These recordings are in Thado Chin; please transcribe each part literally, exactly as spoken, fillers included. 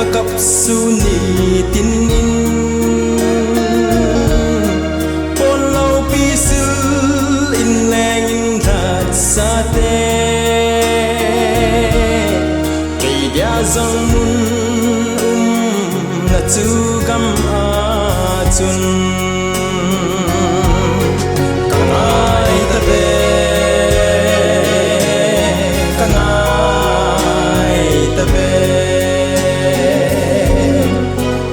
Ka kap sun nitin in, pon loupi sil in leng in lhat sate, kei dia jong mun umna chu gam a chun ka ngai ta ve, ka ngai ta ve.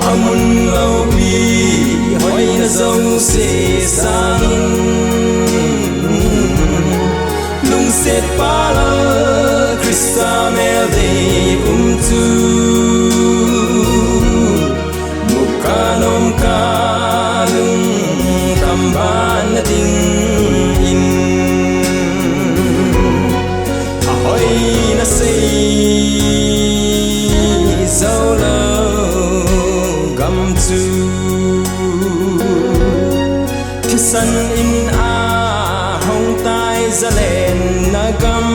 A mun loupi hoina jouse sangin, lungset pal a Christa mel dei um chu, mu ka nom ka lungkham ban na ding in, a hoina sei jou lou gam chu, thisan in a hong tai zalenna gam,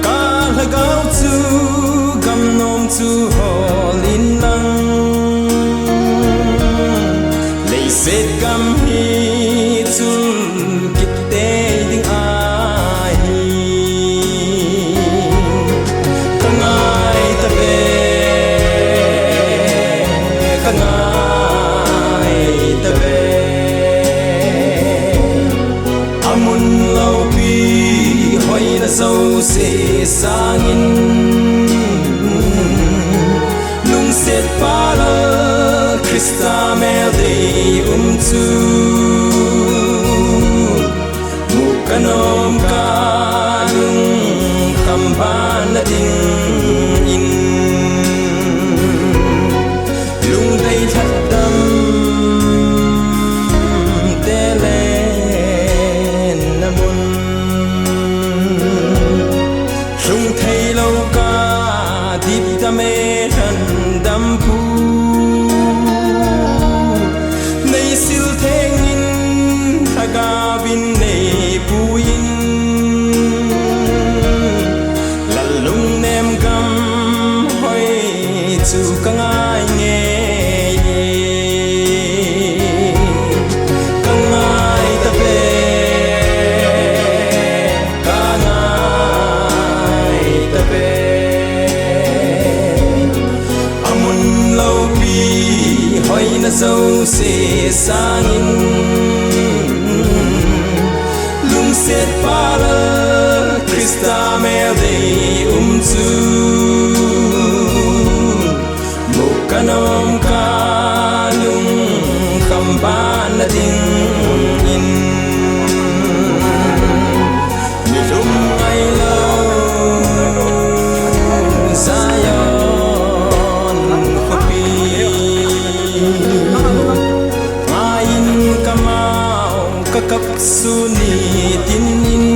ka lhagao chu gam nom chu hol in lang, leiset gam hi chun kit tei ding ahi. Ka ngai ta ve, ka ngai ta ve. A mun loupi hoina jouse sangin, lungset pal a Christa mel dei um chu, mu ka nom ka lungkham ban na ding in, lungdei lhatdam te len na mun, lhung thei lou ka dipdam e lhandam pu, nei sil theng in lhagao in nei pui in, lal lungnem gam hoi chu ka ngai ngei e. Ka ngai ta ve, ka ngai ta ve. A mun loupi hoina jouse sangin, lungset pal a Christa mel dei um chu, mu ka nom ka lungkham ban na ding in, nilhum ngai lou Zion khopi, ngai in ka mau ka kap sun nitin in,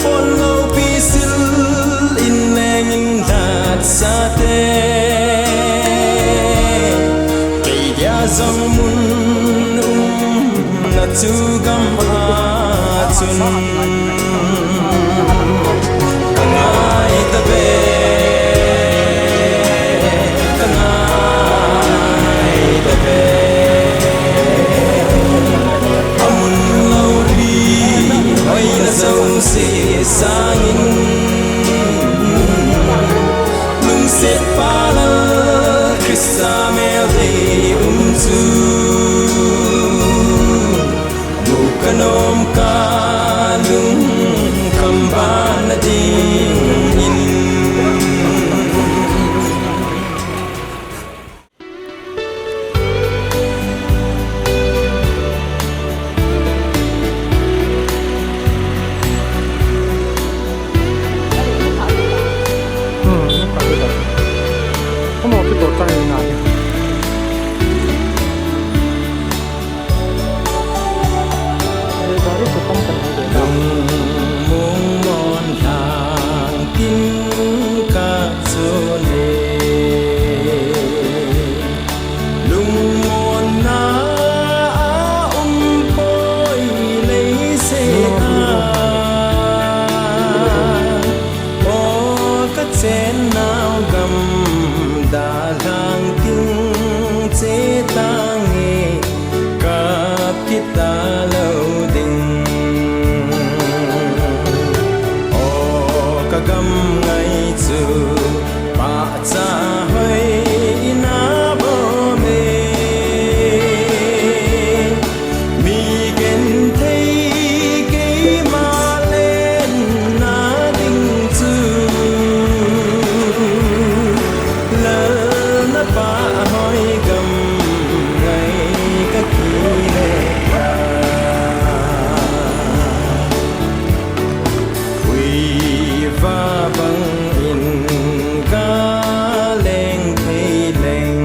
pon loupi sil in leng in lhat sate, kei dia jong mun umna chu gam a chun, ka ngai ta ve, ka ngai ta ve. A mun loupi hoina jouse sangin, lungset pal a Christa mel dei um chu, mu ka nom ka lungkham ban na ding in. Ka gam ngai chu pahcha hoi in abom e. Mi genthei keima lenna ding chu, lal na pah hoi gam ngai ka kile. Uiva bangin ka leng thei leng,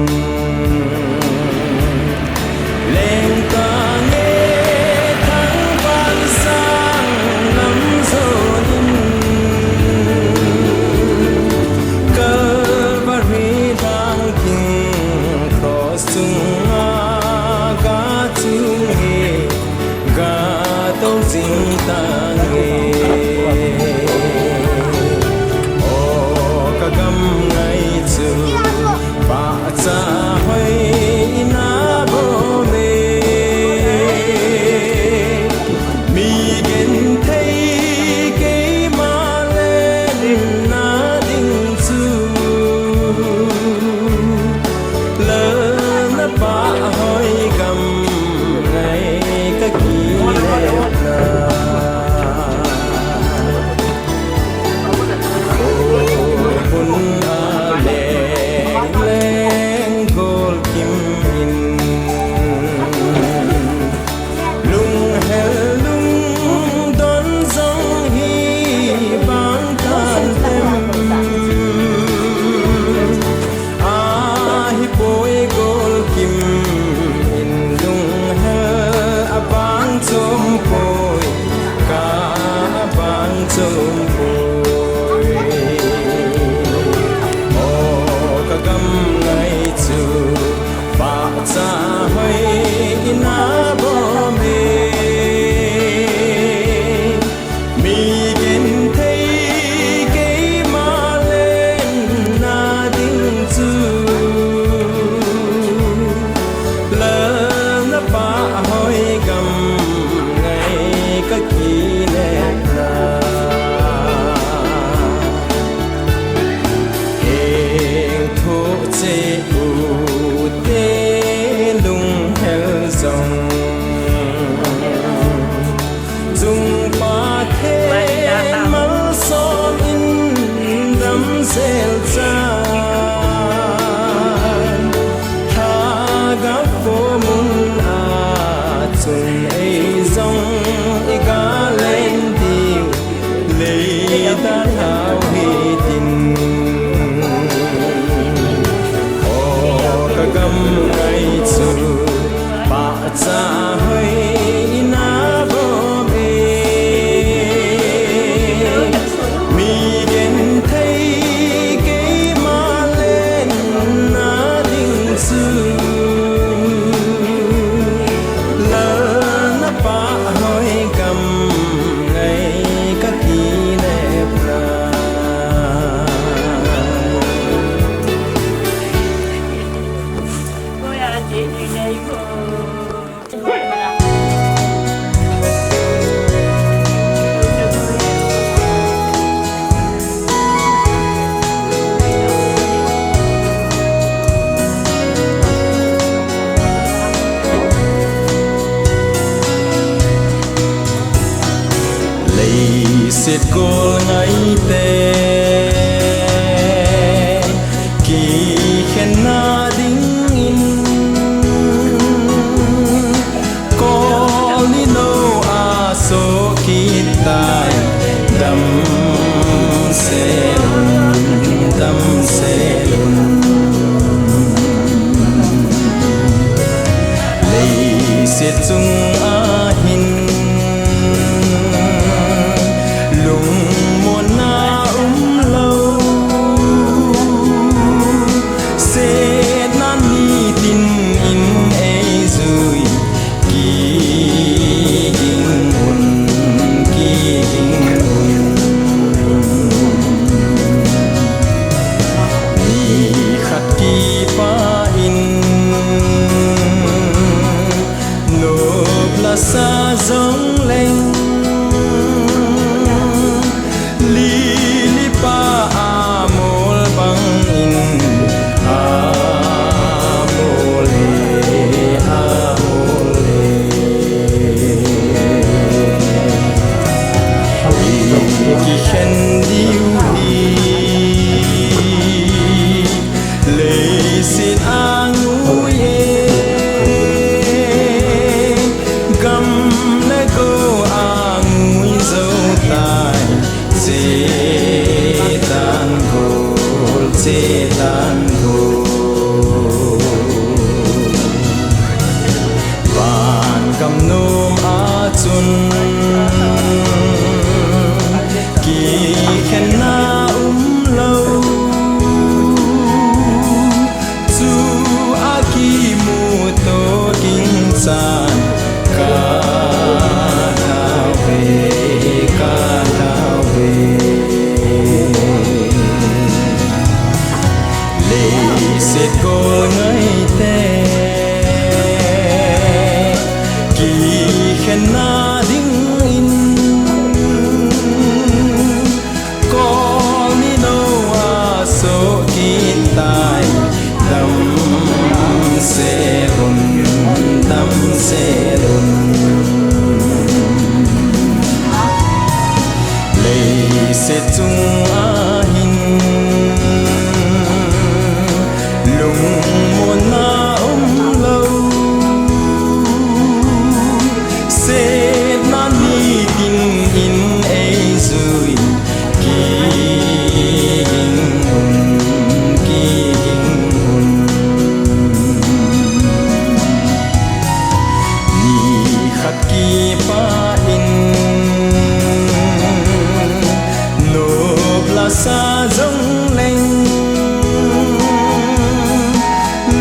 leng tange thangvah sang lam jonin, Calvary lhang ding cross chunga ka chung e. Ka tou jing tange. O ka gam ngai chu pahcha hoi in abom e. Mi genthei keima lenna ding chu, lal na pah hoi gam ngai ka kile. Khopun a leng leng gol kim in, lunghel lungdon jong hi bang tan tem. Ahipoi gol kim in lunghel abang chom poi, ka abang chom poi. O ka gam ngai chu pahcha hoi in abom e. Mi genthei keima lenna ding chu, lal na pah hoi gam ngai ka kile na. Heng thoh cheh u te lunghel jong, Chung Pathen malsom in damsel chan, Lhagao khomun a chun ei jong i ga leng diu, leita lhau hitin. O ka gam ngai chu pahcha hoi in abom e. Mi genthei keima lenna ding chu, lal na pah hoi gam ngai ka kile na. Leiset gol ngaite kikhenna dingin, Kol ni nou a soh kit tai, damsel un, damsel un. Leiset chung a hin lungmonna Setan ho. Van gam nom a chun kikhenna um lou. Chu a kimuto ding chan ka thau ve, ka thau ve. Leiset gol ngaite kikhenna dingin kol ni noa soh kit tai. Damsel un, damsel un. Leiset chunga hin lungmonna um lou. Setna nitin in ei jui. Kiging un, kiging un. Ni khat kipah in nop la sa jong leng,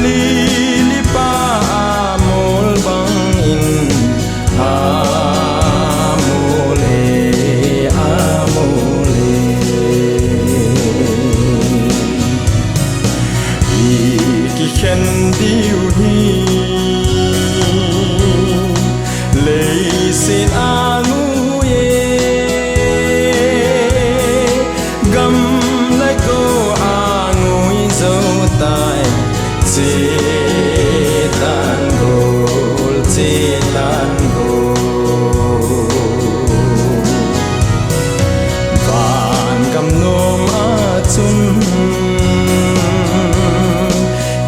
lili pa a mol bang in a mol e, a mol e. I kikhen diu hi leiset a ngui e, gam le go a ngui jou tai. Setan gol, Setan gol. Van gam nom a chun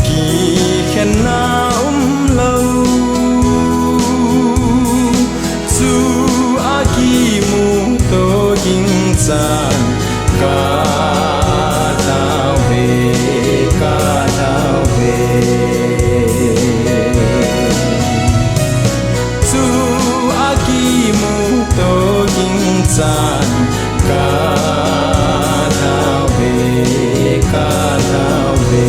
kikhenna um lou. Chu a kimuto ding chan ka thau ve, ka thau ve. Chu a kimuto ding chan ka thau ve, ka thau ve.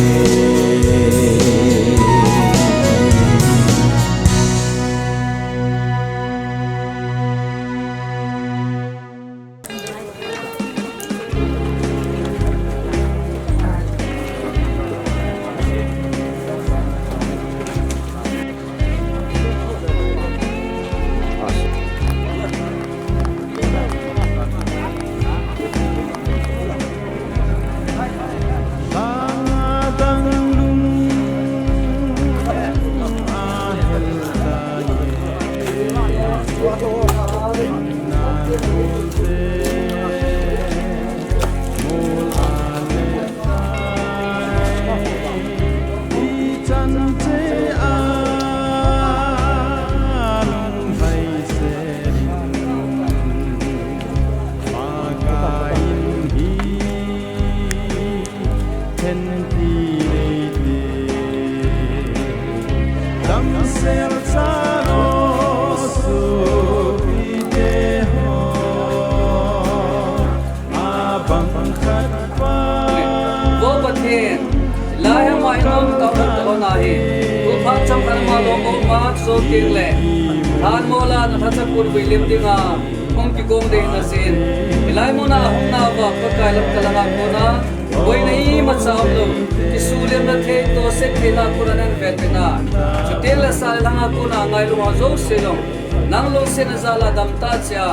Vo Pathen, hilai hama i nom tah u na hi, tu phat chomkhat ma lom um a, so teng le thanmol a na lhacha pun vui lim dinga hung kigong ding na sin. Hilai muna hung nauva Pakai lam ka langa kona boina imacha umlou, kisuliamna thei, tohset theina kona nan vet pina. Chuteng le sa le lhanga kona ngailutna jouse jong nang lungsetna jal a dam ta chia,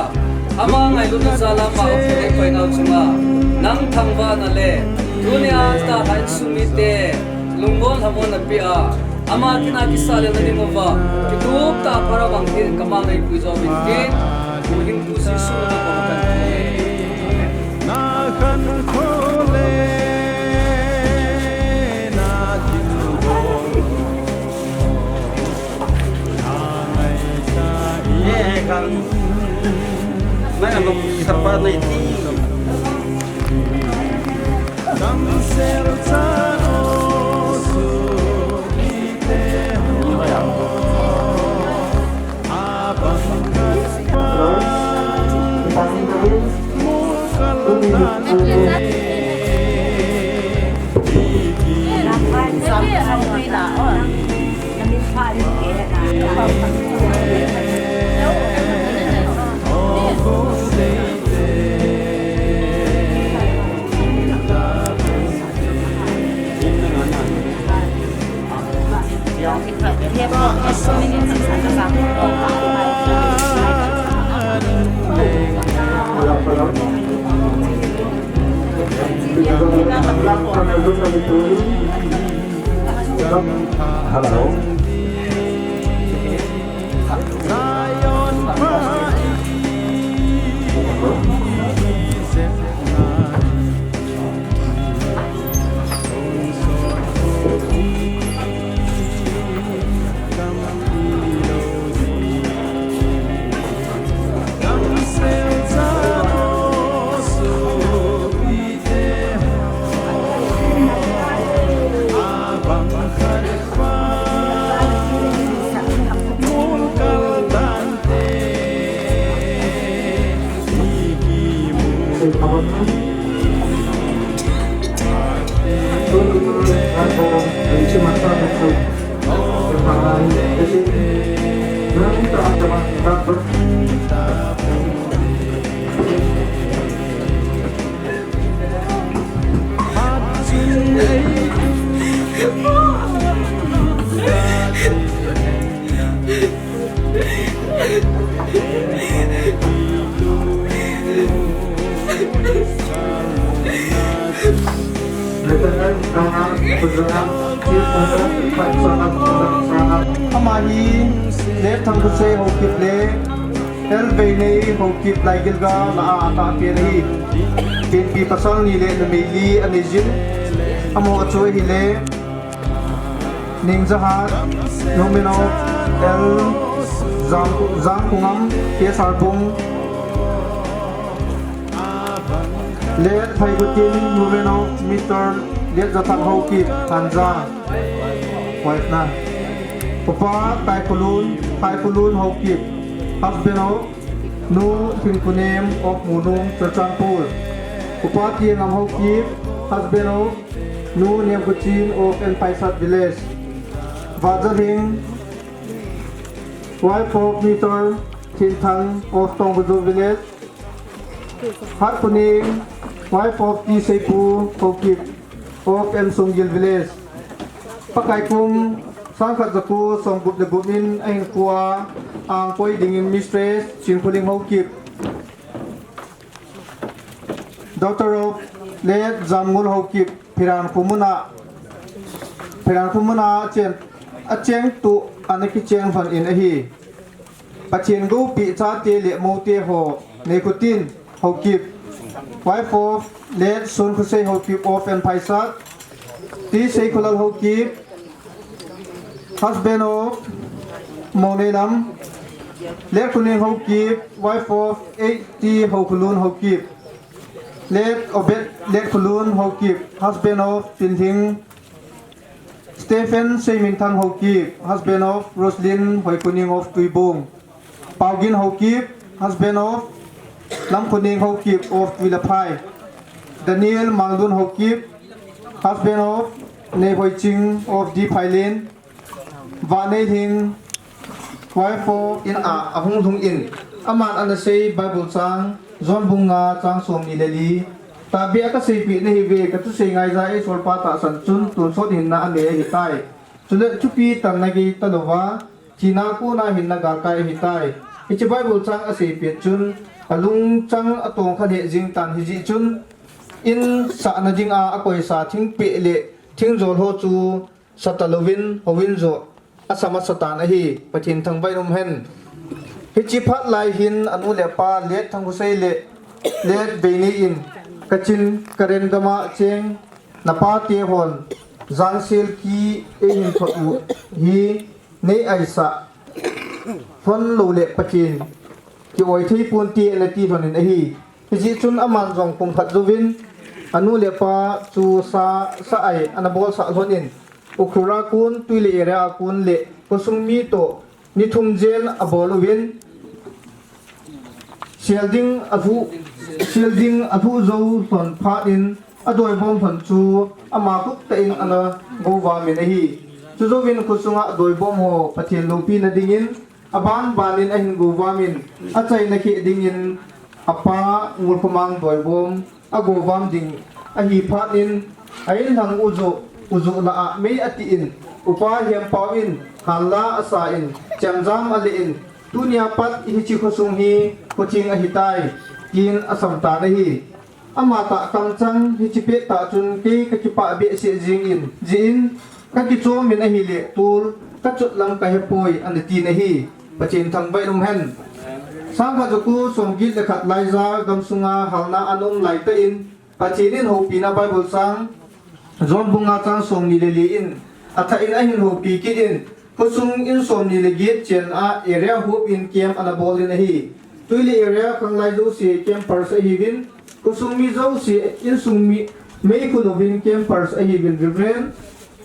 ama ngailutna jal a ama hung kikoi nau chunga nang thangvahna le tunia tahsa insung mite lungmon lhamon na pia, ama tina kisah le na ding uva kitup tah phat a vang tin ka mang nei pui jo vin tin, Pu Hing Pu Jesu na ko kan. Amen. Nai alok sapa nai ti. Hello. Ama hi Late Thangkhosei Haokip le L. Veinei Haokip Laigilgal a atahpen ahi. Penpi pasal ni le numei li anei jin. Amaho chu ahile, Ningjahat, Numenok, L. Jang, Jangkhongam, K. Sarbung, Late Phaigutin, Numenok, Mister Late Jathang Haokip, Thangjang, wife na. Upa Taikhulun, Taikhulun Haokip, husband of Nu Thingkunem of Munung, Churachandpur. Upa Tiangam Haokip, husband of Nu Nemkhuchin of N. Phaisat village. Vajalhing, wife of Mister Thinthang of Tongbujo village. Hatkhoneng, wife of T. Seipu Haokip of M. Sunggil village. Pakai kum sangkhat jako somgup le gup in ahinkhoa angkoi dingin Mistress Chinkholing Haokip, daughter of Late Jamngol Haokip, Phirankho muna, Phirankho muna achen, acheng tu ana kicheng lhon in ahi. Pathen goupi chate le moute ho, Neikhotin Haokip, wife of Late Sonkhosei Haokip of N. Phaisat, T. Seikholal Haokip, husband of Moneilam, Late Khoneng Haokip, wife of H. T. Haokholun Haokip, Late Obed, Late Kholun Haokip, husband of Tinlhing, Stephen Seiminthang Haokip, husband of Roslyn Hoikhoneng of Tuibong, Paogin Haokip, husband of Lamkhoneng Haokip of Tuilaphai, Daniel Manglun Haokip, husband of Neihoiching of D. Phailen, Vaneilhing, wife of in a, ahung lhung in, aman ana sei Bible chang, John bung nga chang somni le li. Tahbeh a kaseipeh nahiuve, kathusei ngaija eisolpa tahsan chun, tonsot hinna anei ahitai. Chule thupi tanna gei talouva, thina a kona hinna galkai ahitai. Hiche Bible chang aseipet chun, alungchang atongkha lheh jing tan hijeh chun, in sahna dinga akoisa thingpeh le thingjol ho chu, sa talouvin, houin joh, asa masa tan ahi, Pathen thangvah in umhen. Hiche phat lai hin anu le apa, Late Thangkhosei le Late Veinei in, Kachin Karen gama cheng, napate hon, jangsel ki eihin thot u hi, nei aisah lhon lou le Pathen, ki-oi thei ponte, ana ti lhon in ahi. Hijeh chun aman jong kum khat jouvin, anu le apa chu sa, sa ai ana bolsah lhon in, Ukhrul a kon, Tuile area a kon le khosung mi toh ni thum jen abol uvin, sel ding alhuh, Sel ding alhuh jou lhon phat in adoibom lhon chu ama khut tah in ana govamin ahi. Chujouvin khosunga adoibom ho Pathen loupina dingin aban banin ahin govamin achaina kheh dingin apa Ngulkhomang doibom agovam ding ahi phat in a inlhang ujoh, ujoh lah a mei ati in, Upa Hempau in hanla asa in, chemjam ale in, tunia pat hiche khosung hi khoching ahitai, tin asam tan ahi. Ama tah kamchang hiche pet tah chun kei kakipah behseh jingin, jeh in kakichomin ahile tol kachot lam kahepoi, ana tin ahi. Pathen thangvah in umhen. Sangkhat jako somget le khat laija gamsunga halna ana um laitah in, Pathen in houpina Bible chang John bung nga chang somni le li in athah in ahin houpi kit in, khosung in somni le get chenna area hop in camp ana bol in ahi. Twi le area khanglai jouse campers ahiuvin, khosung mi jouse insung mi meikhu louvin campers ahiuvin, Reverend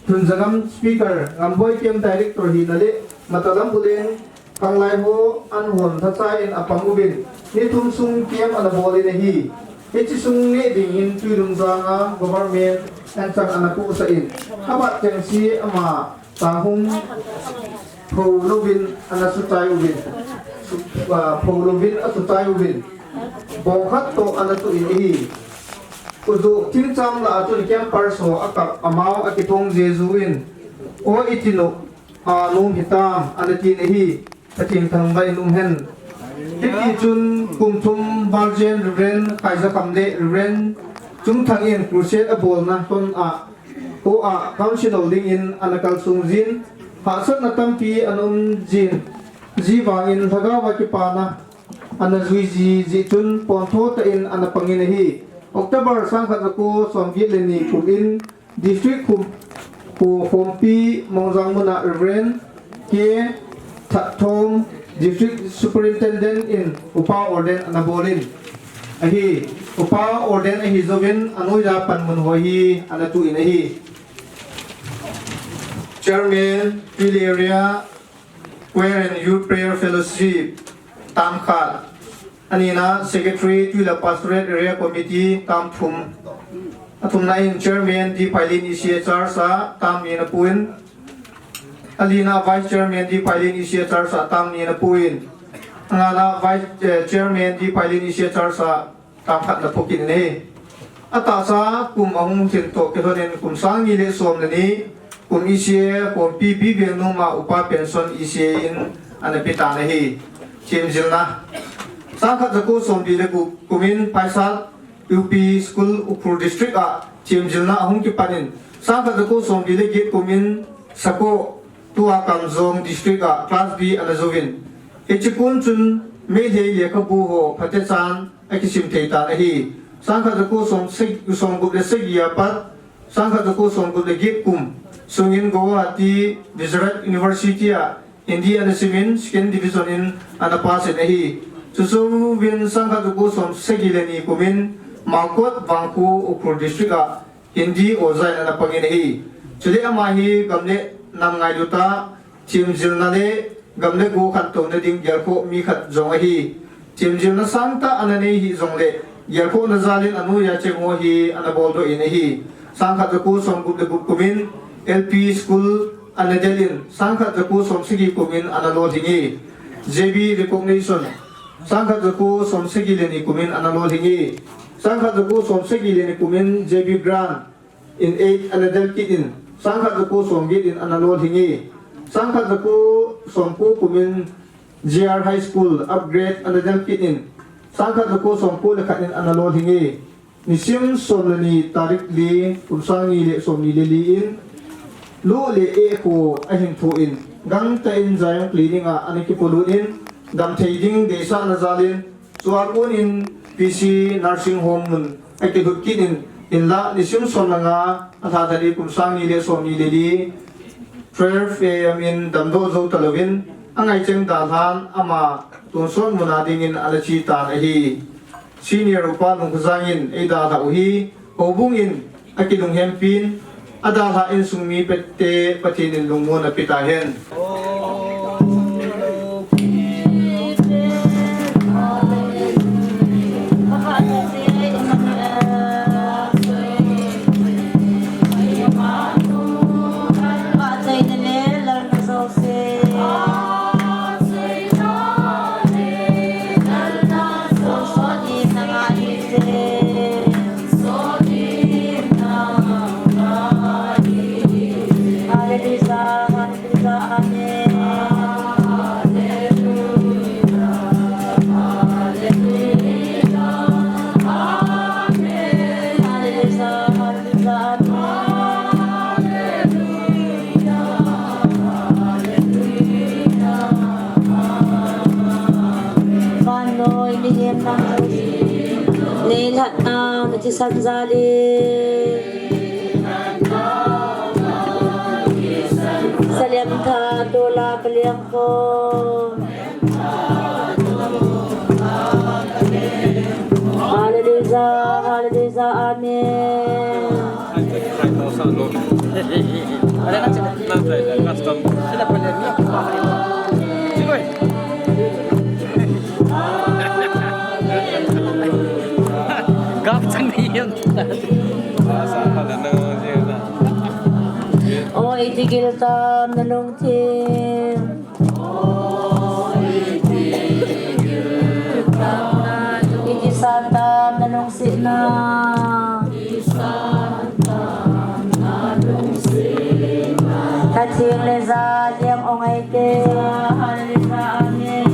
Thunzagam speaker, Ngamboi camp director hina le Matalam Uleng khanglai ho an hon lhachai in apang uvin, ni thum sung camp ana bol in ahi. Hiche sung neh dingin Twi Lungjang a government anchang ana pohsah in, abat chengse ama tahung pho louvin ana suchai uvin, su-, ah, pho louvin asuchai uvin, bong khat toh ana tuh in ahi. Ujoh thingcham lah a chun campers ho akap, amau akithong jeju in, o, iti nom, a, nom hitam, ana tin ahi. Pathen thangvah in umhen. Hitichun kum thum val jen Reverend Khaijakham le Reverend Chungthang in crusade abolna lhon a, o, a, council ho dingin ana kalsong jin, hahsatna tampi ana um jin, ji vangin lhagao a kipana ana jui ji jeh chun pontho tah in ana pangin ahi. October sangkhat jako somget le ni kum in District Khum-, Kho Khompi Mongjang muna Reverend K Thatthom, District Superintendent in Upa Ordain ana bol in ahi. Upa Ordain ahi jouvin anoiya panmun ho hi ana tuh in ahi. Chairman, Twi le Area Choir and Youth Prayer Fellowship, term khat. Anina Secretary, Twi le Pastorate Area Committee, term thum. Athumna in Chairman D. Phailin E C H R sa, term ni ana pu in. Alina Vice Chairman D. Phailin E C H R sa, term ni ana pu in. Angana Vice, eh, Chairman D. Phailin E C H R sa, term khat ana pu kit in ahi. Atahsa kum ahung lhin toh kilhonin kum sang ni le som le ni kum E C A Khompi B. Vengnom a upa pension E C A in ana pe tan ahi. Chemjilna. Sangkhat jako somli le gup kumin Paisal U P School Ukhrul District a chemjilna ahung kipan in, sangkhat jako somli le get kumin Sako Tua Kamjong District a Class B ana jouvin, hiche kon chun Meitei lekhabu ho phatechan akisim thei tan ahi. Sangkhat jako som sagi, somgup le sagi a pat, sangkhat jako somgup le get kum sungin Guwahati Vizrat University a Hindi ana simin second division in ana pass in ahi. Chujouvin sangkhat jako som sagi le ni kumin Malkot Vangkho Ukhrul District a Hindi oja in ana pangin ahi. Chule ama hi gam le nam ngailut a, chemjilna le gam le go khantouna ding gelkhoh mi khat jong ahi. Chemjilna sangtah ana nei hih jongle, gelkhohna jal in anoiya cheng ho hi ana boldoh in ahi. Sangkhat jako somgup le gup kumin L P School ana del in, sangkhat jako somsagi kumin ana lolhing e. J B recognition, sangkhat jako somsagi le ni kumin ana lolhing e. Sangkhat jako somsagi le ni kumin J B grant in eight ana del kit in, sangkhat jako somget in ana lolhing e. Sangkhat jako somko kumin J R High School upgrade ana del kit in, sangkhat jako somko le khat in ana lolhing e. Nisim som le ni tarik li, kum sang ni le somni le li in, lu le e kho ahin thu in, gangtah in Zion Clinic a ana kipolut in, damthei ding deisahna jal in, chua kon in P C Nursing Home mun akilut kit in, hinlah nisim som le nga, alha tarik kum sang ni le somni le li, twelve A M in damdoh jou talouvin, angaicheng dalhan ama tonsot muna dingin ana che tan ahi. Senior Upa Lungkhojang in eidalhah u hi, houbung in akilunghempin, adalhah insung mi pet te Pathen in lungmon ape tahen. Sanjali. Salem tha tola kaliang ko. Hallelujah, hallelujah, amen. O itigil tam nalungthim. Iti san tam nalungsetna. Ka thing le ja liang ong ai te. Hallelujah, amen.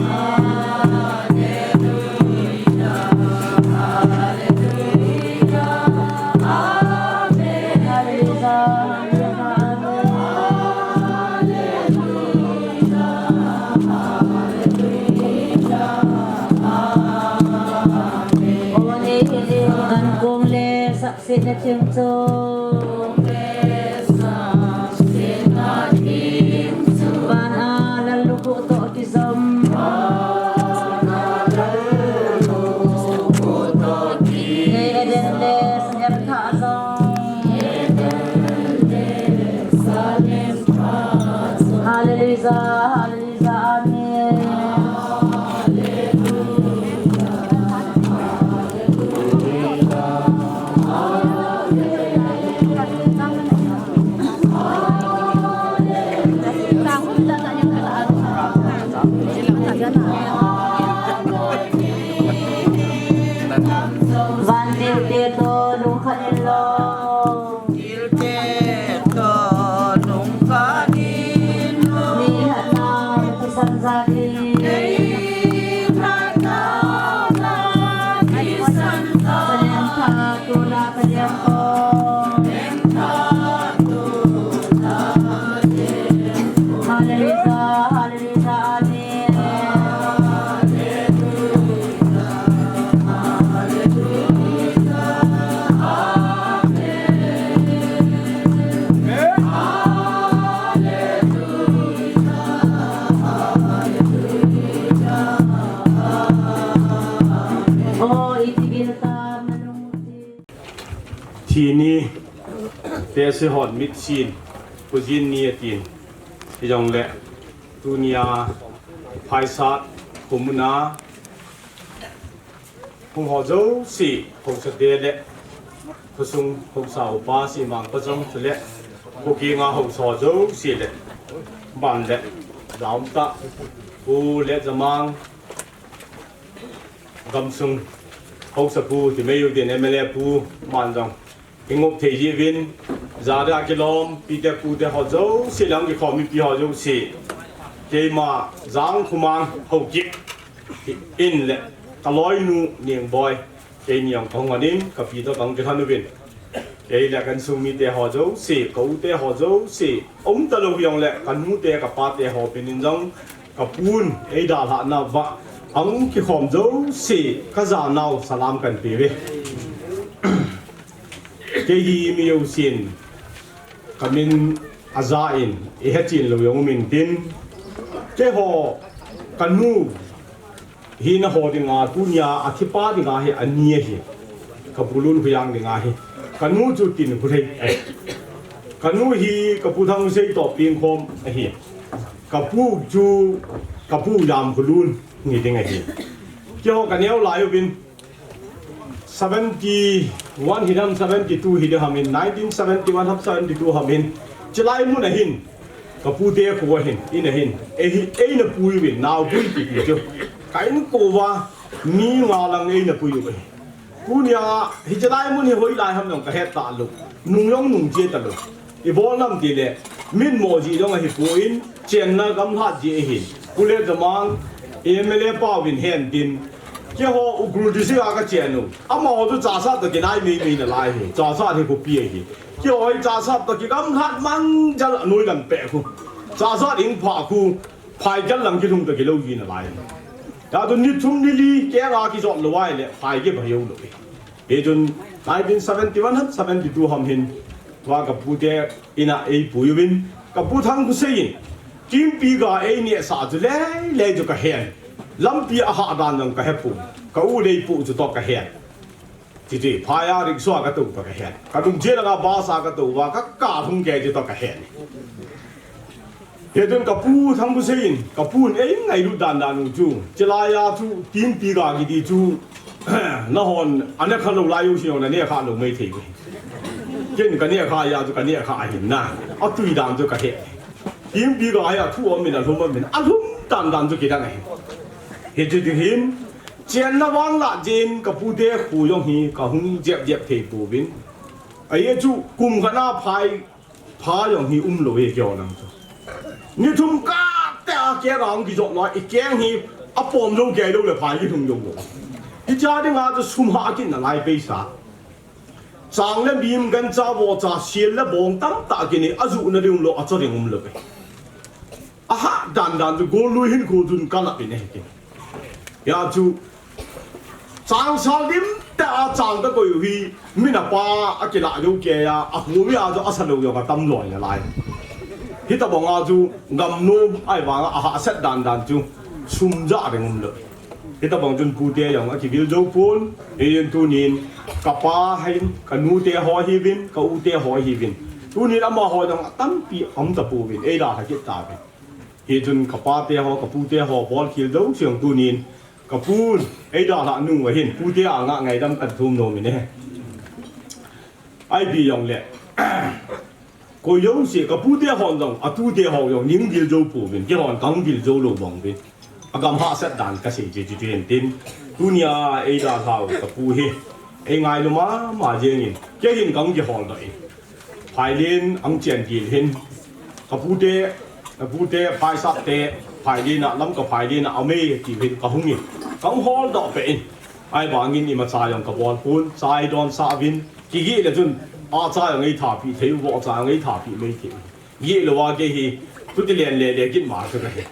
Hallelujah, hallelujah, amen. Amen. Kan kong le sak sina thim chu. Van a lal lukhuh toh kijom. Nei Eden le Salem tha jong. Hallelujah, hallelujah. Amen. Van dilte toh lungkhat in lo. Dilte toh lungkhat in lo. Ni hatna kisan jali. Ni hatna kisan jali. Salem tha tola kaliang ko. Hallelujah, hallelujah, amen. Thi ni, tehse hon mitsin, khojin ni atin. Hijongle, tunia, phaisat, khomuna, hung ho jouse, haosa te le, khosung haosa upa, simang pajong chule, khokenga haosa ho jouse le, ban le, jaum tah, u le jamang, gamsung haosa pu, ti mai u din M L A pu, man jong. Ingop thei jiuvin, jada kilom, pite pute ho jouse lang kikhom mipi ho jouse. Keima, Jangkhomang, Haokip, in le, kaloinu, Ningboi, keini jong kahung anin, kapi toh kahung kilhon uvin. Kei le kansung mite ho jouse, ka u te ho jouse, um talou hijongle, kanu te, kapa te ho penin jong, kapun, eidalhah nauva, ahung kikhom jouse, kajanau, salam kanpe uve. Kei hi mi jousen, kamin aja in, ihechen lou jong umin tin, keiho, kanu, hina ho dinga, tunia, athipa dinga hi, ani ahi. Kapu Lunkhoijang dinga hi. Kanu chu Tinkholhei ahi. Kanu hi, kapu Thangsei toh pengkhom ahi. Kapu chu, kapu Jamkholun ni ding ahi. Keiho kaneo lai uvin, seventy-one hidam, seventy-two hidam hamin, nineteen seventy-one ham seventy-two hamin, chilai mun ahin, kapute kho ahin, in ahin, ei, eina pui uvin, Naopui kiti chu. Ka inko uva, mi nga lang eina pui uve. Tunia, hichilai mun hi hoilai ham jong kahet talou, nung jong nung che talou. Ibol nam tile, min mo ji jong ahipon, chenna gamlhat ji ahin. Pu le Jamang, M L A pauvin hen tin. Keiho Ukhrul district a kachen u. Amaho chu Chassad toh kinai meimei nalai hi. Chassad hi khopi ahi. Keiho hi Chassad toh kigamlhat mangjal anoi lam peh khu. Chassad in pha khu. Phai gal lang kilhung toh kilou ji nalai. Tua chu ni thum ni li kenga kijot lou ahile. Phai kibah jou lou hi. Hijeh chun nineteen seventy-one ham seventy-two ham hin, tua ka pute in a eipui uvin, ka pu Thangkhosei in, Kimpi ga eineh sah chu leilei chu kahen. Lampi a hah dan jong kahepon. Ka u Leipu chu toh kahen. Chuti, phai a rickshaw a katou toh kahen. Ka lungjet langa bus a katou uva, ka kap hung kei chu toh kahen. Hijeh chun ka pu Thangkhosei in, ka pun eingailut dan dan u chu, chulai a chu, Kimpi ga kiti chu, nahon, aneh khalou lai u seiyo, naneh khalou maithei uve. Ken kaneh kha a chu, kaneh kha ahin na. Atui dan chu kahe. Kimpi ga hi athu um in, alhum um in, alhum dan dan chu kidang ahi. Hichu ti hin, chenna vang lah jeh in ka pute kho jong hi kahung jep jep thei pouvin. Ajeh chu kum khat a phai, pha jong hi umlou hi keiho lang chu. Ni thum kah tah a keng a hung kijot nai, i keng hi apom jou kei lou le phai kilhung jou lou. Hiche dinga chu sum hah kit nalai peisa. Chang le mim, gancha vohcha, sel le bong tamtah kinei, ajuhna ding umlou, acho ding umlou. Ahah dan dan chu gollui hinkho chun kalap in ahi kit. Hia chu, changsal dim tah a chang kakoi u hi, min apa akilah jou kei a, akhomi a chu asa lou jong atam loi nalai. Hitobang a chu, gamnom ahivang a ahahsat dan dan chu, sum jah ding umlou. Hitobang chun pute jong akivil jou pon, hijeh chun tunin, ka pa hin, ka nute ho hiuvin, ka ute ho hiuvin. Tunin amaho jong atampi aum tapouvin, eidalha kit tauvin. Hijeh chun ka pate ho, ka pute ho, bolkhel jouse jong tunin, ka pun eidalhah nung uva hin, pute anga ngaidam kathum nom in ahi. Ipi jongle, koi jouse, ka pute hon jong, atute ho jong, nei vil jou pouvin, keihon kahung vil jou lou bang uvin. Agam hahsat dan kasei chu chu chu hin tin. Tunia eidalhau ka pu hi, eingailu mama jengin, keihin kahung kiholdoh in. Phailen ahung chen til hin, ka pute, ka pute, phaisap te, phailen a, Lamka phailen a, aume tiu hin kahung in, kahung holdoh peh in. Ahivangin imacha jong kabol pon, cha eidonsah uvin, kigeh le chun, acha jong eithapi thei u, vohcha jong eithapi mai thei u. Geh louva kei hi, chuti len le le kit ma chu kahi.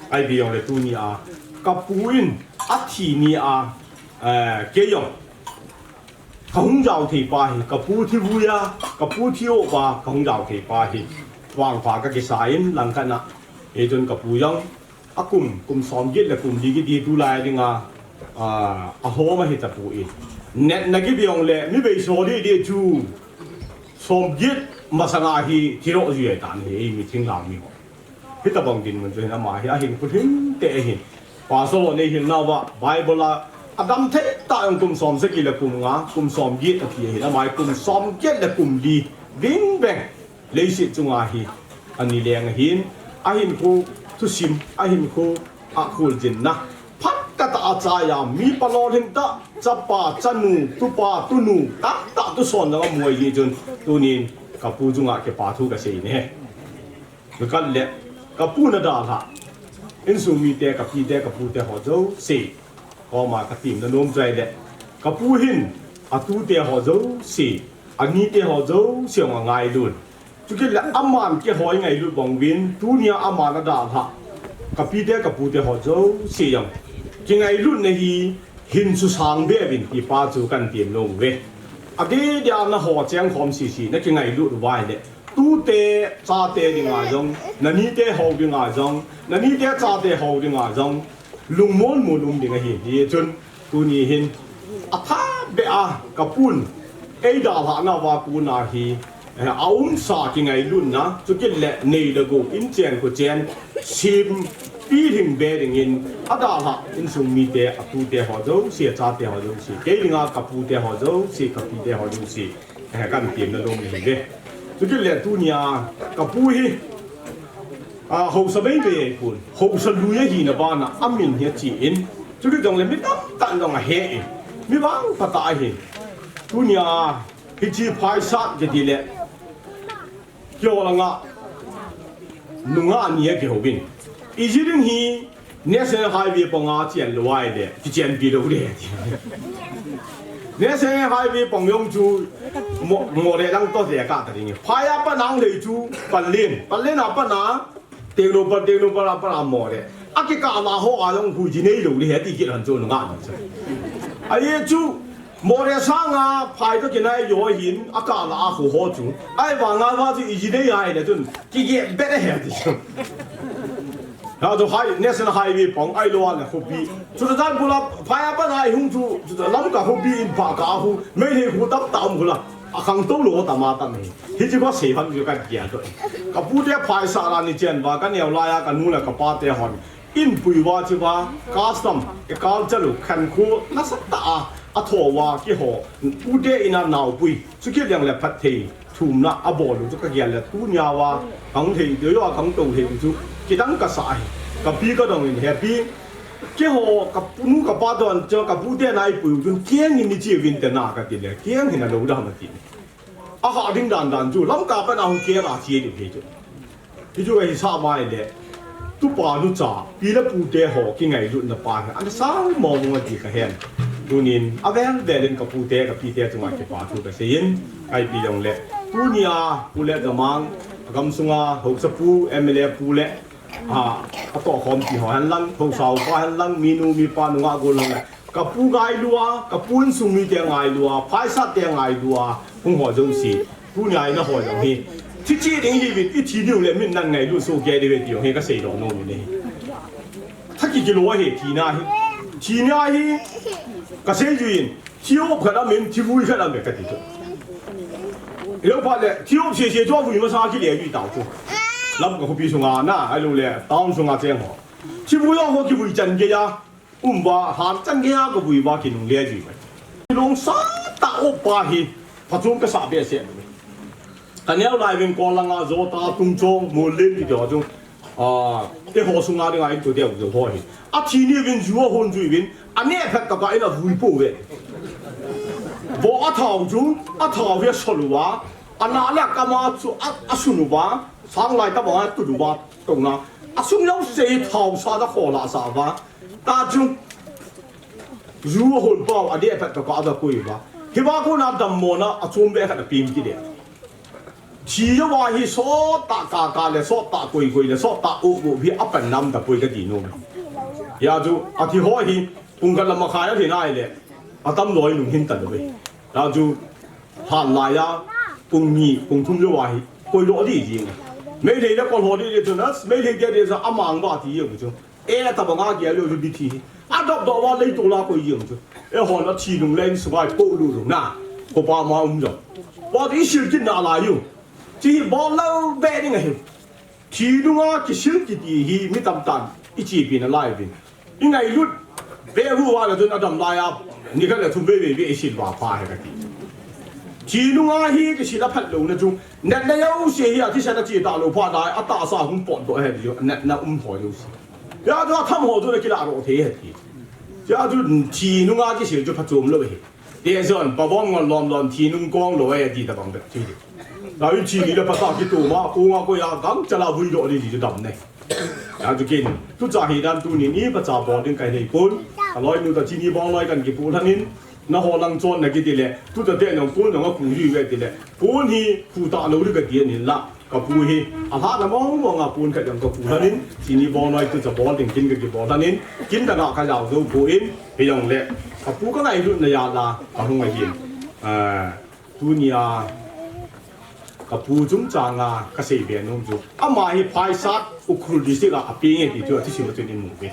Ipi jongle tunia, ka pu in, athi nia, eh, kei jong kahung jao thei pa hi, ka pu thi vuia, ka pu thi o pa, kahung jao thei pa hi, vangpha kakisa in langkhat a. Hijeh chun ka pu jong, akum, kum somget le kum li kiti tulai dinga, ah, ahom ahi tapoi. Natna kipe jongle, mi beiso didi chu, somget masanga hi, thidoh jui ahitan ahi, eimi thinglhang miho. Hitobang dinmun chu hin ama hi, ahinkho lhing tah ahin. Pastor ho neihil nauva, Bible a, adam thei tah jong kum somsagi le kum nga, kum somget ati ahin, ama hi kum somget le kum li, ding beng. Leiset chunga hi, ani leng ahin, ahinkho thusim, ahinkho a kholjinna. Phatah tah a chai a, mi palolhing tah, chapa, chanu, tupa, tunu, tamtah tuson jong amu ahi jeh chun, tunin, ka pu chunga kipa thu kasei in ahi. Ka kal le, ka pun adalhah. Insung mite, ka pite, ka pute ho jouse. Koma katemna nom chu ahile, ka pu hin, atute ho jouse, anite ho jouse jong angailut. Chukit le aman keiho eingailut bang uvin, tunia aman adalhah. Ka pite, ka pute ho jouse jong, kingailutna hi, hin susang be uvin ti pa chu kahin tem nom uve. Adeh dia naho chengkhom sese, nakingailut uva ahile, tute, chate dinga jong, nanite ho dinga jong, nanite chate ho dinga jong, lungmon mol um ding ahi. Hijeh chun, tuni hin, athah beh a, ka pun, eidalhah nauva kona hi, eh, aumsa kingailutna, chukit le nei le gou, inchen khochen, sem pilhing be dingin, adalhah, insung mite, atute ho jouse, achate ho jouse, kei dinga ka pute ho jouse, ka pite ho jouse, eh, kahin temna nom ahiuve. Chukit le tunia, ka pu hi, ah, haosa maimai ahipon, haosa lui ahina bana, amin hi achen, chukit jongle mi tamtah in jong ahen, mi vangpha tah ahin. Tunia, hiche Phaisat kiti le, keiho langa, nungah ni akihouvin. Ijeh inem hi, National Highway panga chen lou ahile, kichenpi lou ding ahi. National Highway pang jong chu, Mo-, Moreh lang toh jeh a kah ta ding ahi. Phai a pat a hung lei chu, Pallel. Pallel a pat a, Tengnoupal, Tengnoupal a pat a Moreh. Akikah na ho a jong huiji neilou ding ahi, ti kit lhon chu nungah ni chu. Ajeh chu, Moreh sanga phai toh kinai jo hin, akah la a khu ho chu. Ahivanga va chu iji nei ahile chun, kigeh bet ahi ti chu. Ha chu high, National Highway pang ahilou le khopi. Churachandpur a phai a pat a hung chu, chu Lamka khopi in pha ka khu, Meitei khu tamtah um khu la. Akhangtou lou tama tam hi. Hiche khu sei ham chu ka gel doh. Ka pute phaisah la ni chen uva, ka neo lai a, ka nu le ka pa te hon. Inpui uva chu uva, custom, e culture u, khankho, nasatah a, atho uva, keiho, pute in a naopui, chukit jeng le phatthei, thumna, abol u chu ka gel le, tunia uva, kang thei, dei uva, kang tou thei u chu, kidang kasa ahi, ka pi ka dong in, he pi, keiho, ka nu ka pa don, chu ka pute na eipui u chun, kiang in ni chi vin te na ka ti le, kiang in a lou dam ati. Aha ding dan dan chu, Lamka pat a hung kiang a chi ding hi chu. Hichu ka hisah mai le, tupa nucha, pi le pute ho kingailutna pa hi, ana sang mong mong a ti ka hen. Tunin, avel vel in ka pute, ka pite chunga kipa thu ka seiyin, ka ipi jong le. Tunia, Pu Letgamang, a gamsunga, haosapu, M L A pu le, a, atoh khom ti ho hen lang, haosa upa hen lang, minu, mipa, nungah gol hen lang. Ka pu ngailua, ka pu insung mite ngailua, phaisat te ngailua, hung ho jouse. Tunia ina ho jong hi. Thi chi ding hi vin, i thi diu le min nan ngailu soh kei diu ve ti jong hi ka sei doh nom in ahi. Tha kikilo ahi, thina hi. Thina hi, ka sei juiyin, thi op khat amin, thi vui khat amin ka ti chu. Leo phat le, thi op sese chu vui masa kile jui tau chu. Lamka khopi sunga na, ahilou le, town sunga cheng ho. Thi vui ho kivui chan gei a. Um uva, han chan gei a ka vui uva kinungle ji uve. Lungsa tah upa hi, phachom ka sa behseh uve. Ka neo lai uvin kol langa Jota, Tungchong, Mollen ti ho chu. A, eiho sunga dinga in tu deu deu ho hi. Athi ni uvin ju ahon jui uvin, aneh phat tah a in avui pou ve. Vo athao chu, athao hi asol uva, ana le akam a chu, a, asun uva, sang lai tah banga tut uva, tona. Asung jouse hi thao sa da khola sa uva. Ta chu. Ju ahon pau, aneh phat tah a ada koi uva. Hiva kona dammona, achom ve khat apem kit e. Thi jouva hi sot tah kaka le, sot tah koi koi le, sot tah o o hi apan nam tapoi kati nom. Hia chu, athi ho hi, pung khat le makhai athi nai le, atam loi nung hin tan ve. Hia chu, lhan lai a, pung ni, pung thum jouva hi, koi lo di jing. Meitei le kol ho di di chu na, Meitei dia di sa amang ba ti jing chu. E, tabang a gel lou chu bi thi. Adop dop uva lei tol a koi jing chu. Eiho na thi nung le insunga i po lou lou na. Khopa ma um jong. Vo ti sil kit nalai u. Chi bol lou be ding ahi. Thi nunga kisil kiti hi mi tamtah in i chepi nalai uvin. I ngailut be hu uva le chun adam lai a. Ni khat le thum vei vei vei i sil uva pha ahi kati. Thi nunga hi kisil aphat louna chu. Natna jouse hi athisan a che talou phat a, atahsa hung potdoh ahi ti chu. Natna um ho jouse. Hia chu atham ho chu ana kilah ro thei ahi ti. Hia chu thi nunga kisil chu phachom lou ahi. Ti jong, pabom ngol lom lom thi nung kong lou ahi ti tabang bep ti. Tahi thi ni le pata kitu ma, kong a koi a, gangchal a vui doh di ti chu dam ne. Hia chu kin, tucha hi dan tunin imacha bol ding kahin nei pon. Aloi nu ta chini bong loi kan kipu lhanin. Naho lang chon na kiti le, tuta te nong pon nong a pu hi ve ti le, pon hi pu ta lo ri ka ti ahin la, ka pu hi, alhah na mong mong a pon khat jong ka pu lhanin, chini bong noi tucha bol ding kin ka kibol lhanin, kin ta nga ka jao jou pon, hijong le, ka pu ka ngailutna jal a, ka hung ahin. Ah, tunia, Ka pu chungchanga ka seibe nom chu. Ama hi Phaisat Ukhrul district a apeng e ti chu athisim a chun imu uve.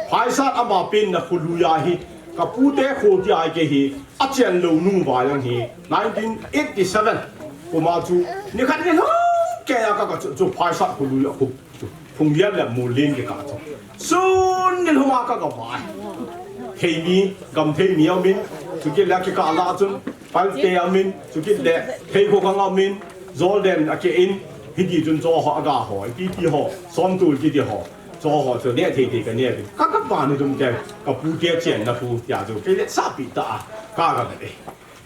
Phaisat ama penna kholui a hi ka pute kho ti a kei hi achen lou nung uva jong hi nineteen eighty seven kum a chu nikhat nilhum kei a ka, ka chu, chu Phaisat kholui a khu. Phunggel le Mollen kikah chu. Sun nilhum a ka, ka vai. Theimi, gam theimi aumin, chukit le kikah lah chun, Palte aumin, chukit le, Theikhogang aumin, Jordan akeh in, hiti chun cho ho, aga ho, ipi pi ho, Somtul kiti ho, cho ho chu neh thei thei ka neh uvin. Ka, ka va nilhum kei, ka pute chenna khu tia chu, kei le sapi ta a, ka, ka ve.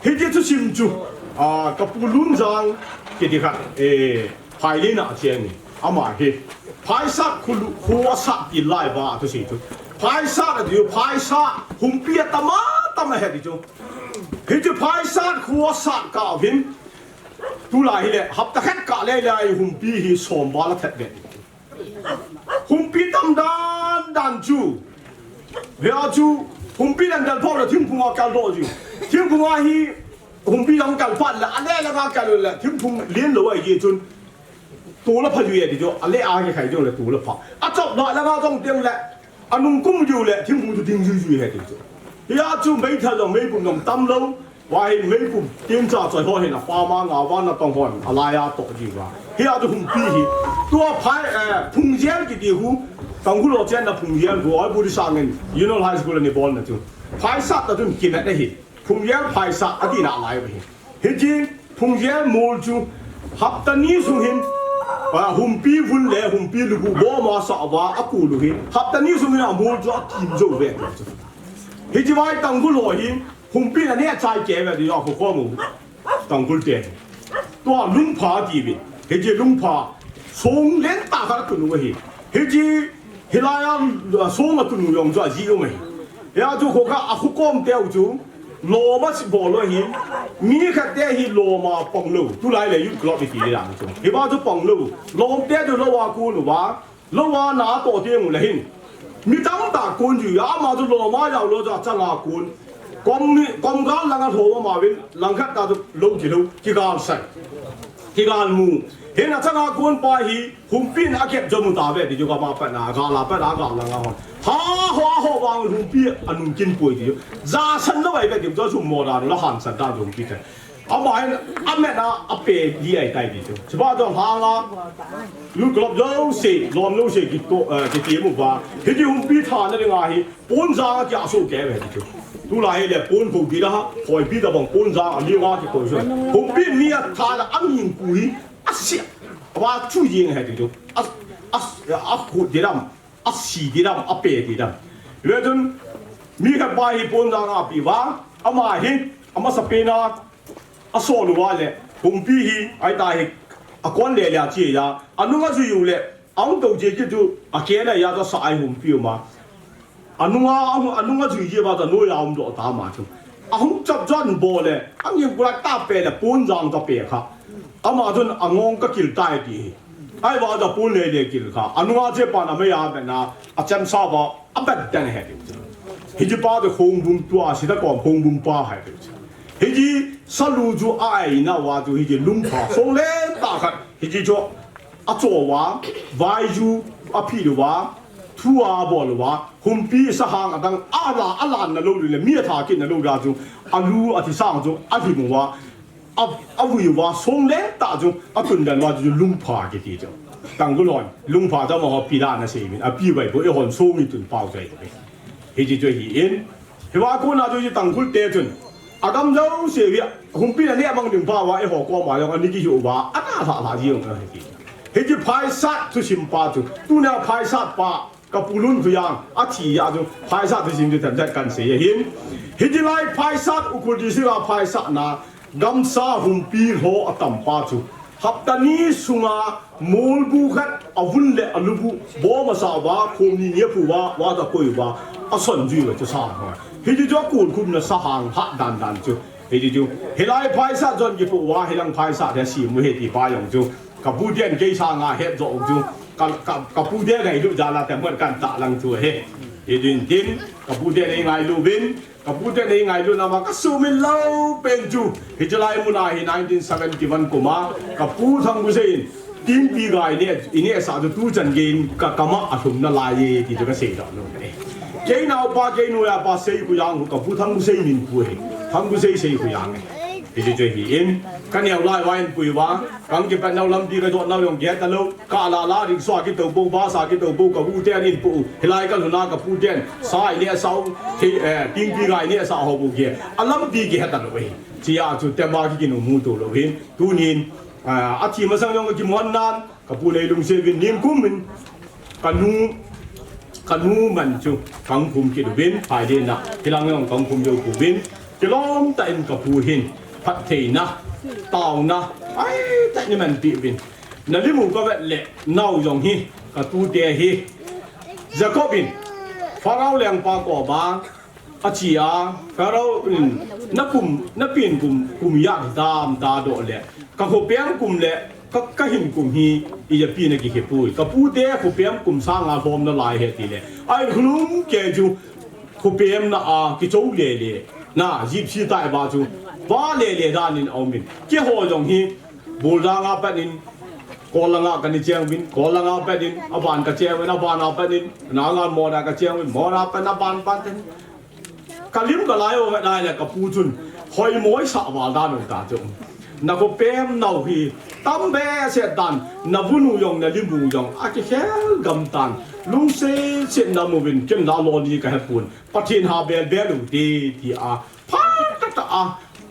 Hiti thusim chu, ah, ka pu Lunjang kiti khat, eh, Phailin a cheng in. Ama hi, Phaisat kho lu, kho asat ti lai uva thusei chu. Phaisat ati chu, Phaisat, humpi atam a tam ahi ti chu. Hiti Phaisat kho asat kah uvin. Tulai hile, hapta khat kah le le a humpi hi som val athet ve. Humpi tam dan dan chu. Hia chu, humpi dan dan pho le thingphung a kaldoh ji. Thingphung a hi humpi lang kal phat le, ale langa kal le, thingphung len lou ahi chun. Tol a pha jui e ti chu, ale a kikhai jong le tol a pha. Achop na langa jong teng le, anung kum jui le, thingphung chu ding jui jui e ti chu. Hia chu meithal jong, meipum jong tam lou. Vahin meipum, tin cha choi ho hin apam a nga van a tong hon, alai a toh ji va. Hia chu humpi hi. Tua phai, eh, phungjel kiti hu, Tangkhul ho chenna phungjel hu, oi bu di sangin, Union High School a ni bolna chu. Phaisat ta chun kimet ahi. Phungjel phaisat atina lai u ahi. Hiche phungjel mol chu hapta ni sung hin, ah, humpi vun le humpi lubu bom a sa uva akul u hi. Hapta ni sung hin amol chu akim jou ve ti chu. Hiche vai Tangkhul ho hi humpi na ne chai ke ve ti jo khu khomu. Tangkhul te. Tua lungpha ti ve. Hiche lungpha song len ta khat tunu ahi. Hiche Hilai a, a, song a tunu jong chu aji um ahi. Hia chu kho kha a khukom teu chu lom a si bol lou ahi. Mi khat te hi lom a pang lou. Tulai le youth club i ti le dang chu. Hiva chu pang lou. Lom te chu lou a kon uva. Lou a na toh teng u le hin. Mi tamtah kon ju a ama chu lom a jao lou chu achang a kon. Kom ni, kom gal lang a lhom ama vin. Lang khat ta chu lou ti lou. Kigal sai. Kigal mu. Hin achang a kon pa hi. Humpi in akep jo mu ta ve ti chu kama pat na, gal a pat na, gal lang a hon. Ha, ho, ho, vang humpi anung kin poi ti chu. Ja san lou ai ve ti chu sum mo da la han san da humpi te. Ama hin, amet na, ape di ai tai ti chu. Chiba jo hang a, lu klop jo se, lom lou se ki to, eh, ki ti mu ba. Hiti humpi tha na ri nga hi, pon ja ki a so ke ve ti chu. Tulai le pon ko di la ha, koi pi da bang pon ja a mi nga ki ko so. Humpi mi a tha na a min ku hi, a si. Ava chu jing he ti chu. A, a, a khu di lam, a si di lam, a pe di lam. Ve chun, mi khat pa hi pon jang a pi va, ama hi, ama sa pe na, a so lu va le, humpi hi, ai ta hi, a kon le le a chi ya, a nung a ju yu le, a ung to je ki chu, a ke na ya to sa ai humpi ma. Anunga, anunga jui ji ba ta noi a um doh ta ma chu. Ahung chap jon bo le, angin kula ta pe le pon jang ka pe kha. Ama chun angong ka kil tai ti hi. Ai ba ta pon le le kil kha. Anunga che pa na me ya be na, a chem sa ba, a bet den he ti. Hi ji pa de khong bung tua, si ta kom khong bung pa hai ti. Hi ji sa lu ju ai na wa ju hi ji lung pha. Song le ta khat, hi ji cho. A cho wa, vai ju, a phi lu wa, thu a bol wa, humpi sa hang a dang, a la, a lan na lo le, mi a tha kin na lo da chu, a lu a thi sang chu, a him wa, a, a vui wa, song le ta chu, a tun dan wa chu, lung pha ki ti chu. Tang ku lon, lung pha ta ma ho pi la na se min, a pi vai bo, e hon song i tun pau chai. Hi ji chu hi in, Hi va kona chu Tangkhul te chun. Agam jouse hi, humpi na ne mang ding pa va, eiho koma jong, ani kihiu va, ana lha lha ji jong ahi. Hiche phaisat thusim pa chu. Tuna phaisat pa, ka pu Lun Khojang, athi a chu, phaisat thusim chu themthat kan sei ahin. Hiche lai phaisat, Ukhrul district a phaisat na, Gamsa humpi lho atam pa chu. Hapta ni sunga molbu khat avun le alubu bom asa uva, khom ni ni aphu uva, va ta koi uva, ason jui uva chu sa ha. Hiti chu akul khum na sa hang ha dan dan chu. Hiti chu. Hilai phaisat jon kipu uva, hilang phaisat he simu he ti pa jong chu. Ka pu ten kei sanga het jo chu. Ka, ka, ka pu ten ngailu jal a te mon kan ta lang chu he. Hiti tin, ka pu ten ei ngailu vin. Ka pu ten ei ngailu na ma ka sumin lou pen chu. Hiche lai mun a hi nineteen seventy-one kum a, ka pu Thangkhosei in, Tingpi ga i ne, i nehsah chu tuchan gei in ka kam a alhum nalai e, ti chu ka sei doh nom e. Kei naopa, kei noiya pa Seikhoyang hu, ka pu Thangkhosei min pu hi. Thangkhosei Seikhoyang e. Hiche chu hi in, ka neo lai uva in pui uva, ka hung kipat nau lampi ka jot nau jong kihe talou. Ka la la rickshaw a kitou pou, bus a kitou pou, ka bu ten in pou. Hilai ka lhun a ka pu ten. Sa i nehsah u, thei, eh, Tingpi ga i nehsah ho bou kihe. A lampi kihe talou hi. Chia chu tema kikin u mu tou lou hin. Tunin, eh, athi masang jong ka kimuan nan, ka pu nei lungset uvin nin kum in. Ka nu, ka nu man chu, ka hung khum kit uvin, phai le na. Hilang jong ka hung khum jou uvin. Kilom tah in ka pu hin. Phattheina, taona, ai tah in nei man pi uvin. Na lim u ka vet le, nau jong hi, ka tute hi. Jacob in, Pharaoh lengpa koma, achi a, Pharaoh in, na kum, na pin kum, kum ijat hitam ta doh le, ka khopem kum le, ka, ka hin kum hi, ija pi na kihe poi. Ka pute khopem kum sanga lhom nalai e ti le. Ai khulum kei chu, khopem na a, kichou le le. Na, Gypsy type a chu, va le le dan in a um in. Keiho jong hi, Buldang a pat in, Kol langa kana cheng uvin, Kol langa pat in, aban ka cheng uvin, aban a pat in, Nangan Mona ka cheng uvin, Mona pat in, aban pat in. Ka lim ka lai u vet lai le ka pu chun, hoi moi sa val dan u ta chu. Na ko pem nau hi, tam be se dan, na vun u jong, na lim u jong, a kikhel gam tan, lungset set na mu uvin, ken la lo ni ka he pun. Pathen ha bel bel u te, ti a, phat ta ta a,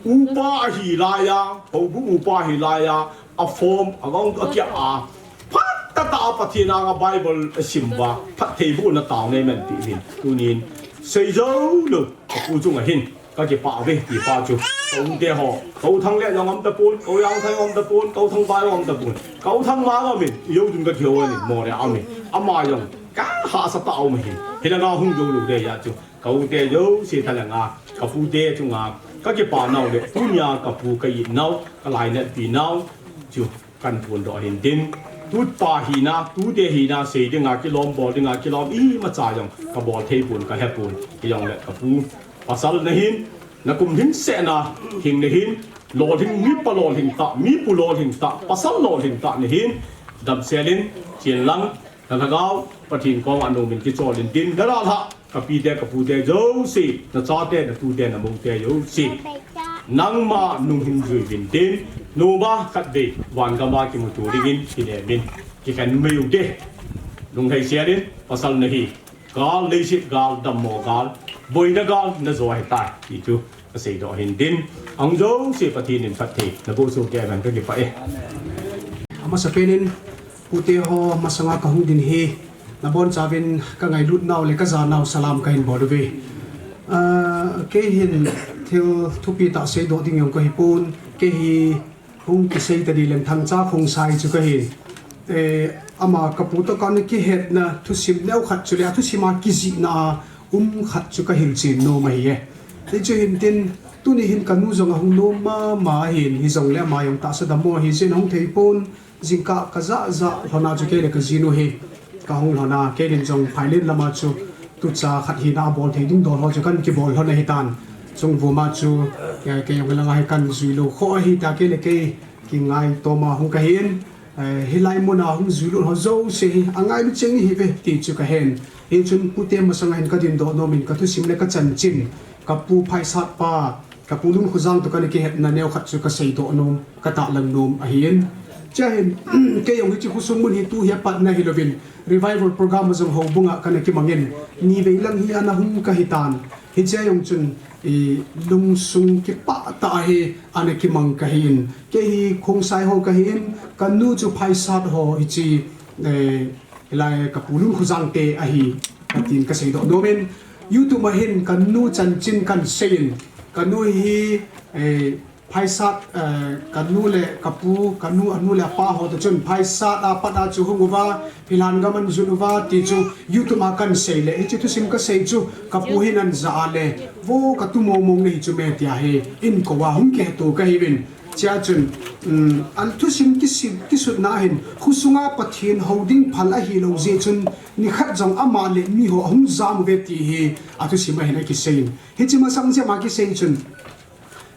upa ahi lai a, houbung upa ahi lai a, a form, a gong, a kia a, phat ta ta a, Pathen anga Bible a sim uva, phattheibohna tao nei men ti hin, tunin, sei jou lou, ka pu chunga hin, ka kipah uve, ti pa chu, ka u te ho, ka u Thang le jong um ta pon, ka u Jangthang um ta pon, ka u Thangbai um ta pon, ka u Thangmang um in, jou dun ka kihou anin, Moreh a um in, ama jong, ka hahsa ta um hin, hilanga hung jou lou de a chu, Ka u te jouse thalanga, ka pu te chunga, ka kipa nau le, tunia ka pu ka it nau, ka lainatpi nau, chu kan phondoh hin tin. Tupa hina, tute hina, sei dinga kilom, bol dinga kilom, imacha jong, ka bol thei pon, ka he pon, kei jong le ka pu. Pasal na hin, na kum hing sehna, hing na hin, lolhing, mipa lolhing tah, mipu lolhing tah, pasal lolhing tah na hin, damsel in, chin lang, Na lhagao, Pathen koma nom in kichol in tin, na dalha, ka pi te, ka pu te, jouse, na chate, na tute, na moute, jouse. Nangma nung hin jui uvin tin, noma khatvei, van gama kimuto dingin, kinem in, kikhen mai u te. Nung hei sian in, pasal na hi, gal, leiset gal, dammo gal, boina gal, na jo ahi tai, ti chu. Ka seidoh hin tin, ahung jouse Pathen in phatthei naboh soh kei hen, ka kipah e. Amasapen in, pute ho masanga ka hung din hi, nabonchauvin ka ngailut nau le ka ja nau salam ka hin bol uve. Ah, kei hin thil thupi tah seidoh ding jong ka hi pon, kei hi Hung kisei ta di leng Thangcha Khongsai chu ka hi. Eh, ama ka pu toh kana kihetna thusim neo khat chu le, a thusim a kijihna a um khat chu ka hilchen nom ahi e. Hichu hin tin, tuni hin ka nu jong ahung nom mama ahin, hijongle ama jong tahsa dammo ahi jeh in ahung thei pon, jingkah ka jah jah lhon a chu kei le ka jinu hi. Ka hung lhon a, kei in jong phailen lama chu tucha khat hina a bol thei ding dol ho chu kan kibol lhon ahi tan. Chung vuma chu, eh, kei jong langa hi kan jui lou kho ahi ta, kei le kei kingai toma hung ka hin, eh, hilai muna hung jui lut ho jouse hi, angailu cheng ihi uve ti chu ka hen. Hichun pute masanga hin ka dindoh nom in ka thusim le ka chanchin, ka pu Phaisat pa, Ka pu Lungkhojang toh kana kihetna neo khat chu ka seidoh nom, ka tahlang nom ahin. Chua hin, kei jong hiche khosung mun hi tu hi apatna hilouvin, revival program a jong houbung a kana kimang in, nivei lang hi ana hung ka hi tan. Hichea jong chun, i, lungsung kipah tah a hi ana kimang ka hi in. Kei hi Khongsai ho ka hi in, ka nu chu Phaisat ho hiche, eh, Hilai ka pu Lungkhojang te ahi, ka tin ka seidoh nom in, YouTube a hin ka nu chanchin kan sei in, ka nu hi, eh, Phaisat, eh, ka nu le ka pu, ka nu, a nu le a pa ho toh chun Phaisat a pat a chu hung uva, Philhan gam an jut uva, ti chu YouTube a kan sei le, hiche thusim ka sei chu, ka pu hin an ja a le, vo ka tu mong mong nahi chu me tia hi, in kou a hung kiheto ka hi uvin, Chua chun, um, a thusim kisim, kisutna hin, khosunga Pathen hou ding phal ahilou jeh chun, nikhat jong ama le mi ho ahung jam uve ti hi, a thusim a hin akisei in. Hiche masang jep a kisei chun,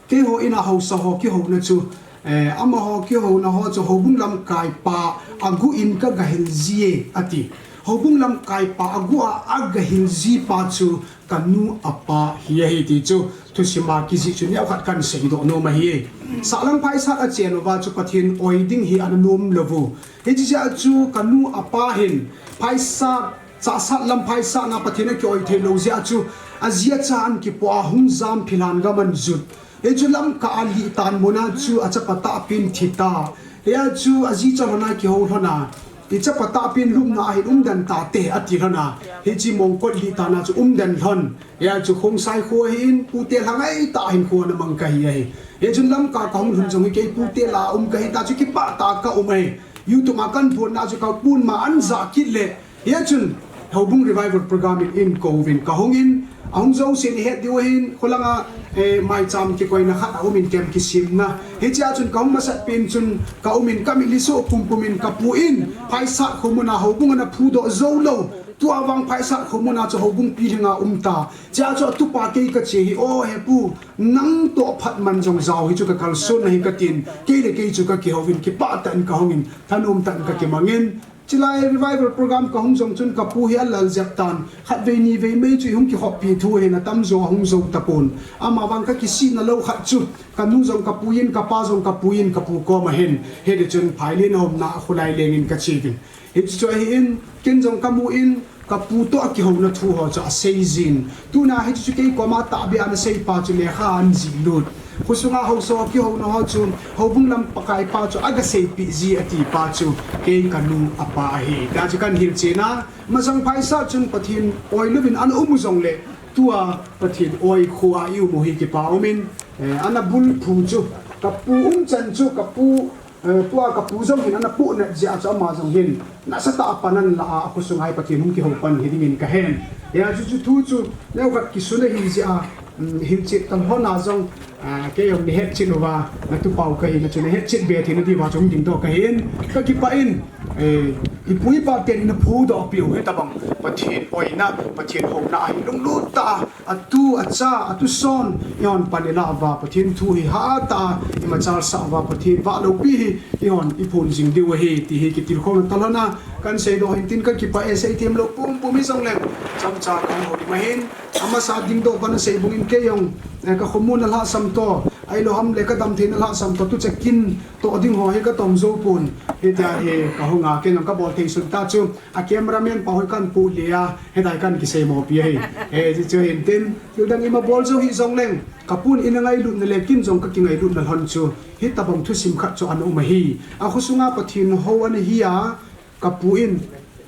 keiho in a haosa ho kihouna chu, eh, amaho kihouna ho chu houbung lamkai pa aguh in ka gahil ji e, ati. Houbung lamkai pa aguh a agahil ji pa chu, Ka nu a pa hi ahi ti chu thusim a kijih chu neo khat kan seidoh nom ahi. Sahlang Phaisat a chen uva chu Pathen oi ding hi ana nom lou u. Hiche jeh a chu ka nu a pa hin Phaisat, Chahsat lam Phaisat na Pathen a kioi thei lou jeh a chu a ji a cha an kipo a hung jam Philhan gam an jut. Hichu Lamka a lih tan muna chu a chapa tahpi in thi ta. Hia chu a ji cha lhon a kihou lhon a. I chapa tahpi in lupna a hin umden tate ati lhon a. Hiche Mongkot lih tan a chu umden lhon. Hia chu Khongsai kho ahin pute lhangai tah a hin kho ana mang ka hi ahi. Hichun Lamka ka hung lhun jong hi kei pute la um ka hi ta chu kipah tah a ka um ahi. YouTube a kan phonna chu ka pun ma an ja kit le. Hia chun, Houbung Revival Program in, in kou uvin ka hung in, ahung jouse in i het diu ahin, kholanga, eh, maicham kikoina khat a um in kem kisimna. Hichea chun ka hung masat pen chun ka um in ka mit liso pumpum in ka pu in, Phaisat kho muna houbung ana phudoh jou lou, Tua vang Phaisat khomun a chu houbung pilhing a um ta. Chea chu atupa kei kache hi, o he pu, nang toh phat man jong jao hi chu kakalson ahi katin, kei le kei chu kakihouvin, kipah tah in kahungin, thanom tah in kakimangin. Chulai revival program kahung jong chun kapu hi alal jep tan, khatvei nivei mai chu ihung kihoppi thu hin atamjo ahung jou tapon. Ama vang kakisihna lou khat chu, kanu jong kapuiyin, kapa jong kapuiyin, kapu koma hin, hiti chun Phailin a umna a kholai lengin kacheuvin. Hichu chu ahin, ken jong kamu in, kapu toh akihouna thu ho chu aseijin. Tuna hichu chu kei koma tahbeh a nasei pa chu lekha anjih lut. Khosunga haosa kihouna ho chu, houbung lam Pakai pa chu agaseipeh ji ati pa chu, kei kanu apa ahi. Tia chu kahin hilchen a, masang Phaisat chun Pathen oi louvin ana um u jongle, tua Pathen oi khoa i um u hi kipa umin, eh, ana bulphu chu, kapu umchan chu, kapu, eh, tua kapu jong hin ana pohnat jeh a chu ama jong hin nasatah a pan anla a, akhosunga hi Pathen hung kihou pan hi dingin kahen. Hia chu chu thu chu neokhat kisun ahi jeh a, um, hilchet talhon a jong, ah, kei jong nahetchet uva, natupa u kahi na chu nahetchet be thei nadiuva chu hung dingdoh kahin, kakipah in, eh, ipu ipa ten naphudoh peh u hitabang Pathen oina, Pathen houna ahi lunglut tah a, atu, acha, atuson, ihon pan ilah uva, Pathen thu hi hatah a imachalsah uva, Pathen vahloupi hi ihon iphon jing diu ahi, ti hi kitilkhouna talhon a kahin seidoh hin tin, kakipah e, seithem lou pumpum hijongleng, chomcha kahung houlim ahin, amasa dingdoh bana sei bangin kei jong, eh, kakhomun alhahsam toh, ahilou ham le kadamtheina lhahsam toh, tuchah kin toh ding ho hi katong jou pon, hitia hi kahunga, kei jong kabol thei sun tah chu, a cameraman pa hoi kahin pu le a, hitia kahin kiseimopi ahi. Hichu chu hin tin, thildang ima bol jou hijongleng, kapun eina ngailutna le ken jong kakingailutna lhon chu, hitabang thusim khat chu ana um ahi. Akhosunga Pathen hou ana hi a, kapu in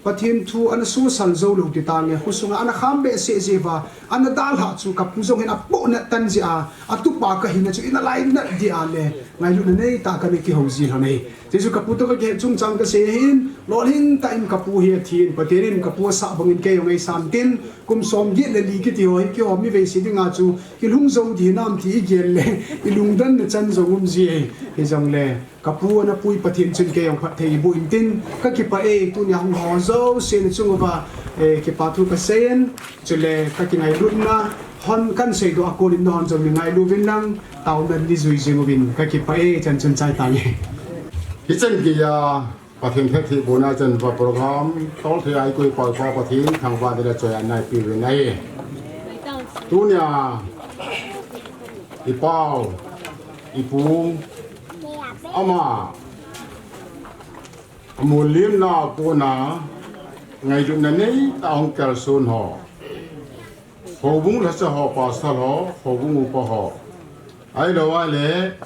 Pathen thu ana sosal joulou ti tange, khosunga ana kham behseh jeh uva, ana dalhah chu kapu jong hin apohnat tan jeh a, atupa kahina chu eina lainat ding a le, ngailutna neitah a kana kihou ji lhon ahi. Hichu kapu toh kakihet chungchang kasei ahin, lolhing tah in kapu hi athin, Pathen in kapu asah bangin kei jong eisan tin, kum somget le li kiti ho hi keiho mi veise dinga chu kilhung jou ding hinam ti igel le, ilungdonna chan jong um ji ahi. Hijongle kapu ana pui Pathen chun kei jong phatthei eiboh in tin, kakipah e, tunia hung ho jouse nachung uva, eh, kipa thu kaseiyin, chule kakingailutna hon kahin seidoh a kon in nahon jong neingailuvin lang, taona neijui jing uvin, kakipah e, chan chun chai tange. Hichan geiya Pathen phattheibohna chan uva program tolthei a eikoi pau pa Pathen thangvahna le choi-atna eipeuvin ahi. Tunia ipau, ipu, ama amulimna a kona ngailutna neitah a hung kalson ho, houbung lhacha ho, pastor ho, houbung upa ho, ahilou le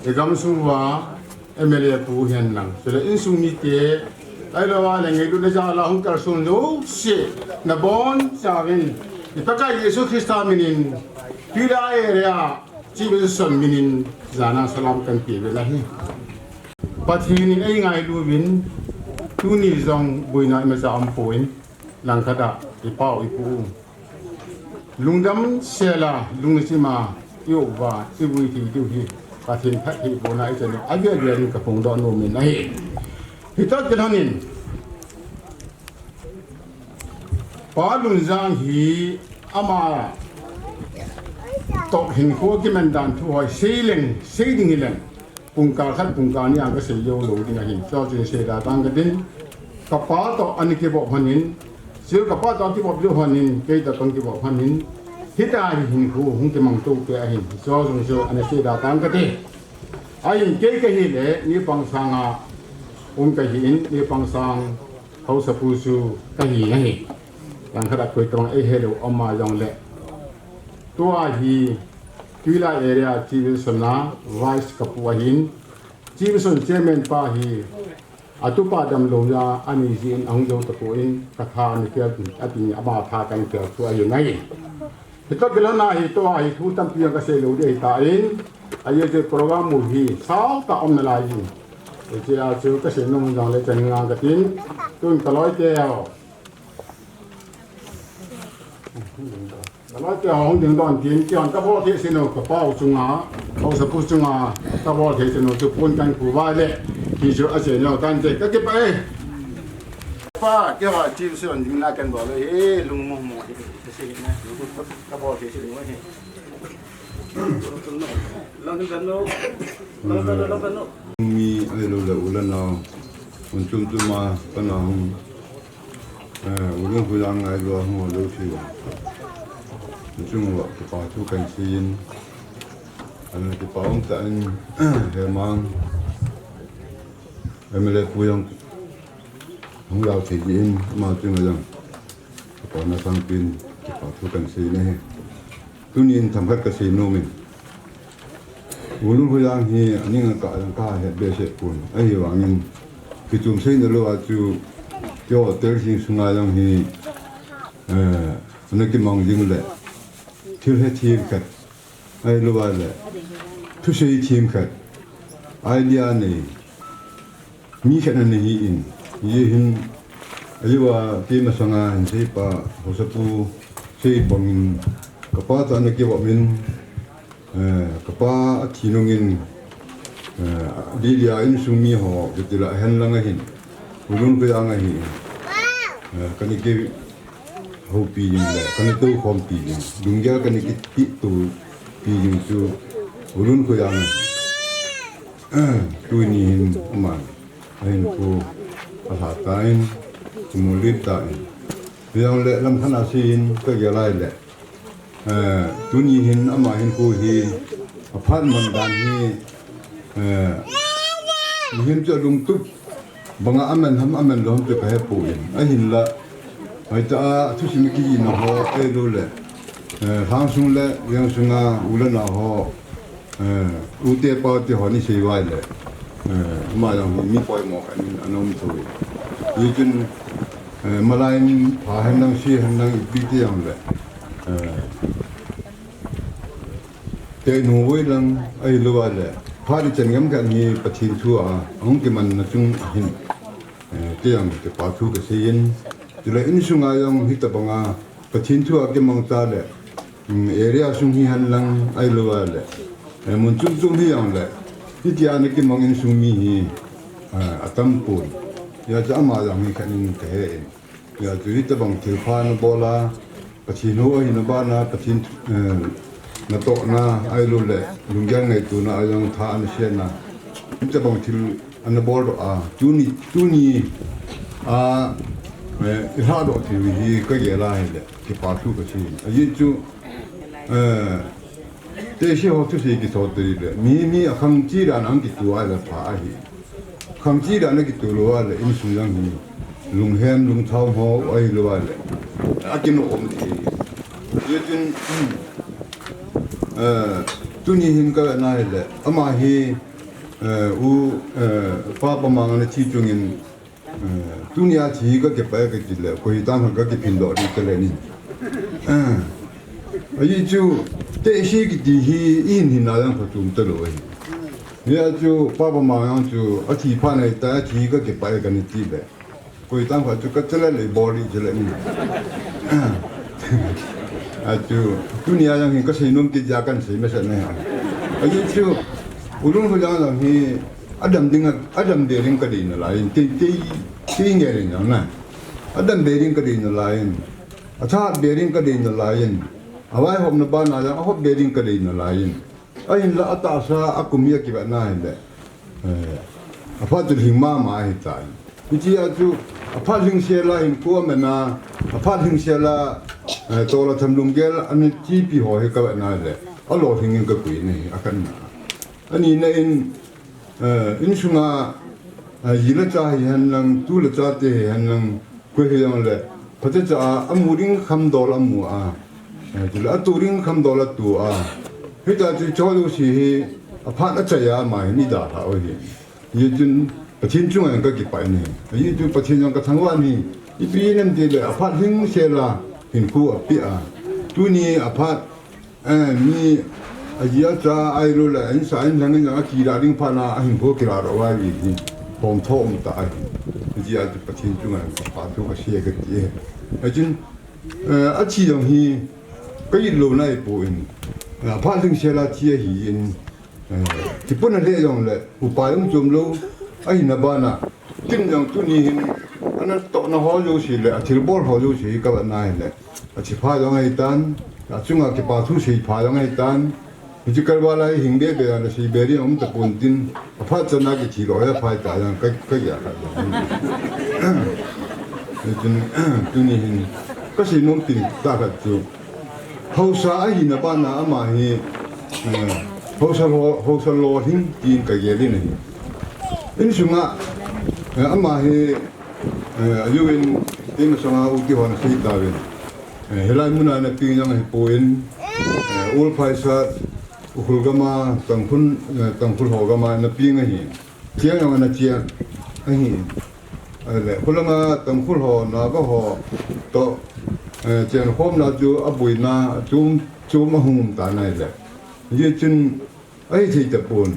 igamsung uva M L A pu hihen lang, chule insung mite, ahilou le ngailutna jal a hung kalson jouse, nabonchauvin i Pakai Jesu Christa minin, Tuilai area Chief Bishop minin jana salam kahin peuvin ahi. Pathen in eingailuvin, tuni jong boina imacha aumpon, langkhat a ipau ipu lungdam sela, lungchim a iup uva ivui thei diu hi Pathen phattheibohna ichan u avel vel in kaphongdoh nomin ahi. Hitah kilhonin Pa Lunjang hi ama toh hinkho kiman dan thu ho seileng, sei ding hileng, pungkal khat pungkal ni a kasei joulou ding ahin, chuche seida tang katin. Kapa toh ana kivop lhonin, chule kapa toh akivop jou lhonin, kei toh kahung kivop lhonin, hitia hi hinkho hung kimang tou kei ahin, chuche jong chu ana seida tang kate. Ahin kei kahile, Nipang sanga um kahin, Nipang sang haosapu chu kahi ahi. Langkhat a koitobang eihelou ama jongle, tua hi Tuilai area Chief Bishop a vice kapu ahin, Chief Bishop chairman pa hi atupa damlou a anei jeh in ahung jou tapon, katha ana kel tin, atin ama tha kahin kel thu ahi nai. Hitah kilhon a hi tua hi thu tampi jong kasei lou ding ahitan, ajeh chu program u hi sautah a um nalai jin. Hichea chu kasei nom jongle chan ngang katin, tun kaloite ho, kaloite ho hung dingdon tin, keihon kabol thei sinu kapau chunga, haosapu chunga kabol thei sinu chu pon kahin phu uva le, hichu asei nom tante, kakipah e. Pa, keiho team se on ding na kan bol hi, lungmong mong hi, se hi na, ka bol hi se ding hi. Lang kan no, lang kan no, lang kan no. Mi ahilou le u le nao, mun chom chom a, ka na hung, eh, u Lungkhoilang ahilou a hung lou thi. Mun chom a, kipa thu kan sei in, ana kipa um tah in, Hemang, M L A pu jong, hung lau thei jeh in, ama chunga jong, kipa na sangpin, kipa thu kan sei in ahi. Tunin themkhat ka sei nom in. U Lungkhoilang hi aning a kah jong ka het behseh pon. Ahivangin, kichom seina lou a chu, keiho tel jing sunga jong hi, eh, ana kimang jing le, thil he themkhat. Ahilou a le, thusei themkhat. Idea nei. Mi khat ana hi in, hijeh hin, ajeh a kei masanga hin seipa, haosapu, sei bangin, kapa toh ana kivop in, eh, kapa athi nungin, eh, Lilia insung mi ho, kiti la hen lang ahin, u Lungkhoilang ahi in, eh, kana kihoupi jing le, kana toukhompi jing, lunggel kana kitohpi jing chu, u Lungkhoilang ahi. Tuni hin aman ahinkho alha tan, kimu lut tan. Hijongle lamkhat a sei in ka gel a ahile, eh, tuni hin ama hinkho hi aphat man dan hi, eh, mihem chu alungtup banga aman ham aman lou ham chu ka hepoi. Ahinla, hoitah a thusim kijihna ho ahilou le, eh, lhangsung le vengsunga u le nao ho, eh, u te pau te ho ni sei uva ahile, eh, ama jong hi mi poimo khat in ana um thou e. Hichun, eh, malai in pha hen lang, se hen lang, ipi ti jongle, eh, teh nom voi lang ahilou a le, phat ichan gam khat hi Pathen thu a ahung kimanna chung ahin, eh, ti jong kipa thu ka sei in, chule insunga jong hitabanga Pathen thu a kimang ta le, um, area sung hi hen lang ahilou a le, eh, mun chom chom hi jongle, hitia ana kimang insung mi hi, eh, atam pon. Hijeh chun ama jong hi khat in ka he in. Hijeh chun hitabang thilpha ana bol a, Pathen hou ahina bana, Pathen, eh, natohna ahilou le, lunggel ngaitona a jong tha ana sena, hitabang thil ana boldoh a, tuni, tuni a, eh, ilhadoh thei u hi ka gel a ahile, kipa thu ka sei. Ajeh chu, eh, tehse ho thusei kithou tei le, mi, mi akhang chi dan a kitoh a le pha ahi. Khang chi dan a kitoh lou a le, insung jong hi lunghem lungthao ho ahilou a le, akinoh um thei. Hijeh chun, eh, tuni hin ka na ahile, ama hi, eh, u, eh, Pa Pamang ana thi chungin, eh, tunia thi ka kipah e ka ti le, koi tah khat ka kiphin doh ding ka le nin. Eh, ajeh chu, tehse kiti hi, ihin hinna jong kho chom talou ahi. Hijeh chun, Pa Pamang jong chu, athi phat na hita, athi ka kipah e kana ti le, koi tah khat chu ka chala le bol ding chu le nin. Achu, tunia jong hi ka sei nom kit jeh a kan sei masa ne. Ajeh chu, u Lungkhoilang jong hi, adam ding a, adam be ding ka dei nalai in, tei, tei, tei nge ding jong na. Adam be ding ka dei nalai in, atha be ding ka dei nalai in, avaihopna bana jong ahop be ding ka dei nalai in. Ahinla atahsa a kum hi akivet na ahile, eh, aphat chu lhing mama ahitai. Hichea chu aphat lhing sela hinkho aman a, aphat lhing sela, eh, tol a tham lunggel ana chepi ho hi ka vet na ahile, alolhing in ka koi in ahi, akhatna. Anina in, eh, insunga, eh, ji le cha hihen lang, tu le chate hihen lang, koi hijongle, phatecha a, amu ding khamdol amu a, eh, chule atoh ding khamdol atoh a. Hitia chu choi jouse hi, aphat achai a ama hin eidalhah u ahi. Hijeh chun Pathen chunga jong ka kipah in ahi. Hijeh chun Pathen jong ka thangvah in ahi. Ipi ham itile, aphat lhing sela hinkho apeh a, tuni aphat, eh, mi aji acha ahilou le, insa inlhang in jong akilah ding phat na ahinkho kilah doh uva ahi hi, hom tho um tah ahi. Hijeh a chu Pathen chunga jong kipa thu ka sei e ka ti e. Hichun, eh, athi jong hi ka it louna ahipoi, eh, aphat lhing sela thi ahin, eh, kipuna lheh jongle upai um chom lou, ahina bana, ken jong tuni hin, Natohna ho jouse le, athilbol ho jouse hi kavetna ahile, athi pha jong ahitan, achunga kipa thu sei pha jong ahitan, hiche kalval a hi hing bebe a nasei be ding aum tapon tin, aphat chan a kithi lou ahi, aphai ta jong ka, kagel khat jong. Hichun, tuni hin, kasei nom pen tah khat chu, haosa ahina bana ama hi, eh, haosa lo, haosa lolhing tin kagel in ahi. Insunga, eh, ama hi, eh, a U N team sunga U T hon asei tauvin. Eh, hilai muna napeng jong ahipon, eh, Ol Phaisat, Ukhrul gama Tangkhul, eh, Tangkhul ho gama napeng ahi. Cheng jong ana cheng ahi. Ahile, khulanga Tangkhul ho, Naga ho toh, eh, chenkhomna chu aboina, achom, chom ahung um tan ahile. Hichun, ahithei tapon.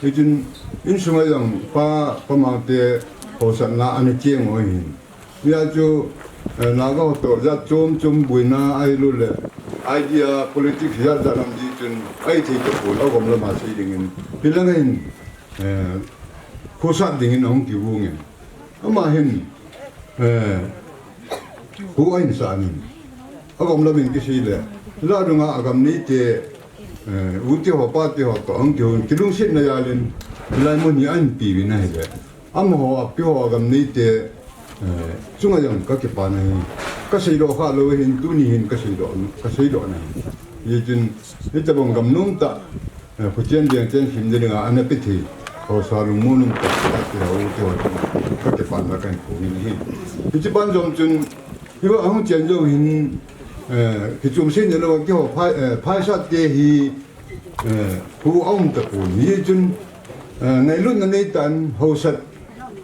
Hichun, insunga jong pa, pa Mangte haosatna ana cheng u ahin. Hia chu, eh, Naga ho toh jat chom chom boina ahilou le, idea, politics jat jat lam ding chun, ahithei tapon, agom lama sei dingin. Hilanga hin, eh, khosat dingin ahung kivungin. Ama hin, eh, khu ahin sanin. Agom lamin kisei le, la dunga agam neite, eh, U T ho, Pa T ho toh ahung kihon, kilungsetna jalin, hilai mun hi ahin peuvin ahile. Amaho, apiho agam neite, eh, chunga jong kakipana ahi. Kaseidoh khalou ahin, tuni hin kaseidoh, kaseidoh na ahi. Hichun, hitobang gam nomtah, eh, khochen veng chen sim dinga ana pe thei haosa lungmong nomtah, kati ho, kati ho, kakipana kahin phong in ahi. Hiche ban jom chun, hiva ahung chen jou hin, eh, kichom sei nalou, keiho phai, eh, Phaisat te hi, eh, khu aum tapon. Hichun, eh, ngailutna neitan, haosa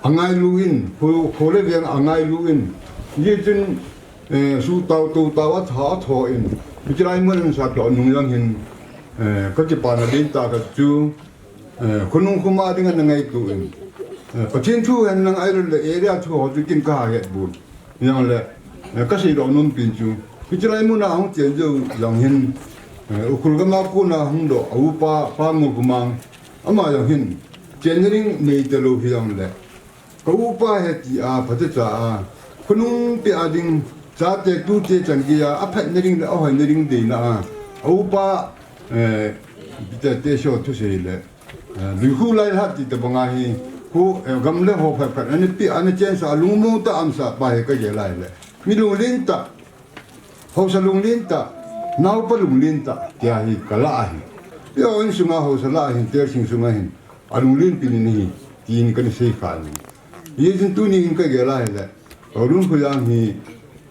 angailu in, khu, khu le veng angailu in. Hichun, eh, sutao, toutao atha, atho in. Hiche lai mun sa toh nung jong hin, eh, kakipana ding tah khat chu, eh, khonung khoma dinga ana ngaito in. Eh, Pathen thu henlang ahilou le area thu ho chu kin kaha het bou. Hijongle, eh, kaseidoh nom pen chu, hiche lai muna ahung chen jou jong hin, eh, Ukhrul gama kona hung doh, a upa, Pa Ngulkhomang, ama jong hin, chenna ding nei talou hijongle, ka upa ahi tia phatecha a, khonung peh a ding, chate tute chan geiya, aphatna ding le ahoina ding deina a, a upa, eh, Peter Teso thusei le, eh, Luikhu Lailhat ti tobanga hi, khu, eh, gam le ho phat phat, ana pe, ana chensah, lungmong tah a umsah pa hi kagel a ahile. Mi lunglen tah, haosa lunglen tah, naopa lunglen tah, tia hi kalah ahi. Eiho insunga haosa lah ahin, Teersing sunga hin, alunglen pen in ahi, tin kana sei kha in. Hichun tuni hin kagel a ahile, Haolun Khoijang hi,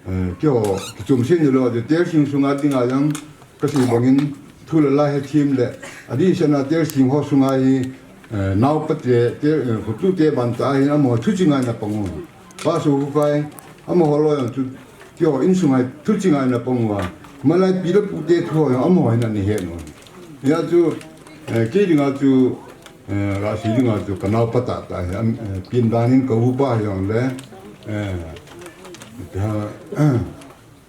eh, keiho, kichom sei nalou, Teersing sunga dinga jong, kasei bangin, thu le la hethem le, adeh sehna Teersing ho sunga hi, eh, naopa te, te, eh, khotute ban tah ahin amaho thuching a ana pang u. Pa Sokhukai, amaho loi jong chu, keiho insunga thuching a ana pang uva. Malai pi le pute thu ho jong amaho hin ana het u. Hia chu, eh, kei dinga chu, eh, kasei dinga chu ka naopa tahtah ahi, am, eh, pen dan in ka upa hijongle, eh, ipi ham,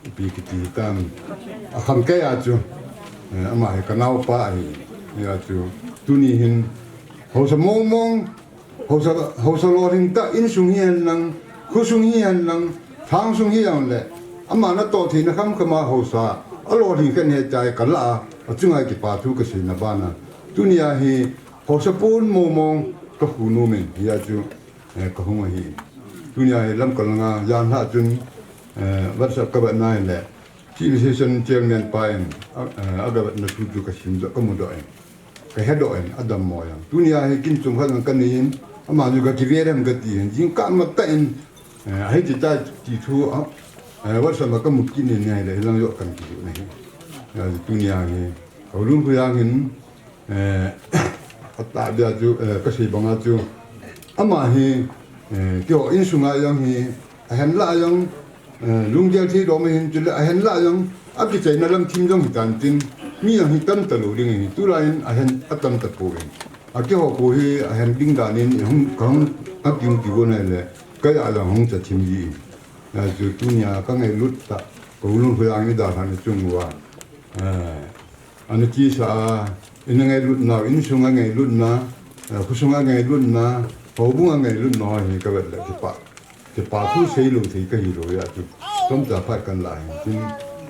ipi kiti tam, akhangkei a chu, eh, ama hi ka naopa ahi, hia chu, tuni hin, haosa mong mong, haosa, haosa lolhing tah, insung hihen lang, khosung hihen lang, thangsung hijongle, ama natoh theina khamkham a haosa, alolhing khen ahi tia kalah a, achunga kipa thu kaseina bana. Tunia hi, haosa pon mong mong kakhu nom in, hia chu, eh, kahung ahi. Tunia hi Lamka langa jan lhah chun, eh, WhatsApp kavetna ahile, Chief Assistant Chairman pa in, a, eh, agavetna thu chu kasimdoh, kamudoh in, kahedoh in, adammo jeng. Tunia hi kin chomkhat jong kanei in, ama chu kakive dem kati in, jingkah matah in, eh, ahi ti tai ti thu, a, eh, WhatsApp a kamu kit in ahile, hilang joh kakijoh na ahi. Hia chu tunia hi, Haolun Khoijang hin, eh, atahbeh a chu, eh, kasei banga chu, ama hi, eh, keiho insunga jong hi, ahen lah jong, eh, lunggel thei dom ahin chule, ahen lah jong, akichaina lam thim jong hitan tin, mi jong hi tam talou ding ahi, tulai in ahen atam tapon. A keiho kho hi, ahen ding dan in, hung, kahung, akiu kigon ahile, kajah jong hung cha thim ji in. Hia chu tunia kangailut tah, ka Haolun Khoijang idalhahna chung uva, eh, ana chesa a, ina ngailutnau, insunga ngailutna, eh, khosunga ngailutna, houbunga ngailutna ho hi kavet le kipah. Kipa thu seilou thei kahi lou ahi chu. Chomcha phat kan la hin. Tin,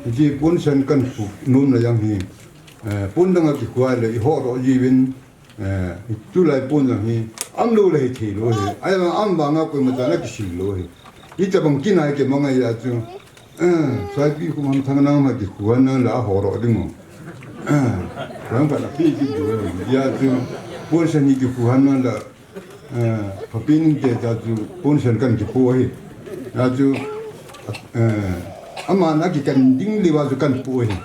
hiche ponsan kan pu nom na jong hi, eh, pon dang a kikhu le i ho ro jiuvin, eh, tulai pon jong hi, am lou le hi thei lou hi. Ahivang am vang a koima chan a kisil lou hi. Hitabang kinai kei mang ahi chu. Eh, Saipi khu ham thang nang ma kikhu han nang la ho ro ding mo. Eh, rang pa la pi ki du. Ahi chu. Ponsan hi kikhu han nang la Eh, Papi nin te cha chu ponsan kan kipu ahi. Achu, eh, aman akikan ding leuva chu kan pu ahi.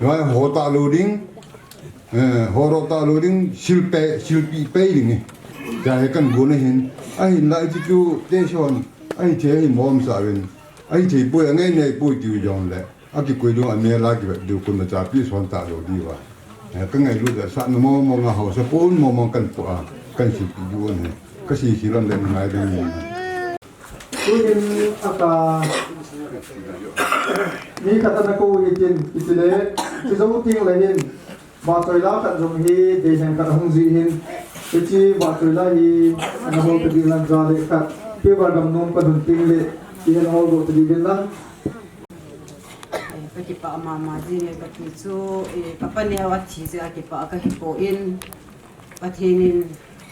Loi ho talou ding, eh, ho ro talou ding, silpe, silpi pe ding ahi. Cha hi kan bu na hin. Ahin lai chu chu te son, ahi che hi mom sa vin. Ahi che pu angai nei pu tiu jong le. Akikoi lou a mel a kivet diu koima cha pi son talou diu a. Eh, ka ngailut a sa na mo mo nga ho sa pon mo mo kan pu a, kan si pi diu ne. Ka si si lam le ngai le ni. Tuhin aka ni ka ta na ko hi tin, iti le, ti zo ting le hin. Ba toi la khat jong hi, de hen khat hung ji hin. Ti ba toi la hi, na ho ta di lan ja le khat. Pi ba gam nom ka dun ting le, ti hen ho go ta di bin lang. Eh, ka kipah mama jing e ka ti chu, eh, ka pa neo a thi jeh a kipah ka hi poi, Pathen in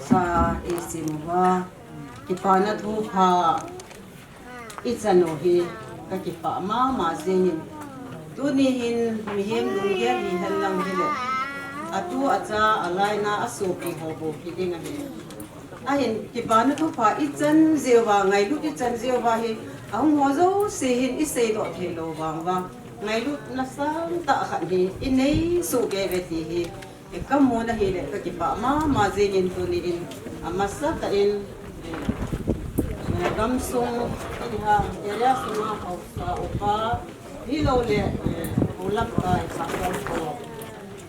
sa eisem uva, kipana thupha i chan u hi ka kipah mama jing in, tuni hin mihem lunggel hi hen lang hile, atu acha alaina asopi ho bou hi ding ahi. Ahin, kipana thupha i chan jeh uva, ngailut i chan jeh uva hi, ahung ho jouse hin i seidoh thei lou vang uva, ngailutna sangtah khat hi i nei soh kei uve ti hi, eh, ka mu na hile, ka kipah mama jing in tuni in, amasa tah in, eh, eh, gamsung, area sunga haosa upa, hilou le, eh, ho lamkai, sakol ko,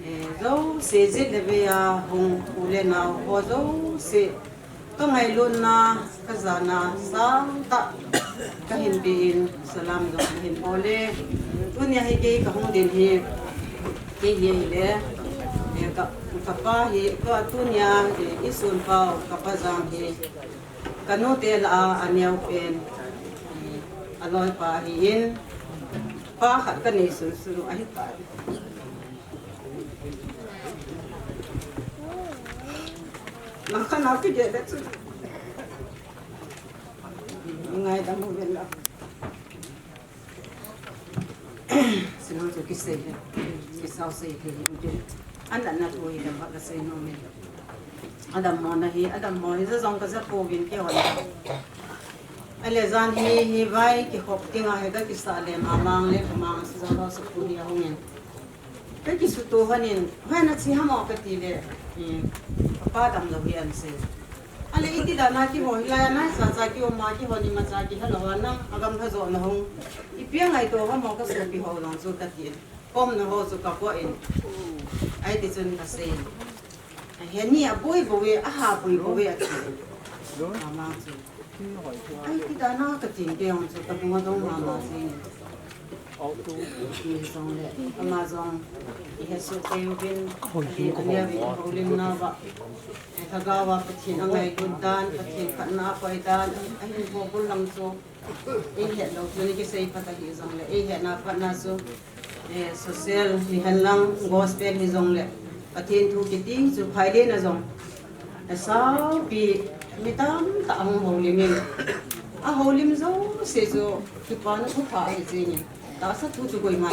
eh, jouse jit le vei a hung u le nao ho jouse, ka ngailutna, ka jana sangtah ka hin pe in, salam jong ka hin bol e. Tunia hi kei ka hung din hi, kei hi ahile, eh, ka, ka pa hi, tua tunia, eh, i sun pau, ka pa jang hi, ka nu te lah a, aneo pen, eh, aloi pa ahi in, pa khat ka nei sun sun ahi tai. Nang kha nao kigel le chu. Ngaidam uvin lang. Sinang chu kisei le. Kisau sei thei le. An dan na thu hi dam ba ka sei nom e. Adam mo na hi, adam mo hi ja jong ka ja pouvin kei hon. Ale jan hi, hi vai kikhop tinga hi ka kisa le ma mang le ka mang si jong lo sa pu hi ahung in. Ka kisuto hon in, hoiya na che ham o ka ti le, eh, ka pa damlou hi an sei. Ale iti dan a kihou hilai a naicha cha kium a kihou ni ma cha kihe lou a nang agam lha jo na hung. Ipi a ngaito ham o ka sopi ho jong chu ka ti. Kom na ho chu ka po in. Ahi ti chun ka sei. Ahi ni a boi boi a ha boi boi a ti. Ama chu. Ahi ti dan a ka tin kei jong chu ka bunga dong mama jing. Ni jong le, ama jong, i he soh kei uvin, ani, ani a vin houlim na uva. E, lhagao a Pathen a ngailut dan, Pathen phatna a koi dan, ahin bol bol lang chu. Ei het lou chu ni kisei phat ahi jong le, ei hetna phatna chu, eh, social hi hen lang, gospel hi jong le, Pathen thu kiti chu phai le na jong. Asaupi mi tamtah ahung houlim in. Ahoulim jouse chu kipana thupha ahi jeng in. Tahsa thu chu koima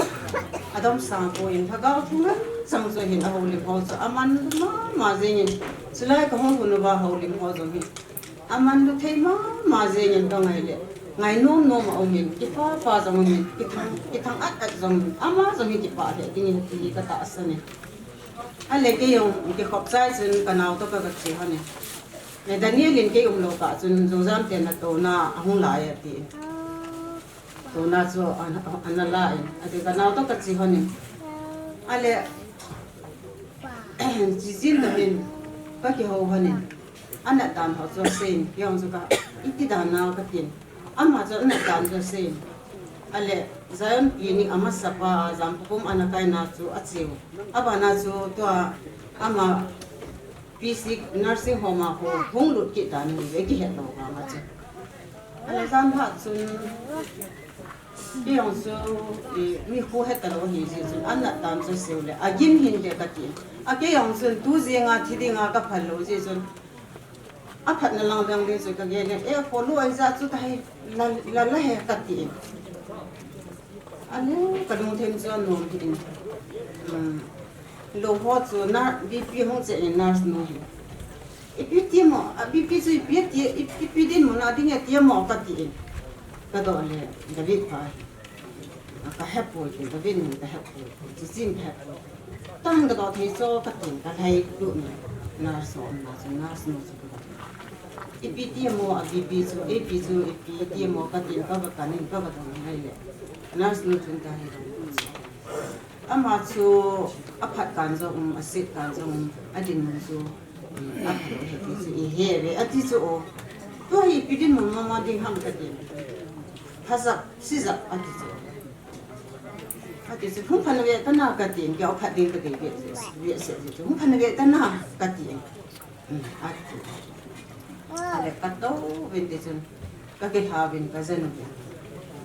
adom sang poi in, lhagao thu ngen chang chu hin ahoulim ho chu aman mama jeng in. Chulai ka hung hun uva houlim ho jong hi aman lou thei mama jeng in ka ngai le. Ngai nom nom a um in, kipah pah jong um in, kithang, kithang at at jong um in, ama jong hi kipah le ding in ti ka tahsan e. Ale kei jong kikhop chai chun ka nao toh ka, ka che hon e. Ne Daniel in kei umlou kah chun Jojam te na touna ahung lai e ati. Touna chu an, an, ana la in. Ati ka nao toh ka che hon e. Ale, chi jin toh hin ka kihou hon e. Anat dan ho chu asei in, kei jong chu ka, iti dan a ka tin. Ama chu anat dan chu asei in. Ale, Zion Clinic a masapa, Jampum ana kaina chu ache u. Abana chu tua ama P C nursing home a ho hung lut kit dan hi ve kihet lou vang a chu. Aleh jan phat chun, kei jong chu, i, mi khu heta lou hi ji chun, anat tan chu seu le, agim hinte kati. A kei jong chun, tu jinga, thi dinga kaphal lou ji chun, aphatna lang dang ding chu kagel le, e, kho lou ahi ja chu tahi, la, la, la he kati. Aleh, kalungthim chu anom hi in. Hmm. Lou ho chu na, B P hung che in nurse nu hi. Ipi ti mo, a B P chu ipi ti, ipi, ipi dinmun a ding e ti mo kati in. Kadoh le, David pa hi. A kahe poi ti, David nun kahe poi ti, Chichi in kahe poi ti. Tang kadoh thei cho kati in, kalhai lut in. Nurse ho umna chu, nurse nu chu kadoh. Ipi ti mo, a B P chu, ipi chu, ipi ti mo kati in, kava kan in, kava dong ngai le. Nurse nu chun tahi dong. Ama chu aphat kan jong um, aset kan jong um, adinmun chu, um, aphat he ti chu ihe ve, ati chu o. Tua hi ipi dinmun mama ding ham kati. Phajah, sijah, ati chu. Ati chu, hung phan ve tana kati, kei aphat ding kati ve, ve se chu. Hung phan ve tana kati. Hmm, ati. Aleh katou vin ti chun, kakilha vin kajen vin.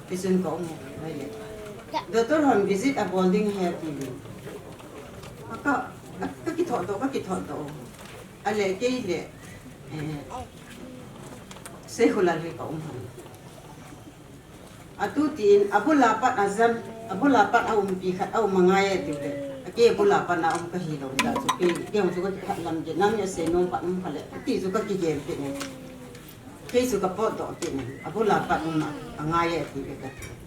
Ti chun kaum uve le. Doctor hon visit abol ding ahi ati vin. Ka, ka, kakithot doh, kakithot doh. Aleh kei le, eh, Seikhulal hi kaum uve. Atu tin, abul a pat ajan, abul a pat aumpi khat aum angai e tiu le. Akei abul a pat a um kahi lou, ja chu kei, kei jong chu kakiphat lam kit, nami asei nom pat um kha le, ati chu kakigel kit in. Kei chu kapot doh kit in, abul a pat um angai e tiu le kati.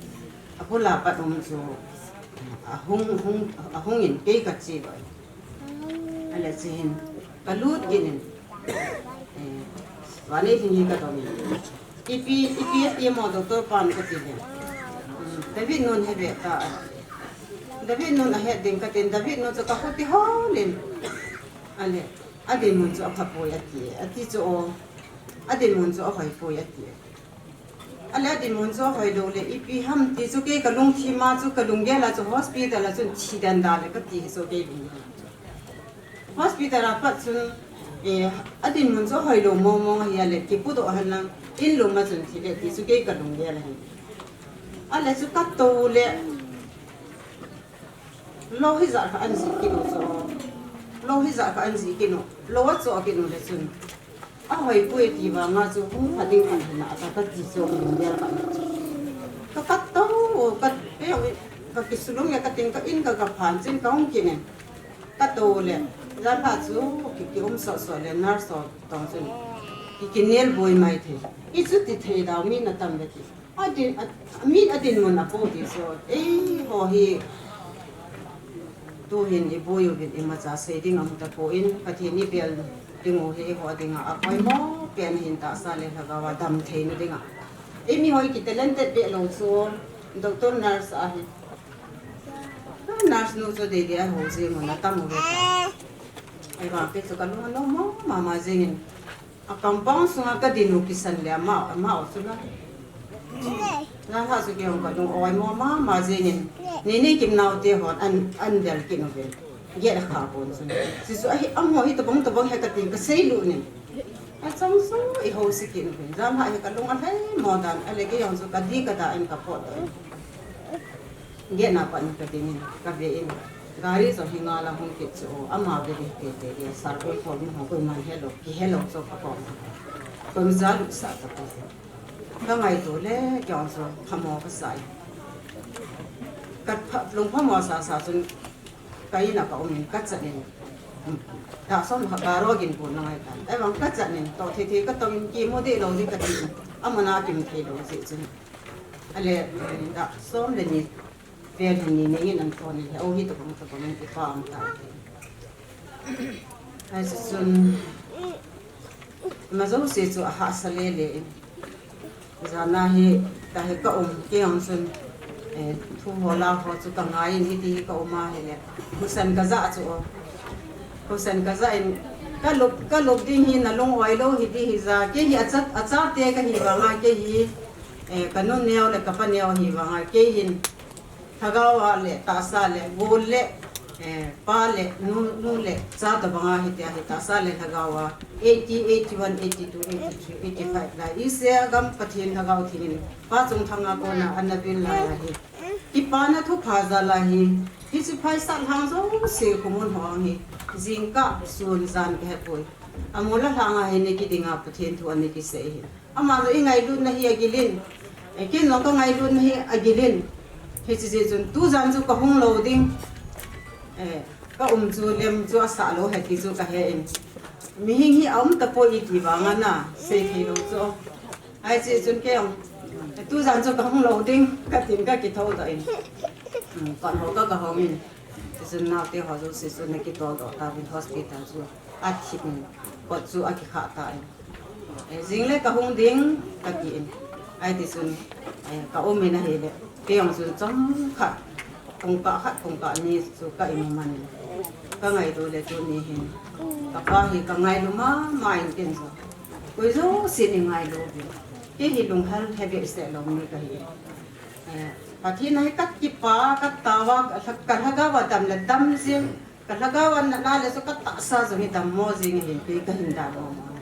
Abul a pat um chu, ahung, hung, ahung in kei kache doh. Aleh che hin, kalut kit in. Eh, vannei thing hi kadong in. Ipi, ipi ati mo doctor pan kati le. Hmm, David nun he ve ta. David nun ahet ding kati in, David nun chu kakhuti hol in. Aleh, adinmun chu apha poi ati, ati chu o. Adinmun chu ahoi poi ati. Aleh adinmun chu ahoi lou le, ipi ham ti chu kei kalungthim a chu kalunggel a chu hospital a chun thi dan da le kati hi chu kei lung. Hospital a pat chun, eh, adinmun chu ahoi lou mong mong ahi a le, kipu doh hen lang, in lum a chun thi le ti chu kei kalunggel ahi. Aleh chu katou le, Lou hijat kha anji kinu chu. Lou hijat kha anji kinu. Lou acho kinu le chun. Ahoi poi ti vang a chu hung pha ding kan hina ta kati chu kalunggel kha. Ka katou, ka, eh, kakisulung e kating ka in ka kaphan chun kahung kit in. Katou le. Jan phat chu ki, kium soh soh le nurse ho tong chun. Ki, kinel boi mai thei. Ichu ti thei dau mi natam le ti. Adin, a, mi adinmun apo ti chu, eiho hi, tuhin iboi uvin imacha sei ding aum tapon, Pathen ibel ding u hi eiho dinga apoimo pen ahin tahsa le lhagao a damtheina dinga. Eimi ho hi kitalented beh lou chu, doctor nurse ahi. Nurse nu chu deidei a ho jing u natam uve ta. Ahivang te chu kalung anom mama jingin. A compound sunga kadin u kisan le ama, ama o chu la. Jan phat chu kei jong kalung oimo mama jingin. Nini Kimnao te hon an, an del kit uvin. Gate akha pon chun. Chuchu ahi, amaho hi tobang tobang he katin kasei lut in. Achang chu eiho si kit uvin. Jan phat hi kalung alhai mo dan, aleh kei jong chu kadi kada in kapot doh in. Gate na pat in kading in, kave in. Gari jong hi ngal a hung kit chu, ama ve ding tete ding, circle pon mi ho koiman helou, kihelou chu kakom. Koima ja lut sah tapon. Kangaito le, kei jong chu phamo kasa in. Ka pha, lung phamo sasa chun, ka in a kaum in, kachan in. Dah som kha baro gin pon na ngai tan. Ahivang kachan in, toh thei thei katong in, kimu deh lou ding kati in. Amun a kimu thei lou jeh chun. Aleh, dah som le ni, vel hin ni neng in an ton in, o hi tobang tobang in kipa um tai. Ahi chun, ima jouse chu ahahsa lele in. Jan a hi, tahi kaum, kei jong chun, eh, thu ho la ho chu kangai in, hiti hi kaum ahile. Husan kajah chu o. Husan kajah in, kalup, kalup ding hi nalung oi lou hiti hija, kei hi acha, achate kahi vanga, kei hi, Eh, kanu neo le kapa neo hi vanga, kei hin lhagao a le tahsa le gol le Eh, pa le nu, nu le cha tabanga hitia hi tahsa le lhagao a eighty, eighty-one, eighty-two, eighty-three, eighty-five lai ise gam Pathen lhagao thingin Pa Chungthang a kona ana vil lai ahi. Kipana thupha jal ahi. Hiche phaisah lhang jouse khomun ho hi jingkah sun jan kahepoi. Amol a lhanga hi nei kidinga Pathen thu ana kisei hi. Ama jong i ngailutna hi agilin. Eh, ken jong ka ngailutna hi agilin. Hiche jeh chun tujan chu kahung lou ding. Eh, ka um chu lem chu asah lou ahi ti chu kahen. Mihing hi aum tapoi iti vanga na, sei thei lou chu. Hiche jeh chun kei jong, eh, tujan chu kahung lou ding, katin kakithou doh in. Hmm, kon ho ka kahong in. Hichun naote ho jouse chu ana kitol doh tauvin hospital chu athip in, kot chu akikhah tan. Eh, jing le kahung ding, katin. Hitichun, eh, ka um in ahile, kei jong chun chomkhat, pungkah khat, pungkah ni chu ka imu man in. Ka ngaito le tuni hin, kapa hi ka ngailu mama in ken jong. Koi jousen eingailu uvin. Kei hi lunghel hebe seh lou mi kahi. Eh, Pathen a hi kakipa, kataova, ka lhagao a dam le dam jing, ka lhagao a natna le chu katahsa jong hi dammo jing ahin, kei kahin dammo mama.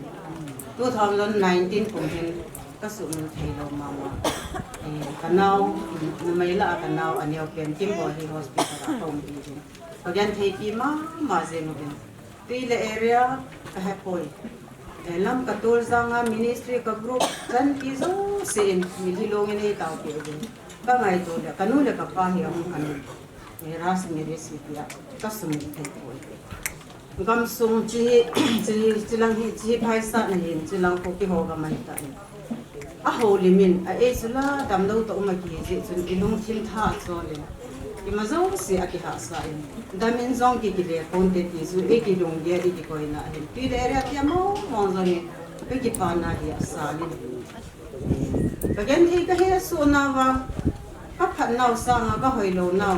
Two thousand nineteen kum hin kasuhmil thei lou mama. Eh, kanao, numei lah a kanao aneopen Kimboi hi hospital a kaumpi jing. Kagentheipi mama jing uvin. Tui le area kahepoi. Eh, Lamka Toljang a ministry ka group chanpi jousen Mithi long in eitaopi uvin. Ka ngaito le, kanu le kapa hi ahung khan in. Eh, Rosemary City a kasumil theipoi. Gamsung chi, chi, chilang hi, chi phaisahna hin, chilang Kuki ho gam ahitan. Ahoulim in, a age la damlou tah um akijeh chun ilungthim tha achol in. Ima jouse akihahsa in. Dam in jong ki kile ponte ti chu ikilunggel ikikoina ahin. Tui le area tia mong mong jong in, kakipana hi asan in. Kagenthei kahesoh nauva, kaphat nau sanga kahoilou nau.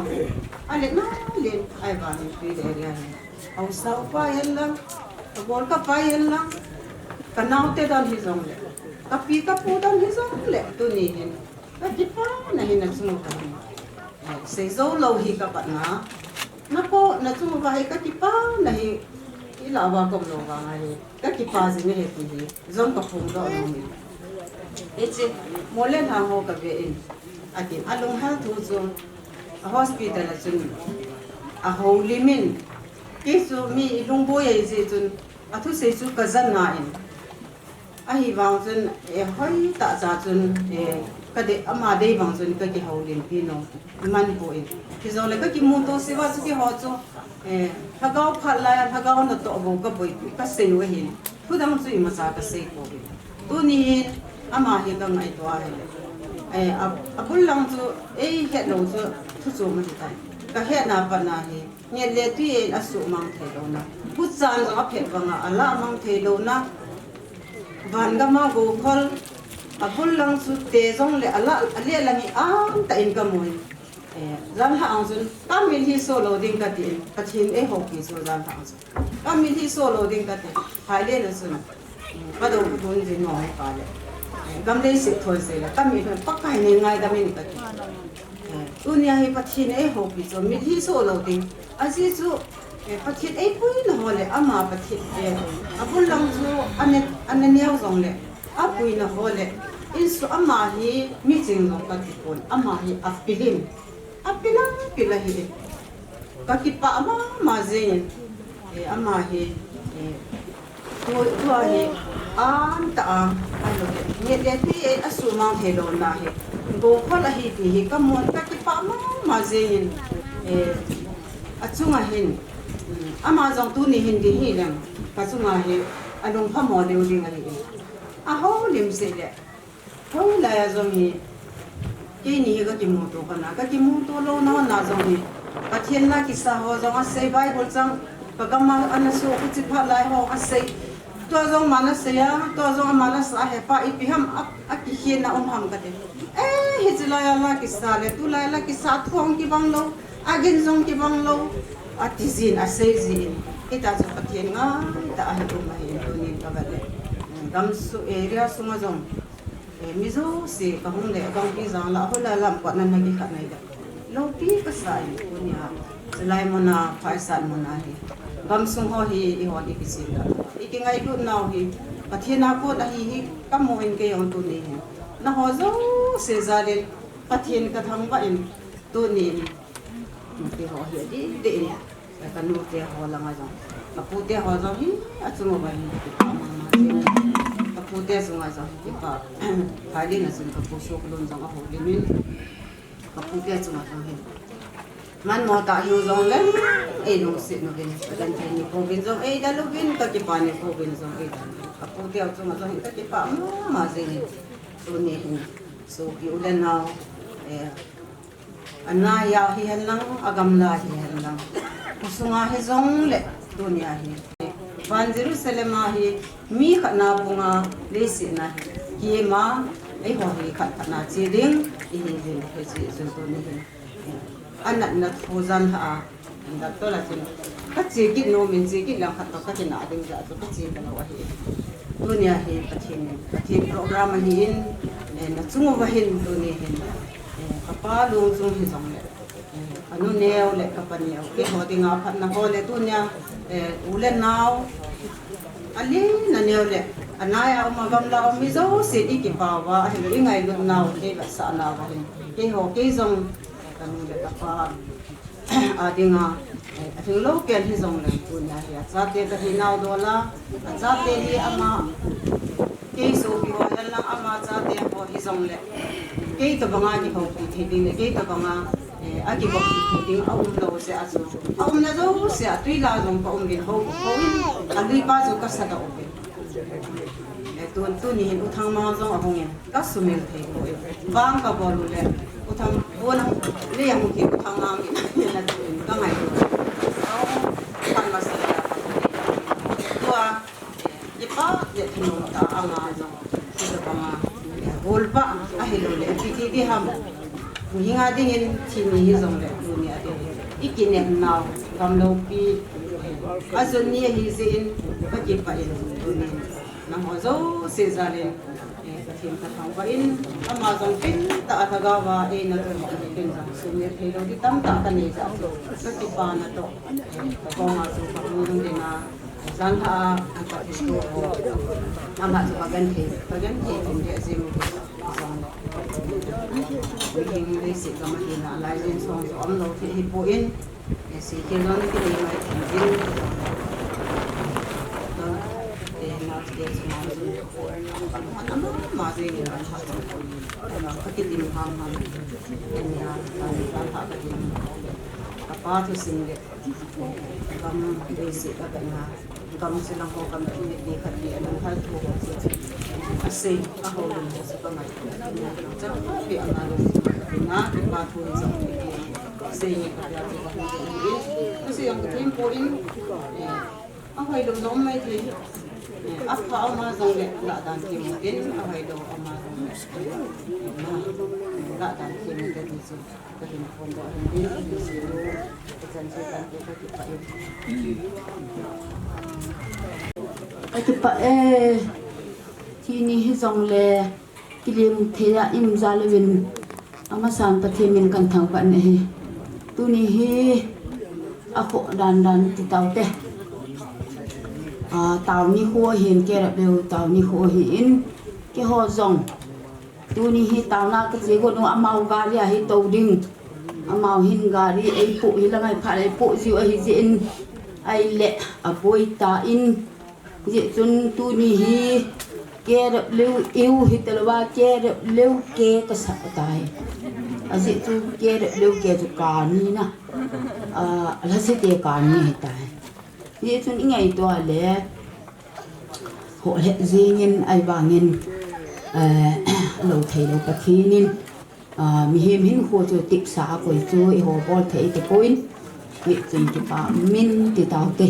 Alet nau len, ahivangin Tui le area hi. Haosa upa hen lang, kagol kapa hen lang, kanaote dan hijongle, kapi kapu dan hijongle, tuni hin kakipana hi nachung uva kahin. Eh, seijou lou hi kapatna, nakou nachung uva hi kakipana hi, ilah uva kaum lou vang ahi, kakipa jing ahi ti hi jong kaphongdoh nom in. Hiche, mol le lhang ho kave in, atin, alunghel thu chu, a hospital a chun, ahoulim in, kei chu mi ilungboi ahi jeh chun, athusei chu kaja nai in. Ahivang chun, eh, hoitah cha chun, eh, kadei, ama dei vang chun kakihoulimpi nom manpoi. Hijongle kakimuto seuva chu keiho chu, eh, lhagao phat laiya, lhagao natoh bou kaboipi, kasei u ahin. Thudang chu imacha kasei pouve. Tuni hin, ama hi kangaito ahile, eh, a, abul lang chu eihet lou chu thuchom ahitai. Kahetna patna hi, nget le tui in asuhmang theilouna, huchan jong aphet vanga alamang theilouna, van gam a goukhol, abul lang chu te jongle ala, ale lang hi angtah in kamu in. Eh, janlhah ang chun, kamil hi soh lou ding katin, Pathen eihoupi chu janlhah ang chun. Kamil hi soh lou ding katin, Thailand a chun, kadou kadun jin nong pa le, eh, gam leiset thoi sei le, kamil hi Pakai nei ngaidam in katin. Eh, tunia hi Pathen eihoupi chu, mil hi soh lou ding. Ajeh chu, eh, Pathen eipuina ho le, ama Pathen, eh, abul lang chu, ana, ana neo jongle, apuina ho le, insu ama hi miching jong katipon, ama hi apil in, apil a, apil ahi in. Kakipah mama jeng in, eh, ama hi, eh, tu, tua hi, antah a, ahilou le, nget le tui in asuhmang theilouna hi, goukhol ahi ti hi kamun, kakipah mama jeng in, eh, achunga hin, um, ama jong tuni hin ding hileng, kachunga hi, alungphamo leu ding ahi in. Ahoulim seh le, hoilai a jong hi, keini hi kakimuto khona, kakimuto louna hon a jong hi, Pathen la kisa ho jong asei, Bible chang, kagam a ana soh, hiche phat lai ho asei. Tua jong ama nasei a, tua jong ama nasah a, hepa ipi ham a, akikhenna um ham kati. Eh, hiche lai a la kisa le, tulai a la kisa, thu hung kibang lou, agin jong kibang lou, ati jin, asei jin. Hita chu Pathen ngaitah a hi um ahin, tunin kavet le, gamsung area sunga jong, eh, mi jouse kahung le, Gangpi jang la, hoilai lam kotna nakikhat nai da. Loupi kasa in, tunia. Chulai muna, phaisat muna hi gamsung ho hi eihon ikichil a, ikingailut nau hi Pathen a kon ahi hi kamu in kei jong tuni hin. Nangho jouse jal in Pathen kathangvah in tuni in, nute ho hi adih dih in, kanute ho langa jong, kapute ho jong hi achung uva hin kakipah mama jeng in. Kapute chunga jong hi kipah. Phailin a chun kapu Soklun jong ahoulim in, kapute chunga jong hin manmo tah hiu jongleng, eilungset uvin, kagenthei nikho uvin jong eidel uvin, kakipa nikho uvin jong eidel uvin. Kapute chunga jong hin kakipah mama jeng in, tuni hin sopi u le nao, eh, anai a hihen lang, agamla hihen lang, khosunga hijongle, tunia hi van Jerusalem a hi mi khat na punga leiset na hi kima, eiho hi khat khat na che ding ihiuvin, hiche jeh chun tuni hin anatna thu janlhah a, doctor a chun kache kit nom in, che kit lang khat toh kakinah ding jeh chun kache talou ahi. Tunia hi Pathen, Pathen program ahin, eh, nachung uva hin tuni hin, eh, kapa lung chung hijongle, eh, kanu neo le kapa neo, keiho dinga phatna ho le tunia, eh, u le nao, alen aneo le anai a um, agamla um, mi jousen ikipa uva, ahilou le ingailut nau, kei vetsah nauva hin, keiho, kei jong, eh, kanu le kapa a dinga, eh, alhinglou pen hijongleng tunia hi achate kahi nau dol a, achate hi ama, kei sopi ho hihen lang ama chate ho hijongle, kei tobanga kihoupi thei ding le kei tobanga, eh, akivoppi thei ding aumlou jeh a chu, aumna jouse a twila jong kaum uvin, hou, hou in, aluipa jong kasadoh uvin. Eh, tun, tuni hin U Thangmang jong ahung in, kasumil thei poi. Vang kabol u le, U Thangmang, bon a, le ahung kit U Thangmang in, in atu in, kangai u. Kan masa le, tua, eh, kipah le thanom tah a ama jong, kipah banga, eh, golpa, ahilou le, ipi ti ding ham. Mihem a dingin thi ni hijongle, tuni a dingin ikinep nau, gamlou pi, eh, ajun ni ahi jeh in, kakipah in, tuni. Nangho jouse jal in, eh, Pathen kathangvah in, ama jong pen tah a lhagao va eina tong ahi, ken jong sumil theilou ding tamtah kanei jeh chun, kakipana toh, eh, kakom a chu kahung ding a, janlhah a, Pathen thu ho, ama chu kagenthei, kagenthei thim deh jeng u hi, jong, mihem leiset gam a hina, lai jeng song chu umlou thei hipoi, eh, Sikil jong kidei mai thei in. Jong, eh, nurse te chunga jong. Ama, ama jeng in, ama jong. Kakidim ham ham. Enia, ka, ka, ka, kadim. Kapa thusim le. Gam, basic, ka, ka, na. Gam silang ho, gam, ti, ti, khat, ti, anung, hal, thu, ho, si. Asei, ahoulim, ho, si, ka, ngai. Chang, pi, ama, lo, si, na, kipa, thu, jong, ti, ti. Sei ni ka pia chu ka hung ding ahi. Hiche jong ka thempoi, eh, ahoilou jong um mai thei. Eh, apha um a jongle lah dan themmo tin, ahoilou um a jongle lah dan themmo tin ti chu ka hin phongdoh ahin, hichan chu tante ka kipah e. Ka kipah e, thi ni hijongle, kilem thei a um jal uvin, amasan Pathen min kathangvah in ahi. Tuni hi akhoh dan dan ti taute. A, tao nikho ahin, K W tao nikho ahin, keiho jong tuni hi taona kache got u, amau gari a hi tou ding. Amau hin gari eipoh hi lang ai phat eipoh jiu ahi jeh in, ahile aboi tan, hijeh chun tuni hi K W U hita louva, K W K kasah tai. Ajeh chu K W K chu kani na, a, lhase te kani ahitai. Hijeh chun ingaito le, hoh lheh jeng in, ahivangin, eh, lou thei lou Pathen in, a, mihem hinkho chu tipsa a koi chu eiho bol thei tapon, hijeh chun kipa min ti taute.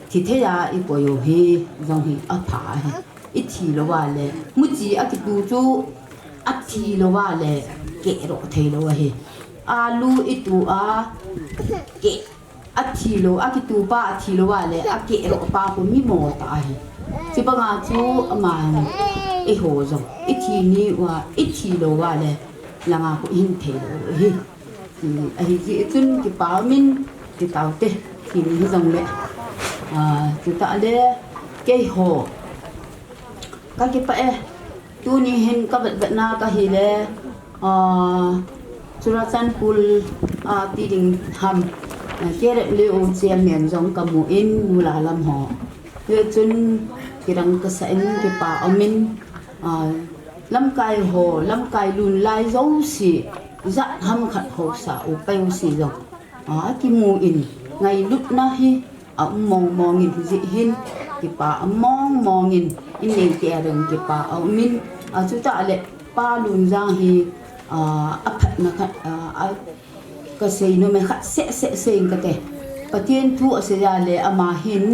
Thi thei a ikoi u hi jong hi apha ahi. Ithi louva le, muchi akitu chu athi louva le, kehdoh thei lou ahi. Alu itu a, keh Athi lou, akitu pa athi louva le, akeh lou pa khu mi mo tah ahi. Chubanga chu ama eiho jong, ithi ni uva, ithi louva le, langa khu ihin thei lou ahi. Ahi jeh chun kipa min, Ti tau te, ti ni hi jong le. Ah, ti ta le, kei ho. Ka kipah e, tuni hin ka vet vet na ka hi le, ah, Churachandpur, ah, ti ding ham. Ah, K R F le u chairman jong ka mu in, mu la lam ho. Hi chun kidang ka sa in, kipa um in, ah, lamkai ho, lamkai lun lai jouse, jat ham khat ho sa u pai u si jong. Ah, kimu in, ngailutna hi, a um mong mong in, hijeh hin, kipa a um mong mong in, in nei te a dong kipa a um in, a chuta le, Pa Lunjang hi, ah, a phatna khat, ah, a, ka sei nom e khat seh seh sei in ka te. Pathen thu a sei a le ama hin,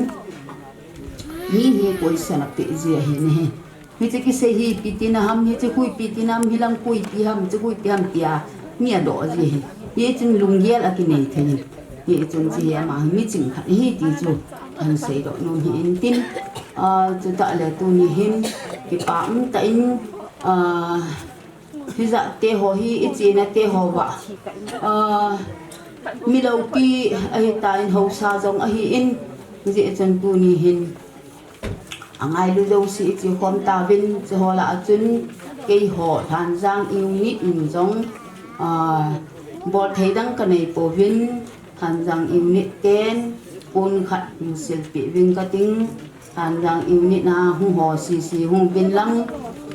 mi hi poisa na pe ji a hin hi. Hiche kisei hi ipi tina ham, hiche khu ipi tina ham, hilang khu ipi ham, hiche khu ipi ham tia, mi adoh ji hi. Hichun lunggel a kinei thei hi. Hichun hiche hi ama hi miching khat hi ti chu, kahin seidoh nom hi in tin. Ah, chuta le tuni hin, kipa um tah in, ah, hijat te ho hi, i chena te ho va. Ah, mi loupi ahi tan, haosa jong ahi in, hichun tuni hin, a ngailu jouse i che khom tauvin, chu ho lah a chun keiho Lhanjang unit in jong, ah, bol thei dang ka nei pouvin, Lhanjang unit ten pon khat hung silpeh uvin ka ting, Lhanjang unit na hung ho sese hung uvin lang,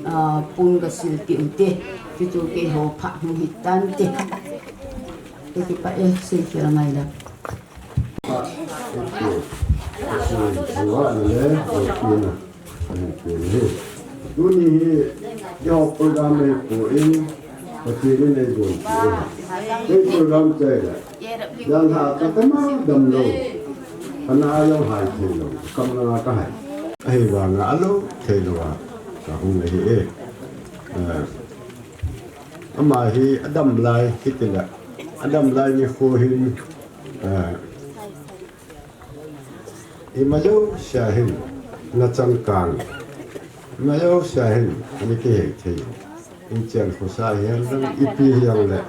ah, pon ka silpeh u te, chuchu keiho phat hung hi tan te. Ka kipah e, sei khel ngai la. Tuni hi, keiho program nei poi, Pathen in eigon poi. Kei program chai la. Jan ha ka tama damlou. Kana jong hai theilou. Kam langa ka hai. Ahivanga alou theilou a ka hung ahi e. Eh, ama hi adam lai, hitile. Adam lai nikho hin, eh, ima jousea hin, na changkang, ima jousea hin, ana kihei thei. In chen khosa hihen lang, ipi hijongle,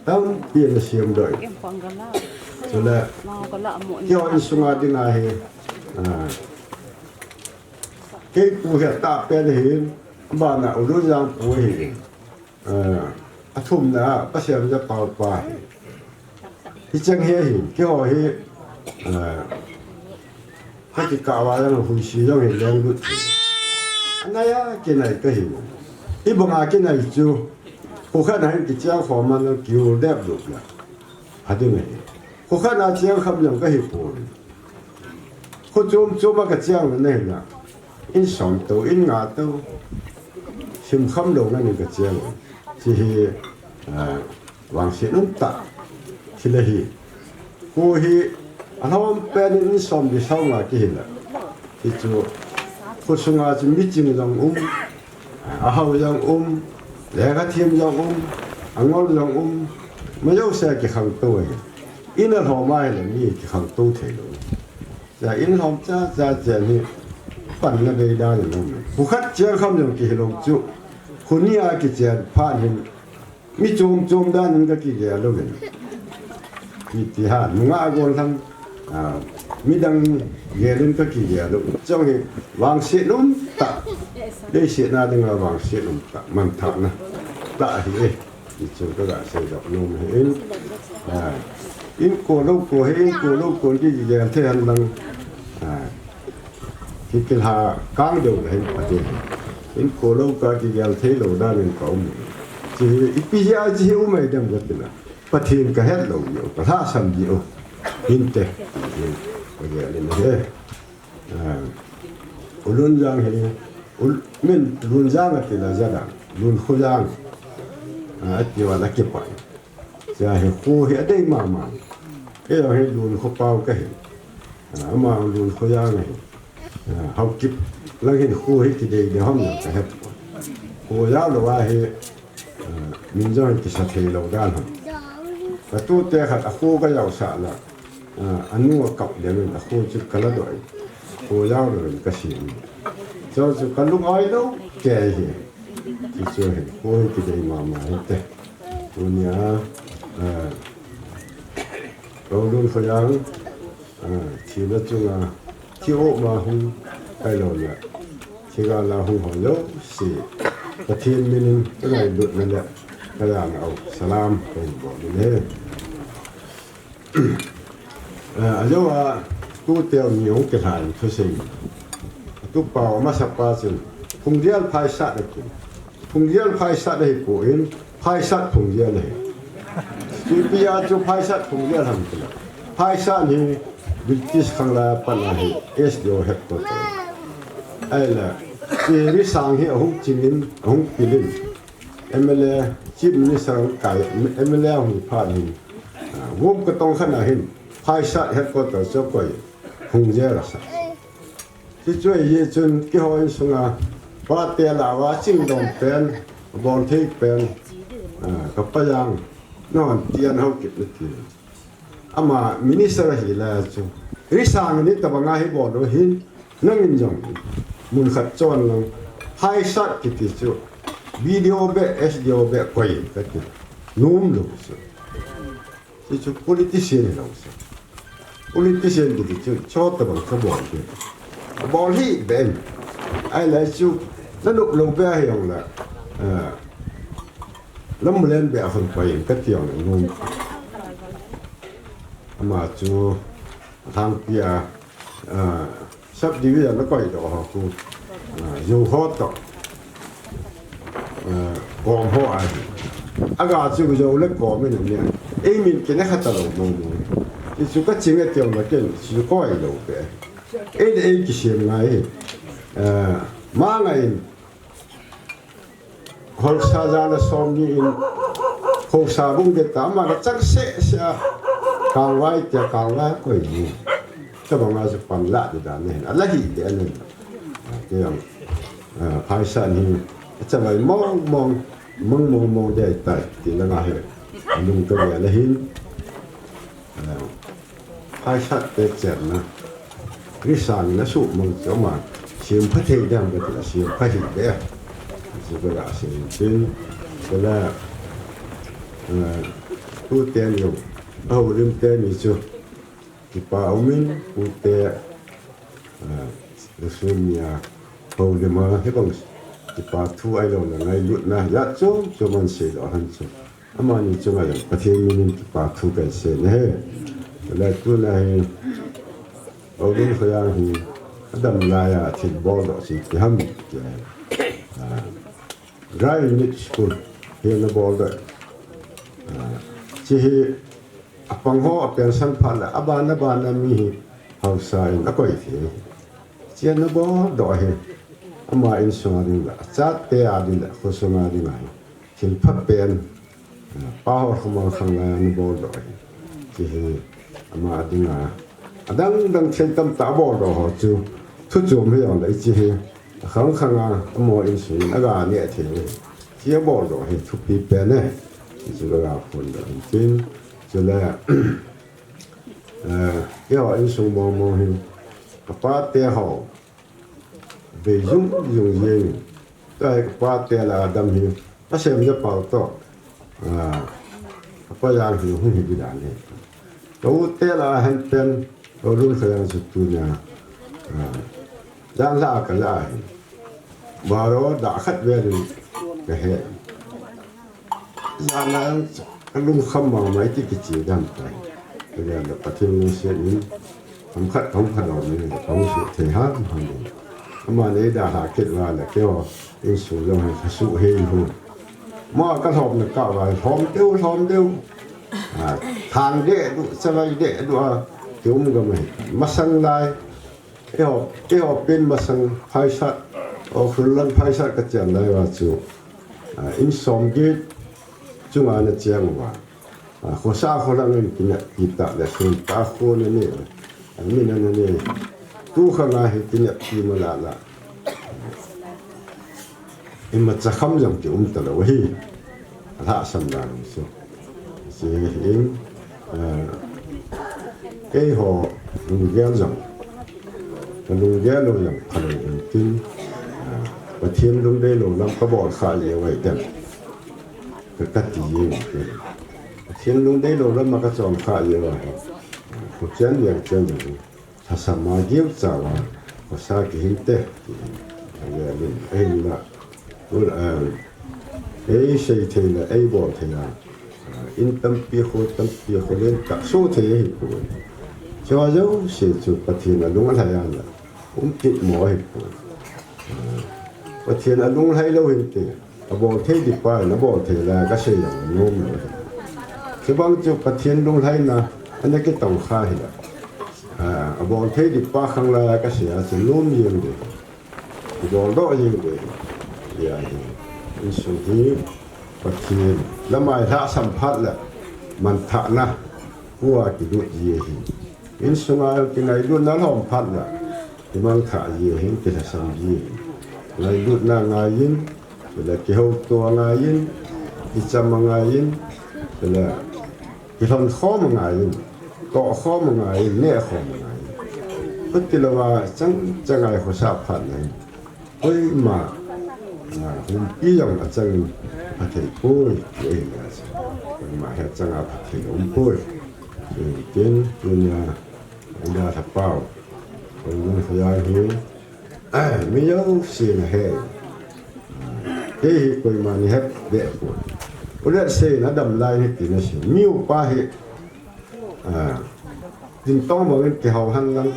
tampi ana semdoh in. Chule, keiho insunga dinga hi, ah, kei pu hi atahpen ahin, abana U Lunjang pu ahin. Ah, athumna a, Pasian Japaopa hi. Hicheng hi ahin, keiho hi, ah, ka kikah uva jong huisi jong hi lenglut hi. Anai a kinai kahi. Hibanga kinai chu, khokhat a hin kicheng khom a jong kiul dep lut le. Hading ahi. Khokhat a cheng kham jong kahi pon. Kho chom chom a kacheng le nahi na. In som to, in nga to. Sim kham lou ngan in kacheng. Hiche hi, ah, vangset um tah. Thil ahi. Kho hi, alhom pen in in som di sao nga kihi la. Hichu, kho sunga chu miching jong um. Ahao jong um, lekha them jong um, angol jong um, ima jousea kikhangtou ahi. In alhom ahile mi kikhangtou theilou. Cha in lhom cha cha chen hi panna bei dan in um. Kho khat cheng kham jong kihilou chu. Kho ni a kichen phat hin mi chom chom dan in ka kigel uvin. Hiti ha, nungah gollhang, ah, midang gel in ka kigel u. Chong hi, vangset um tah. Leiset a dinga vangset um tah. Manthahna tah ahi e. Hichu kaga seidoh nom ahi in. Ah, in kho lou kho hi, in kho lou kho kigel thei hen lang. Ah, Kikilha kang deu le hin Pathen. In kho lou ka kigel thei lou dan in ka um. Chi ipi jeh a chi um ai dem ka tina. Pathen ka het lou jeh u, ka lhasam jeh u. Hinte. Ka gel in ahi. Ah, U Lunjang hi, U, min Lunjang ati la jadang. Lunkho jang. Ah, ati uva la kipah. Cha hi kho hi adei mama. Kei jong hi Lunkho pau kahi. Ah, ama Lunkho jang ahi. Ah, Haokip lang hin kho hi kidei dei ham jong kahet pon. Kho jao lou ahi, ah, min jong hi kisa thei lou dan ham. Ka tute khat a kho ka jaosah la. Ah, anu a kap ding in a kho chu ka ladoh in. Kho jao lou in ka sem. Chu chu ka lung-oi lou kei hi. Chu chu hi kho hi kidei mama hinte. Tunia, ah, Lolun Khoyang, ah, thina chunga, thi um a hung, ahilouleh, thi gal a hung ho jouse, Pathen min in, ka ngailutna le, ka jana u, salam, kahin bol in ahi. Ah, ajou a, tute ni hung kilhan thusei. Tupa amasa pa chun, phungjel phaisat ati. Phungjel phaisat ahipoi, phaisat phungjel ahi. Ipi a chu phaisat phungjel ham tile. Phaisat hi British khanglai a pat a hi S D O headquarter. Ahile, Risang hi ahung chingin, ahung pilin. M L A, Chief Minister ahung kai, M L A ahung phat hin. Ah, Vomkatong khat a hin, phaisat headquarter chu akoi, phungjel asah. Chuche chu ahi chun keiho insunga, pate lah uva chingdom pen, bol thei pen, ah, ka Pa Jang, nahon tian hou kit nati. Ama minister ahi lai chu. Risang in itobang a hi bol u hin, nangin jong, mun khat chon lang, phaisat kiti chu, B D O beh, S D O beh, koi, kati. Nom lou chu. Hichu politician hilou chu. Politician kiti chu, chutobang kha bol hi. Bol hih beh in. Ahile chu, nanop lou beh hijongle. Eh, namu len beh a khun pai in kati jong nom. Ama chu, lhangpi a, ah, subdivision a koidoh ho khu, ah, jou ho toh, ah, kom ho ahi. Aga chu jou le kom in ania. Eimin kina kha talou mong mong. Hichu kaching e tijongle ken, chu koilou beh. Ei le ei kisem ngai. Ah, ma ngai in. Haosa ja le som ni in, haosa bung geta, ama le chang seh seh a, kangvai tia kangvai koi ni. Chubang a chu panla di dan ahin, ala hih beh ahin. Kei jong, ah, phaisat hi, achavai mong mong, mong mong mong ding ahitai, ti langa hi, anung kagel ahin. Ah, Phaisat te chenna. Risang in asuhmang chu ama. Sempha thei ding ham katile sempha hih beh. Chu kaga sei in tin. Chule, eh, tute ni jong. Ahoulim teni chu. Kipa umin, tute, eh, Lusum nia. Houlim a, hibang. Kipa thu ahilouleh ngailutna. Jat chom chom ahin seidoh lhon chu. Amani chunga jong Pathen min in kipa thu kahin sei ahi. Chule tuna hi, Lolun Khoyang hi, adam laiya thil boldoh chu ipi ham tia. Ah, Dry Unit School hi ana boldoh. Ah, hiche hi apang ho apension phat le, abana bana mi hi haosa in akoi thei. Hiche ana boldoh hi, ama insunga ding le, achate a ding le, khosunga ding ahi. Thil pha pen, pa ho khomang khanglai ana boldoh ahi. Hiche hi ama dinga, adang dang thil tamtah aboldoh ho chu, thu chom hijongle hiche hi, akhang khanga, amaho insung in aga neh thei u ahi. Hiche aboldoh hi thupi pen e. Hichu kaga phondoh in tin. Chule, eh, keiho insung mong mong hi, kapa te ho. Bei jung jung jeng. Tua hi kapa te lah a dam hi. Kasem ja pau toh. Ah, kapa Jang hi hung hi di dan hi. Ka u te lah a hen pen. Ka u Lun Khoyang chu tunia. Ah, jan lah a ka lah a hi. Baro dah khat vel in ka he. Jan lah a ka lungkham mama iti kiche dam tai. Ka jan lah Pathen lungset in. Ham khat hung pha doh ni, hung suh thei ham ham ni. Ama nei da ha kit uva le, keiho insung jong hi kha suh hei hu. Ama ka lhomna kah uva, lhom deu, lhom deu. Ah, thang deh duh, chavai deh duh a, kium gam ahi. Masang lai, keiho, keiho pen masang phaisat, Ukhrul lang phaisat ka cheng lai uva chu. Ah, in som get chunga na cheng uva. Ah, khosa kholang in kineppi tah le, sun tah khon ani, ah, min ani. Tu khang a hi kineppi ma la la. Imacha kham jong kium talou ahi. Alhahsam dan chu. Hiche hi in, ah, keiho lunggel jong. Ka lunggel lou jong phalou in tin, ah, Pathen lungdei lou lam ka bol kha jeh uva ahi dem. Ka, ka ti jeng u ahi. Pathen lungdei lou lama kachom kha jeh uva hi, khochen veng chen jong lhasam a giu chauva khosa kihin te, ti hin. Avel in, ahinla, ul, ah, ei sei thei le, ei bol thei a, ah, in tampi, kho tampi, kho len tah so thei ahipoi. Chua jouse chu Pathen alung alhai a la, um kit mo ahipoi. Ah, Pathen alung lhai lou hinte. Abol thei ding pa in abol thei lai kasei jong nom lou. Chubang chu Pathen lunglhaina ana kitong kha hile. Ah, abol thei ding pa khang lai kasei a chu nom jeng ding. Bol doh jeng ding. Hia hi. Insung hi Pathen lam'a lhasam phat le manthahna kua kilut ji ahi. Insunga kingailutna lhom phat le kimangthah ji ahin, kilhasam ji ahin. Ngailutna ngaiyin, chule kihouto ngaiyin, kicham ngaiyin, chule kilhonkhom ngaiyin, tohkhom ngaiyin, nehkhom ngaiyin. Khuti louva chang chang ngai khosa phat le hin, koima, ah, humpi jong achang phathei poi, ti ahi a chu. Koima hi achanga phathei umpoi. Tin, tunia, ida thapau. Koima hi, ah, mi jouse nahe. Kei hi koima ni het be poi. Ulet sei nadam lai ni ti nase. Mi upa hi, ah, tin tong bangin kihou hen lang.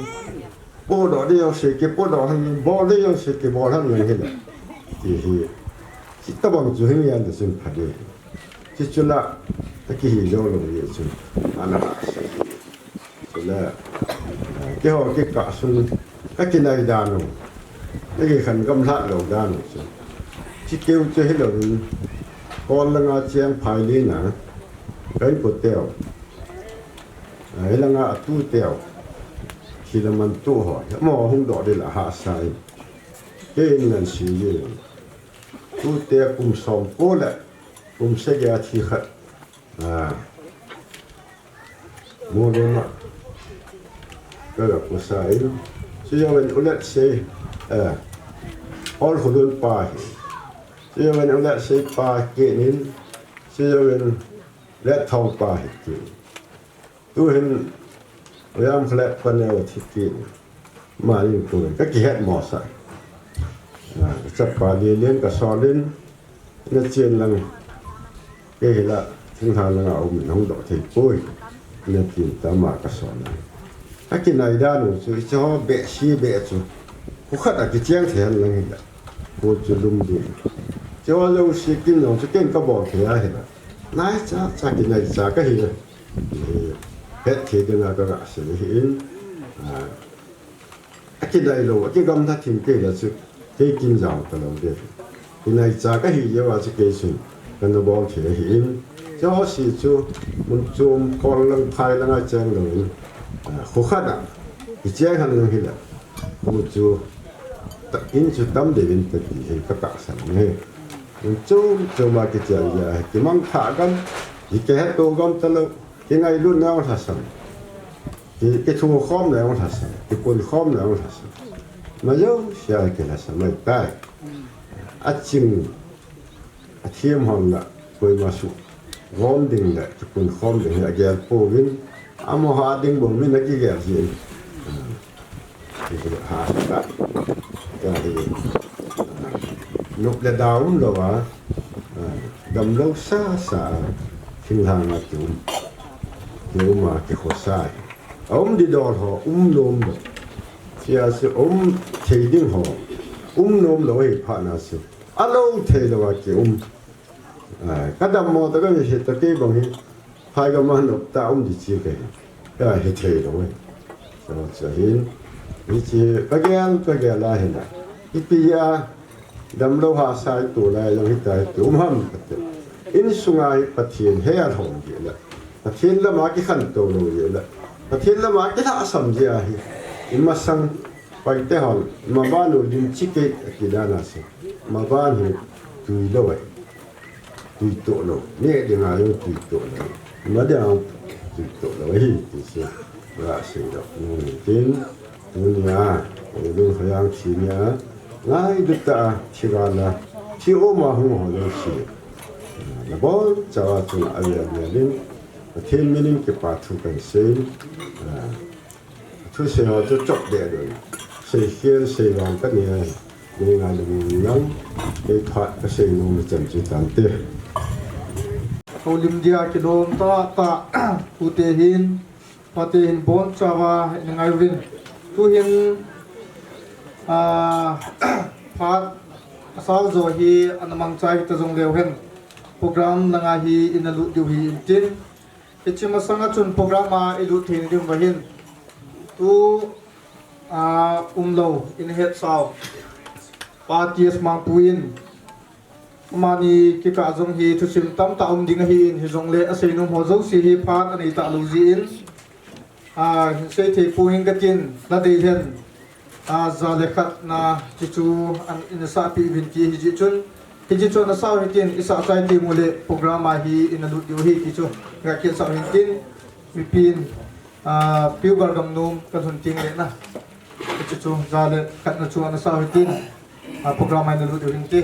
Podoh ding jouse kipodoh hen, bol ding jouse kibol hen lang hile. Ti hi, hitabang chu hi ngen le chun pha ding. Hichu la, akihi jou lou jeh chun. Ana ha se. Chule, keiho kikah sung, kakinai dan u. Kakikhen gamlhat lou dan u chu. Chikeu chu hilouvin, kol langa cheng phai lina, ka inko teu. Hilanga atu teu. Thil aman tu ho. Amaho hung doh ding le ahahsa in. Kei in ngan sei jeng. Tute kum som ko le kum sagi a thi khat. Ah. Moloma. Kaga kosa in. Chujouvin ulet sei. Ah. Ol khulun pa hi. Chujouvin ulet sei pa kinin. Chujouvin let thong pa hi kinin. Tuhin, William Flagg paneo thi kit. Manin tuhin, kakihet mosah. Ah, kachapa Lelen kasolin, nachen lang. Kei hila, thinglhang langa um in hung doh thei poi. Natin tama kasol in. Kakinai dan u chu, hiche ho behseh beh chu. Khu khat a kicheng thei hen lang hila. Khu chu lum ding. Hiche ho jouse kin jong chu ken kabol thei ahila. Naicha, cha kinaicha kahi. Eh, het thei dinga kaga sei ahin, ah, akinai lou, akigamla thim kei la chu, kei kin jao talou de. Kinaicha kahi jeh uva chu kei chun, kana bol thei ahin. Jouse chu, mun chom kol lang phai langa cheng louvin, ah, khu khat a, kicheng hen lang hila. Khu chu, ta, in chu tam deuvin kati hin katahsan e. Mun chom chom a kicheng jeh a, kimangthah gam, kihetto gam talou. Kingailutna jong lhasam. Ki, kithukhomna jong lhasam. Kipunkhomna jong lhasam. Ima jousea kilhasam ahitai. Aching, athem hon la, koima suhgom ding le, kipunkhom ding hi agel pouvin, amaho a ding bou min akigel jin. Ti hi ha ta. Tia hi, ah, nop le da umlouva, ah, damlou sasa a, thinglhang a kium, kium a kikhosa hi. Aum didol ho, um nom lou. Tia chu um thei ding ho, um nom lou ahi phat na chu. Alou thei louva kium. Ah, kadammo ta kahi ta kei bang hi. Phaigam a nop ta um di chi kahi. Ka hithei lou e. Chu, chu hin. Hiche kagel, kagel a hin a. Ipi a damlou hahsa ito lai jong hitia kium ham kati. Insunga hi Pathen hei alhom jeh le. Pathen lama kikhantou lou jeh le. Pathen lama kilhahsam jeh ahi. Imasang paite hon, maban u lim chi kei ati dan a chu. Maban hi tui lou ahi. Tui toh lou, neh dinga jong tui toh lou, ima dinga tui toh lou ahi ti chu, gasei doh nom in tin, tunia, Hoilun Hoiang thi nia, ngailut tah a, thi gal a, thi um a hung ho jouse, nabonchauva chunga avel vel in, Pathen min in kipa thu kahin sei. Ah, thusei ho chu chop deh deh. Sei khel sei vang kanei a. Nei ngaidam un lang. Kei phat kasei nom chan chu tante. Houlim dia kilom tahtah pute hin, pate hin bonchauva in ngai uvin. Tuhin, ah, phat asao jo hi ana mangcha hita jongleu hen, program langa hi ina lut diu hi intin. Hiche masanga chun program a ilut theina diuva hin, tu, ah, umlou, ina hetsau Pa T S Mangpu in, amani kikah jong hi thusim tamtah um ding ahin, hijongle aseinom ho jouse hi phat anei talou jeh in, ah, hin sei thei poi hin katin, nadei hen, ah, ja le khatna, hiche chu ana sahpeh uvin ti hijeh chun, hiche chu ana sao hitin, isah chai tengule program a hi ina lut diu ahi ti chu ga kinsah u hintin, mipin, ah, Pu Galgamnom kalhun tengle na, hiche chu ja le khatna chu ana sao hitin, ah, program a ina lut diu hinte.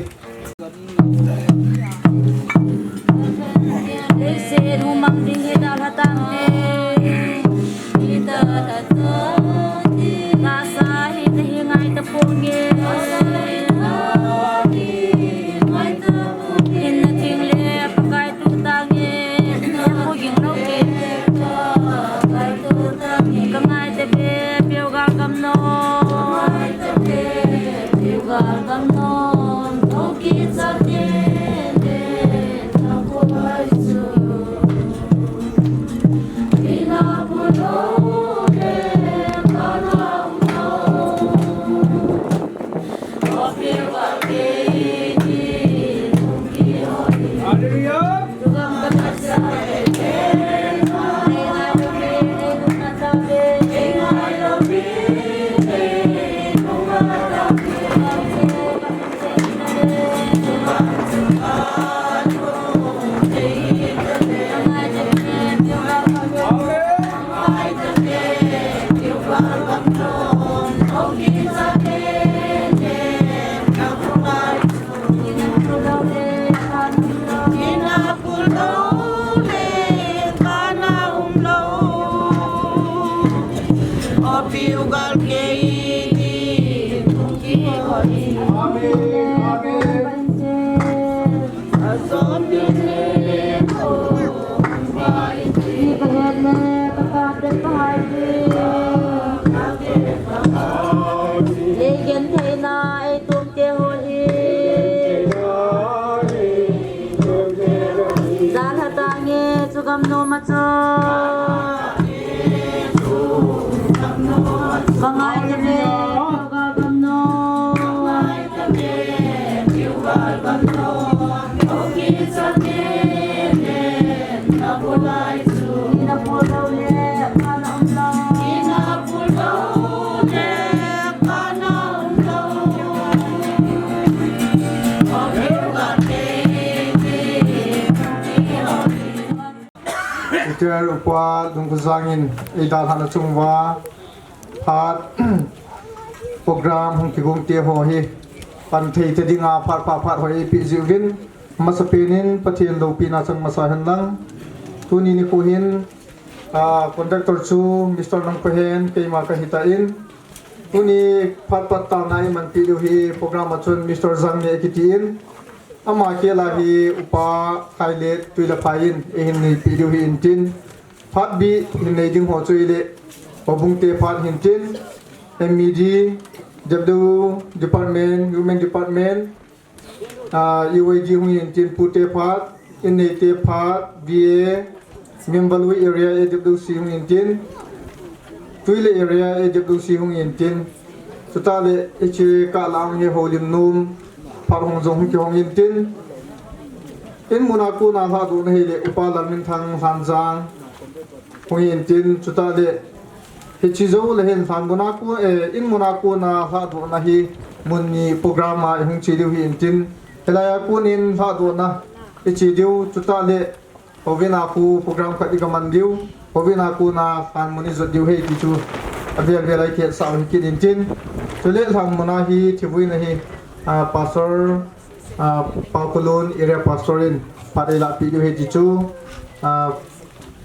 Legen theina eitum te ho hi. Jalha tange chu Galgamnom a chu. Bangai te ve, Galgamnom. Tutor Upa Lungkhotsang in eidalhah na chunguva phat program hung kigong te ho hi pan thei te dinga phat pha phat ho eipeh jiuvin, amasapen in Pathen loupina chang masa hen lang. Tuni nikho hin, ah, conductor chu Mister Lungkhohen keima kahi tan, tuni phat pat talna eimanpeh diu hi program a chun Mister Zangni akitin, ama khel a hi Upa Khailet Tuilaphai in eihin neipeh diu hi intin, phat bih hin nei ding ho chu ahile, houbung te phat hintin, M E D, W W Department, Women Department, ah, E Y D hung intin, pu te phat, in nei te phat, V A, Membalui area A W C hung intin, Tuile area A W C hung intin. Chutah le hiche kah lang hi houlim nom phat hong jong hung kihong intin. In muna kona lhadohna hile Upa Lalminthang Lhanjang hung intin. Chutah le hiche jou le hin lhan muna ko, eh, in muna kona lhadohna hi mun ni program a ihung che diu hi intin. Hilai a kon in lhadohna iche diu, chutah le Houbung a kon program khat i kaman diu, houbung a kona lhan mun i jot diu ahi ti chu avel vel a i hetsah u hi kit intin. Chule lhan mun a hi thivuina hi, ah, Pastor, ah, Paokholun Area Pastor in phat eilahpeh diu ahi ti chu, ah,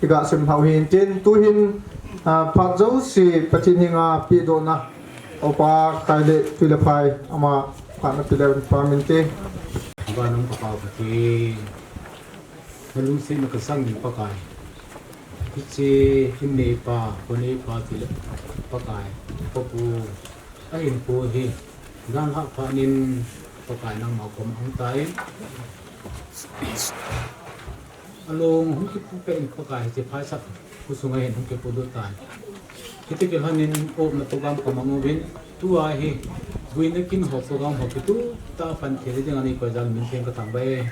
Kiga sim hau hin tin, tuhin, ah, phat jouse Pathen henga pedohna, Upa Khaile Tuilephai, ama phat napeh leu hen kipa umin te. Vannoi Papa Pathen, nalungsetna kasang in Pakai. Hiche in neipa, khoneipa tile Pakai, Papu, ahinpo hi, dalhah phat in Pakai nangma koma hung tan. Along hung kipu peh in Pakai hiche phaisah khosunga hin hung kipuilut tan. Hiti kilhon in opna program kamang uvin, tua hi, buina kin ho program ho kituh tah a pan thei dinga neikoi jal in min theng kathangvah e.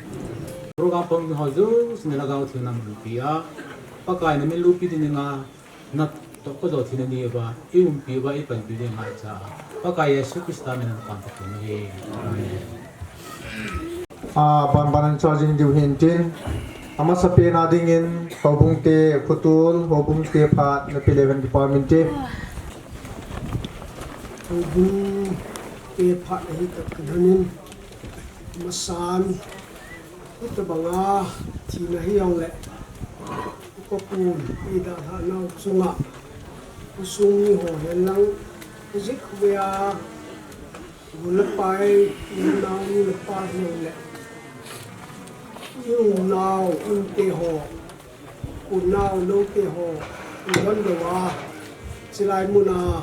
Program pang ho jouse nalhagao theng namin umpi a, Pakai namin loupi ding dinga, natoh kajou thei nanei uva, eiumpi uva, eipanpi ding ngaicha a, Pakai Jesu Christa min in kathum ahi. Amen. Ah, banban in chajing diu hin tin, amasapen a dingin, houbung te, khotol, houbung te phat napeh leu hen kipa umin te. Houbung te phat ahi tah kilhon in, amasan, hitobanga thina hijongle, Papu, eidalhah nau chunga, khosung mi ho hen lang, jik vea, nu le pa, nu le pa hijongle, nu nau, nu te ho, u nau, nu te ho, u don dou a, chulai muna,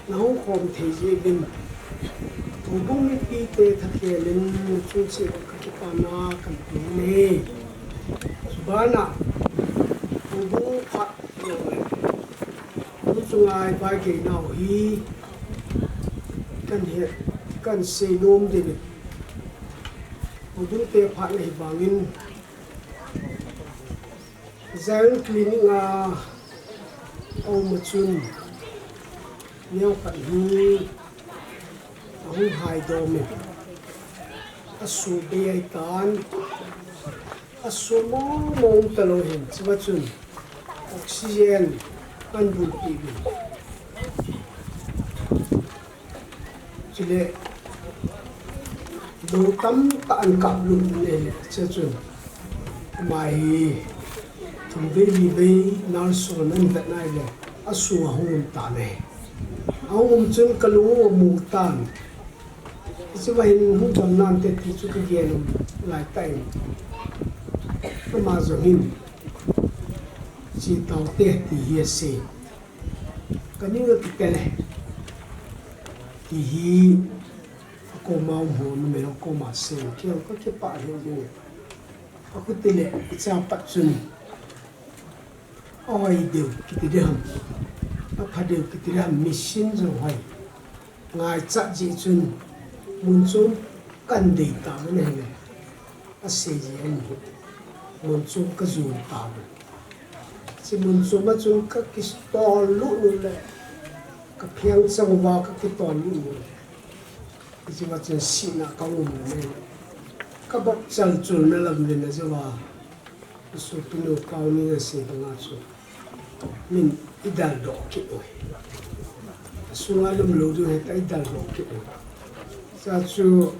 nahung khom thei jeh uvin, houbung mipite thakhel in, chun cheh kakipana kahin pe in ahi. Chubana, houbung phat hijongle, nu chunga ivaigei nau hi, kahin het, kahin sei nom ding in, houbung te phat ahi vangin, Zion Clinic a aum a chun, neokhat hi ahung haidom in, aso bei ahitan, aso mong mong talou hin, chua chun oxygen ahin bulpeh uvin. Chule, lou tamtah ahin kaplut in ahile, chua chun, ama hi, thum vei li vei nurse hon ahin vet in ahile, aso ahung um tan ahi. Ahung um chun kalung u amu tan. Hichea hin hung dam nante ti chu kagel um laitah in, ama jong hin, che taute ti hi asei. Kaning akitele, ti hi akoma um ho numei ho koma asei, kei kakipah lheh jeng. Akhuti le, icha pat chun, ahoi deu kiti ding ham, apha deu kiti ding ham, machine jong hoi. Ngaichat jeh chun, mun chom kahin dei tauvin ahile, asei jeh in, mun chom kajon tauvin. Hiche mun chom a chun kakitol lut lut le, kapheng chang uva kakitol lut lut le, hichea chun sihna kaum le, kabapchal chulna lam le na jeh uva, Isopinu Kaomin asei banga chu, min idaldoh kit u hi. Asunga lumlou diu hita idaldoh kit u. Chua chu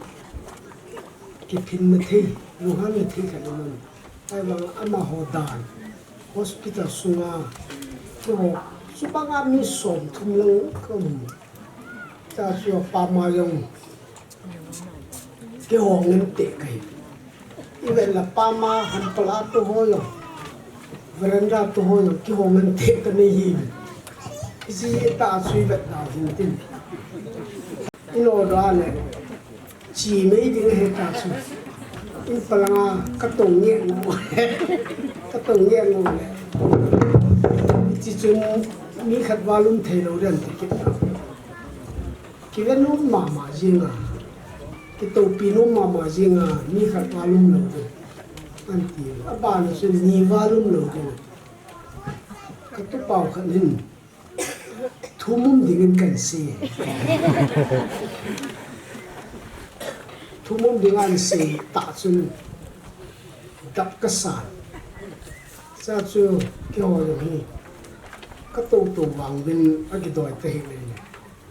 kiphinna thei, lunghanna thei khat aum. Ahivang amaho dan, hospital sunga, keiho, chubanga mi somthum lang kaum. Chua chu apama jong, keiho ngen teh kahi. Ivet le apama hampal a tu ho jong, veranda tu ho jong, keiho ngen teh kanei hi. Hiche tah chu ivet da hin tin. Ino da le, chi mei ding ahi tah chu. In palanga katong nge ngo. Katong nge ngo le. Hiche chun mi khat valum thei lou den ti kit na. Kive nom mama jing a, kitoupi nom mama jing a, mi khat valum lou ding. Anti, abana chun ni valum lou ding. Katupau khat hin, thum um dingin kahin sei. Thum um dinga ahin sei tah chun, dap kasan. Chua chu keiho jong hi, katou tou vang uvin akidoi tahih le.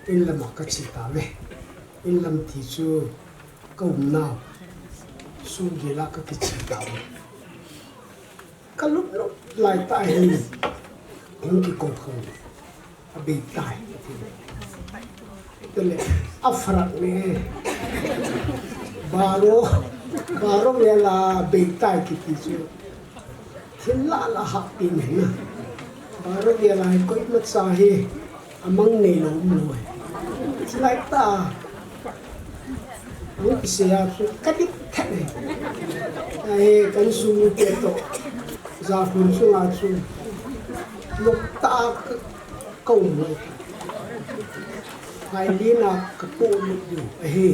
In lama kache tauve. In lam ti chu kaumnau. Sungil a kakiche tauve. Ka lup lup lai tah hin, hung kikou khang. A bei tai. Tule, a farak ne. Baro, baro vel a bei tai kiti chu. Thil lah lah hahpin ahi na. Baro vel a hi koimacha hi a mang nei lou um lou ahi. Chulai tah a, hung kisei a chu ka dik thet ahi. Ahi, ka insung mite toh, Jakhun chunga chu, lop tah a ka, ka um lou. Phailin a ka polut diu ahi.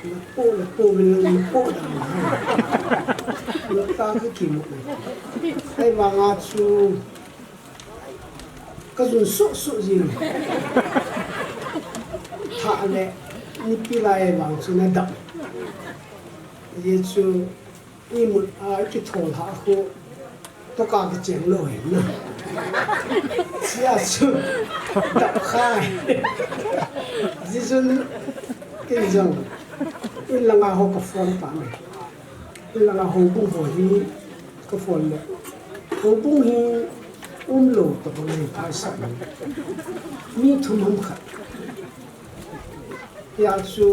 Na po, na po, na po dan. Lop tah a ka kimu. Ahivang a chu ka jun suh suh jing. Tha le nipi lai vang chu na dam. Ajeh chu imut a kithol ha khu. Toka kicheng lou ahi na. Sia chu dap khai. Jijun kin jong. In langa ho ka phone ta me. In langa houbung ho hi ka phone le. Houbung hi um lou tabang ahi, phaisa ahi. Mi thum ham khat. Sia chu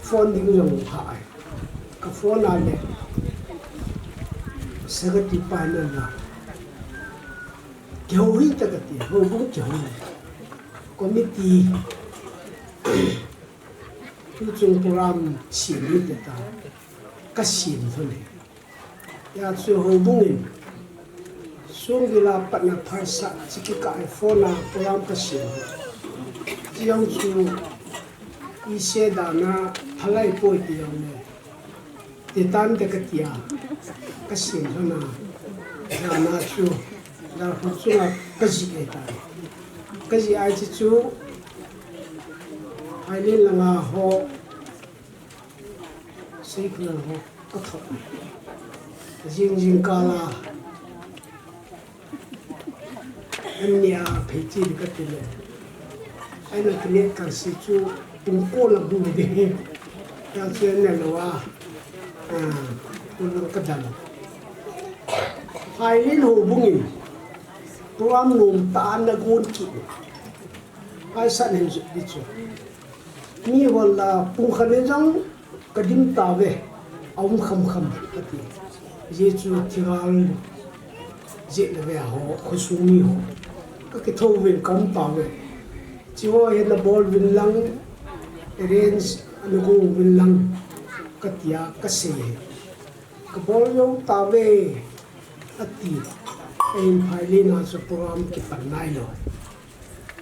phone ding jong ha ai. Ka phone a le. Secretary pa na la. Kihou hih ta kati, houbung kihou. Committee. Tuchung program sem hih ta ta. Ka sem lhon e. Sia chu houbung in. Sung vila patna phaisa chiki ka iPhone a program ka sem. Chiang chu i se dana phalai poi ti jong le. Te tan te kati a. Ka sem lhon a. Dana chu. Dar khu chunga ka jih ai ta. Ka jih ai chi chu. Phailin langa ho. Sei khulal ho ka thot. Jing jing kal a. An nia phei chi di ka ti le. Ai na kine kan si chu pung ko la bu di. Ka chu ne lo a. Ah, pung lang ka dam. Phailin houbung in. Program nom tah a na gon kit. Phaisa nen ju di chu. Mi hol la pung khat le jong ka dim ta ve, a um kham kham, ka ti. Ajeh chu thilgal jeh le ve ho, khosung mi ho. Ka kitho uvin ka um ta ve. Chi ho hi na bol uvin lang, arrange na go uvin lang, ka ti a, ka sei e. Ka bol jou ta ve, a ti. Ahin Phailin a chu program kipan nai lou.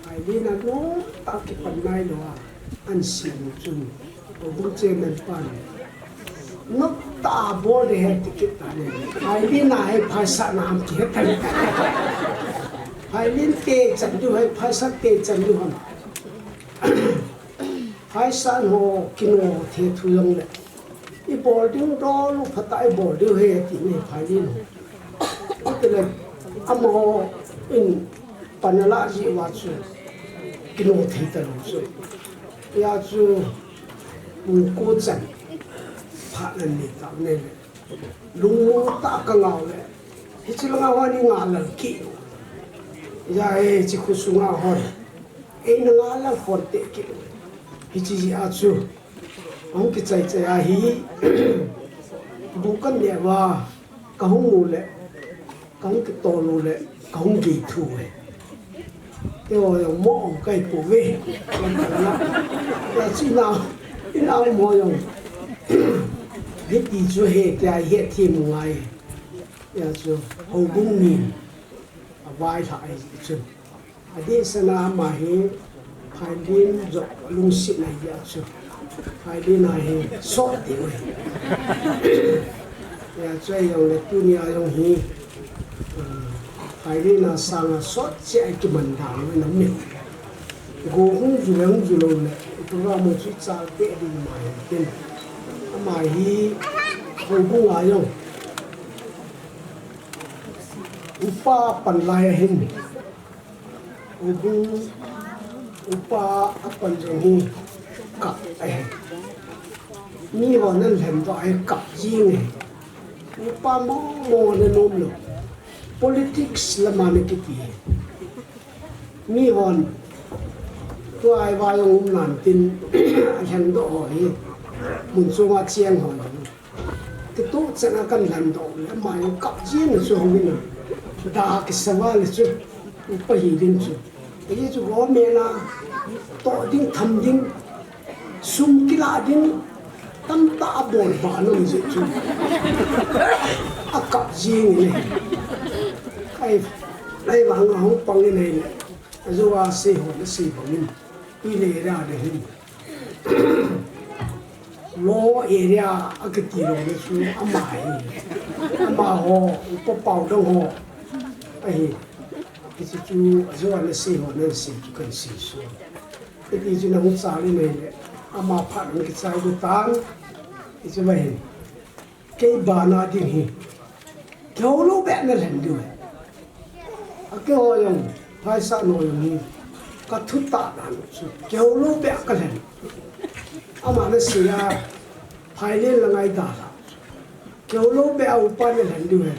Phailin a nom tah a kipan nai lou a, an sem u chun. Houbung chairman pan. Nom tah a bol de he ti kit ta le. Phailin a hi phaisa na ham kihe ta le. Phailin te chan diu hi phaisa te chan diu ham. Phaisa ho kino the thu jong le. I bol ding dol u phat a i bol diu he ti ni Phailin ho. Ti le amaho in pan a la ji uva chu. Kino thei ta lou chu. Hia chu, um, ko chan. Phat nan ni ta ne le. Lungmong tah a ka ngah u le. Hiche langa ho ni ngah lal kit. Hia hiche khosunga hon. Eina ngah lal hon te kit. Hiche jeh a chu. Ahung kichai chai a hi. Bu ka neh uva. Ka hung u le. Ka hung kitol u le. Ka hung gei thu e. Te ho jong mo ong kai po ve. Hia chu ina, ina mo jong. Hiti chu he, tia he thi mu ngai. Hia chu houbung min. A vai lha ai chu. Adeh sana ama hi Phailin jong lungset na hia chu. Phailin a hi sot ding u hi. Hia chu ahi jong le tunia jong hi, ah, Phailin a sanga sot cheh a kiman dan u na mi. Go hung ju le hung ju lou le, program chu chal pe ding ma hi tin. Ama hi houbung a jong. Upa pan lai a hin. Houbung upa a pan jong hi kap ahi. Mi ho nan lhen doh ahi kap jing ahi. Upa mong mong na nom lou. Politics lama na kiti. Mi hon. Tua i va jong um nan tin. A lhen doh ho hi. Mun chunga cheng ho. Kituh chan a kan lhen doh le. Ama jong kap jin chu hung in a. Da kisa va le chu. Upa hi ding chu. Ahi chu government a toh ding, tham ding, sum kila ding, tamtah a bol ba nom jeh chu. A kap jing in ahi. Ai, ai vang a hung pang in ahi le. Ajou a sei ho na sei bang in. Tui le ra de hin. Law area a kiti lou na chu ama hi. Ama ho, upa pau dang ho. Ahi. Hiche chu, ajou a na sei ho, na sei chu kan sei so. Hiti chu na hung chal in ahi le, ama phat hung kichai gu tan. Hiche ma hin. Kei bana ding hi. Kihou lou beh na lhen diu. A kihou jong, phaisa no jong hi. Ka thutah dan chu. Kihou lou beh ka lhen. Ama na sei a, phai len la ngai da la. Kihou lou beh a upa na lhen diu he.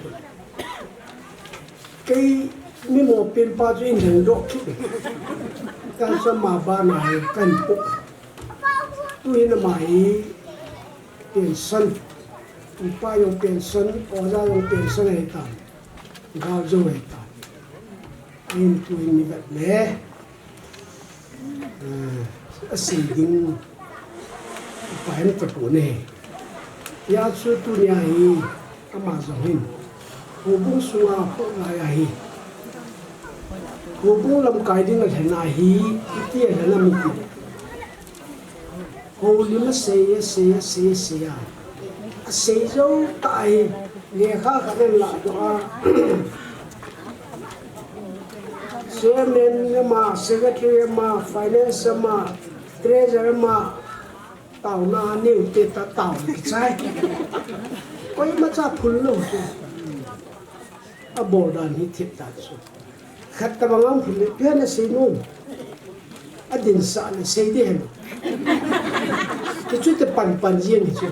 Kei mi mo pen pa chu in lhen doh kit. Kan sa ma ba na he kan pu. Tu hin ama hi pension. Upa jong pension, oja jong pension ahi tan. Gal jong ahi tan. Ahin tu hin mi vet le. Ah, a sei ding upa hin tapou ne. Hia chu tunia hi ama jong hin. Houbung sunga pot lai ahi. Houbung lamkai ding a lhen ahi, iti a lhen a mi ti. Houlim a sei, a sei, a sei, a sei a. A sei jou tah ahi, lekha khat in la doh a. Chairman ama, secretary ama, finance ama, treasurer ama, taona a neu te ta taona kichai. Koima cha phul lou chu. A bol dan hi thip dan chu. Khat tabang ang phun le, pia na sei nom. A dinsah na sei ding hen. Ti chu te pan pan jeng hi chu.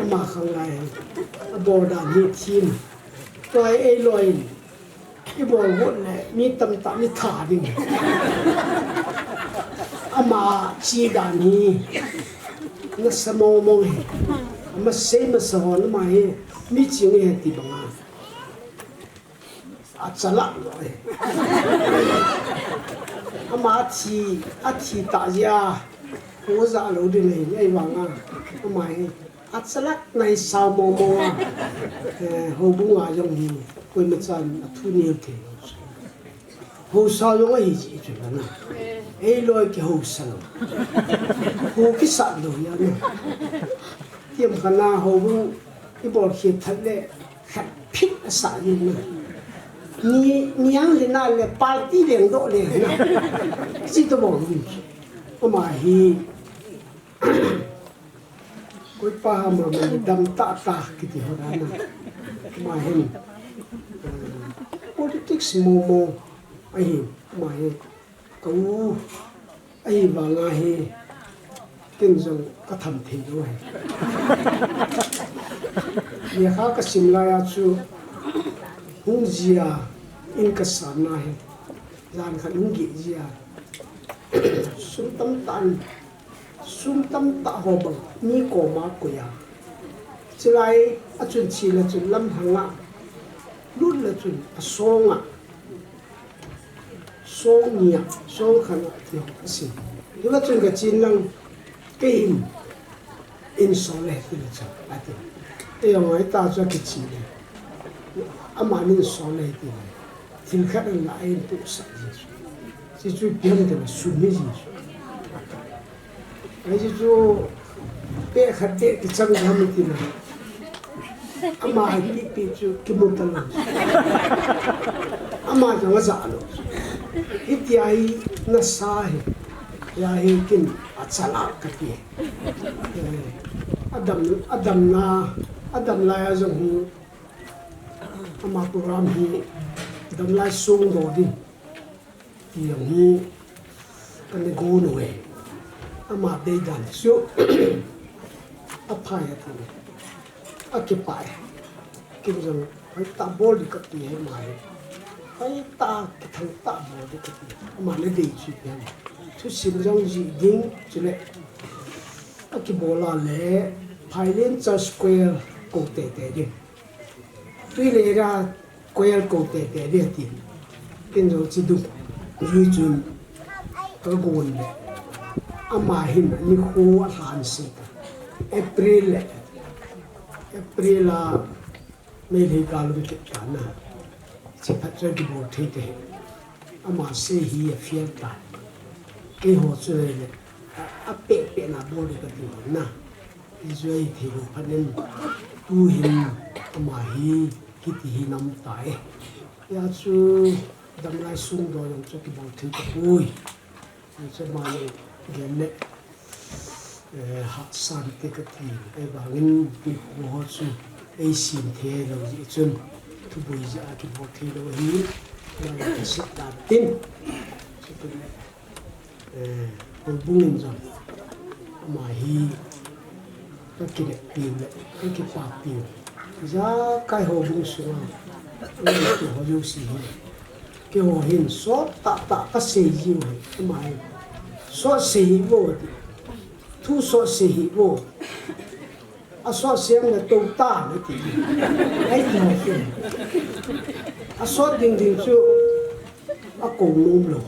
Ama khang lai hen. A bol dan hi thim. Tua hi ei loi in. I bol got le, mi tamtah mi tha ding. Ama chi dan hi. Nasa mong mong hi. Ama sei masa hon ama hi. Mi ching hi ti bang a. A chalak lou e. Ama thi, a thi ta jia. Ko ja lou ding le, ei vang a. Ama hi. A chalak nai sao mong mong a. Eh, houbung a jong hi. Koima chan a thu neo thei. Hou sao jong ahi ji chu na. Ei loi kihou sa lou. Hou kisat lou ya na. Tiam khana houbung i bol khit that le. Khat phit a sa jeng na. Ni, niang le na le party leng doh le na. Chi to bol ni. Ama hi. Koi pa ha ma ma dam tah tah kiti ho da na. Ama hin. Politics mo mo. Ahi. Ama hi. Ka u. Ahi vang a hi, ken jong ka tham thei lou ahi. Lekha ka sim lai a chu, hung jia, in ka sam na hi, jan khat hung geh jia. Sum tamtah in, sum tamtah ho bang, mi koma koi a. Chulai a chun chi la chun lamlhang a, lut la chun a song a. Song ni a, song khat a, ti ho a si. Hiva chun ka chin lang, kei hin, in song le ti le cha, a ti. Ei ong ai ta chu a kichi le. Ama min song le ti le. Thil khat an la in tu sa ji. Si chu pian te la su mi ji. Ahi chu, peh khat te kichang jam ti na. Ama hai pi pi chu kimu ta lou. Ama jong aja lou. Hiti ahi nasa hi. Hia hi kin a chalak ka ti. Eh, adam, adam na, adam lai a jong hi. Ama program hi. Adam lai sung do din. Ti jong hi, ka ne gon uve. Ama deidan chu, a phai a ti. A kipah e. Ken jong hoitah bol ding kati hi ama hi. Hoitah kithang tah bol ding kati. Ama nadei chu ipi ham. Thusim jong jih ding chule akibol a le Phailen Church Choir kou teitei ding. Tuile area choir kou teitei ding ati. Ken jong hiche dungjui chun kagon le ama hin nikho alhan se ta. April le April a Meitei gal um kit ta na. Hiche phat chun kibol thei te. Ama sei hi afel ta. Keiho chu le, a, apeh peh na bol ding kati na. Hichu ahithei lou phat in tuhin ama hi hiti hi nam tai. Hijeh chun damlai sungdoh jong chu kibol thei tapoi. Hichu ama jong gel le, eh, hahsat te kati. Ahivangin nikho ho chu eisem thei lou jeh chun thuboi jeh a kibol thei lou ahi. Ama jong kisei dan tin. Chutile, eh, houbung in jong ama hi kakineppiu le kakipahpiu. Ijakai houbung sunga umtu ho jouse hi, keiho hin sot tahtah kasei jiu hi, ama hin sot sei hih vo ti. Thu sot sei hih vo. Asot sei le tou tan ati. Ahi ti ho chu. Asot ding ding chu akou nom lou.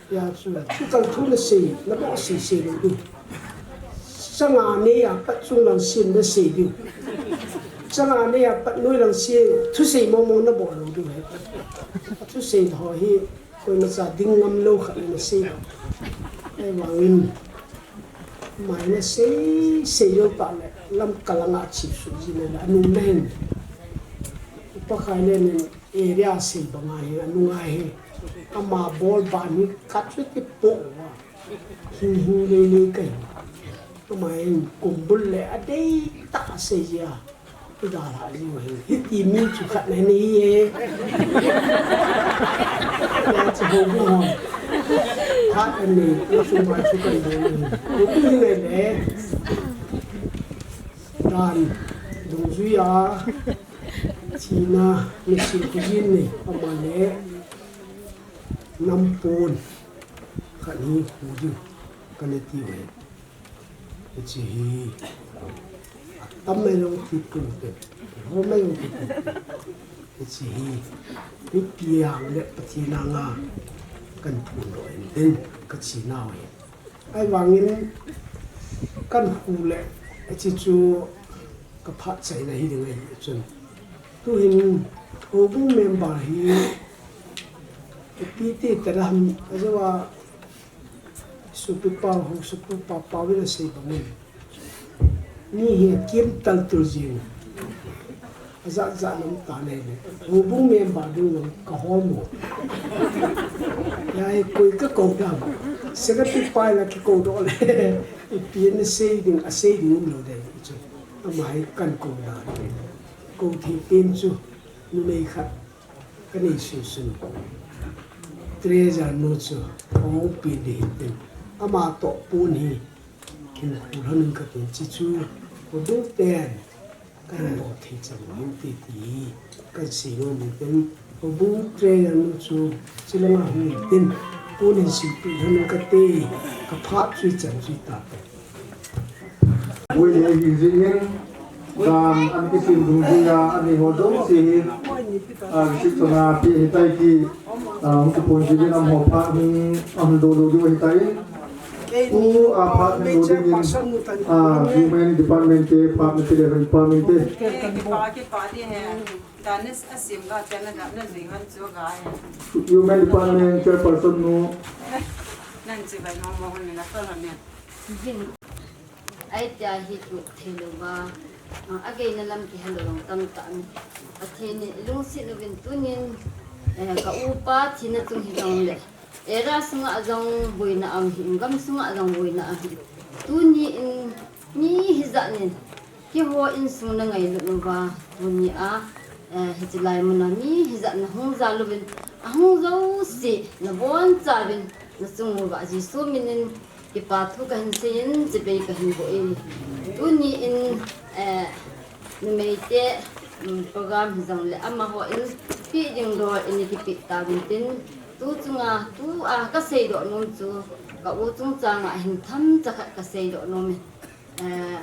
Hijeh chun, thukal thu nasei, naboh sese lou diu. Changa neiya pat chunglang sen nasei diu. Changa neiya pat noilang sen thusei mong mong nabol lou diu ahi. Athusei ho hi koimacha ding ngam lou khat in asei lou. Ahivangin, ama hin asei, sei lou tah le, lamkai langa chepsuh ji le, anung le hin. Upa Khailen in area sei banga hi, anunga hi. Ama bol ban hi khat chu kipoh uva. Hing hing lei lei kahi. Ama hin kumbul le adei tah a sei jia. Idalha jiu hi. Hiti mi chu khat na nei e. Hijeh chun houbung hon phat anei, insung ma chu kanei e. Houbung hi le le. Dan dungjui a thina, nusia khojin nei, ama le nam pon khat hi khu diu kana tiu ahi. Hiche hi atam mai jong kipu te, ho mai jong kipu te. Hiche hi mipi jong le Pathen anga kahin phondoh in tin kache nau ahi. Ahivangin kahin khu le, hiche chu kaphat chaina hiding ahi chun. Tuhin houbung member hi ipi ti tadam, ajeh a sopipa ho, sopipa pa vin asei bangin, mi hi akimtal tul jing. Ajat jat lam ta nei le. Houbung member ding jong kahol mo. Hijeh a koi kakou dam. Secretary pa la kikou doh le. Ipi nasei ding, asei ding umlou ding chu. Ama hi kakou dam. Kou thei pen chu numei khat kanei sunsun. Treasurer nu chu ahung pen ding hin tin. Ama toh pon hi kihin khu lhon in katin, hiche chu houbung ten kahin bol thei chan u hinte ti hi kahin sei nom in tin, houbung treasurer nu chu chulanga hung in tin, pon hin silpeh lhon in kate, kaphat chu ichan chu ita. Vui le hi jing in, dan an kisem dungjui a, anei ho jouse hi, a, kisem chunga pi hitai ti, a, hung kipon jing in, amaho phat hung, a hung doh lou diu ahitai. Tu, a, phat na lo dingin, a, Women Department te, phat na pe le Department te. Kipa, kipa di he. Dan na asim ga, dan na, dan na ding han chu ga he. Women Department Chairperson nu. Nang chi bai no mo ni na ka la ne. Ai tia hi tu thei lou va. A, ageina lam kihel lou jong tamtah um. Pathen in ilungset uvin tunin, eh, ka upa thina chung hi jong le. Area sunga jong boina aum hi, gam sunga jong boina aum hi. Tuni in mi hijat nin, keiho insung na ngailut uva, tuni a, eh, hiche lai muna mi hijat na hung jal uvin, ahung jouse, nabonchauvin, nachung uva Jesu minin, kipa thu kahin seiyin, chibai kahin boh e. Tuni in, eh, Numeite, um, program hi jong le amaho in pi ding dol in kipi ta vin tin, tu chunga, tu a ka seidoh nom chu, ka u chungchang a hin themcha khat ka seidoh nom e. Eh,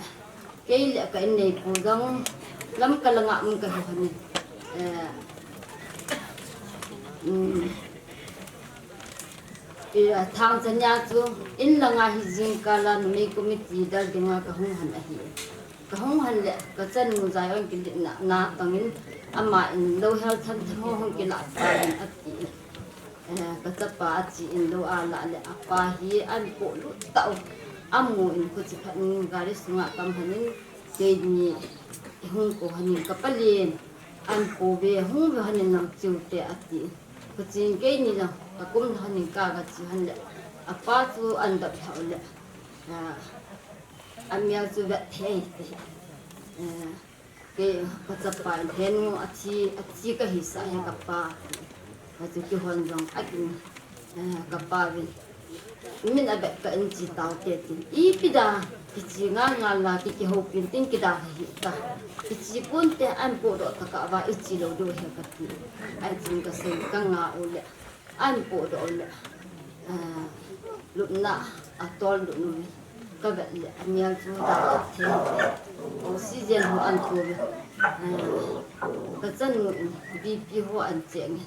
kei le ka inneipu jong Lamka langa um ka hi hon in. Eh, um, eh, Thangcha nia chu in langa hi jingkal a numei committee dal dinga ka hung hon ahi. Ka hung hon le, ka chanu Zion kilitna, na tongin, ama in lou hel themthem ho hung kilah ta in ati. Eh, ka chapa achi in lou a lah le, apa hi an polut tau. Amu in khuchi phat in gari sunga kam hon in, keini hung ko hon in ka palen. An po ve, hung ve hon in nang chiu te ati. Khuchi in keini lang, ka kum hon in ka ga chi hon le, apa chu an dap hau le. Ah, amel chu vet thei te. Eh, kei ka chapa in, "He nu, athi, athi ka hisah he ka pa." Achu kihon jong akin, eh, ka pa vin, "Min abet ka in chi tau te," tin. "Ipi da, kichi ngal ngal la, ki, kihopin tin kida hi ta. Kichi pon te an podoh ta ka va ichi lou diu he," ka ti. Ai chun ka sei ka nga u le. An podoh le, ah, lupna a tol lut nu ka vet le, amel chu da thei. Oxygen ho an pu le, ah, ka chanu in B P ho an check e.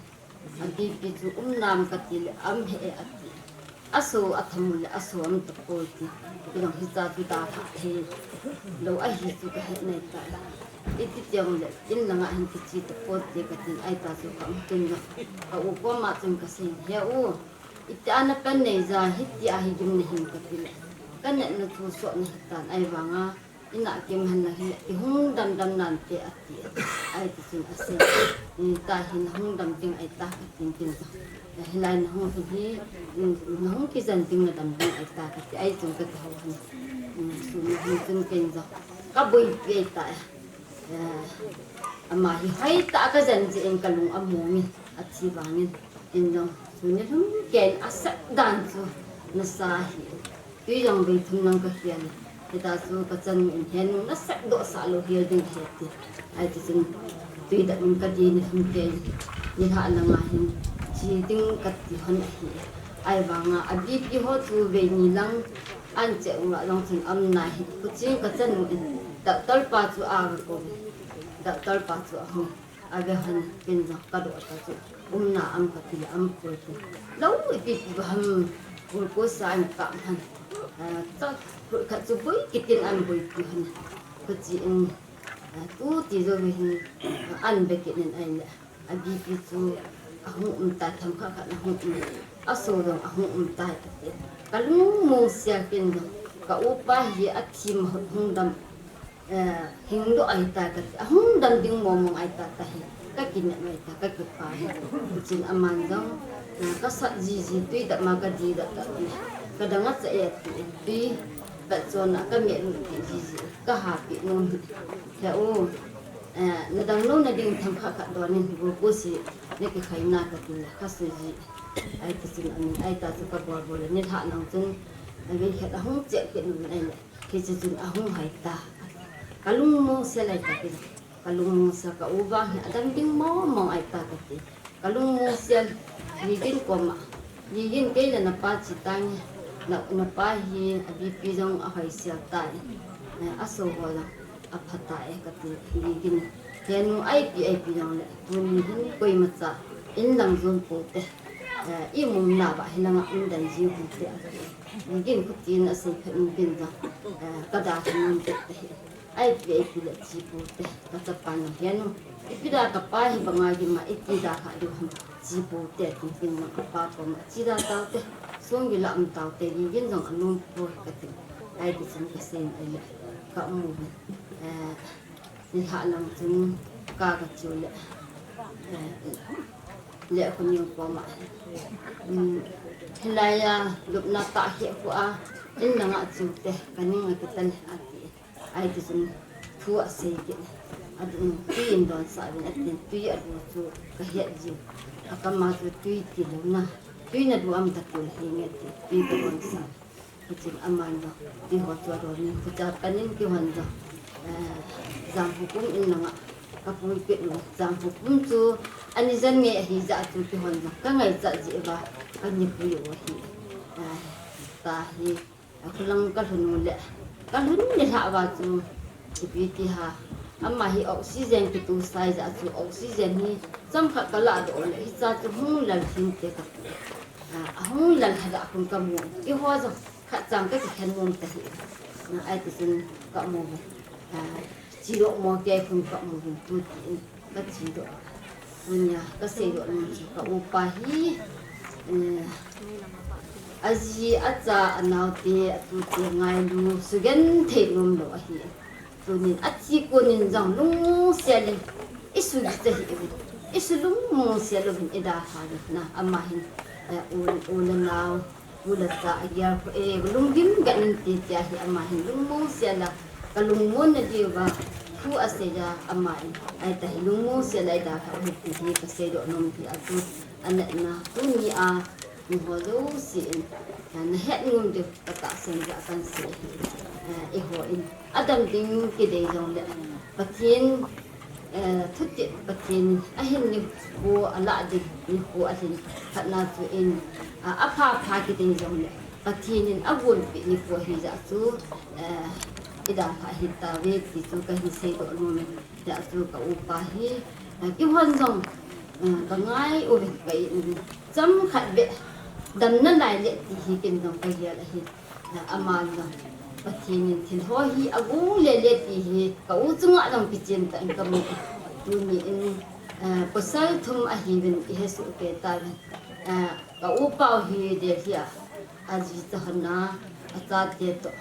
A B P chu um nam ka ti le, um he e ati. Aso a thamu le, aso um tapoi ti. Kei jong hicha chu da thei lou ahi chu ka he nai ta. Iti tiang le, in langa hin kichi tapoi ti ka tin, ai ta chu ka um tun jong. Ka u koma chun ka sei, "He u, iti a na pan nei ja, hiti a hi gim na hin," ka ti le. Ka natna chu sot na hi tan, ai vanga, ina kim han na hi, i hung dam dam nan te ati. Ai ti chun a sei, "Ni ta hin hung dam ding ai ta," ka tin tin jong. Hilai na hung hi, na hung kijen ding na dam ding ai ta ka ti, ai chun ka ti ho han. Su na hin chun ken jong. Ka boipi ai ta. Eh, ama hi hoitah a ka jen jeh in ka lung a mong in, athi vangin, in jong, tuni lhum keiin a sep dan chu nasa hi. Tui jong vei thum lang ka khel in, hita chu ka chanu in, "He nu, na sep doh sah lou hel ding ahi," ati. Ai ti chun, tui dap in ka di ni lhum keiin, nilhah langa hin, thi ding ka ti hon ahi. Ai vanga, a B P ho chu vei ni lang, an check u lah jong chun um nai hi. Khuchi in ka chanu in, doctor pa chu a ga kou. Doctor pa chu a hung. A ve hon, ken jong ka doh ta chu. Um na am ka ti le um poi ti. Lou ipi pi ba ham. Glucose a an kap hon. Ah, cha, khat chu boi kit in an boipi hon. Khuchi in, ah, tu ti jou ve hin, ah, an be kit in ai le. A B P chu a hung um tai, themkhat khat a hung um. Aso jong a hung um tai ka ti. Ka lungmong sel ken jong. Ka upa hi athi ma hung dam, eh, hing doh ai ta ka ti. A hung dam ding mong mong ai ta ta hi. Ka kinep ai ta, ka kipah hi. Chin aman jong, eh, ka sat ji ji tui dap ma ka di dap dap hi. Ka dang a cha e ti. Tui bat chon a ka me lu ti ji ji. Ka ha pi nom hi. He u. Eh, na dang lou na ding themkhat khat don in, glucose hi na kikhai na ka ti le, ka sui ji. Ai ti chun, um, ai ta chu ka bol bol le, nilhah lang chun, a vei khat a hung check kit nu ai le, hiche chun a hung hai ta. Ka lungmong sel ai ta ti le, ka lungmong sel ka u vang hi a dam ding mong mong ai ta ka ti. Ka lungmong sel, Ligin koma. Ligin kei le na pa chi tange. Na, na pa hi a B P jong a hoi sel tai. Eh, aso ho jong a pha tai ka ti Ligin. He nu, ipi ipi jong le. Tuni hin koima cha in lang jon pou te. Eh, i mum na ba hi langa um dan ji hung te. Ligin khuti in a sei phet in bin jong. Eh, ka da hin um te te hi. Ipi ipi le chi pou te, ka chapa na he nu. Ipi da ka pa hi banga gim a iti da kha diu ham chi pou te, tin tin na ka pa koma chi da tau te. Sung gi la um tau te, Ligin jong a lung pou ka ti. Ai ti chun ka sei in ai le ka um u ve. Eh, nilhah lang chun ka ga chiu le. Eh, le khu niu koma. Um, hilai a lupna ta he khu a, in langa chiu te, ka ning a kitan a ti. Ai ti chun thu a sei kit. A du, tui in don sah vin a tin, tui a du chu ka het ji. A kama chu tui ti lou na. Tui na du am ka ti hi nge ti, tui ka don sah. Khuchi in aman jong, tui ho chu a don in, khucha pan in kihon jong. Eh, Changhu pum in langa ka pui pet u. Changhu pum chu ani jan nge ahi ja chu kihon ja ka ngai cha ji va ka ni pui u ahi. Ah, ta hi. Akhulang ka lhun u le, ka lhun le lha va chu, ipi ti ha, ama hi oxygen kitu sai ja chu, oxygen hi chomkhat ka la doh le, hicha chu hung lal hin te ka ti. Ah, ahung lal ha da khun ka mu, keiho jong khat chang ka kikhen mong ta hi. Ah, ai ti chun ka mu ve. Ah, Chidoh mo kei khun ka mu vin tu tin ka chidoh. Tunia ka seidoh nom chu ka upa hi, eh, aji, acha, anaote, atute ngailu, sugenthei nom lou ahi. Tunin athi konin jong lungmong sel in i sugi cha hi uvin, i su lungmong sel uvin i dalha uvin na ama hin, eh, u, u le nao. Pu le cha agel khu, eh, lungdim gat in ti tia hi ama hin lungmong sel a, ka lungmon na diu va, thu asei a ama in, ai ta hi lungmong sel a i dalha u hi ti hi ka seidoh nom hi a tu, anatna, tunia, nangho jouse in, na het nom diu, ka tahsan ja kan sei hi, eh, eiho in, adam ding kidei jong le, Pathen, eh, thutep Pathen in ahin nikho, alah ding nikho alhin khatna chu in, ah, apha pha kidei jong le Pathen in agonpeh nikho ahi ja chu, eh, i dalha ahi tauve ti chu ka hin seidoh nom e. Ja chu ka upa hi, eh, keihon jong, eh, ka ngai uve, ka it uve. Chomkhat beh damna lai le ti hi ken jong ka gel ahi. Ama jong Pathen in thil ho hi agong le le ti hi ka u chunga jong kichen tah in ka mu. Tuni in, eh, pasal thum ahiuvin i he soh kei tauvin. Eh, ka upa u hi Delhi a, aji cha hon a, achate toh,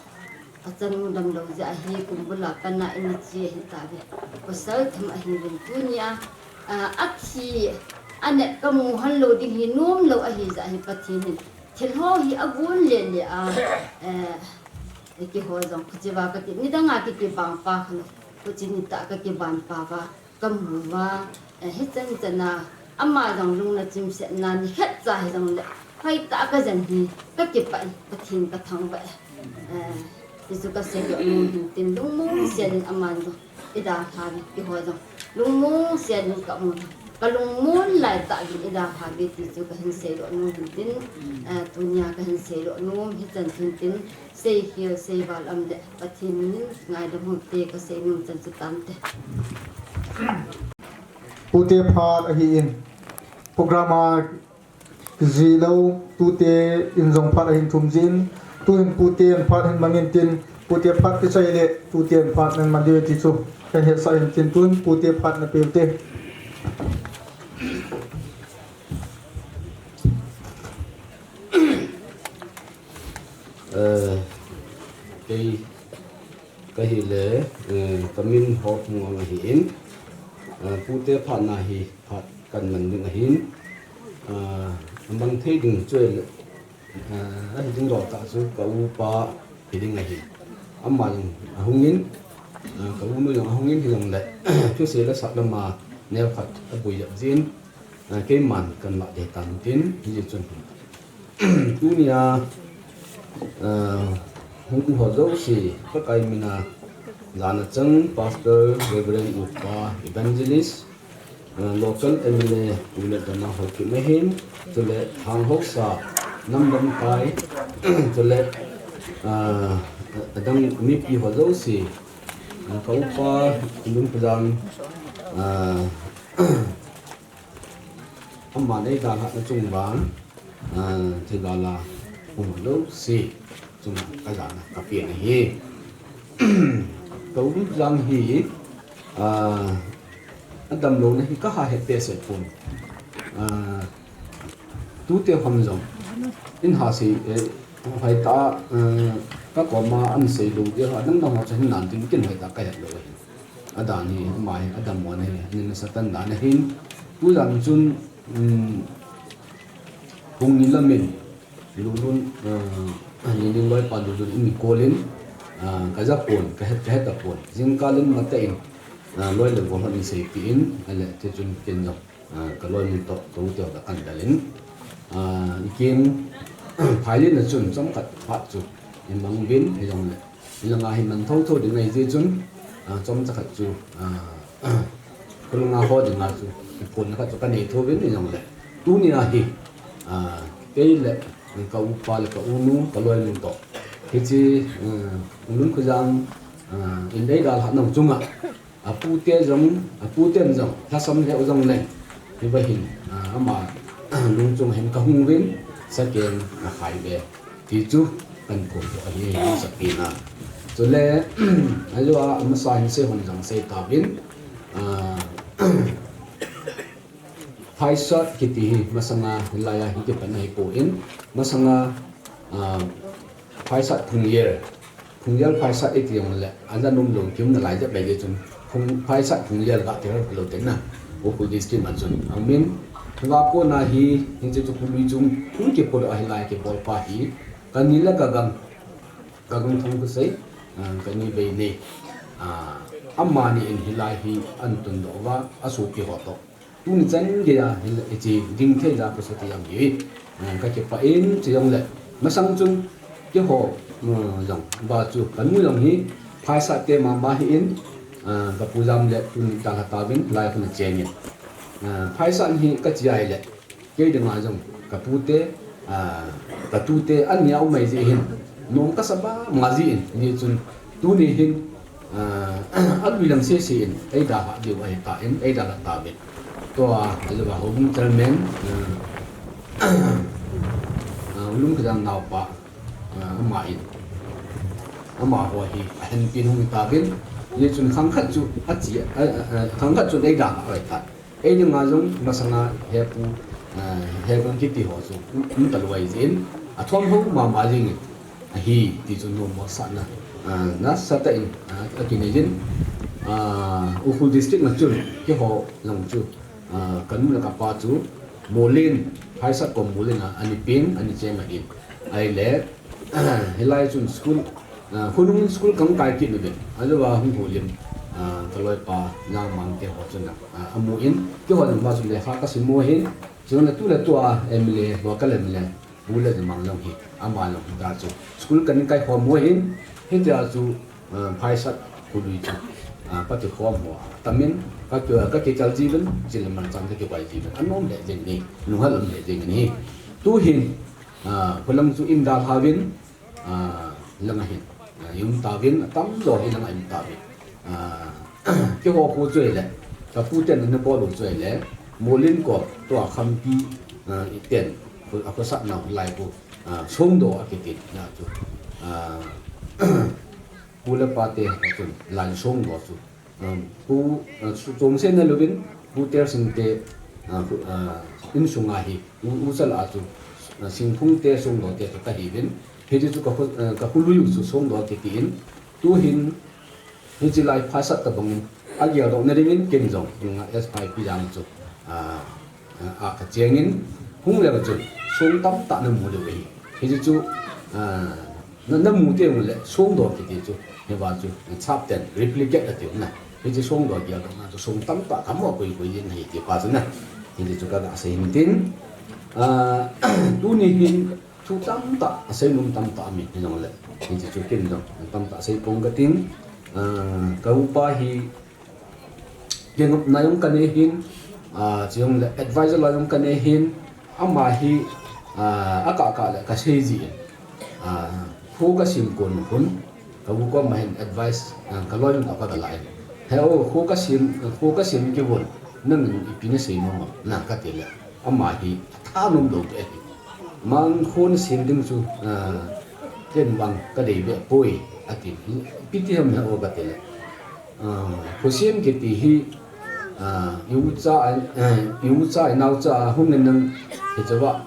achanu damlou jeh a hi kum bul a pan a in a che ahi tauve. Pasal thum ahiuvin tunia, eh, athi, anat ka mu hon lou ding hi nom lou ahi jeh a hi Pathen in Thil ho hi agon le le a, eh, keiho jong, khuchiva kati, nidang a kiti bang pa khan, khuchi nitah ka kiban pa va, ka mu va, eh, hichan chan a, ama jong lung na chimset na, nikhat cha hi jong le, hoitah ka jen hi, ka kipah in, Pathen ka thangvah e. Eh, hichu ka seidoh nom hin tin, lungmong sel in ama jong. I dalha uve, keiho jong lungmong sel in ka mu. Ka lungmon lai tah uvin i dalha uve ti chu ka hin seidoh nom hin tin, eh, tunia ka hin seidoh nom hi chan chun tin, seikhel seival um le Pathen min in ngaidam u hite ka sei nom chan chu tante. Pute phat ahi in, program a Kijih lou, tute in jong phat ahin thum jin, tuhin pute in phat hin mangin tin, pute phat kichai le, tute in phat hin mang diu ti chu, kan hetsah hin tin tun, pute phat na peu te. Eh, kei Ka hi le, eh, ka min Hopmuang ahi in, eh, pute phat na hi phat kan man ding ahin, eh, a mang thei ding chu le, eh, ahi ding lou tah chu ka upa hi ding ahi. Ama jong ahung in, eh, ka u nu jong ahung in hi jong le, thusei le sah lam a neo khat a bui jep jin, eh, keiman kan lah ding tan tin, hi chun. Tunia, ah, hung ho jouse, Pakai mina, jana chang Pastor, Reverend Upa, Evangelist, ah, local M L A, Pu Letdama Haokip ahin, chule Thang Haosa, Namdamkai, chule, ah, adang mipi ho jouse, ah, ka upa, Lungpajang, ah, Ama nei dalhahna chung vang, ah, thei vala hung lou si chung ka jana ka pian ahi. Ka um jang hi, ah, a damlouna hi ka ha het behseh pon. Ah, tute hon jong in ha sei, eh, hoitah, eh, ka koma an sei lou ding ha dang dang ho chu hin nan tin kin hoitah ka het lou ahi. A dan hi, ama hi, a damlouna hi, ani nasa tan dan ahin. Tujan chun, um, hung ni lamin, Lulun, uh, ni ning loi pa Lulun in kolin, uh, ka ja pon, ka het, ka het a pon. Jingkah in mata in, uh, loi le gol hon in seipeh in, ale, ti chun ken jong, uh, ka loi mun toh, ka u te ka kan dalin. Uh, ikin, phailin a chun, chomkhat phat chu, i mang uvin, i jong le. Hilanga hi man thotho ding ahi jeh chun, ah, chomcha khat chu, ah, khulanga ho dinga chu, iphonna khat chu kanei thou vin hijongle. Tunia hi, ah, kei le ka upa le ka unu, ka loinu toh. Hiche, ah, Lungkhojang, ah, in eidalhah nau chunga. Apute jong, aputen jong, lhasam lheh u jongleng. Hiva hin, ah, ama lungchung hin kahung uvin, saken akhai ve. Ti chu kahin phongdoh ahi, sakpi na. Chule, ajua, amasa hin seihon jong sei tauvin, ah, Phaisat kiti hi masanga hilaiya hi kipatna hipon, masanga, ah, Phaisat Phungyel, Phungyel Phaisat iti jongle, ana nomlou kium nalai jep lei chun, Phung, Phaisat Phungyel kati lou te na, Ukhrul District a chun. Amin, hiva kona hi, hiche chu Khului chung, hung kipodoh ahilai kibolpa hi, kani le kagang, kagang Thangkhosei, ah, kani vei nei, ah, amani in hilai hi ahin tundoh uva, asopi ho toh. Tuni chan geiya, hi, hiche ding thei ja kasa ti jong hi, ah, kakipah in, chujongle. Masang chun, keiho, ah, jong, ba chu, kanu jong hi, Phaisat te mama hi in, ah, kapu jam le tuni dalha tauvin, lai khun achengin. Ah, Phaisat hi kache ahile, kei dinga jong, kapute, ah, katute, ania um mai jeh hin, nom kasa mama jeh in, hijeh chun, tuni hin, ah, alui lang sese in, eidalhah diu ahitan, eidalhah tauvin. Tua, ajua houbung chairman, ah, ah, Lungkhojang naopa, ah, ama in, amaho hi, ahenpen hung tauvin, hijeh chun khang khat chu, ache, ah, ah, ah, khang khat chu eidalhah ahitan. Ei dinga jong masanga hepu, ah, hepu kiti ho chu, um, um talou ahi jeh in, athom ho mama jeng in, ahi, ti chu nommo sahna, ah, nasatah in, ah, akinei jin, ah, Ukhrul District a chun, keiho jong chu, ah, kanu le kapa chu, Molin, Phaisat kom Molin a, ana peng, ana cheng ahin. Ahile, hilai chun school, ah, hunung school kakai kit uvin. Ajua hung houlim, ah, kaloipa, Jangmang te ho chun, ah, amun, keiho jong ma chun lekha kasim u ahin. Chule tu le tua M L A, local M L A, Pu Letjamang jong hi, ama jong hi ta chu. School kakai khom u ahin, hitia chu, ah, Phaisat Khului chu, ah, kati khom ho atamin, ka, kakikal jiuvin, chule manchang kakivai jiuvin. Anom lheh jeng in, lunghel um lheh jeng in ahi. Tuhin, ah, khulang chu in dalha uvin, ah, langa hin, ah, i um tauvin, atamjo hi langa i um tauvin. Ah, keiho kho chu ahile, kaputen ana bol u chu ahile, Molin kom, tua Khampi, ah, iten, khu, akhosatnau lai khu, ah, Songdo akiti na chu. Ah, pu le pa te chun, lai Songdo chu. Um, pu, ah, chu chomse na louvin, Pu Tersing te, ah, khu, ah, insunga hi, u, u chal a chu, ah, Singphung te, Songdo te chu kahiuvin, hiti chu ka khu, ah, ka khului u chu Songdo akitin, tuhin, hiche lai Phaisat tabang in, ageldoh na dingin ken jong, inga S five pi jang chu, ah, ah, a kachengin, hung le kachun, song tamtah namu diu ahi. Hiche chu, ah, na, namu teng ule, Songdo kiti chu, hiva chu, chapten, replicate atiu na. Hiche Songdo geldoh na chu, song tamtah kamu koi koi jin ahi ti pa chu na. Hiche chu kaga sei hin tin, ah, tuni hin, Thu tamtah, asei nom tamtah, amin hijongle, hiche chu ken jong, tamtah sei pong kating, ah, ka upa hi, kingopna jong kanei hin, ah, chujongle advisor la jong kanei hin, ama hi, ah, akah kah le kasei jin, ah, kho kasem kon hun, ka u koma hin advice, ah, kaloi jong kagalah in. He o, kho kasem, kho kasem kivon, nangin ipi nasei nom am, na kati le, ama hi, athanom lou beh ahi. Mang kho nasem ding chu, ah, ken vang kadei beh poi, ati. Ipi ti ham he o kati le. Ah, khosem kiti hi, ah, i ucha, ah, i ucha, i naocha, hung in nang, hiche va,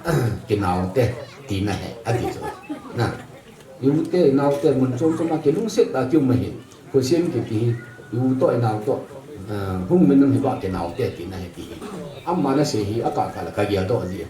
kinao te, tina ahi, ati chu. Na, i u te, i nao te, mun chom chom a kilungset a kium ahi. Khosem kiti hi, i u toh, i nao toh, ah, hung in nang hiva kinao te, tina ahi ti hi. Ama nasei hi, akah kah le kageldoh ji.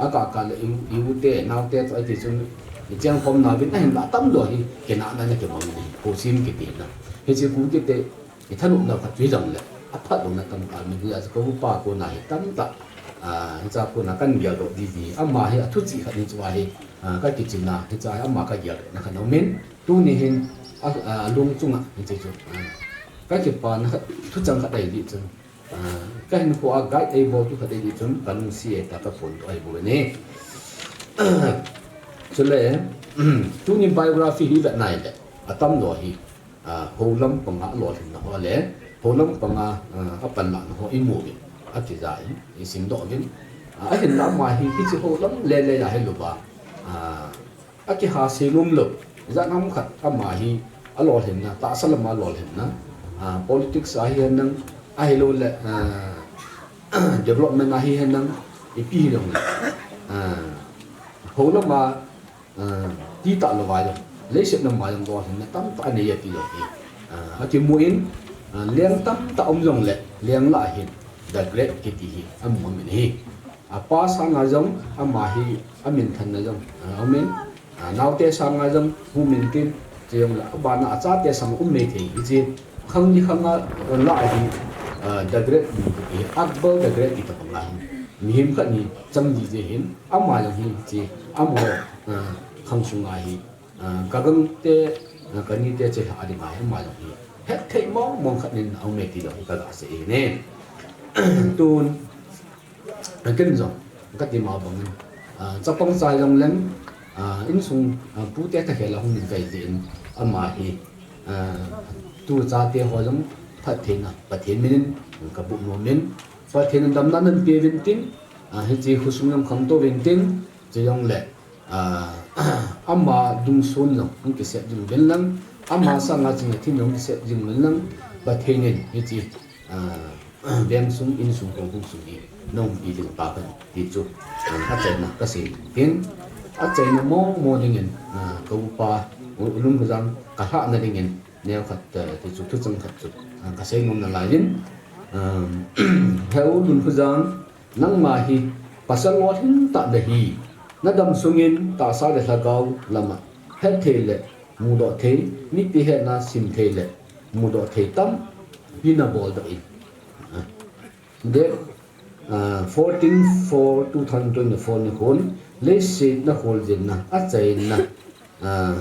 Akah kah le i u, i u te, nao te toh iti chun, icheng khom nauvin ahin lah tam lou hi, kinahna nakimang in ahi, khosem kiti na. Hiche khu kiti, ithanop nau khat chu hijongle, aphat louna tamtah, mi hi achu ka upa kona hi tamtah, ah, hicha kona kahin geldoh didi, ama hi athu chih khat hichu ahi, ah, kakichina, hicha hi ama kageldoh na khat aumin, tuni hin, a, ah, alung chunga, hiche chu, ah, Ka kipana khat, thuchang khat ahi dih chun, ah, ka hinkho a guide ei bol tu khat ahi dih chun, ka lungsi e ta ka phone to ahi bou ve ne. Chule, tuni biography hi vet nai le, atam lo hi, ah, holam panga lolhinna ho le, holam panga, ah, apanlahna ho i mu vin, a kija in, i simdoh vin. Ah, ahinla ama hi, hiche holam le le a hi lo ba, ah, a kiha se lum lo. Jan ham khat ama hi a lolhinna, tahsa lama lolhinna, ah, politics a hi hen lang, ahilou le, ah, development a hi hen lang, ipi hi long le. Ah, ho lama, ah, ti ta lo vai long. Leiset lama long lolhinna tamtah a nei a ti long hi. Ah, a kimu in, ah, leng tamtah um long le, leng lah hin, the great kiti hi, a mu min hi. A pa sanga jong, ama hi, a minthanna jong, ah, um in, ah, naote sanga jong, um intin, chujong le, abana a chate sang um mei thei, hiche, khang ni khang a, la hi, ah, the great, hi, Akbar the great ti ta pang a hin, mihem khat ni, cham di je hin, ama jong hi, hiche, ama, ah, khang sunga hi, ah, ka gangte, ah, ka nite che ha a ding a hi, ama jong hi, het thei mong mong khat nin, a um mei ti jong, ka ga sei e ne. Tun, Ken jong, ka ti ma bangin, ah, chapang cha jong leng, ah, insung, ah, pute thakhel a hung in kai jin, ama hi, ah, tu chate ho jong phattheina, Pathen minin, ka bu nom in, Pathen in damna nan pe vin tin, ah, hiche khosung jong khangtou vin tin, chujong le, ah, ama dungson jong, hung kisep jing vin lang, ama sanga ching a thin jong kisep jing vin lang, Pathen in, hiche, ah, Vengsung, insung, houbung sung hi, na umpi ding pa khat ti chu, ah, achaina ka sei ding. Achaina mong mong dingin, ah, ka upa, u, Lunkhojang ka lhahna dingin, neo khat, ah, ti chu, thuchang khat chu, ah, ka sei nom nalai in, ah, he u Lunkhojang, nangma hi, pasal lolhin tah nahi, na dam sungin, tahsa le lhagao lama, hetthei le, mudoh thei, mipi hetna simthei le, mudoh thei tampi na boldoh in. Ah, date, ah, fourteen four two thousand twenty-four nikhon, leiset na kholjinna, achaina, ah,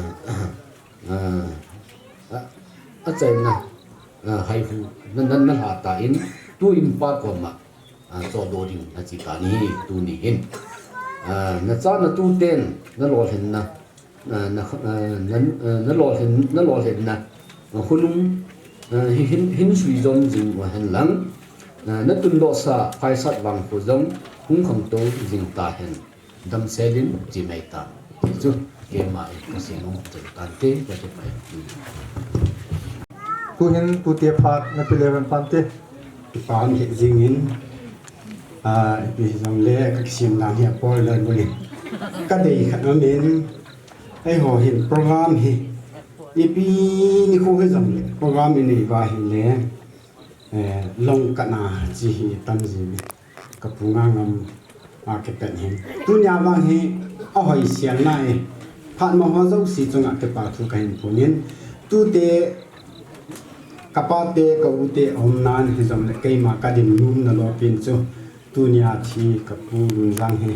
ah, ah, achaina, ah, haihu, na, na, na lha tan, tu in pa koma, ah, chohdoh ding, na chi tan ahi, tuni hin. Ah, na cha na tuten, na lolhinna, ah, na, ah, na, ah, na lolhin, na lolhinna, ah, hunung, ah, hi, hin, hin sui jom jing u hen lang, ah, na tundoh sa, phaisat vangkho jong, hung khangtou jing ta hen, damsel in chi mai ta. Chu, keima in ka sei nom chu tante, ka ti pai. Tuhin, tute phat, na pi le van pante. Pan he jing in, ah, ipi jong le, ka kisim dan hi a poi le buli. Ka dei khat amin, eiho hin program hi, ipi nikho hi jong le, program i nei uva hi le, eh, long kana chi hi tam ji mi. Ka pu Ngangam a kipat hin. Tunia vang hi, ahoi siam nai. Phat ma ho jouse chunga kipa thu ka hin phon in. Tute, ka pate, ka ute, aum nan hi jong le keima ka dinmun na lopin chu. Tunia thi ka pu Lunjang hi.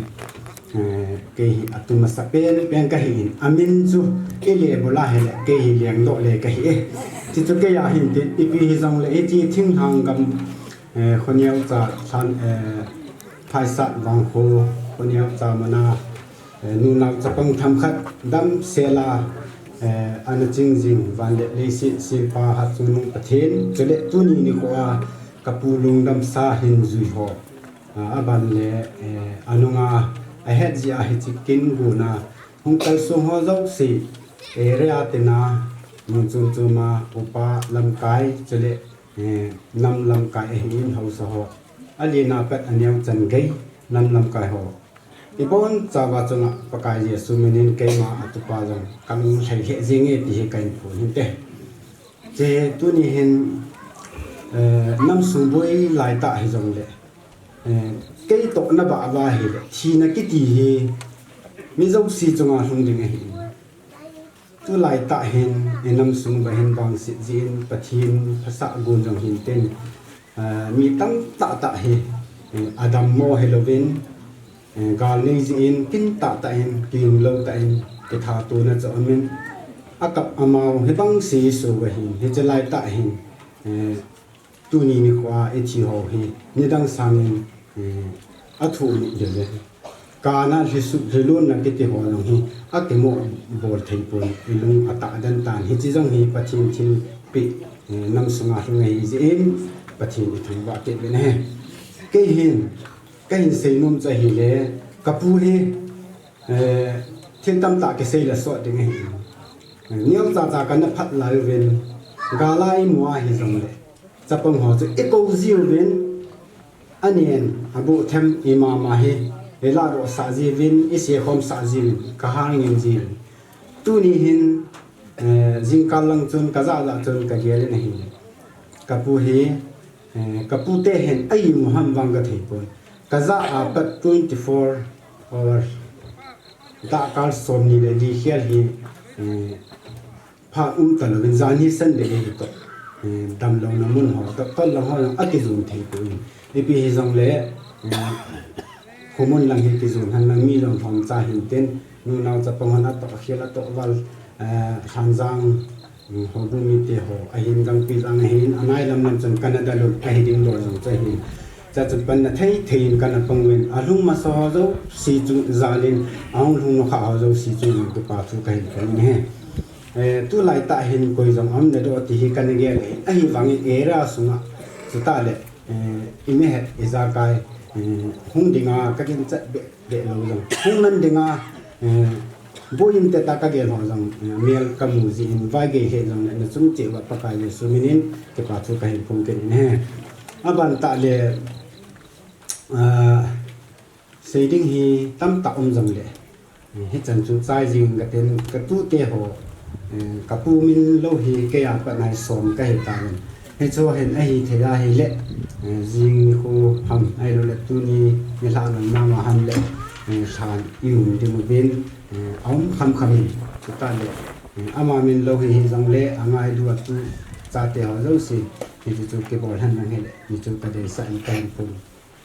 Eh, kei hi atu masa pen, pen ka hi in. Amin chu, i le bula hi le, kei hi Lengdoh le ka hi e. Chi chu kei a hin tin, ipi hi jong le, i chi thinglhang gam, eh, Khoneocha, Than, eh, Phaisat Vangkho, Khoneocha mana, eh, nunau chapang themkhat, damsel a, eh, ana ching jing, van le leiset, sempa, Hatchungnung Pathen, chule tuni nikho a, ka pu lungdam sa hin jui ho. Ah, aban le, eh, anunga ahet jeh a hiche kin guna hung kalsong ho jouse, eh, area tina mun chom chom a upa lamkai chule, eh, nam lamkai ahin haosa ho. Alina pat aneo chan gei nam lamkai ho. Ibon chauva chunga Pakai Jesu minin keima atupa jong kalung lhai lheh jenge ti hi ka hin phon hinte. Che tuni hin, eh, nam sung boi laitah hi jong le. Eh, kei toh na bah uva hi le, thina kiti hi, mi jouse chunga lhung ding ahi. Tulai tah hin, i nam sung uva hin vangset jin, Pathen phatah gon jong hin tin, eh, mi tamtah tah hi, eh, adam mo hi louvin, eh, gal nei jin, kin tah tah in, kilung lou tah in, kithat tona chu amin, akap amau, hibang se so uva hin, hiche laitah hin, eh, tuni nikho a ithi ho hi, nidang sangin, eh, athu mi le le. Kana lhisu, lhilunna kiti ho jong hi, akimo bol thei pon, ilung atah den tan. Hichi jong hi Pathen thilpeh, eh, nam sunga lhung ahi jeh in, Pathen ithangvah kit uvin ahi. Kei hin, kahin seinom chu ahile, kapu hi, eh, thil tamtah kisei le sot ding ahi. Neocha cha kana phat lai uvin, gal a imu ahi jongle, chapang ho chu ikou jiuvin, anen, aboh them imama hi, ilah doh sah jiuvin, isei khom sah jiuvin, kahal ngim jiuvin. Tuni hin, eh, jingkah lang chun, kajah jah chun, kagel in ahi. Kapu hi, eh, kapute hin, a imu ham vang kathei pon. Kajah a pat twenty-four hours. Dahkal somni le li khel hi, eh, phat um talouvin, janhi Sunday hi toh, eh, damlouna mun ho toh, tol lang ho jong akijun thei pon. Ipi hijongle, eh, khomun lang hi kijun hen lang mi jong lhomcha hintin, nu nao chapang hon atoh khel atoh val, eh, Lhanjang, mm, houbung mite ho, ahin Gangpijang ahin, anai lam lam chun Canada lut ahi ding dol jong chu ahin. Chuche chun panna thei thei in kana pang uvin, alhung masa ho jouse chu jal in, ahung lhung nokha ho jouse chu kipa thu kahin phong in ahi. Eh, tulai tah hin koi jong aum nadoh ti hi kana gel ahi, ahivangin area sunga, chutah le, eh, i mihet ijakai, eh, hung dinga kaginchat beh, beh lou jong. Hung man dinga, eh, boh in teta kagel ho jong, eh, mel kamu jeh in vaigei hih jongle nachung cheh uva Pakai Jesu minin kipa thu kahin phong kit in ahi. Aban tah le, ah, Sei ding hi tamtah um jongle, eh, hichan chu chai jing katin, katute ho, eh, kapu min lou hi kei a pat nai som kahi tauvin. Hichu hin ahithei ahile, eh, jing nikho ham, ahilouleh tuni nilhah lang mama ham le, eh, lhan imun ding uvin, eh, aum kham kham in. Chutah le, eh, ama min lou hi hijongle, angailu atu chate ho jouse, hichu chu kibol hen lang hile, hichu kadeisah in kahin phong.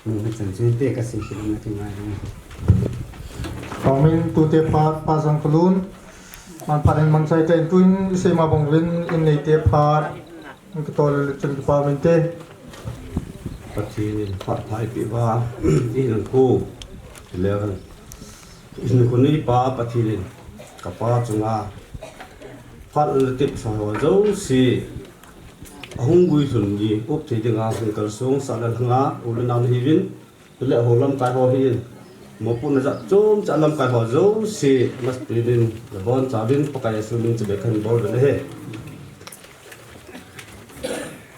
Nung hichan chu hite kasei khel in nakingai ding. Amen, tute phat, Pa Jangkholun. Manphat in mangchaite in tuin isei ma bang uvin, in neite phat. In kitol le chun kipa uvinte. Pathen in phat pha eipeh uva, ihinkho. Eleven. Ihinkho neipa Pathen in kapa chunga phat le tepsa ho jouse. Ahung guilhun ni, up thei dinga, hung kalsong sah le lhanga, u le nao nahiuvin, chule hou lamkai ho hin, mopohna jat chom cha lamkai ho jouse, mastinin, nabonchauvin, Pakai Jesu min chule kahin bol uvin ahi.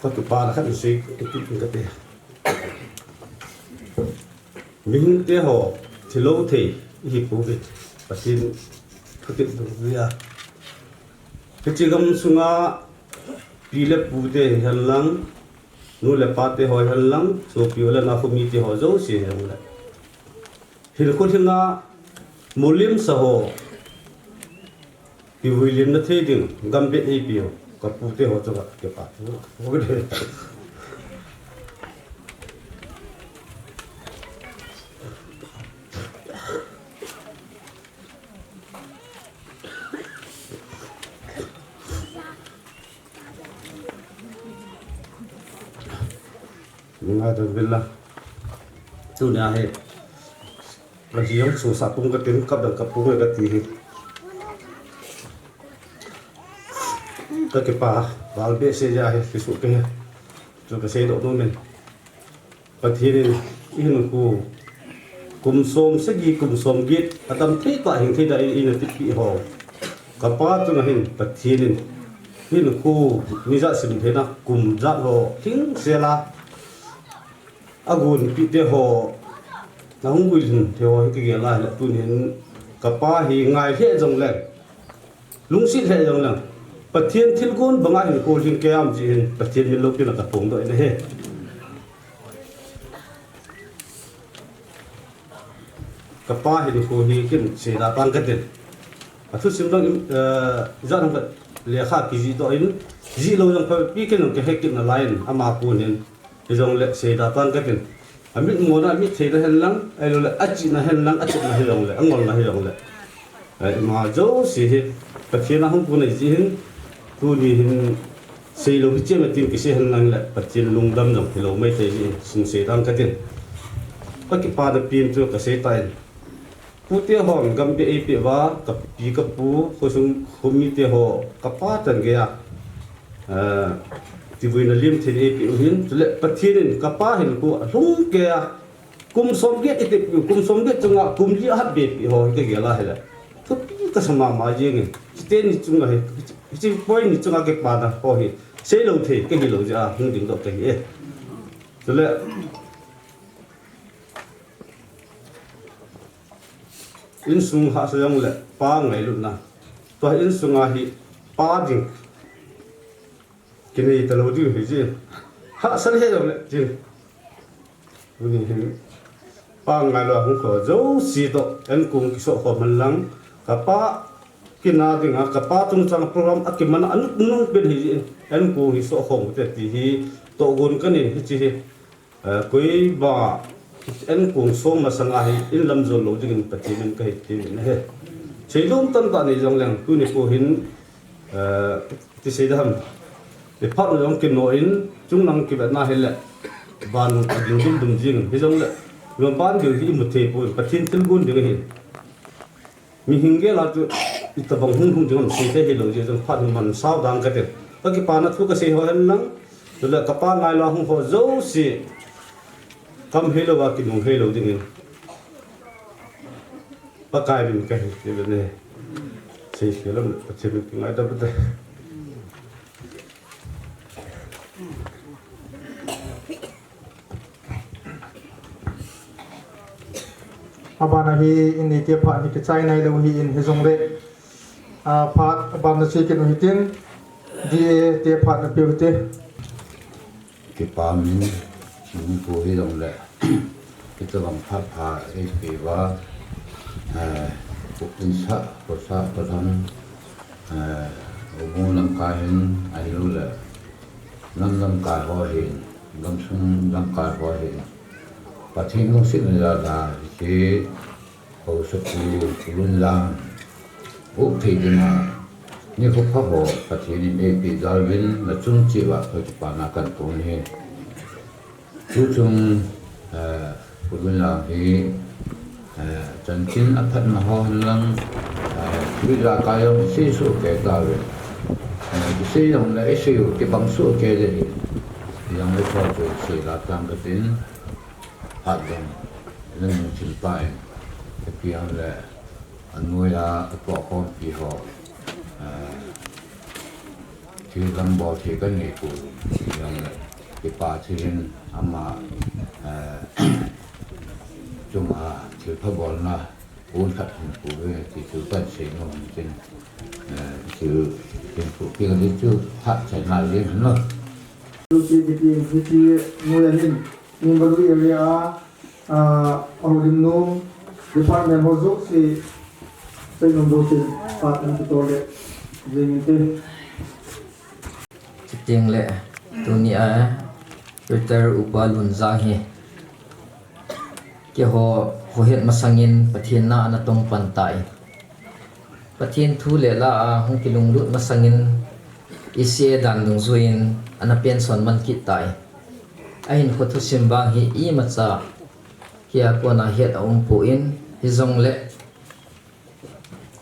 Ka kipa na khat in sei, kati, kati. Mihingte ho, thilou thei, ihi pouve, Pathen, kati dungjuia. Hiche gam sunga, Pi le pute hihen lang, nu le pate ho hihen lang, sopi u le nao khomite ho jouse hihen lang. Hinkho lhinga mulimsa ho, kivuilimna thei ding, gam beh eipeu, kapute ho chunga kipa. Ngai dam vela. Tunia hi. Ka jong sung sa pung katin kap dang kapung kati hi. Ka kipa, val behseh jeh a hi, kisu ke. Chu kasei doh nom in. Pathen in ihinkho kum som sagi, kum som get, adam thei tah, hing thei tah in eina tipeh ho. Kapa chunga hin Pathen in ihinkho nijat sim theina kum jat ho hing sela agonpeh te ho, ahung guilhun te ho hi kigel a hile tunin kapa hi ngai lheh jongleng, lungset lheh jongleng, Pathen thilgon banga hinkho lhing kei am jeh hin Pathen min loupina kaphongdoh in ahi. Kapa hinkho hi kin seida tang katin. Athusim dang, eh, ijat ham khat lekha kijih doh in, jih lou jong phapi kin jong kahe kit nalai in, ama konin. Hijongle seida tang katin. Amit mona, amit theina hen lang, ahilouleh achihna hen lang, achihna hijongle, angolna hijongle. Eh, ima jouse hi, Pathen a hung kon ahi jeh hin, tuni hin, Seilou hi chema tin kisei hen lang le, Pathen lungdam jong hilou mai thei jin, sung sei dang katin. Ka kipana pen chu kasei tan. Pute hon gam beh eipeh uva, kapi kapu, khosung khomite ho, kapa chan geiya, eh, tivuina lim thei eipeh u hin, chule Pathen in kapa hin khu alhung keiya, kum som get iti, kum som get chunga kum li ahat be pi ho hi kagel a hile. Thupi kasa mama jeng in. Chuteni chunga hi, hiche point ni chunga kipana ho hi seilou thei kahilou jeh a hung dingdoh kahi e. Chule insung hahsa jong le pa ngailutna. Tua insunga hi pa ding kinei talou ding hi jin. Hahsa le he jong le jin. Tuni hin pa ngailou a hung kho jouse toh, enkong kisoh khom hen lang, kapa kina dinga, kapa chungchang program akiman a anung pen hi jin, enkong hi soh khom u te ti hi tohgon kanei hiche hi. Eh, koima enkong song masanga hi in lam jol lou dingin Pathen in kahin ti in ahi. Seilou tamtah nei jong leng, tuni po hin, eh, ti sei dam. Iphat u jong kino in, chunglang kivetna hile, van aging dum dum jing, hijongle, lom ban ding hi imu thei poi, Pathen thilgon ding ahi. Mihing gel a chu itobang hung hung ding ham seithei hilou jeh chun phat hung man sao dang kate. Ka kipana thu kasei ho hen lang. Chule kapa ngailou a hung ho jouse. Kam heilou a kinung heilou dingin. Pakai min kahin ti ve ne. Sei sei lam Pathen min kingaidam te. Abana hi in neite phat hi kichai nailou hi in hijongle. A, phat abana che kit u hitin. D A te phat na pe u hite. Kipa min, min pu hijongle. Kitobang phat pha eipeh uva. Eh, Kukinsah, Khosah, Pathan. Eh, Houbung lamkai hin, ahilouleh. Nam lamkai ho hin, gamsung lamkai ho hin. Pathen lungsetna jal a, hiche, haosapu, Lunjang, bou thei dinga, nikho pha ho, Pathen in eipeh jal uvin, nachung cheh uva, ka kipana kahin pon ahi. Tuchung, eh, Pu Lunjang hi, eh, chanchin aphatna ho hen lang, eh, ijakai jong isei soh kei tauve. Eh, isei jongle isei u kibang soh kei ding ahi. Hijongle chu isei la tang katin, phat jong, nang chim pai, ipi jongle, anoiya, atoh khompi ho, eh, thil lam bol thei kanei poi, hijongle, kipa thei in ama, eh, chunga thilpha bolna, pon khat hin pove, ti chu kahin sei nom in tin, eh, thil, thil pu pi ding chu phat chaina jeng hen lang. Hiche, hiche, hiche, noiya hin, Nimbalu area a, ah, ahoulim nom, department ho jouse, seinom jouse, phat ana kito le, jing inte. Chuteng le, tunia, Retired Upa Lunjang hi, keiho, hohet masangin Pathen na ana tong pan tai. Pathen thu le la a hung kilunglut masangin E C A dan dungjuiyin ana pension man kit tai. Ahinkho thusim vang hi imacha keiya kona het aumpoi, hijongle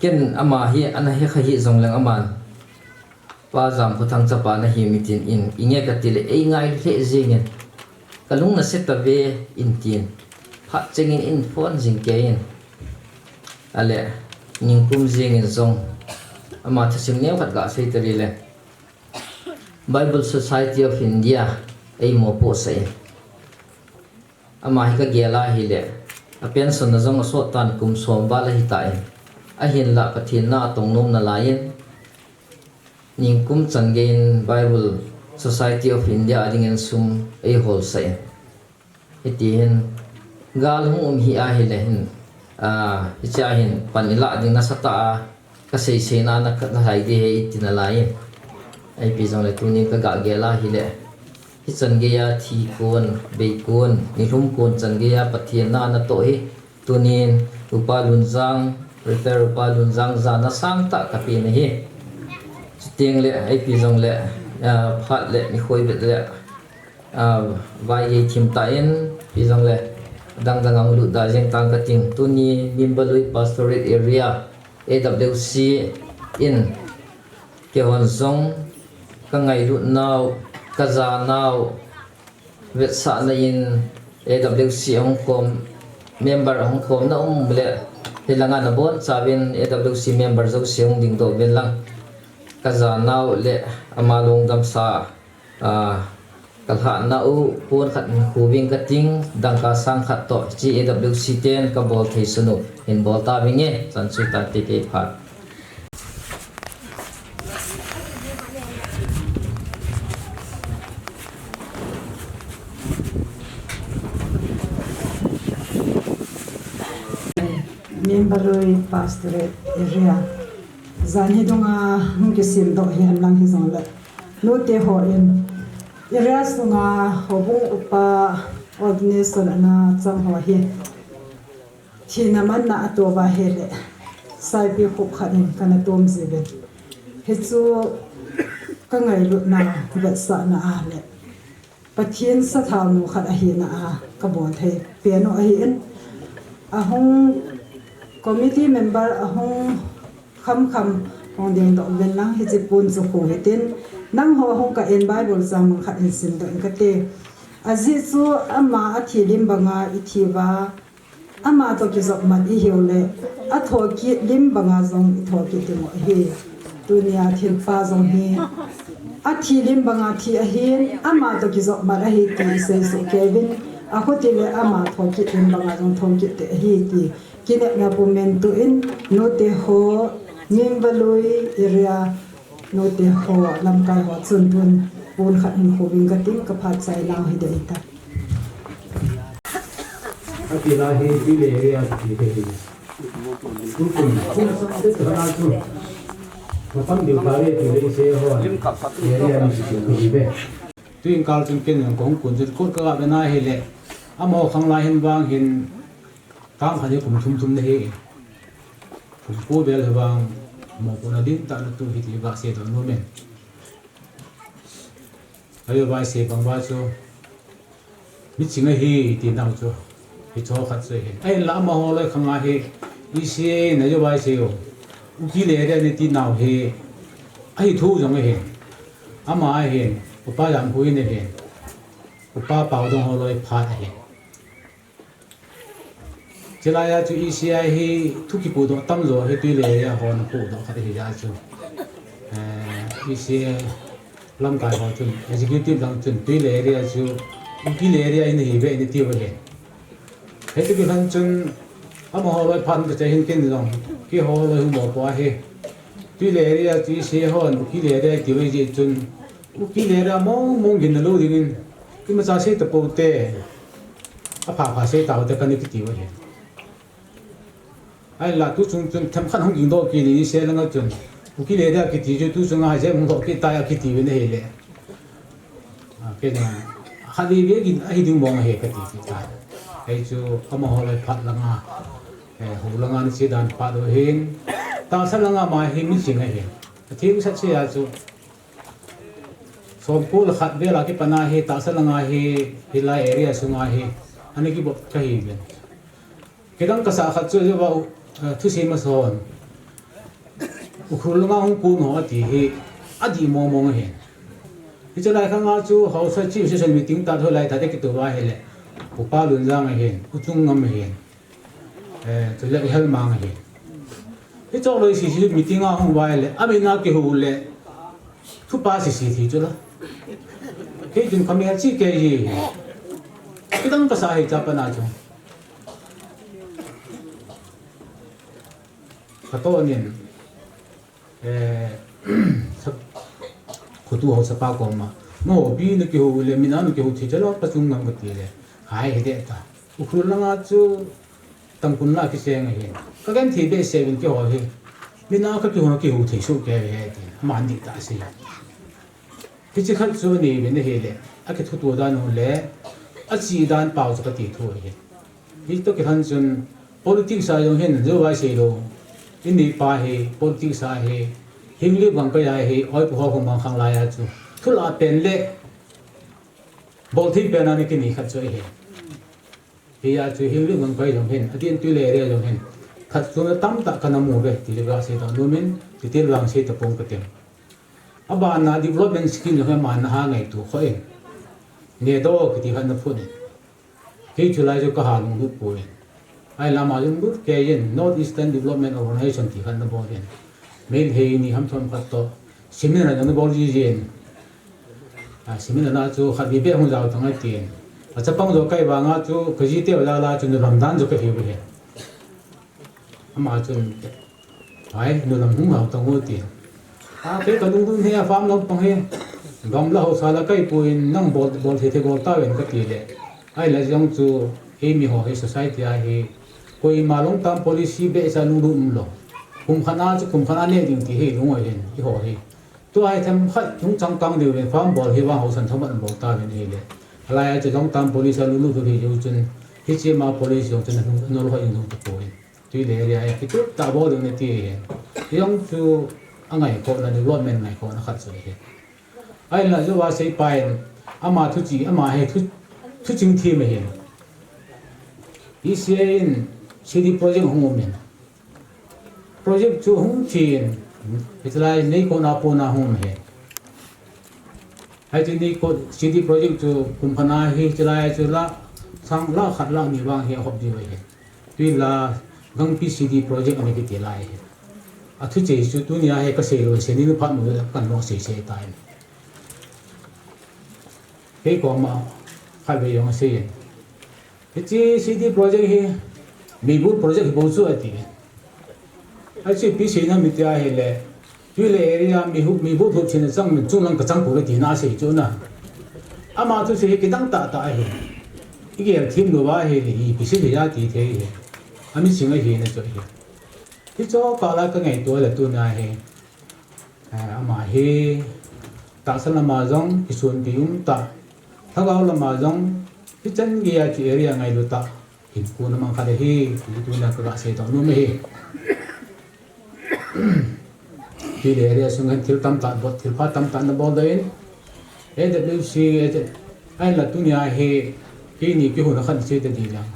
ken ama hi ana hekha hijongleng aman Pa Jamkhothang chapa nahi mi tin in, inge katile, eingailu lheh jengin, kalung nase tave in tin, phat chengin in phone jing keiyin. Ale, ningkum jengin jong, ama thusim neokhat gasei tale, Bible Society of India eimopohsah in. Ama hi kagel a hile, apension na jong asot tan kum som val ahitan. Ahinlah Pathen na atong nom nalaiyin, ningkum chan geiyin Bible Society of India adingin sum eiholsah in. Hitihin, gal hung um hi ahile hin, a, hichea hin pan ilah ding nasatah a, kaseiseina na, nalhai ding ahi iti nalaiyin. Ipi jongle tunin kagagel a hile, hichan geiya thi kon, bei kon, nilhum kon chan geiya Pathen na natoh hi, tunin Upa Lunjang, Retired Upa Lunjang jana sangtah kapen ahi. Chuteng le, ipi jongle, Ah, phat le nikhoi vet le, ah, vai gei thim ta in, pi jong le, dang dang ang lut da jeng tang ka ting. Tuni Mimbalui Pastorate Area, A W C in, keihon jong ka ngailut nau, ka ja nau, vetsahna in A W C ahung khom, member ahung khom na um le, hilanga na bon chavin A W C member jouse hung dingdoh uvin lang. Ka ja nau le ama lungdam sa, ah, ka lhah nau pon khat in khu ving ka ting, dangka sang khat toh, hiche A W C ten ka bol thei sun u, hin bol ta vinge, chan chu ta te kei phat. Mimbalui Pastorate Area. Jan hi dunga hung kisim doh hi hen lang hi jong le. Nute ho in. Area sunga houbung upa ordination ana chang ho hi. Thina manna a to va he le, saipi khup khat in kana tom jiuvin. Hichu ka ngailutna, vetsahna a le, Pathen sathau nu khat ahina a ka bol thei pen u ahi in. Ahung committee member ahung kham kham hung dingdoh uvin lang hiche pon chu khu hitin. Nangho hung kah in Bible chang mun khat in simdoh in kate. Ajeh chu ama athi lim banga i thi uva, Ama toh kijopmat ihiu le, athokit lim banga jong ithokit ding u ahi. Tunia thilpha jong hi, athi lim banga thi ahin, ama toh kijopmat ahi ti isei soh kei uvin, akhuti le ama thokit lim banga jong thokit te ahi ti. Kinepna pum in tuin, nute ho, Mimbalui area, nute ho, lamkai ho chun tun, pon khat hin khu ving ka ting, ka phat chai nau hi dei ta. Ati la hi, Tuile area ti te hi. Tukum, kum sang te ta na chu. Ma pang diu ka le Tuile se ho. Area ni si ku hi be. Tuin kal chun ken jong kong kun chu kun ka ga be na hi le. Amaho khang lai hin vang hin. Tang khat hi kum thum thum na hi. Kum ko bel hi vang. Mo ko na din ta na tu hi ti ga se do no men. Ayo vai se bang va chu. Miching ahi ti nau chu. Hi cho khat chu hi. Ahinla amaho loi khang a hi. I se na yo vai se yo. Uki le re ni ti nau hi. Ahi thu jong ahi. Ama ahi. Upa jam hui ne hi. Upa pau dong ho loi phat ahi. Chulai a chu E C I hi thu kipudoh tamjo hi Tuile area hon pudoh khat hi ja chu. Eh, E C I lamkai ho chun, executive lang chun Tuile area chu, Tuile area in hi ve ni ti ve he. He tu kihan chun, amaho loi phan ka che hin kin jong, keiho loi hung mo po ahi. Tuile area chu E C I hon, Tuile area ti ve ji chun, Tuile area mong mong gin na lo dingin, imacha sei ta po te. Apha pha sei tau te kani kiti u ahi. Ahinla tu chung chun themkhat hung ging doh kit ni se langa chun. Kuki le dia kiti chu tu chunga hai je hung doh kit tai a kiti u ahi le. A, kei na, khat vei vei gin ahi ding mong ahi kati kit tai. Kei chu amaho loi phat langa. Eh, ho langa ni se dan phat u ahin. Tahsa langa ma hi miching ahi. Athim sat se a chu. Somko le khat vel a kipat a hi, tahsa langa hi, hilai area sunga hi, ana kibol kahi ven. Kidang kasa khat chu, eh, thusim a son. Ukhrul langa hung kun ho ati hi, adih mong mong ahi. Hiche lai khanga chu, Haosa Chief Session meeting ta tho lai ta te kitu va ahi le. Upa Lunjang ahi, U Chungngam ahi. Eh, chule U Helmang ahi. Hiche loi sisi meeting a hung vai le, amin a kihu le, thupa sisi thi chu la. Kei chun kamel chi kei hi. Kidang kasa hi cha pana chu. Kato nin. Eh, sa-, khutu ho sapa koma. No, bi na kihu le, mina na kihu thi chala, pa Chungngam kati le. Hai, hi de ta. Ukhrul langa chu, Tangkhul la kiseng ahi. Ka gen thi be se vin kiho hi. Mina ka kihu, kihu thi su ke he ti. Man di ta si. Hiche khat chu ni vin ahi le. Akithutu dan u le. Achi dan pau chu kati thu ahi. Hitoh kilhon chun politics a jong hin, jo vai sei lou. Ini pa hi, politics a hi, hing li bang pa ya hi, oi pu ho khong bang khang lai a chu. Thulah pen le bolthei pen a ni kini khat chu ahi. Hiya chu Henglep Vangphai jong hin, atin Tuilei area jong hin, khat chu na tamtah kana mu ve, ti le gasei tah nomin, titil vang sei tapong kating. Abana development scheme jong hin ama na ha ngaito kho in. NEDO kiti khat na phun in. Kei chulai chu kaha lunglut poi. Ahinla ama lunglut kei in North Eastern Development Organization ti khat na bol in. Meitei ni ham thum khat toh seminar jong na bol jiji in. A, seminar na chu khat vei beh hung jao tang atin. Achapang jo kai vanga chu kajite ho jal a chu nulam dan jo kahiu ve. Ama chun, "Ai, nulam hung hao tang o," ti. "A, kei kalungdon hi a farm lampang hi. Gamla haosa la kai poi, nang bol, bol thei thei bol tauvin," kati le. Ahinla jong chu, eimi ho hi society a hi, koima long term policy beh cha lungdon umlou. Kum khat a chu, kum khat a neh ding ti hi lung ahin, eiho hi. Tua hi themkhat hung chang kang diu le, farm bol hi vang haosan thomkhat bol tauvin ahile. Alai a chu long term policy a lunglut hi jeh u chun, hiche ma policy jong chun anol hoi in lung tapoi. Tuilei area a kitup tah bol ding nati ahi. Hijong chu angaikhohna, development ngaikhohna khat chu ahi. Ahinla jouva seipa in ama thuchih, ama hi thu, thuching thim ahi. E C A in C D project hung um in. Project chu hung chin, hitilai neikhohna pona hung um ahi. Hiche neikhoh C D project chu kum khat a hi, hitilai chu lakh sang, lakh khat lakh ni vang hi ahop diu ahi. Tuila Gangpi C D project ana kiti lai ahi. Athucheh chu tunia hi kasei lou, sei ni phat mu kan lou sei sei tai. Kei koma khatvei jong asei in. Hiche C D project hi, meibol project hi bou chu ati. Achu ipi seina ham iti ahile, Tuilei area mi hu, meibol hupchenna chang min chunglang kachang pouve tina asei chu na. Ama thusei hi kidang tahtah ahi. Igel thim louva ahile, ipi sei thei a ti thei ahi. Ami sing ahina chu ahi. Hichu kah la kangaito le tuna hi. Eh, ama hi tahsa lama jong kisonpi um tah, lhagao lama jong hichan geiya chu area ngailu tah, hinkho na mang khat ahi, ti tuna kaga sei tau nom ahi. Tuilei area sunga hin thil tamtah bol, thil pha tamtah na bol doh in, A W C, ahinla tunia hi keini kihona khat sei ta ding jong,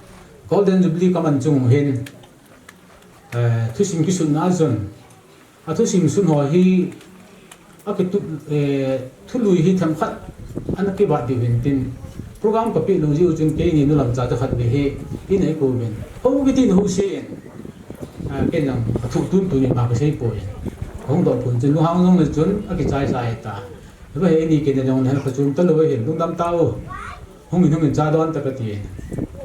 Golden Jubilee kaman chung hin, eh, thusim kisunna a chun, athusim sun ho hi, akitup, eh, thului hi themkhat ana kivat diu hin tin, program kapeh lou jeh u chun keini nu lamcha chu khatvei hi, ina eikou uvin. Hou kiti na hou se in. Ah, ken jong athu tun tuni ma kasei poi. Kahung doh pon chun, lunghang jong le chun, akichai chai ta. Hiva hi ni ken jong le kachom talou hin, lungdam tao. Hung in hung in cha don ta kati.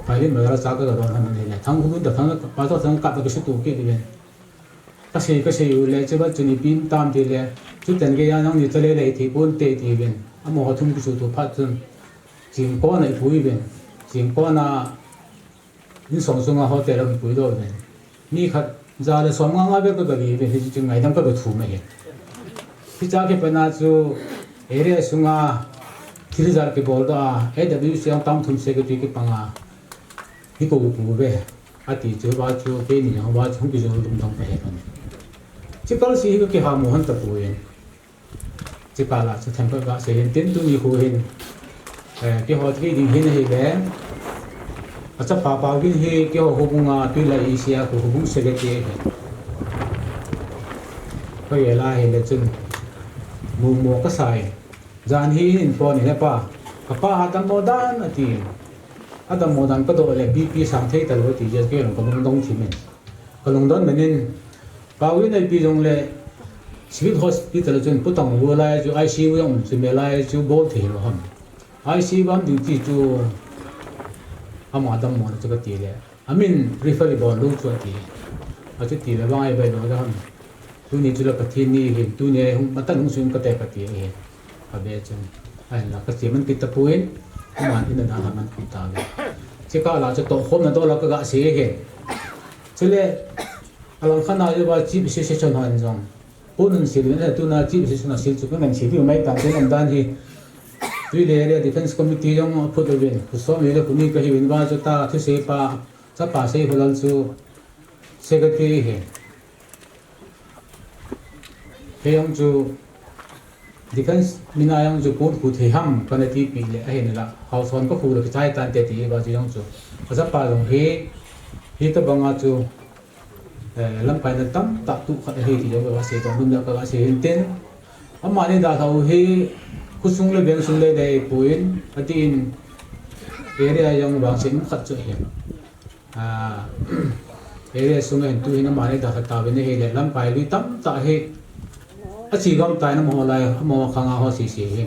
Pai hin ma la cha kaga don han ni le. Thang hun ta thang pa to thang ka ta kasutu kit uvin. Kasei, kasei u le, chuva chun ipi ham ti le, chutan geiya nangni chale le ithei ponte tiuvin. Amaho thum kisutu phat chun, Chingkona ipui uvin. Chingkona insung sunga hotel a ipui doh uvin. Mi khat ja le som nga nga vel kaga ve uvin, hiche chu ngaidam kaga thum ahi. Hiche a kipat na chu area sunga thil ijat kibol doh a, A W C a tam thum secretary kipanga, hi kou kou ve. Ati chu, va chu, keini jong va chu, hung kijol lungdong kahe kane. Chikal si hi kakihamo hon tapoi. Chikal a chu themkhat kasei hin tin tuni khu hin. Eh, kihot kei ding hin ahile. Achapa Pauvin hi keiho houbung a, Tuilai E C a khu houbung secretary ahi. Kagel a ahile chun. Mumo kasa in. Jan hi in phone in, "He pa, kapa adammo dan," ati. Adammo dan kadoh le B P sang thei talou ati jeh a kei jong kalungdong thim in. Kalungdon man in, Pauvin ipi jongle Civil Hospital chun putang lou lai chu I C U jong chu me lai chu bol thei lou ham. I C U bam ding ti chu ama dammo na chu kati le. Amin refer ibol lou chu ati. Achuti le vang ahi bailou dam. Tuni chu le Pathen ni hin, tuni hung matan hung sun kate kati ahi. Abe chun. Ahinla kache man kit tapon, aman in ana man kit tauve. Chikal a chu tohkhomna dol a kaga sei ahi. Chule, alangkhat a jouva Chief Association hon jong. Pon un sil uvin, tuna Chief Association a sil chu kangan sil diu mai tan, tin umdan hi. Tuilei Area Defence Committee jong aphut uvin, khusom hi le khuni kahiuvin va chu ta thusei pa, Chapa Seiholal chu secretary ahi. Kei jong chu Defense mina jong chu pon khu thei ham kana tipi le ahin la, hausa hon ka khu le kichai tante ti ba chu jong chu. Ka chapa jong hi, hitobanga chu, eh, lamkai na tamtah tu khat ahi ti jong ka sei tong dum le ka sei hin tin. Amani dalhau hi, khosung le veng sung le le puin, atin area jong vang sim khat chu hin. Ah, area sung hin tu hin amani dalha tauvin ahile, lamkai lui tamtah hi, achi gam tai na mo lai, mo khanga ho si si hi.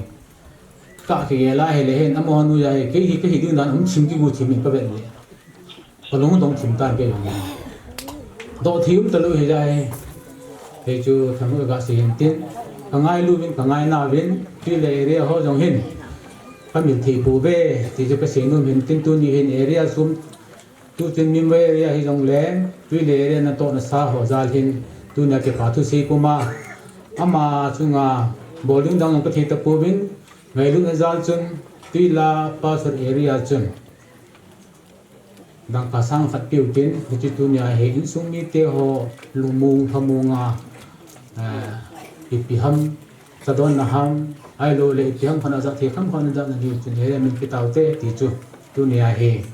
Ka kigel a hile hin, amo nu ja hi, kei hi, kei hi ding dan um thim kigu thim in ka vet le. Ka lung dong thim tan kei jong. Doh thim talou hi ja hi. Hei chu thang ka sei hin tin. Ka ngailu vin, ka ngaina vin, tui le area ho jong hin. Ka mil thei pouve, ti chu ka sei nom hin tin tuni hin area sum. Tu tin Minvei area hi jong le, tui le area natoh nasa ho jal hin, tunia kipa thusei puma. Ama chunga, bol ding dang jong ka thei tapouvin, ngailutna jal chun, tui la Pastor area chun. Dangka sang khat piu tin, hiche tunia hi insung mite ho lungmong lhamong a, eh, ipi ham, chadonna ham, ahilou le ipi ham khat a ja thei kham khat a ja na diu chun area min pe taute ti chu tunia hi.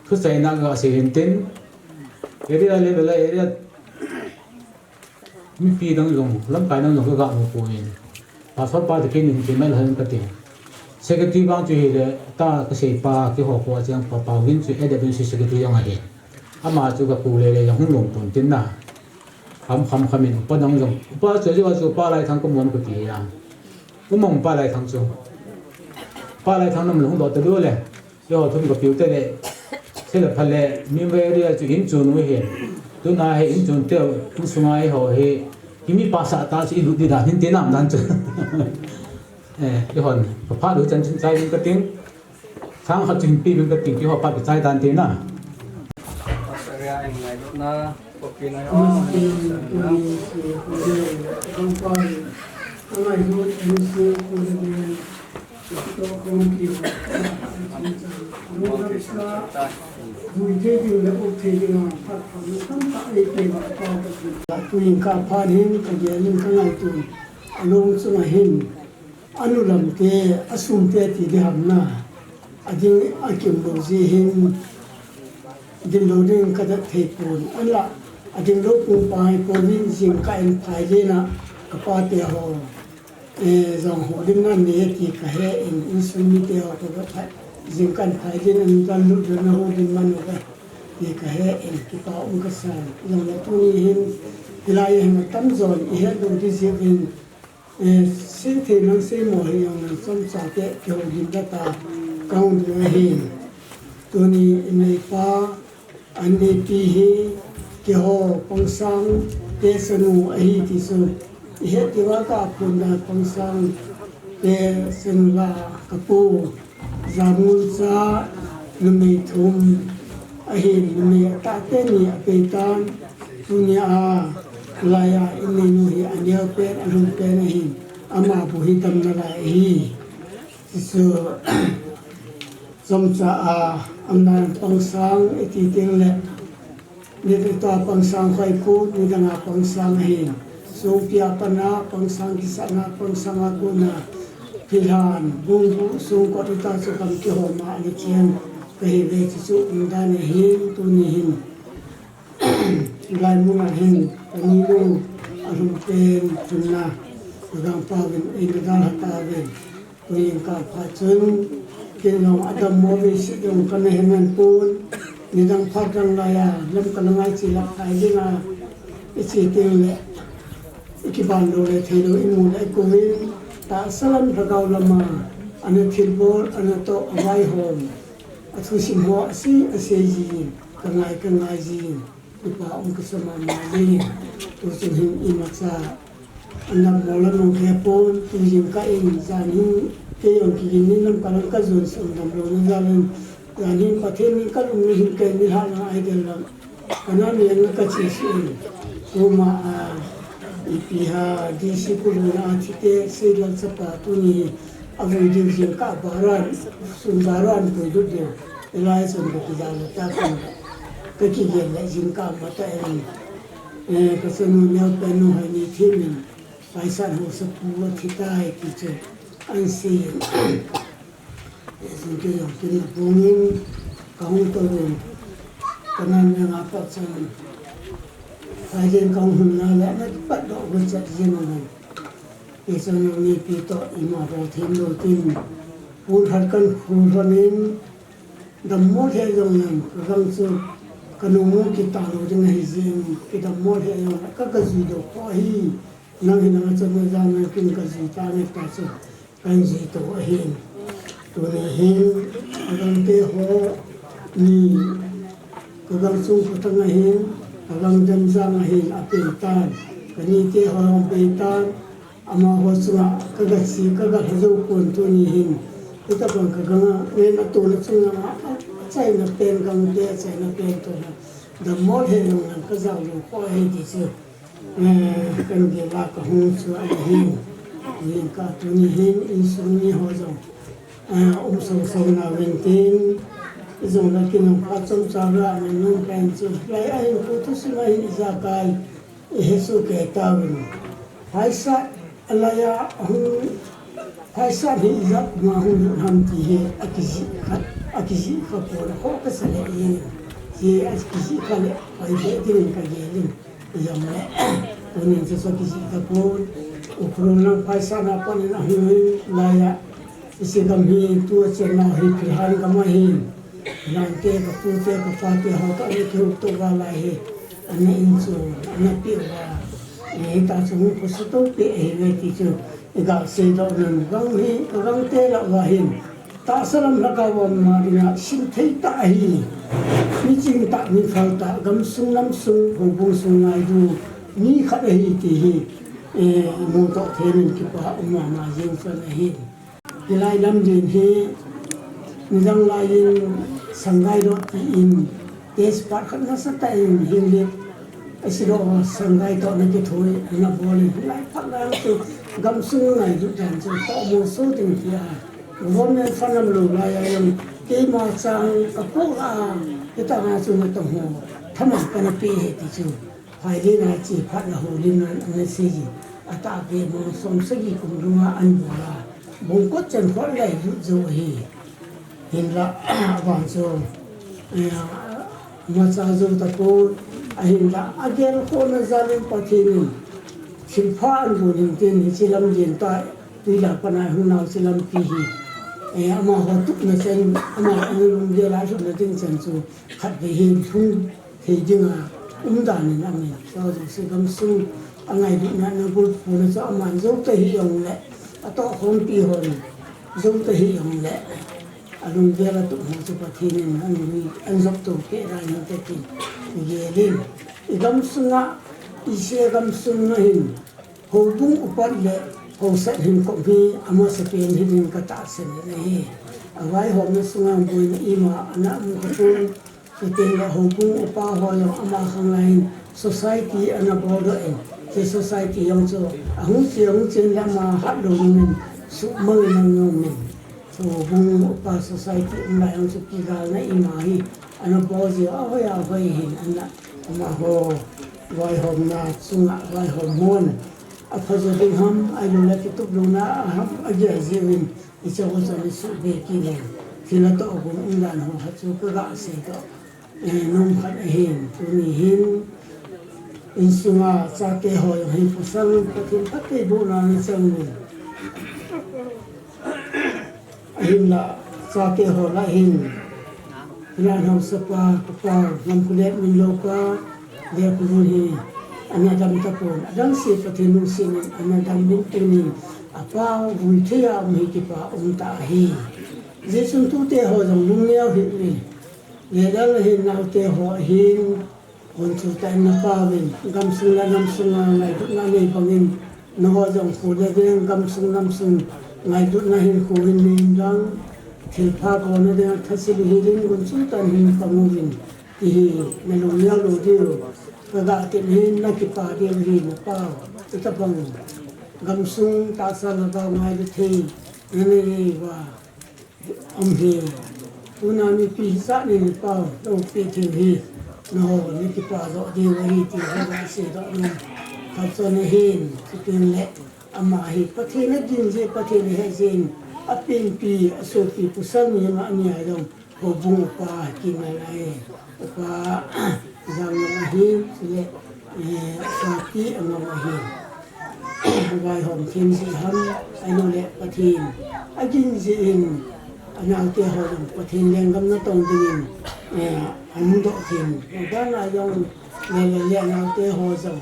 Thuseina ka sei hin tin, area level a area Mipi dang jong, lamkai dang jong ka ga mu poi. Pastor pa te kin in ti mai lhon ka ti. Secretary vang chu hile, ta ka sei pa, keiho kho a cheng pa, Pauvin chu A W C secretary jong ahi. Ama chu ka pu le le jong hung lom pon tin na. Kham, kham, kham in upa dang jong. Upa chu, chu, chu Pa Laithang ka mu am ka ti a. U mong Pa Laithang chu. Pa Laithang nam lung do ta do le. Keiho thum ka piu te le, sei le pha le, Minvei area chu in chun u hi. Tuna hi in chun teu, in sunga eiho hi, kimi pa sa ta chu i lut di dan hin te nam dan chu. Eh, eihon, ka pha lu chan chun chai ding ka ting. Sang khat chun pi ding ka ting, keiho pa kichai dan te na. Area in ngai lut na. Tuin ka phat hin ka gel in ka ngaitun, along chunga hin. Anu lam te, asum te ti di ham na. Ading akim lou ji hin, dim lou ding ka dat thei pon. Ala, ading lou pung pa hi pon in jing ka en phai le na, ka pa te ho. Eh, jong ho dim na ne ti ka he in, insung mite ho ka ga phai. Jing ka en phai le na, ni dan lu dan na ho dim man ho ka. Ti ka he in, kipa um ka sa. Jong le tuni hin, hilai hin atam jon, i he lou di ji hin. Eh, sing thei nang sei mo hi jong nang chomcha te kihoulim ta ta ka hung ding ahi. Tuni in neipa, an neipi hi keiho Pangsang te chanu ahi ti chu i het diu a ka phun da Pangsang te chanu la ka pu. Jamul cha numei thum ahin, numei atah teni apeitan, tunia lai a inneinu hi aneo pen, alhum pen ahin, ama bu hi damna lai ahi. Tichu, chomcha a, amna Pangsang iti teng le, Nidang ta Pangsang khoi khu, nidang a Pangsang ahin. Songpi a pana, Pangsang kisahna, Pangsang a kona. Thilhan, bungbu, songkot ita chu kam kihoma, ani chen. Kahi ve chu chu, umdan ahin, tuni hin. Lai mun ahin, kaninu, alhum pen, chunna. Kagang pauvin, eina dalha tauvin. Tuin ka phat chun, kin jong adam mo ve si jong kana he man pon, nidang phat dang lai a, lam kana ngai chi lak thai ding a, i chi teng le, i kiban lou le thei lou i mu le i kou in, tahsa lam lhagao lam a, ana thilbol, ana toh, avaihom, athusim ho, asei, asei jin, ka ngai, ka ngai jin. Kipa um kasa mama ding. Tu chun hin imacha. Anam mo la nung khe pon, tu jing ka in, jan hin kei jong kigin ni lam ka lang ka jon sum dam lou na jal in. Jan hin Pathen min ka lum ni hin kei ni ha na ai del lam. Kana ni ang ka chi si in. Tuma a, ipi ha, D C Kulu na a thi te, sei lal chapa tu ni. Avui diu jingkah baran, sun baran pui lut diu. Hilai sun ka kijal le ta kong. Ka kigel le jingkah mata en. Eh, ka chanu neo pen nu hai ni thimin. Paisan ho sa pu a thi tai ti chu an si. Sun ke yong kin na pungin ka hung to rin. Ka nan ne nga pa chan. Pai den ka hung na la na pat do gun chat jin na. Ke chan ni pi to ima ho them lo tin. Pun har kan khu hanin. Dammol he jong nan, ka gang chu ka nung mu kita lo ding ahi jing, kidam mol he jong ka ka jui do ko hi, nang hi nang a chan na jang na kin ka jui ta ne ta chu, kan jui to ahin. Tuni hin, ka gang te ho ni, ka gang chung khu tang ahin, ka gang dem jang ahin, a pei tan, ka ni te ho jong pei tan, Amaho chunga ka ga si, ka ga lha jou pon tuni hin. Hitabang ka gang a, ngen a tona chunga a, a chaina pen gang te, a chaina pen tona. Dammol he jong nan ka jao lou ko he ti chu. Eh, kan gel a ka hung chu ahi hin. Hin ka tuni hin, insung mi ho jong. Eh, um song song na ven tin. I jong la kin um pha chom cha la, min nung pen chu. Lai a hin ko thu sima hin i ja kai. I he su ke ta vin. Phaisa alaya hung, phaisa hi ijat ma hung lut ham ti hi a kiji kha, a kiji kha pon a kho ka sa le in. Hi a kiji kha le, pai le ding ka ge lin. I jong le, tunin sa sa kiji kha pon. Ukhrul lang phaisa na pon in a hung hin laya. Isi gam hi tu a chen nau hi Philhan gam ahi. Nang te ka pu te ka pa te ho ka ni kiu to ga lai hi. Ana in chu, ana pi wa. Ni ta chu hung ko sa to pi ahi ve ti chu. I ga sei do nan gang hi, ka gang te la wa hin. Tahsa lam la ka wa ma ding a sim thei ta ahi. Mi ching ta, mi phal ta, gam sung lam sung, houbung sung ngai du. Mi khat ahi ti hi. Eh, mu to the min kipa um ma ma jing fan ahi. Hilai lam din hi, nidang lai in Sangai Dot ti in, test part khat nasa tah in, hin le, a si lo Sangai Dot na kithui, na bol in, hilai phat lai chu, gam sung ngai lut dan chu, to mo so ding ti a. Government fan lam lo lai a yang, keima chang ka po la, kita nga chu na to ho, thama ka na pe he ti chu. Phai le na chi phat na ho lim nan, na si ji, a ta pe mo som sagi kum lunga an bol a. Bung kot chen khol lai lut jo hi. Hin la, a vang chu, eh, ma cha jo ta ko, a hin la, a gel kho na ja len Pathen in. Thil pha an bu nin tin hi chi lam din ta, tui la pa na hung nau chi lam pi hi. Eh, ama ho tup na chen, ama a lung gel a lut na ding chen chu, khat ve hin hung thei ding a um dan in a min. Chua chu si gam sung a ngailutna na bulpuna chu aman jou ta hi jong le, a tohkhompi hon jou ta hi jong le, a lunggel a tup ho chu Pathen in an lui, an jop to keh dan in te tin i gel in. I gam sunga, i se gam sunga hin, Houbung upat le haosa hin kop hi amasapen hi ding ka tahsan in ahi. A vaihomna sunga boina ima ana um kha pon, chuteng le houbung upa ho jong ama khang lai in society ana bol doh in, hiche society jong chu ahung che, ahung chen le ama hat lou nung in suhmang in ana um in. Houbung upa society um lai jong chu kigalna ima hi ana bol jeh a hoi a hoi hin ana, amaho vaihomna chunga vaihom hon. A pha jo ding ham, ahilou le kitup louna ham, a gel jeh uvin, hiche ho chu ana suhbe kit in. Thil atoh gun um dan ho kha chu ka ga sei toh. Eh, nom khat ahin, tuni hin, insunga chate ho jong hi pasal Pathen phattheibohna ana chang uvin. Ahinla, chate ho lah hin, Hilai haosapa, kapa, Ngamkholet Minlo pa, Lekhovun hi, ana dam tapon, adang se Pathen lungset in, ana dam in tunin, apa vui thei a um hi kipa um tah ahi. Hijeh chun tute ho jong lungneo hih uvin, Lelam hin naote ho hin, Gunchu tah in na pao vin, gamsung le namsung a ngailutna nei bangin, nangho jong kho le veng gamsung namsung ngailutna hinkho hin nei in lang, thilpha bolna dinga thasil hih in gunchu tah in hin pang uvin, ti hi na lungneo lou diu, ka ga tin hin na kipa diu hi na pao, hitabang gamsung tahsa lhagao ngailu thei, na nei uva. Um hi, tuna mipi hijat nin i pao, loupi thil hi, nangho, na kipa joh diu ahi ti, ka ga seidoh nom. Kachon ahin, chuteng le ama hi Pathen agin jeh, Pathen ahet jeh in, apenpi, asopi pasal mi ama ani a jong, houbung upa kingai lai. Upa Janglong ahin, chule, eh, Sati Angong ahin. Vaihom them jeh ham, ahilou le Pathen agin jeh in, anaote ho jong Pathen lenggam natong dingin, eh, ahung doh them. Abana jong, le, le, le, anaote ho jong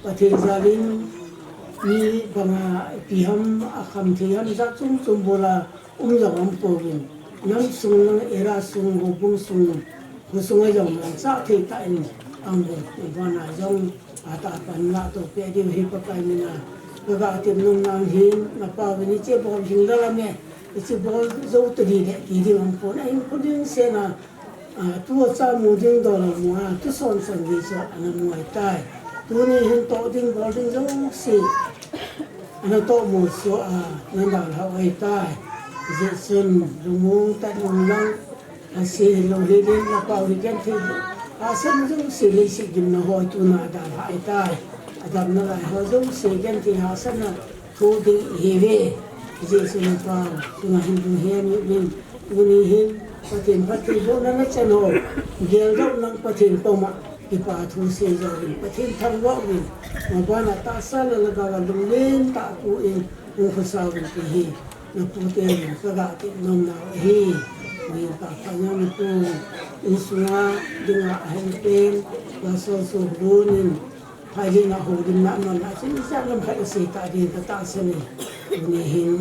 Pathen jal in mi banga ipi ham, akham thei ham, jat chom chom bol a um jong um pouvin. Nam sung, nam era sung, houbung sung, kho sung a jong manchah thei tah in aum uvin. Abana jong, atah a pan la toh peh diu hi Pakai mina. Kaga tep nom nau hin, napa uvin hiche bol jing lala me. Hiche bol jou tadi le, ti ding um pon, ahin kho ding sena, a, tua cha mu ding dol a mu a, tu son sang ding cha ana mu ahitai. Tuni hin toh ding bol ding jouse ana toh mu so a, na dalhau ahitai. Hijeh chun lungmong tah in um lang, ase lou hiding, napao hi genthei, hahsatna jouse leiset gimna ho tuna adalhah ahitai. Adamna lai ho jouse genthei hahsatna thu ding ihiuve. Jesu napa, tuna hin ding hian uvin, tuni hin Pathen phattheibohna nachan ho, geldoh nang Pathen koma, kipa thu sei jouvin, Pathen thangvah uvin, mabana tahsa le lhagao a lunglen tah a pu in, hung khosa uvin ti hi, napu te in kaga tep nom nau ahi. Min ka pha nau napu, insunga dinga ahen pen, la sol sol lun in, Phailin a houlimna aman a chun ijat lam khat asei ta ding ka tahsan e. Tuni hin,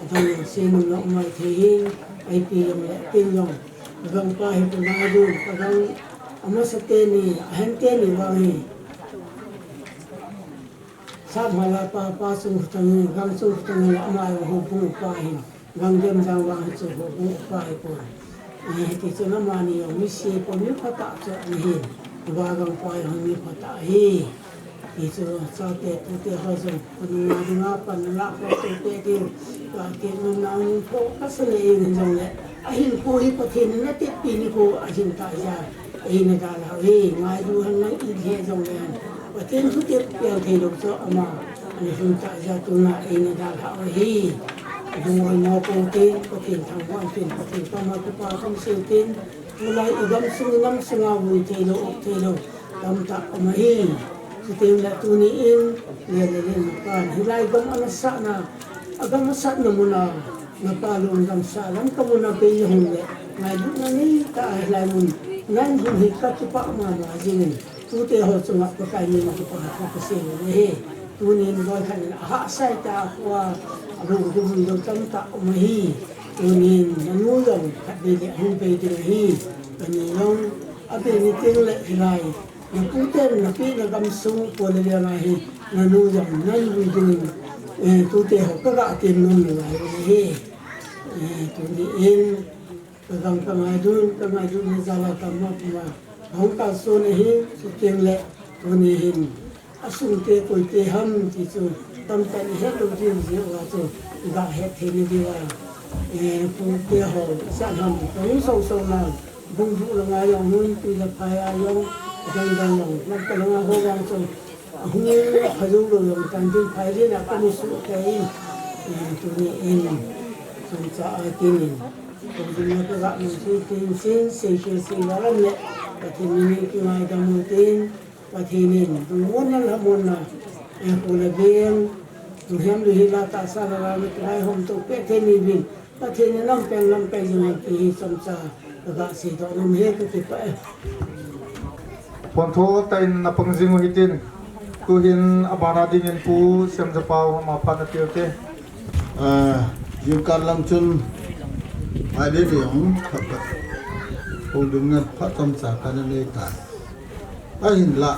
adang jong sei nom lou mai thei hin, ipi jong le, tin jong. Ka gangpa hi tuna dun, ka gang amasa teni, ahen teni vang hi. Sap mala pa, pa chung khutang hi, gang chung khutang hi, ama jong houbung upa hi. Gang Demjang vang hi chu houbung upa hi pon. Eh, hiti chun amani jong mi se pon, mi phatah chu ana hin. Uva gangpa jong mi phatah ahi. Hichu chate tute ho jong, panunga dinga pan la ko tute ding. Ka ti mun na un ko ka se le in jong le. Ahin ko hi Pathen in atep pi ni ko ahin ta ja. Eina dalhau hi, ngailu hen lang i he jong le hen. Pathen thutep piang thei lou chu ama, ana lhung ta ja tuna eina dalhau hi. Lungoi mo ko tin, Pathen thangvah tin, Pathen koma kipa kham sel tin, tulai i gamsung i namsung a vui thei lou, op thei lou, tamtah um ahi. Chuteng le tuni in, le le le na pan, hilai gam ana sahna, agam asatna mun a, napa lungdam sah lam ka mun a bei hung le, ngailutna nei tah a hilai mun, nang hung hi ka kipah mama jingin, tute ho chunga Pakai min a kipa thu ka sei le he. Tunin boi khat in ahahsa tah a kho a, alungdam mun dou tamtah um ahi. Tunin nanu jong khatvei le hung bei ding ahi. Kani jong abei ni teng le hilai. Napu ten napeh na gamsung pole le ngai hi, nanu jong nang vui dingin, eh, tute ho kaga tem nom nalai uve. Eh, tuni in, ka gang ka ngaidun, ka ngaidun na jal a tam ma puma. Ahung kalson ahi, chuteng le, tuni hin, asung te koi te ham ti chu, tamtah in ihet lou ding jeh uva chu, iga het thei na diuva. Eh, pute ho, ichan ham, ka hung song song na, Bungbu langa jong, Nungtui le Phai a jong, adang dang jong, Lamka langa ho jong chu, ahung pha jou lou jong, tan ding Phai le na ka mu su te in, eh, tuni in, chomcha a tin in, tuni in ka ga mu su tin sin, sei sei sei la lam le, Pathen min in kingaidam u tin, Pathen in, lungmonna lhamonna, eh, pu le beng, lunghem le hila tahsa le la le, tulai hom to pe the ni vin, Pathen in lam pen lam pen jing hen ti hi chomcha, ka ga seidoh nom e, ka kipah e. Pontho tah in na pang jing u hitin, tuhin abana dingin Pu Semjapau ama phat na pe u te. Ah, jingkah lang chun, ai le le ong, phat phat. Houlimna phat chomcha ka na nei tai. Ahinlah,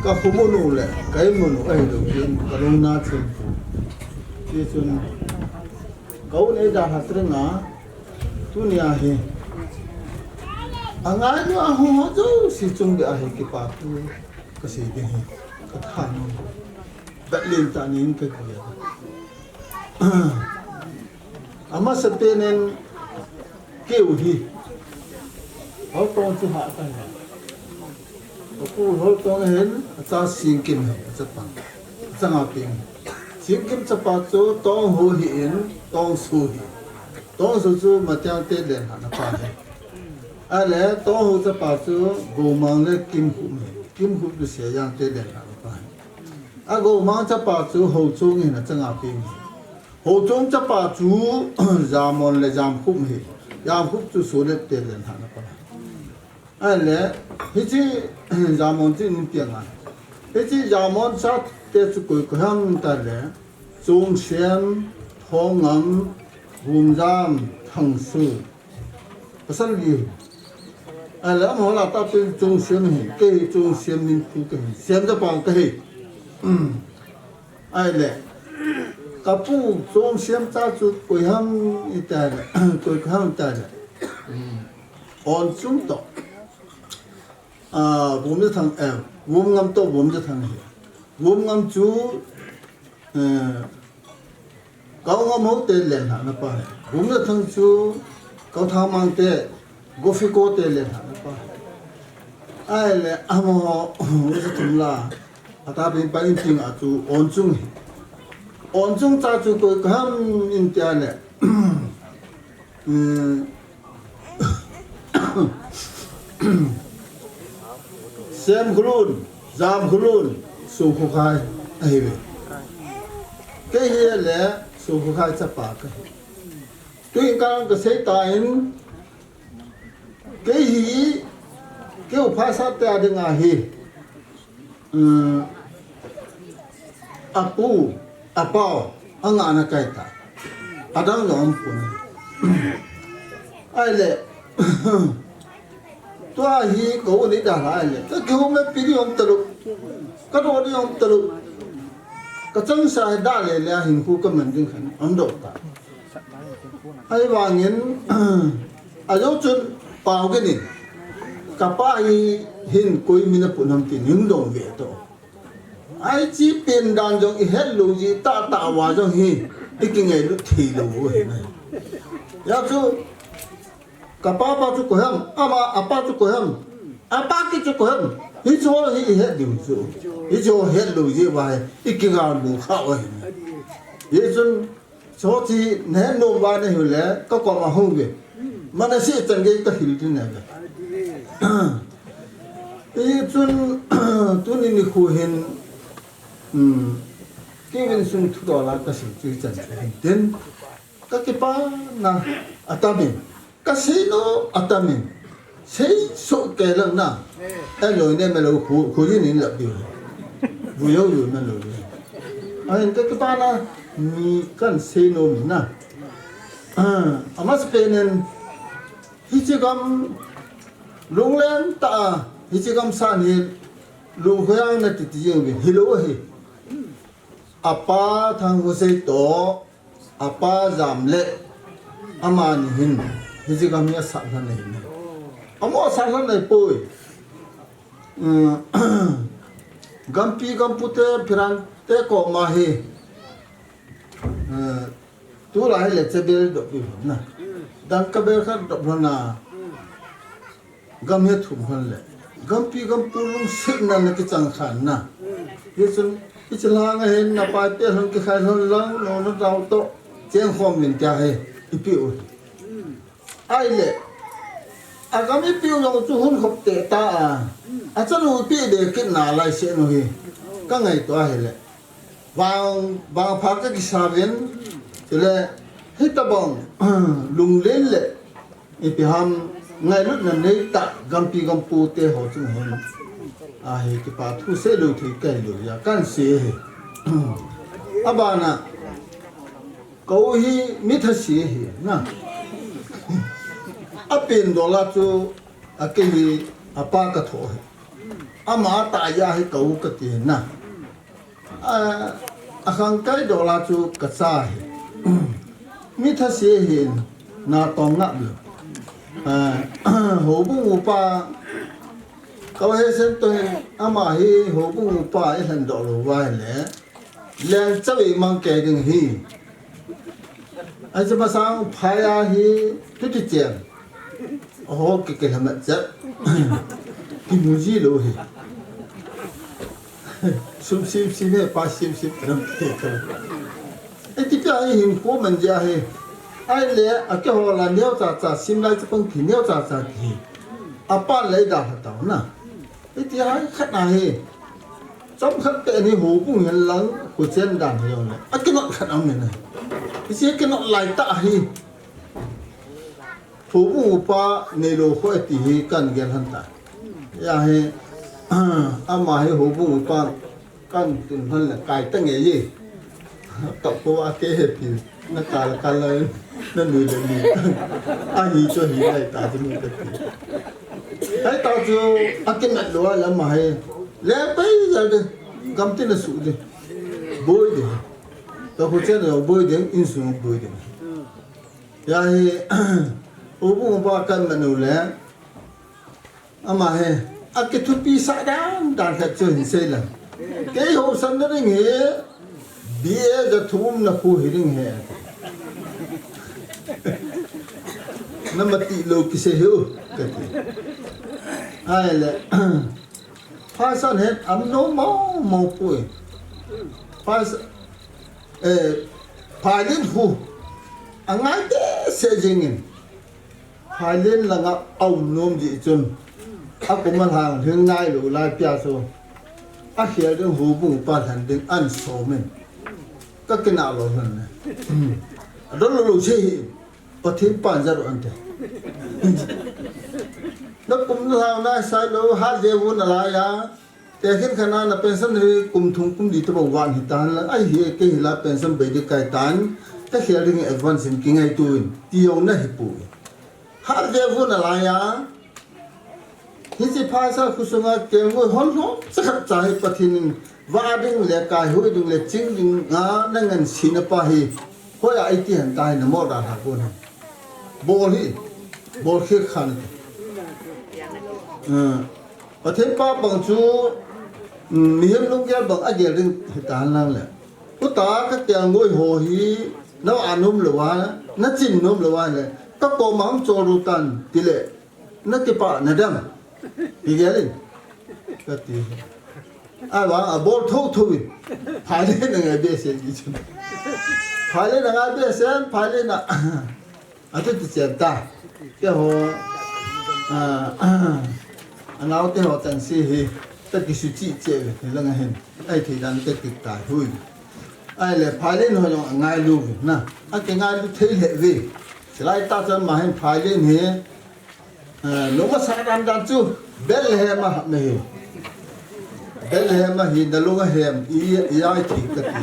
ka khomun u le, ka inmun u ahilou, ka lungna chun pu. Tichun, ka u nei dalha teng a, tunia hi. Angailu a hung ho jouse chung le ahi kipa thu, ka sei ding hi, ka thanom. Bat len tah nin ka kile. Amasa pen in keu hi. Hou tong chu ha ta na. Pu Holtong hin, acha Singkim hi, achapa. Achanga peng. Singkim chapa chu Tonghu hi in, Tongsu hi. Tongsu chu Matiang te lenlhahna pa hi. Ahile, Tonghu chapa chu Gomang le Kimhup hi. Kimhup chu Sejang te lenlhahna pa hi. A Gomang chapa chu Hochung hin, achanga peng hi. Hochung chapa chu Jamon le Jamkhup hi. Jamkhup chu Solet te lenlhahna pa hi. Ahile, hiche Jamon chu in piang a. Hiche Jamon chate chu koi koi ham tile, Chongsiam, Thongam, Vumjam, Thangsu. Pasal li. Ahile, amaho lah a tapin Chongsiam hi, kei hi Chongsiam min pu kahi, Siam chapa kahi. Ahile, kapu Chongsiam cha chu koi ham itile, koi koi ham tile. Onchung toh. Ah, Vumjathang, eh, Vumngam toh Vumjathang hi. Vumngam chu, eh, Kaungam ho te lenlhahna pa hi. Vumjathang chu Kauthangmang te, Gofiko te lenlhahna pa hi. Ahile, amaho, usa thum la, atapin pa in ting a chu Onchung hi. Onchung cha chu koi koi ham in tile. Semkhulun, Jamkhulun, Sukhukhai ahiuve. Kei hi le Sukhukhai chapa kahi. Tuin kang kasei tan, kei hi, kei u phasate a dinga hi. Um, apu, apao, angana kaita. Adang jong umpon. Ahile, tua hi kou ni da ahile. Kakihoupi ding um talou. Kado ding um talou. Kachangseh da le le a hinkho kaman ding khat. Umdoh ta. Ahivangin, ajou chun pao kit in. Kapa hi hin koi min apun ham tin hin dong ve to. Hiche pen dan jong ihet lou ji tah tah uva jong hi, ikingailut thei lou u ahi. Hijeh chun, kapa pa chu koi ham, ama apa chu koi ham, apa kit chu koi ham, hicheho hi ihet diu chu. Hicheho het lou ji uva hi, ikingailou kha u ahi. Hijeh chun, Chuche nahet nom uva nahiu le, kakoma hung uve. Manasseh chan gei kahil ding ahi. Hichun, tuni nikho hin, um, kei insung thudol a kasei chu hichan chu hin tin. Kakipana atam in. Kasei nom atam in. Seisoh kei lang na. Aloi ne me lou khu, khu jin in lap diu. Vu jou jou me lou. Ahin kakipana mi kasei nom na. Ah, amasapen in hiche gam lunglen tah a, hiche gam san hi lungkhoiya nati ti jeng uve hilou ahi. Apa Thangkhosei toh, apa Jam le amani hin, hiche gam hi asat lhon ahi. Amaho asat lhon ahipoi. Um, gampi gampu te, phiran te koma hi, uh, tulai hile chebel dop ihi na. Dangka bel khat dop lhon a. Gam hi athum lhon le. Gampi gampu lungsetna ana kichang khan na. Hichun, hiche lang a hin napai te lhon kikhai lhon lang, nona dau toh. Cheng khom vin tia hi, ipi u. Ahile, agam ipi u jong chu hun khop te ta a. Achanu ipi de kit nalai se nu hi. Kangaito ahile. Vang, vangpha kakisa uvin, chule, hitobang, lunglen le, ipi ham, ngailutna nei tah, gampi gampu te ho chung hin. Ahi, kipa thu seilou thei kailou, ya, kahin sei ahi. Abana, kou hi, mi thase ahi, na. Apen dol a chu, akei hi, apa katho ahi. Ama atah a hi kou kati na. A, akhangkai dol a chu kacha ahi. Mi thase ahin, natong ngap lou. A, houbung upa, Kauhesen toh hin, ama hi houbung upa ilhen doh lou uva ahile, lengcha vei mang kei ding ahi. Ahi chu masang phai a hi, hiti chen. Oho, ki, kilhamat chet. Kimu ji lou ahi. Sum sim sim he, pa sim sim, ram te ka. Iti pia hi hin ko man ja he. Ai le, a ke ho la neo cha cha, sim lai cha pang ki neo cha cha ki. A pa lai da ha ta na. Iti hai khat na he. Chom khat te ni ho bung hen lang, ko chen dan he yong le. A ke not khat am ne na. Isi ke not lai ta hi. Houbung upa neilou kho e ti hi kan gel hon ta. Ya hi, ama hi houbung upa kan tun hon le kai ta nge ye. Tau ko a ke he ti. Na ka la ka la na nui le nui. A hi cho hi lai ta ti nui ta ti. Hai ta chu a ke na lo la ma he. Le pai ja de. Gam ti na su de. Boi de. Ka ko chen lo boi de in su boi de. Ya hi, houbung upa kan manu le, ama hi, a kithupi sa dan dan khat chu hin sei la. Kei ho san na ding hi, B A ja thum na khu hi ding hi. Na mati lo ki sei hi u, ka ti. Ai le, phasan het am no mau mau pui. Phas, eh, phailin khu, a ngai te se jingin. Phailen langa aum nom ji chun. A kum a lhang hin ngai lo lai pia chu. A hial ding houbung pa lhan ding an som in. Ka kina lo hlan ne. A don lo lo che hi. Pathen pan ja ro an te. Na kum na lhang na sai lo ha je vu na la ya. Te khin khana na pension hi kum thum kum li te bang wan hi tan la. Ai hi ke hi la pension bei di kai tan. Ka hial ding advance in ki ngai tu in. Ti yong na hi pu. Har ve vu na la ya. Hi chi pha sa khu sunga ke ngoi hon hon. Sa khat cha hi Pathen in va ding le kai hui ding le ching ding nga na ngan si na pa hi. Hoi a iti han ta hi na mo da ha ko na. Bol hi. Bol khi khan. Uh. Pathen pa bang chu, um, mihem lunggel bang a gel ding hi ta han lang le. Ku ta ka tia ngoi ho hi, na a nom lo wa, na chin nom lo wa le. Ka ko ma hong chol ru tan, ti le. Na ti pa, na dam. Hi gel in. Ka ti. A wa, a bol tho tho in. Phai le na ngai be sen ki chun. Phai le na ngai be sen, phai le na. A tu ti chen ta. Ke ho, a, a nau te ho tan si hi, ta ki su chi che ve, hi langa hin. Ai thei dan te ki ta hui. Ai le phai le no jong a ngai lu ve, na. A ke ngai lu thei le ve. Silai ta chan ma hin phai le ni. A, no ma sa dan dan chu, Bethlehem a me hi. Bethlehem a hi, na lunga hem, i, i ai thei ka ti.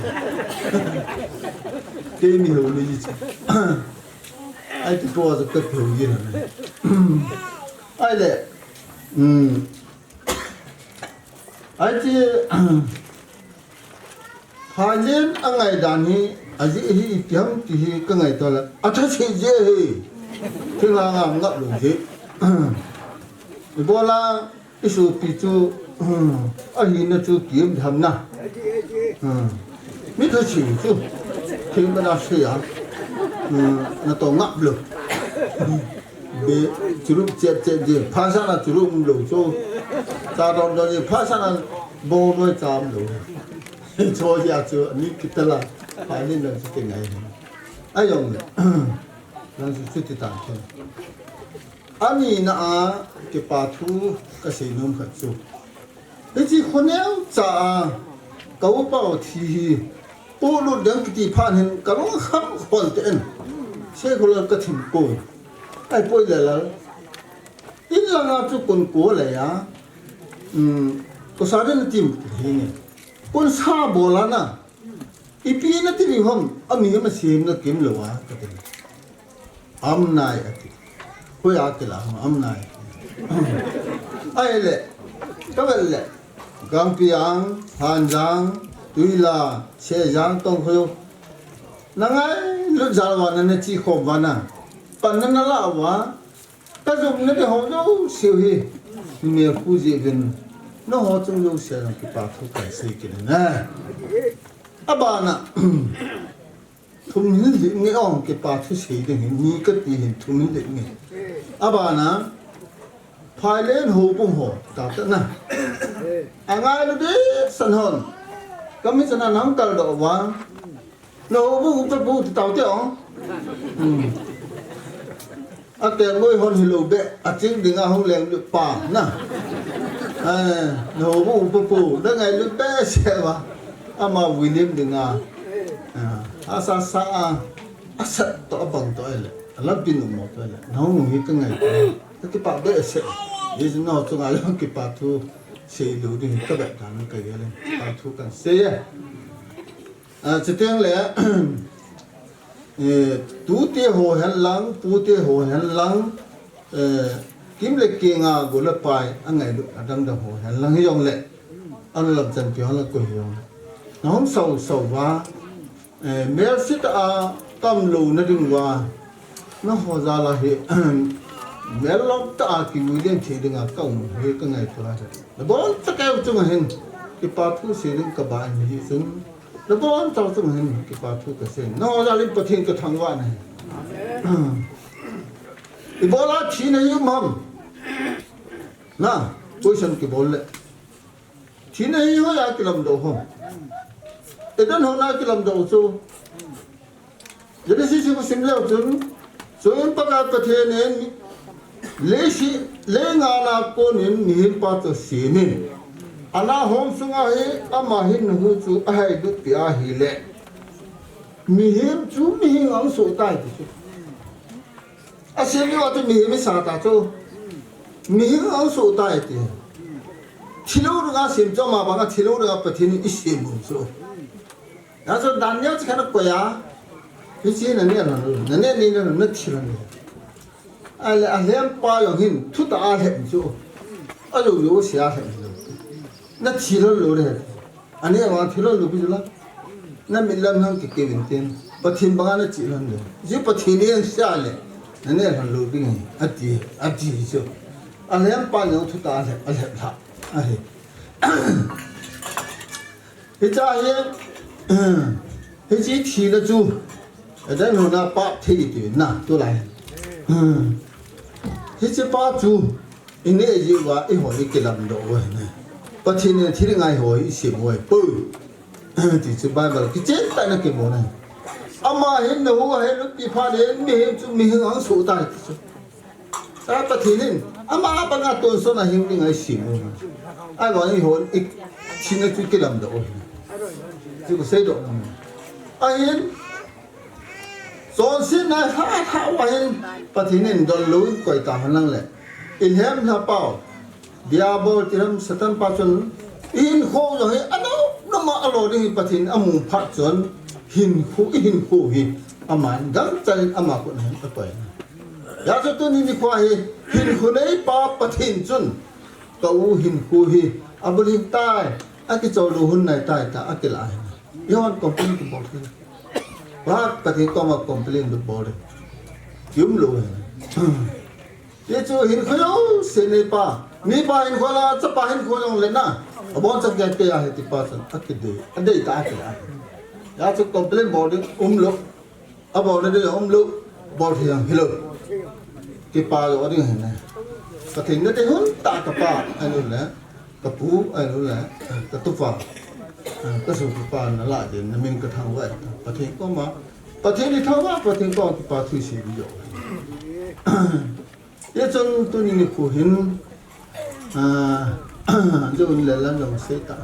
Ke mi ho ni chi. Ai ti ko za ka pheu yin na. Ai le. Hmm. Ai ti, phailen a ngai dan hi, a ji hi i ti ham ti hi ka ngai to la. A tha si je hi. Thing la nga ngap lo je. I bola, I sopi chu, a hina chu kim tham na. Mi tha chi chu. Thil ma na se ya. Na to ngap lo. Be, churu chet chet je. Phasa na churu um lo chu. Cha don don je. Phasa na bo noi cha um lo. Cho ya chu. Ni kitala. Phailen na chu te ngai. Ayong. Lang chu chu ti ta chu. Ani na a kipa thu ka sei nom khat chu. Hichi khoneo cha a ka upa u thi hi. Pu lut dang kiti phan hin ka long kham khol te en. Se khol ka thim ko. Ai poi le lal. In langa chu kun ko le ya. Um, ko sa den tim hi ni. Kun sa bola na. Ipi na ti ni hom, a mi ma sim na kim lo wa, ka ti. Am nai a ti. Hoi a ti la, am nai. Ai le, ka vel le, Gangpi ang, Han jang, Tuila, Se jang, Tong kho. Na ngai, lu jal wa na na chi khom wa na. Pan na na la wa, Ka jum na di ho jouse hi. Numei khu ji vin. Na ho chung jouse na kipa thu kan sei kin na. Abana. Thum hin li nge ong kipa thu sei ding hin ni ka ti hin thum hin li nge. Abana. Phailen ho bung ho. Ta ta na. Angailu behseh hon. Kami chana nang kaldoh uva. Nahoubung upa pu ti tau te ong. Hmm. Akel moi hon hilou be, aching dinga hung lenglut pa, na. Eh, nahoubung upa pu, nangailu behseh uva. Ama William dinga. Ah, asa sa a, asat to abang to ele. Alam pin mo to ele. Nahung hi kangai to. Kakipah behseh. Isi no chunga jong kipa thu seilou ding kabep dan kagel e. Kipa thu kahin sei e. Ah, chuteng le, eh, tute ho hen lang, pute ho hen lang, eh, kim le keng a go le pai, angailut adang dang ho hen lang hijongle, alam chanpi ho lang koi hijong. Nahung sau sau uva, eh, melsetah a tamlouna ding uva, naho jal a hi, melsetah a kivui len thei dinga kaum hi kangaito ahi. Nabon tah keu chunga hin, kipa thu sei ding kaba ahi jeh chun, nabon tah chunga hin, kipa thu kasei. Naho jal in Pathen kathangvah nahi. Ibola thina hi um ham? Na, question kibol le. Thina hi hoiya kilamdoh ham? Eden hon a kilamdoh chu. Genesis hi sim leu chun, chun Pakai Pathen in leiset, lei ngal a konin mihem pa chu asemin. Ana hom sunga hi ama hin hu chu ahailut peh ahile, mihem chu mihing ahung soh tai ti chu. Asem uva chu mihem asah ta chu. Mihing ahung soh tai ti. Thilou dinga asem chu ama banga thilou dinga Pathen in asem u chu. Hijeh chun Daniel chu khat akoi a. Hiche naneh lhon lou, naneh ni lhon, nathi lhon lou. Ahile alhempa jong hin thutah a alhem chu. Ajou jou asei alhem lou. Nathi lhon lou le. Aneh vang thi lhon lou pi chu la. Namit lam hung kikevin tin. Pathen banga nache lhon lou. Hiche Pathen in asei le. Naneh lhon lou ding ahi. Ati, ati chu. Alhempa jong thutah a alhem, alhem lha. Ahi. Hiche hi, hiche thina chu, Eden hon a pap thei ti na, tulai. Hiche pa chu, ineh jeh uva, eiho ikilamdoh u ahi na. Pathen in thil ngai ho hi isem u ahi poi. Ti chu Bible kichen tah in akimu na. Ama hin nahu ahailut peh phat in, mihem chu mihing ahung soh tai ti chu. Sa Pathen in, ama banga tonsot a hing ding ahi sih mo. Ahivang in hon, i, thina chu kilamdoh u ahi. Chu kaseidoh nom. Ahin, chonsetna lha lha uva hin, Pathen in donlou in koi ta hen lang le. I lhem lha pau. Diabol ti ham Satan pa chun, i hinkho jong hi, anom nom a alo ding hi Pathen in amu phat chun, hinkho, i hinkho hi, aman gangchal in ama khut a hin akoi. Hijeh chun tuni nikho hi, hinkho neipa Pathen chun, ka u hinkho hi, abulhing tai, akichol lou hun nai tai tia, akilah ahi. Ihon complain kibol thei. Vah Pathen koma complain kibol thei. Kium lou ahi. Hichu hinkho jouse neipa. Mipa hinkho la, chapa hinkho jong le na. Abon cha kei kei ahi tipa chun. Akidei. Adei ta akidei. Hijeh chun complain bol ding umlou. Abol na ding umlou. Bol thei jong hilou. Kipa jo ding ahi na. Pathen in nati hun tah kapa. Ahilou le. Ka pu, ahilou le, ka tupa, ka sopipa nalah din, namin kathangvah e. Pathen koma, Pathen ithangvah, Pathen koma kipa thu isei ding ahi. Hichun tuni nikho hin, ah, jong le lam jong sei ta.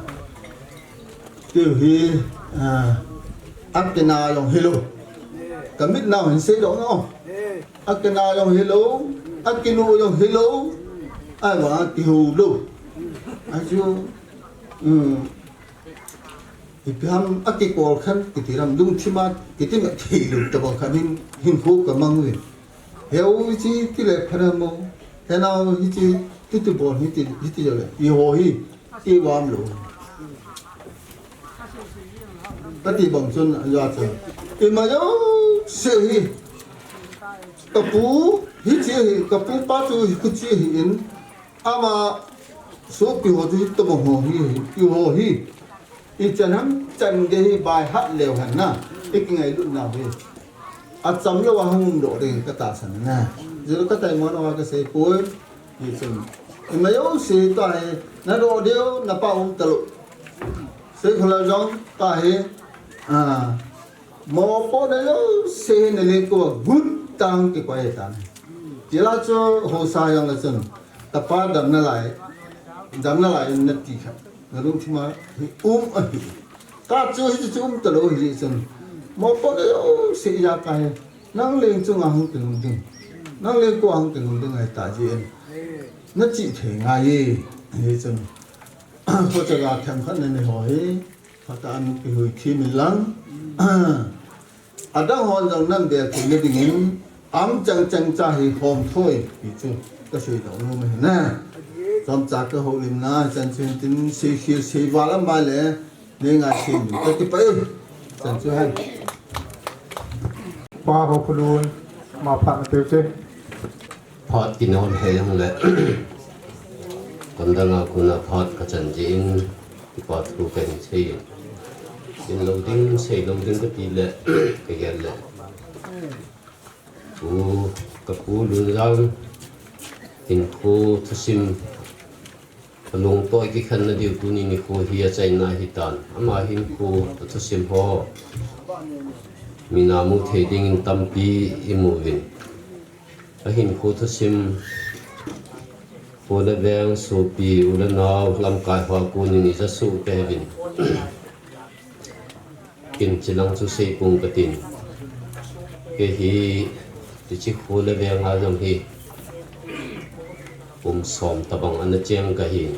Tiu hi, ah, akina jong hilou. Ka mit nau hin seidoh nau. Akina jong hilou, akinu jong hilou, ahivang akihou lou. Achu, um, ipi ham akikol khen, kiti lam lungthim a, kiti ma thei lou, tabang khat hin, hinkho kamang uve. Heu hiche, ti le phat a mo, henao hiche, ti ti bol, hiti, hiti jo le, eiho hi, Ti vam lou. Kati bang chun aja cha. Ima jouse hi. Ka pu hiche hi, ka pu pa chu hi, hiche hi in. Ama sopi ho chu hitobang ho hi, hi, eiho hi. Ichan ham chan gei hi bai hat leu hen na. Ikingailut nau hi. Acham lou a hung um doh ding katahsan na. Jeh a ka taimona a kasei poi. Hichun, ima jouse tahi, nadoh diu napa um talou. Seikholal jong tahi, a, mopohna jouse hi nalengkua gun tang kikoi tan. Chule chu haosa jong le chun, tapa damnalai, damnalai nati kha. Nalungthima hi um ahi. Tachu hichu um talou hichun, mopohna jouse ijakai, nang leng chunga hung kilhung ding, nang lengkua hung kilhung ding ahitai jin. Nachih thei ngai e, hichun. Khochaga themkhat nanei ho hi, phatah in kihui thim in lang. Adang hon jong nabel theina dingin, angchang chang cha hi hom thoi, ti chu kaseidoh nom ahi. Chomcha kahoulimna, chan chu hitin seikhel seival ama le, neingaisei in, kakipah e. Chan chu hen. Pa Haophulun, ma phat na teu che. Phat kinei hei jong le, kandanga kona phat kachan jeh in, kipa thu kahin sei in. Sei lou ding, sei lou ding kati le, kagel le, Pu, ka Pu Lunjang hinkho thusim, alungtoh kikhenna diu tuni nikho hi achaina ahitan. Ama hinkho athusim ho, mina mu thei dingin tampi imu uvin. Ahinkho thusim, kho le veng, sopi, u le nao, lamkai hoa konin ija soh kahiuvin. Kin chilang chu seipong katin. Kei hi, hiche kho le venga jong hi, kum som tabang ana cheng kahi.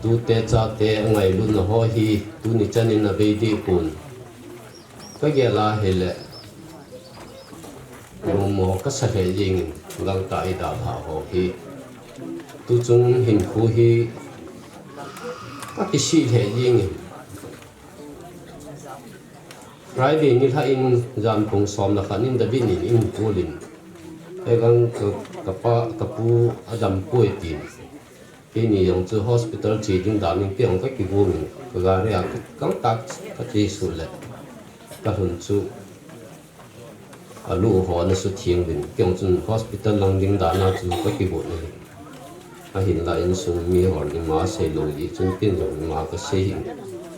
Tute chate angailutna ho hi, tuni chanin avei deh pon. Kagel a hile, nommo kasa lheh jengin, gangtah idalhah ho hi. Tuchung hinkho hi, kakisih lheh jengin. Friday nilhah in jan pung som le khat in David in eihin call in. Eigang ka, kapa, kapu adampoi tin. Keini jong chu hospital che ding dan in kei jong kakigong in. Ka gari a ka, gangtah kache suh le. Kalhun chu. Alu ho ana sutheng uvin. Kei jong chun hospital lang ding dan a chu kakigot in ahi. Ahinlah insung mi hon ima seilou jeh chun ken jong ima kasei hih in.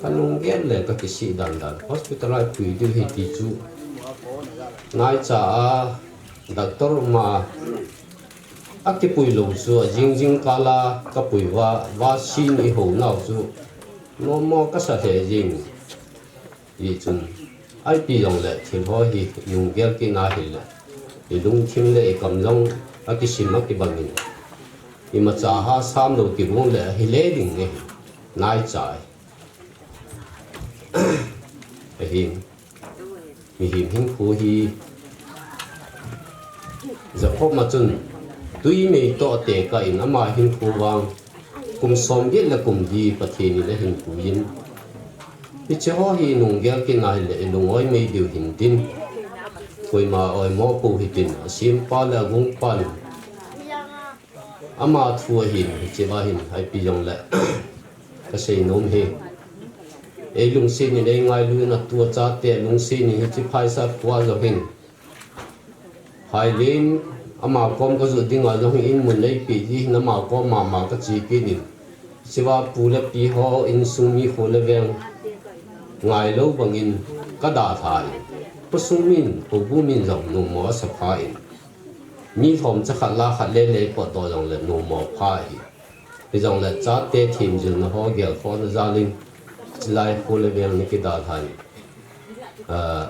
Kanunggel le kakisih dandan. Hospital a ipui diu ahi ti chu. Naicha a doctor uma akipui lou chu ajing jingkah a kapui uva, vaccine ihou nau chu. Nommo kasa lheh jeng. Hichun, ipi jongle thil ho hi inunggel kit na hile, ilungthim le ikam jong akisim akibang in. Imacha hasam lou kibang le ahile ding ahi, naicha ahi. Ahin, mihem hinkho hi, Jacob ma chun, tui mei toh tekah in ama hinkho vang, kum somget le kum li Pathen in ahin puiyin. Hiche ho hi inunggel kit na hile, ilung oimei diu hintin. Koima oimo pou hitin, asempa le agongpan. Ama thu ahin, hiche va hin, ipi jongle. Kasei nom hi. Eilungset in eingailu in atu achate lungset in hiche phaisa khua jong hin. Phailen, ama kom kajoh dinga jong hin mun neipeh ji hin ama kom mama kache kit in. Hichea pu le pi ho insung mi kho le veng ngailou bangin kadalha in. Khosung min, khoubu min jong nommo asapha in. Mi lhomcha khat la khat lele potdoh jongle nommo pha ahi. Hijongle chate themjilna ho gelkhohna jalin, chulai kho le veng nakidalhan. Ah,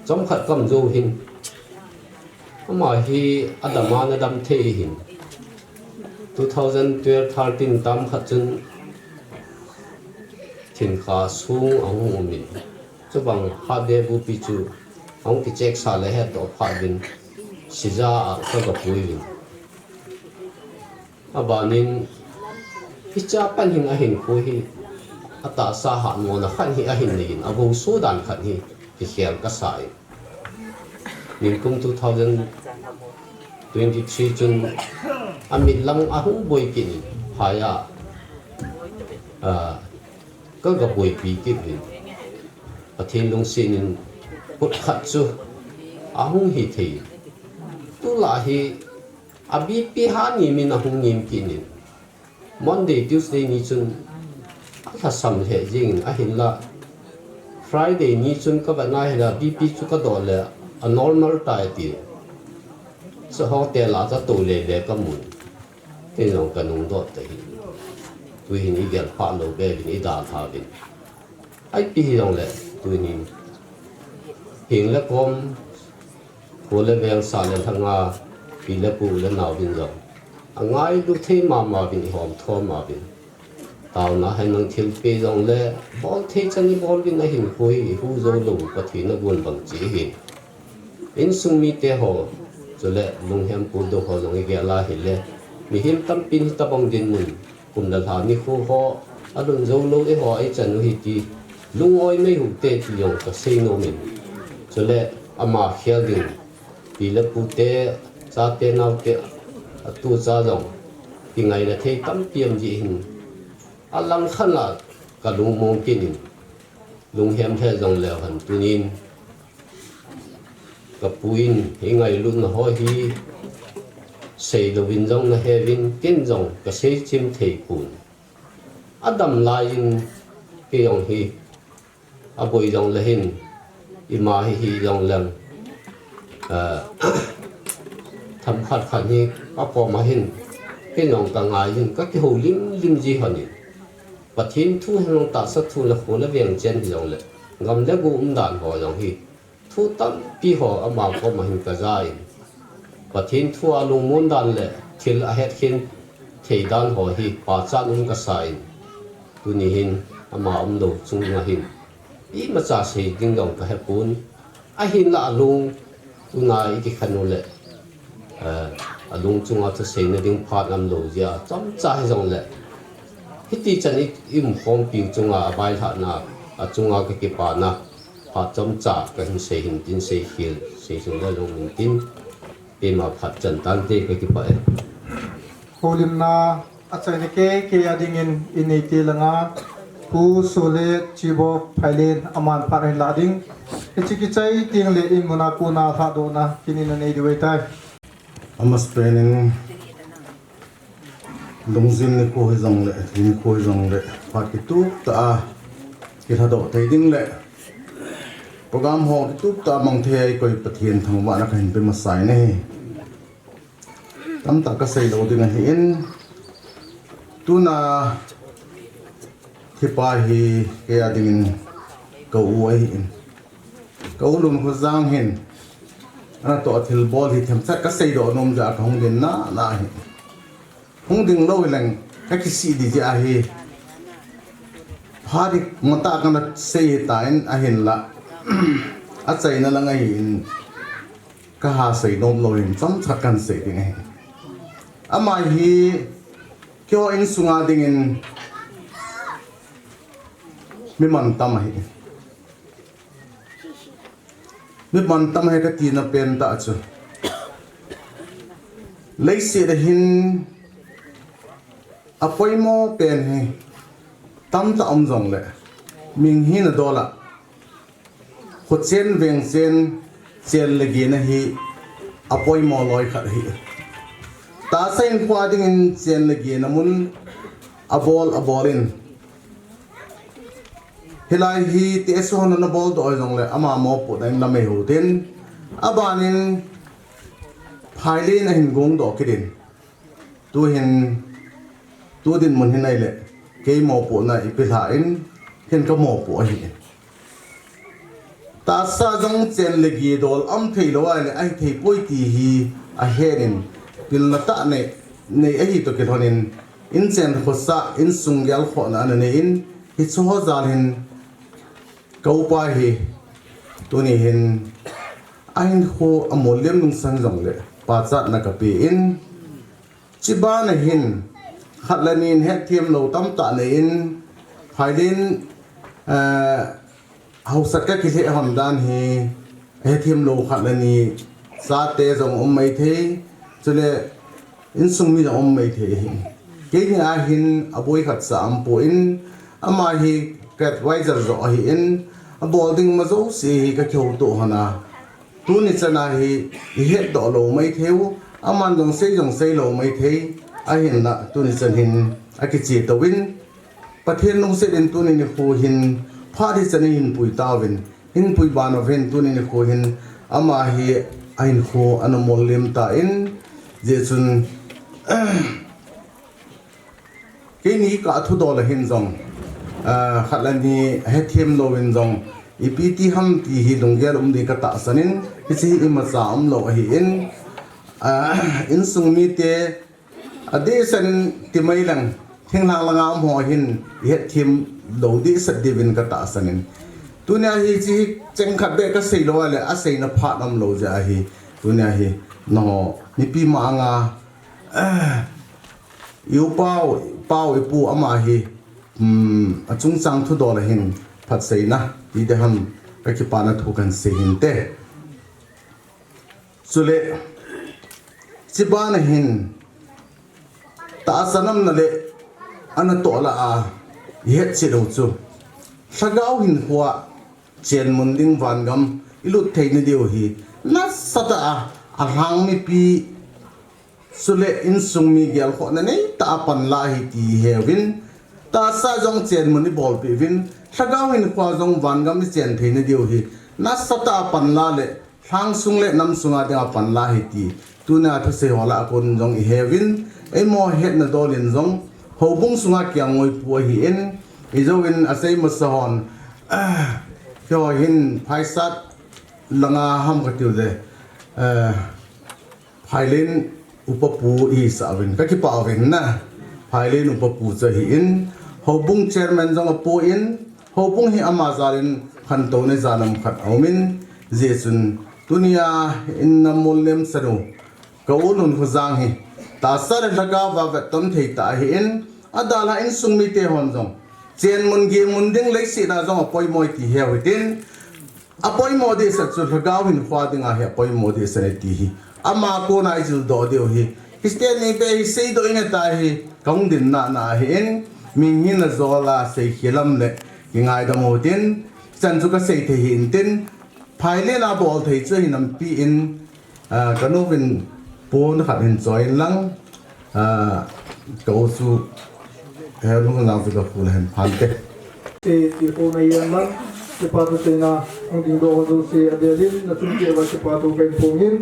chomkhat kaum jou hin. Ama hi adama nadam thei hin. Two thousand twelve thirteen tam khat chun thinkha sung ahung umin. Chubang hatde bupi chu ahung kichek sa le hetdoh phat uvin. Sija a kagapui uvin. Abanin, hichea pat hin ahinkho hi, atahsa hatmona khat hi ahin neiyin, avouso dan khat hi, kikhel kasah in. Nikum two thousand twenty-three chun, amit lang ahung boi kit in, phai a, ah, kagaboipi kit in. Pathen lungset in, khut khat chu, ahung hithei. Tulai hi, A B P ha ni min ahung ngim kit in. Monday, Tuesday ni chun alhasam lheh jingin ahinla. Friday ni chun ka vet na hila B P chu ka doh le a normal tai ti. Chu hotel a ka to le le ka mun. Tin jong ka nung doh ta hi. Tuhin i gel pha lo be vin i dal ha vin. Ai pi hi jong le tuhin. Hing le kom Pu le veng sa le thanga, pi le pu le nau vin jong. A ngailu thei mama vin i hom thom ma vin. Tauna hai nang thil pe jong le, bol thei chan i bol vin a hin hui i hu zo lo Pathen a gun bang chi hin. Insung mite ho, chule lunghem pu do ho jong i gel a hi le. Mihem tampin hi tabang din mun. Kum le lha nikho ho, a lung zo lo e ho ei chan u hi ti, lung oi mei hu te ti jong ka sei nom in. Chule ama khel ding, pi le pu te, cha te nau te, a tu cha jong, ti ngai le thei tampi am ji hin. A lang khan a ka lung mong kin in, lung hem the jong le han tunin. Ka pu in hi ngailutna ho hi sei lovin jong na he vin, ken jong ka sei chim thei pun. A dam lai in kei jong hi a boi jong le hin, i ma hi hi jong leng, ah, tham khat khat hi a kom a hin, ken jong ka ngai in ka kiho lim lim ji hon in. Pathen thu hin jong tahsa thu le kho le veng chen hi jong le, gam le gu um dan ho jong hi. Thu tampi ho ama koma hin ka ja in. Pathen thu a lungmon dan le thil a het khen thei dan ho hi pachat um ka sa in. Tuni hin ama um lo chunga hin. Imacha sei ding jong ka he pun. Ahinla a lung tuna i kikhen u le. Eh, a lung chunga thu seina ding phat ngam lo jia, chomcha hi jong le. Hiti chan i, i um khompi u chunga a vaihahna, a chunga ka kipana, phat chomcha ka hin sei hin tin sei khel, sei sung le lo min tin, keima phat chan tante ka kipah e. Holimna, a chaina kei kei a dingin i nei te langa, Pu Sule Chibo Phailen aman phat ahin la ding. Hiche kichai teng le in muna kona lhadohna kinin a nei diu ahitai. Amasapen in lungjin nikho hi jong le, thei nikho hi jong le, phat kitup tah a kilhadoh thei ding le, program ho kitup tah a mang thei a i koi Pathen thangvahna ka hin pe masa in ahi. Tamtah ka sei lo ding ahi in, tuna thipa hi kei a dingin ka u ahi in. Ka u Lunkhojang hin, ana toh a thilbol hi themchat ka seidoh nom jeh a ka hung ding na, na hi. Hung ding lou hi leng, ka kisih ding jeh ahi. Phat hi matah kana sei hi ta in ahinla. A chaina lang ahi in, ka ha sei nom lou hin, chomcha kan sei ding ahi. Ama hi, keiho insunga dingin, mi mantam ahi. Mi mantam ahi ka tina pen tah chu. Leiset a hin a poimo pen hi tamtah um jong le, ming hina dol a, khochen vengchen, chen le gena hi a poimo loi khat ahi. Tahsa hinkho a dingin chen le gena mun a bol, a bol in, hilai hi T S O hon ana boldoh jong le ama mopohna in lam eiho tin, abanin Phailen a hin gongdoh kit in. Tuhin, tu dinmun hin ahile, kei mopohna i pe lha in, ken ka mopoh ahi. Tahsa jong chen le ge dol um thei lou ahile, ahi thei poi ti hi a het in, pilna tah nei, nei ahi toh kilhon in, in chen khosah, insung gelkhohna ana nei in, hiche ho jal hin, ka upa hi, tuni hin, a hinkho a mollem lungsang jong le, pachatna ka pe in, Chibana hin, khat le ni in hetthem lou tamtah nei in, Phailen, eh, hausat ka kilheh hon dan hi, hetthem lou khat le ni, chate jong um mai thei, chule insung mi jong um mai thei ahi. Keini a hin, a boi khat sa um poi in, ama hi Kretwai Jerjo ahi in, a bol ding ma jouse hi ka kihouto hon a. Tuni chan a hi i hetdoh lou mai thei u, Aman jong sei jong sei lou maithei, ahinlah tuni chan hin akiche touvin, Pathen lungset in tuni nikho hin phat hichan in hin pui tauvin, hin pui ban uvin tuni nikho hin ama hi ahinkho ana mol lem tan, hijeh chun keini ka thudol a hin jong, ah, khat le ni hethem louvin jong, ipi ti ham ti hi lunggel um ding ka tahsan in, hiche hi imacha umlou ahin, ah, insung mite, adehset in ti mai lang, thinglhang langa um ho hin, ihethem lou dehset diuvin ka tahsan in. Tunia hiche hi cheng khat beh ka sei lou a le, aseina phat umlou jeh ahi, tunia hi, nangho, mipi manga, ah, i u pau, pau i pu ama hi, um, achungchang thudol a hin phatseina, ti deham ka kipana thu kan sei hinte. Chule, hiche bana hin, tahsa namna le, ana toh lah a, ihet cheh lou chu. Lhagao hinkhoa, chenmun ding vangam, ilut theina diu hi, nasatah a, alhang mipi, chule insung mi gelkhohna neitah a panla ahi ti heuvin, tahsa jong chenmun ibolpeh uvin, lhagao hinkhoa jong vangam ichen theina diu hi, nasatah a panla le, lhangsung le namsunga dinga panla ahi ti, tunia thusei ho lah a kon jong iheuvin, eimo hetna dol in jong, houbung sunga kiang ngoi pu ahin, ijouvin asei masa hon, ah, keiho hin Phaisat langa ham katiu le, ah, Phailen upa pu ihisah uvin, ka kipah uvin na. Phailen upa pu chu ahin, houbung chairman jong apon, houbung hi ama jal in khantouna jan ham khat aumin, hijeh chun tunia in namol lemsah u, ka u Lunkhojang hi, tahsa le lhagao a vetton thei tah ahin, adalha insung mite hon jong, chenmun gehmun ding leiset a jong apoimo e ti heu hitin, apoimo dehset chu lhagao hinkhoa dinga hi apoimo dehset e ti hi, ama kona ijildoh diu hi, Christian mite hi seidoh inge tia hi, kahung dinna na ahin, mi ngin ajol a seikhel lam le, kingaidam u hitin, chan chu kasei thei hih intin, Phailen a bol thei chu ahi nampi in, ah, kanu vin pon khat hin choi in lang, ah, ka u chu, he Lunkhojang chu ka khu le hen phante. Ti, ti pon ahi in lang, kipathu seina, hung dingdoh ho jouse adel in, nachung cheh uva kipathu kahin phong in,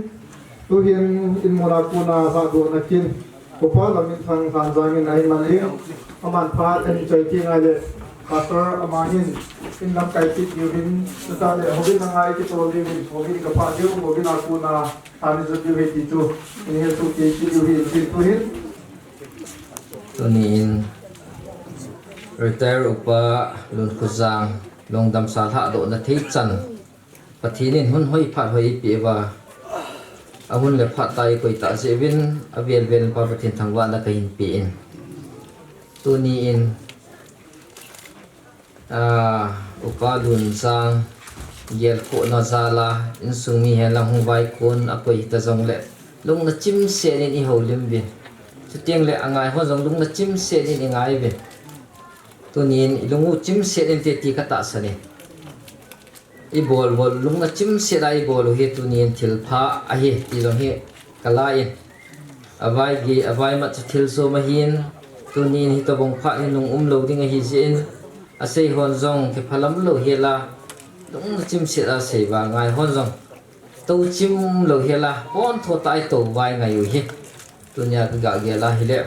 tuhin in muna kona lhadohna kin, Upa Lamminthang Lhanjang in ahin man ding, aman phat ahin choi teng ahile, Pastor ama hin, in lamkai kit diu hin, chutah le, houin a ngai kitol diu hin, houin kapha diu, houin a kona, tha nei jot diu ahi ti chu, in hesoh kit diu ahi, tin tuhin. Tuni in, Retired Upa Lunkhojang, lungdamsa lhadohna thei chan, Pathen in hun hoi phat hoi eipeh uva, ahun le phat tah a eikoi tah jeh uvin, avel vel in Pa Pathen thangvahna kahin pe in. Tuni in, ah, Upa Lunjang, gelkhohna jal a, insung mi hen lang hung vaikon, akoi hita jongle, lungna chimset in ihoulim uvin. Chuteng le angai hon jong lungna chimset in ingai uvin. Tuni in ilung u chimset inte ti katahsan e. Ibol bol lungna chimset a ibol u hi tuni in thilpha ahi ti jong hi kala in. Avai gei, avai mat chu thil som ahin, tuni in hitobang phat hi nung umlou ding ahi jeh in, asei hon jong kiphalam lou hel a, lungna chimset a sei uva ngai hon jong touchim lou hel a, pontho tah a itou uva ingai u hi. Tunia kagah gel a hile,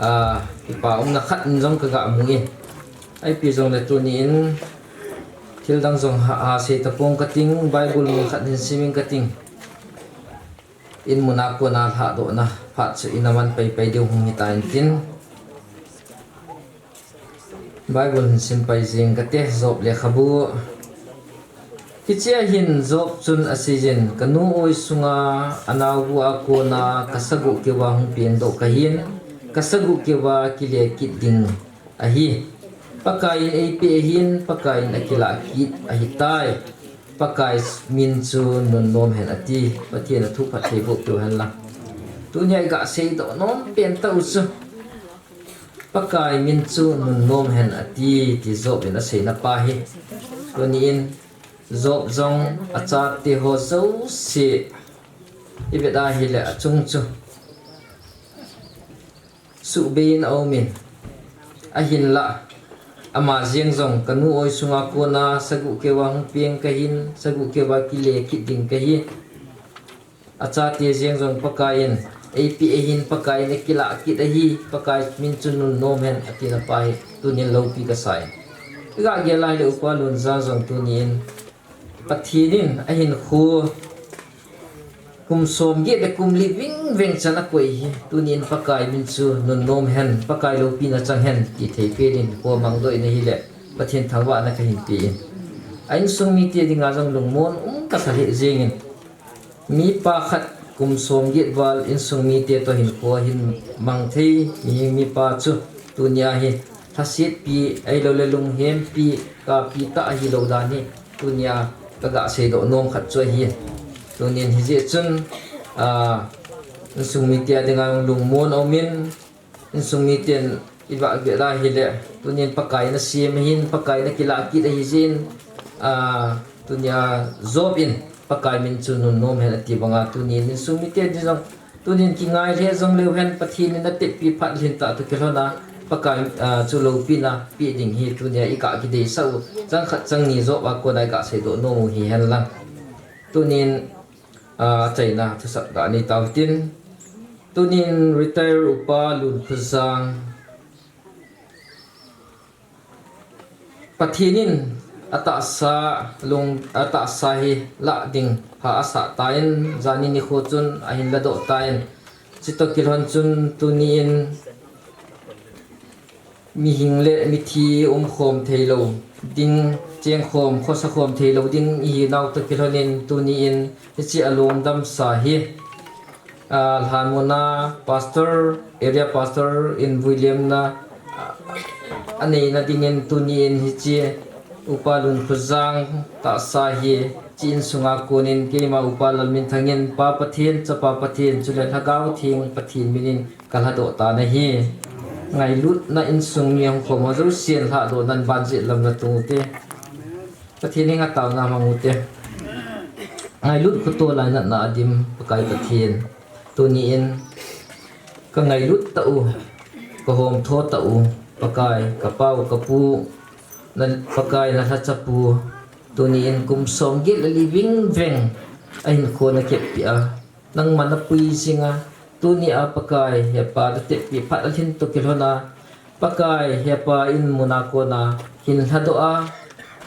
ah, kipa umna khat in jong kagah mu in. Ipi jongle tuni in thil dang jong ha, ha sei tapong kating, Bible mun khat hin sim ing kating. In muna kona lhadohna phat chu ina man paipai diu hung hitan tin. Bible hin sim pai jing kate, Job lekhabu. Hichea hin Job chun aseiyin, kanu oi sunga anaobu a kona kasagoh keuva hung pengdoh kahin, kasagoh keuva kile kit ding ahi. Pakai in eipeh ahin, Pakai in akilah kit ahitai. Pakai min chu nunnom hen ati. Pathen in athu phatthei boh peh u hen lang. Tunia iga seidoh nom pen tah u chu, Pakai min chu nunnom hen ati, ti Job in aseina pa hi. Tuni in Job jong achate ho jouse I vet a hile achung chu suhbeiyin aumin, ahinlah ama jeng jong kanu oi sunga kona saguh keuva hung peng kahin, saguh keuva kile kit ding kahi. Achate jeng jong Pakaiyin eipeh ahin, Pakaiyin akilah kit ahi, Pakai min chu nunnom hen atin apa hi tunin loupi kasai. Iga gel a hile Upa Lunjang jong tunin Pathen in ahinkho kum somget le kum li vingveng chan akoi hi, tunin Pakai min chu nunnom hen, Pakai loupina chang hen, ti thei pen in, kho mangdoh in ahile Pathen thangvahna kahin pe in. A insung mite dinga jong lungmon um kasa lheh jengin. Mipa khat kum somget val insung mite toh hinkho ahin mang thei, mihem mipa chu tunia hi lhasetpi ahiloule lunghempi, kapi tah ahilou dan hi tunia kaga seidoh nom khat chu ahi. Tunin hijeh chun, a, insung mite a dinga lungmon aumin, insung miten iga vet a hile tunin Pakaiyin asem ahin, Pakaiyin akilah kit ahijeh in, a, tunia Job in Pakai min chu nunnom hen ati banga tunin insung mite din jong tunin kingai lheh jongleu hen, Pathen in ateppi phat lhin tah toh kilhona Pakai, a, chu loupina pe ding hi tunia iga kideisah u chang khat chang ni Job a kona iga seidoh nom u hihen lang. Tunin, a, achaina thusap ga nei tau hitin. Tunin retire Upa Lunkhojang, Pathen in atahsa lung, atahsa hi lah ding pha asah tan, jani nikho chun ahin ladoh tan. Chutoh kilhon chun tuni in mihing le mithi umkhom theilou ding, chengkhom, khosakhom theilou ding ihinau toh kilhon in tuni in hiche alungdamsa hi, a, lhanmuna pastor, area pastor in vuilemna, a, aneina dingin tuni in hiche Upa Lunkhojang tahsa hi, hiche insunga konin keima Upa Lalminthang in Pa Pathen, Chapa Pathen, chule Lhagao Theng Pathen minin kalhadoh tan ahi. Ngailutna insung mi hung khom ho jousen lhadohnan banjeh lam natung ute. Pathen henga taona mang ute. Ngailut khoto lainatna a dim Pakai Pathen, tuni in kangailut tah u, kahomtho tah u Pakai, kapau kapu, na Pakai nalhachapu, tuni in kum somget le li vingveng ahinkho nakep peh a, nangman napui jinga, tunia Pakai hepa nateppi phat alhin toh kilhona, Pakai hepa in muna kona hin lhadoh a,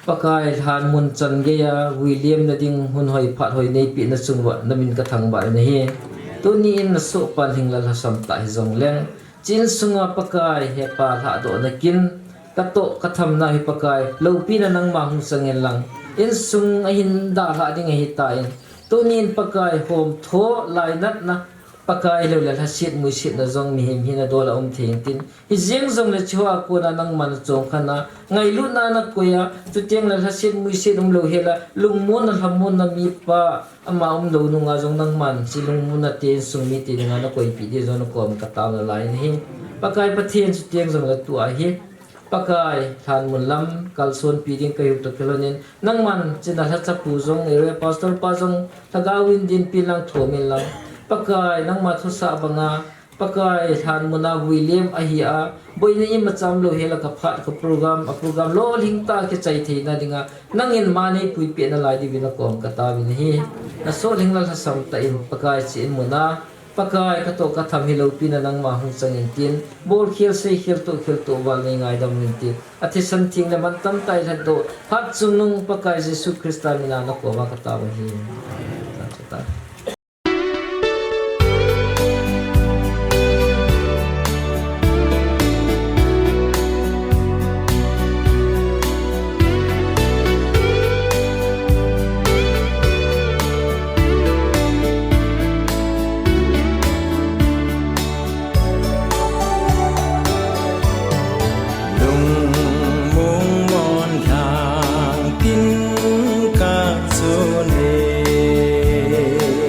Pakai lhanmun changeiya vuilemna ding hun hoi phat hoi neipeh nachung uva namin kathangvah in ahi. Tuni in nasohpan lhinglel lhasam tah hijongleng, hiche insunga Pakai hepa lhadohna kin, katoh kathamna hi Pakai loupina nangma hung chang inlang, insung ahin dalhah ding ahitan, tuni in Pakai homtho lainatna, Pakai lou le lhaset muisetna jong mihem hina dol a um thei intin, hijeng jongle hichehoa kona nangman nachongkhan a, ngailutna nakoi a, chuteng le lhaset muiset umlou hela, lungmonna lhamonna mipa ama umlou nunga jong nangman hiche lungmonna te insung mite dinga nakoipeh ding jong nakom kataona lai in ahi. Pakai Pathen, chuteng jongle tua hi Pakai lhanmun lam kalsonpi ding kahiu toh kilhon in, nangman hiche nalhachapu jong, area pastor pa jong, Lhagao in dinpi lang, thum in lang, Pakai nangma thusah banga, Pakai lhanmuna vuilem ahi a, boina imacha umlou hela kaphat, kaprogram, aprogram lolhing tah a kichai theina dinga nangin ma neipuipeh nalai diuvin nakom kataovin ahi. Nasoh lhinglel lhasam tah in Pakai hiche inmuna, Pakai katoh katham hi loupina nangma hung chang intin, bolkhel seikhel tohkhel toh val neingaidam intin, athisan theng le mantam tah a ilhatdoh Hatchungnung Pakai Jesu Christa mina nakoma katao ahi. Lungmong mon lhang tin ka chu le.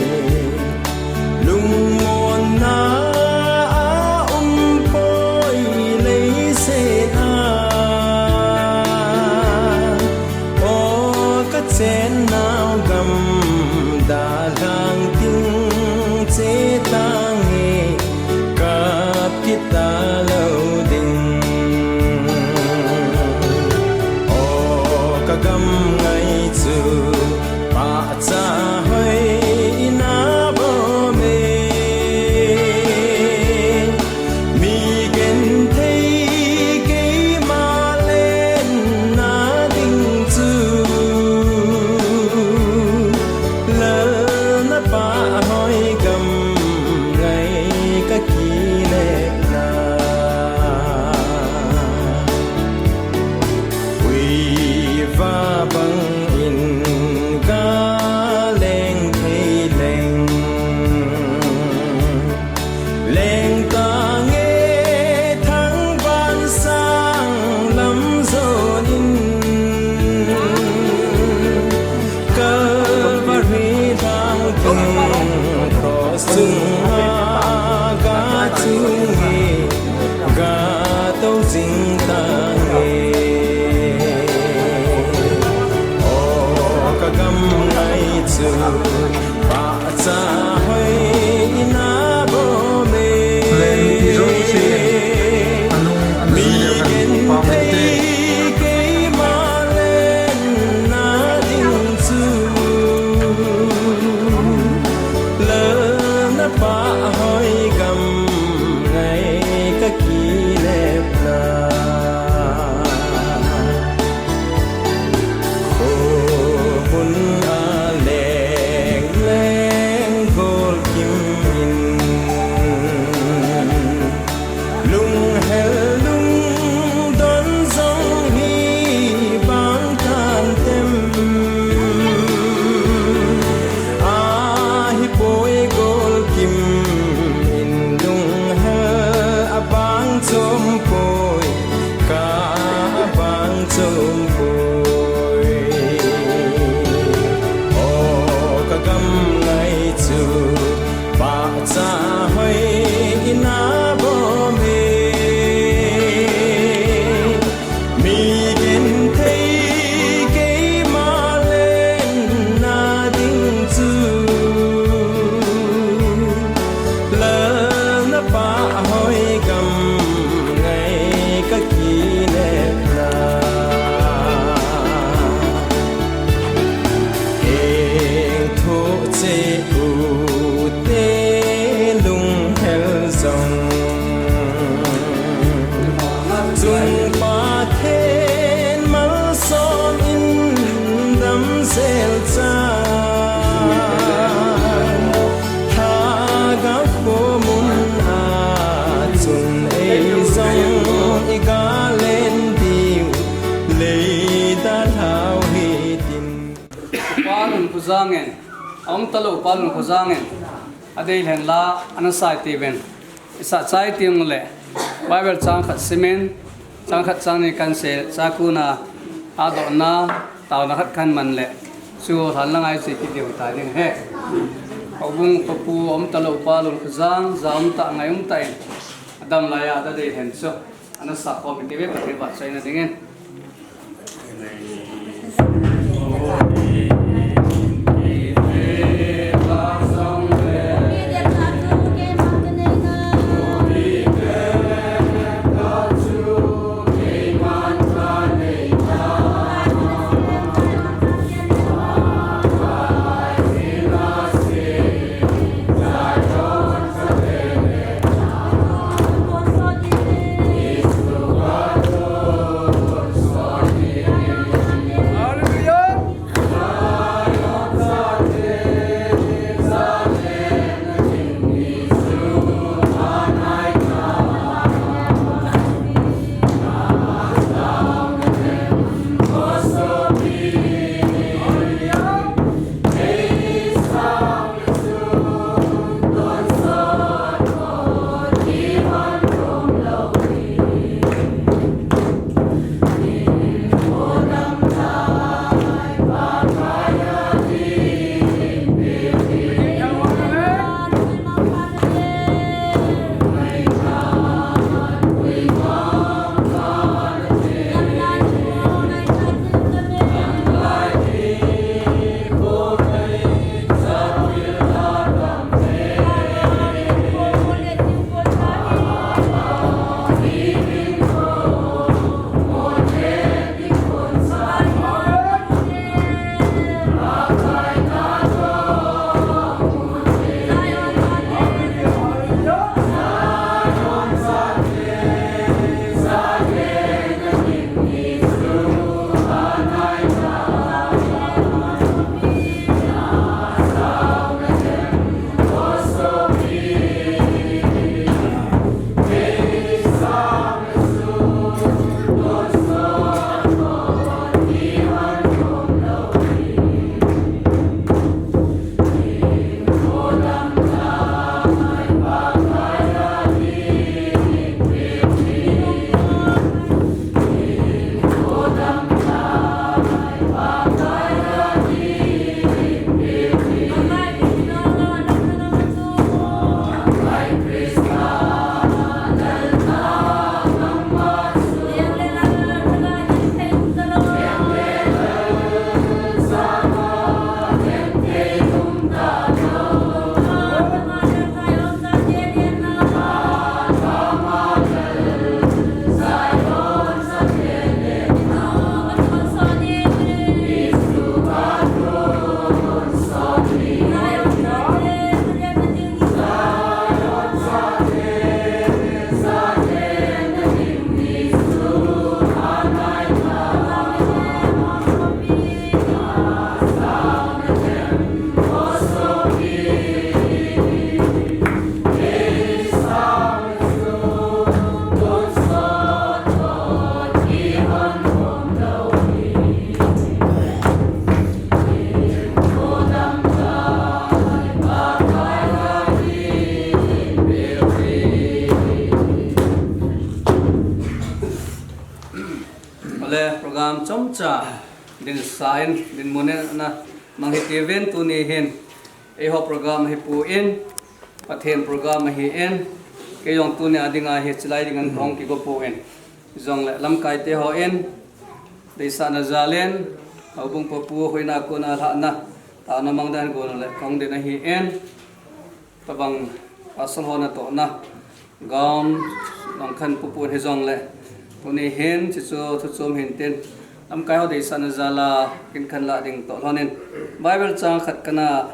Ding tange, o ka gam ngai chu, pahcha hoi ina bom e. Len ti jong si, anung, anung mi gen thei keima lenna ding chu. Lalna pahhoi gam ngai ka kilepna. Kho mun a leng leng gol kim in. Lunghel lungdon jong hi bang tan tem. Ahi poi gol kim in lunghel a bang chom poi, ka a bang chom poi. O ka gam ngai chu, pahcha hoi ina bom e. Mi gen thei keima lenna ding chu. Lalna pahhoi gam ngai ka kilepna. Eng thoh cheh u te lunghel jong. Chung Pathen malsom in damsel chan. Lhagao khomun a chun ei jong i galen diu lei dalhau hitin. Upa Lunkhojang in, a um talou Upa Lunkhojang in, adei lhen la, ana sai tiuvin. Isah chai tiung le, Bible chang khat simin, chang khat chang ni kan sei, chakuna, adohna, taona khat kan man le, chu lhan la ngai sei kit diu ta ding ahi. Houbung papu, a um talou Upa Lunkhojang, ja um tah, ngai um tah in, adam laiya, adei lhen chu. Ana sakhom in tive Pathen vahchoina dingin. Chomcha dinsa in, dinmun in ana mang hitiuvin, tuni hin eiho program ahipon, Pathen program ahin, kei jong tuni a dinga hi chilai dingin kahung kigo pon, jongle lamkai te hon deisahna jal in, houbung papu hoina kona lhahna, taona mang dan gon le kahung din ahin, tobang pasal ho natohna, gaon, nong khan pupun hijongle, tuni hin, chuchu, chuchu um hintin, lamkai ho deisahna jal a, kin khan la ding toh lhonin, Bible chang khat kana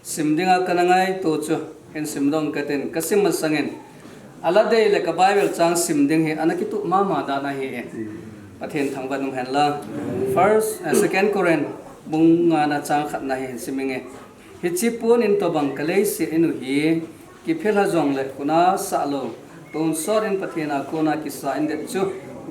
sim dinga kana ngaito chu, hin sim dong katin, kasim masangin, ala dei le ka Bible chang sim ding hi, ana kituh mama dan ahi e. Pathen thangvah in um hen lang. First, eh, Second Corinth, bung ngana chang khatna hi hin sim inge. Hiche pon in tobang ka leiset in u hi, kiphel ha jongle kona sah lou, tonsot in Pathen a kona kisa in det chu,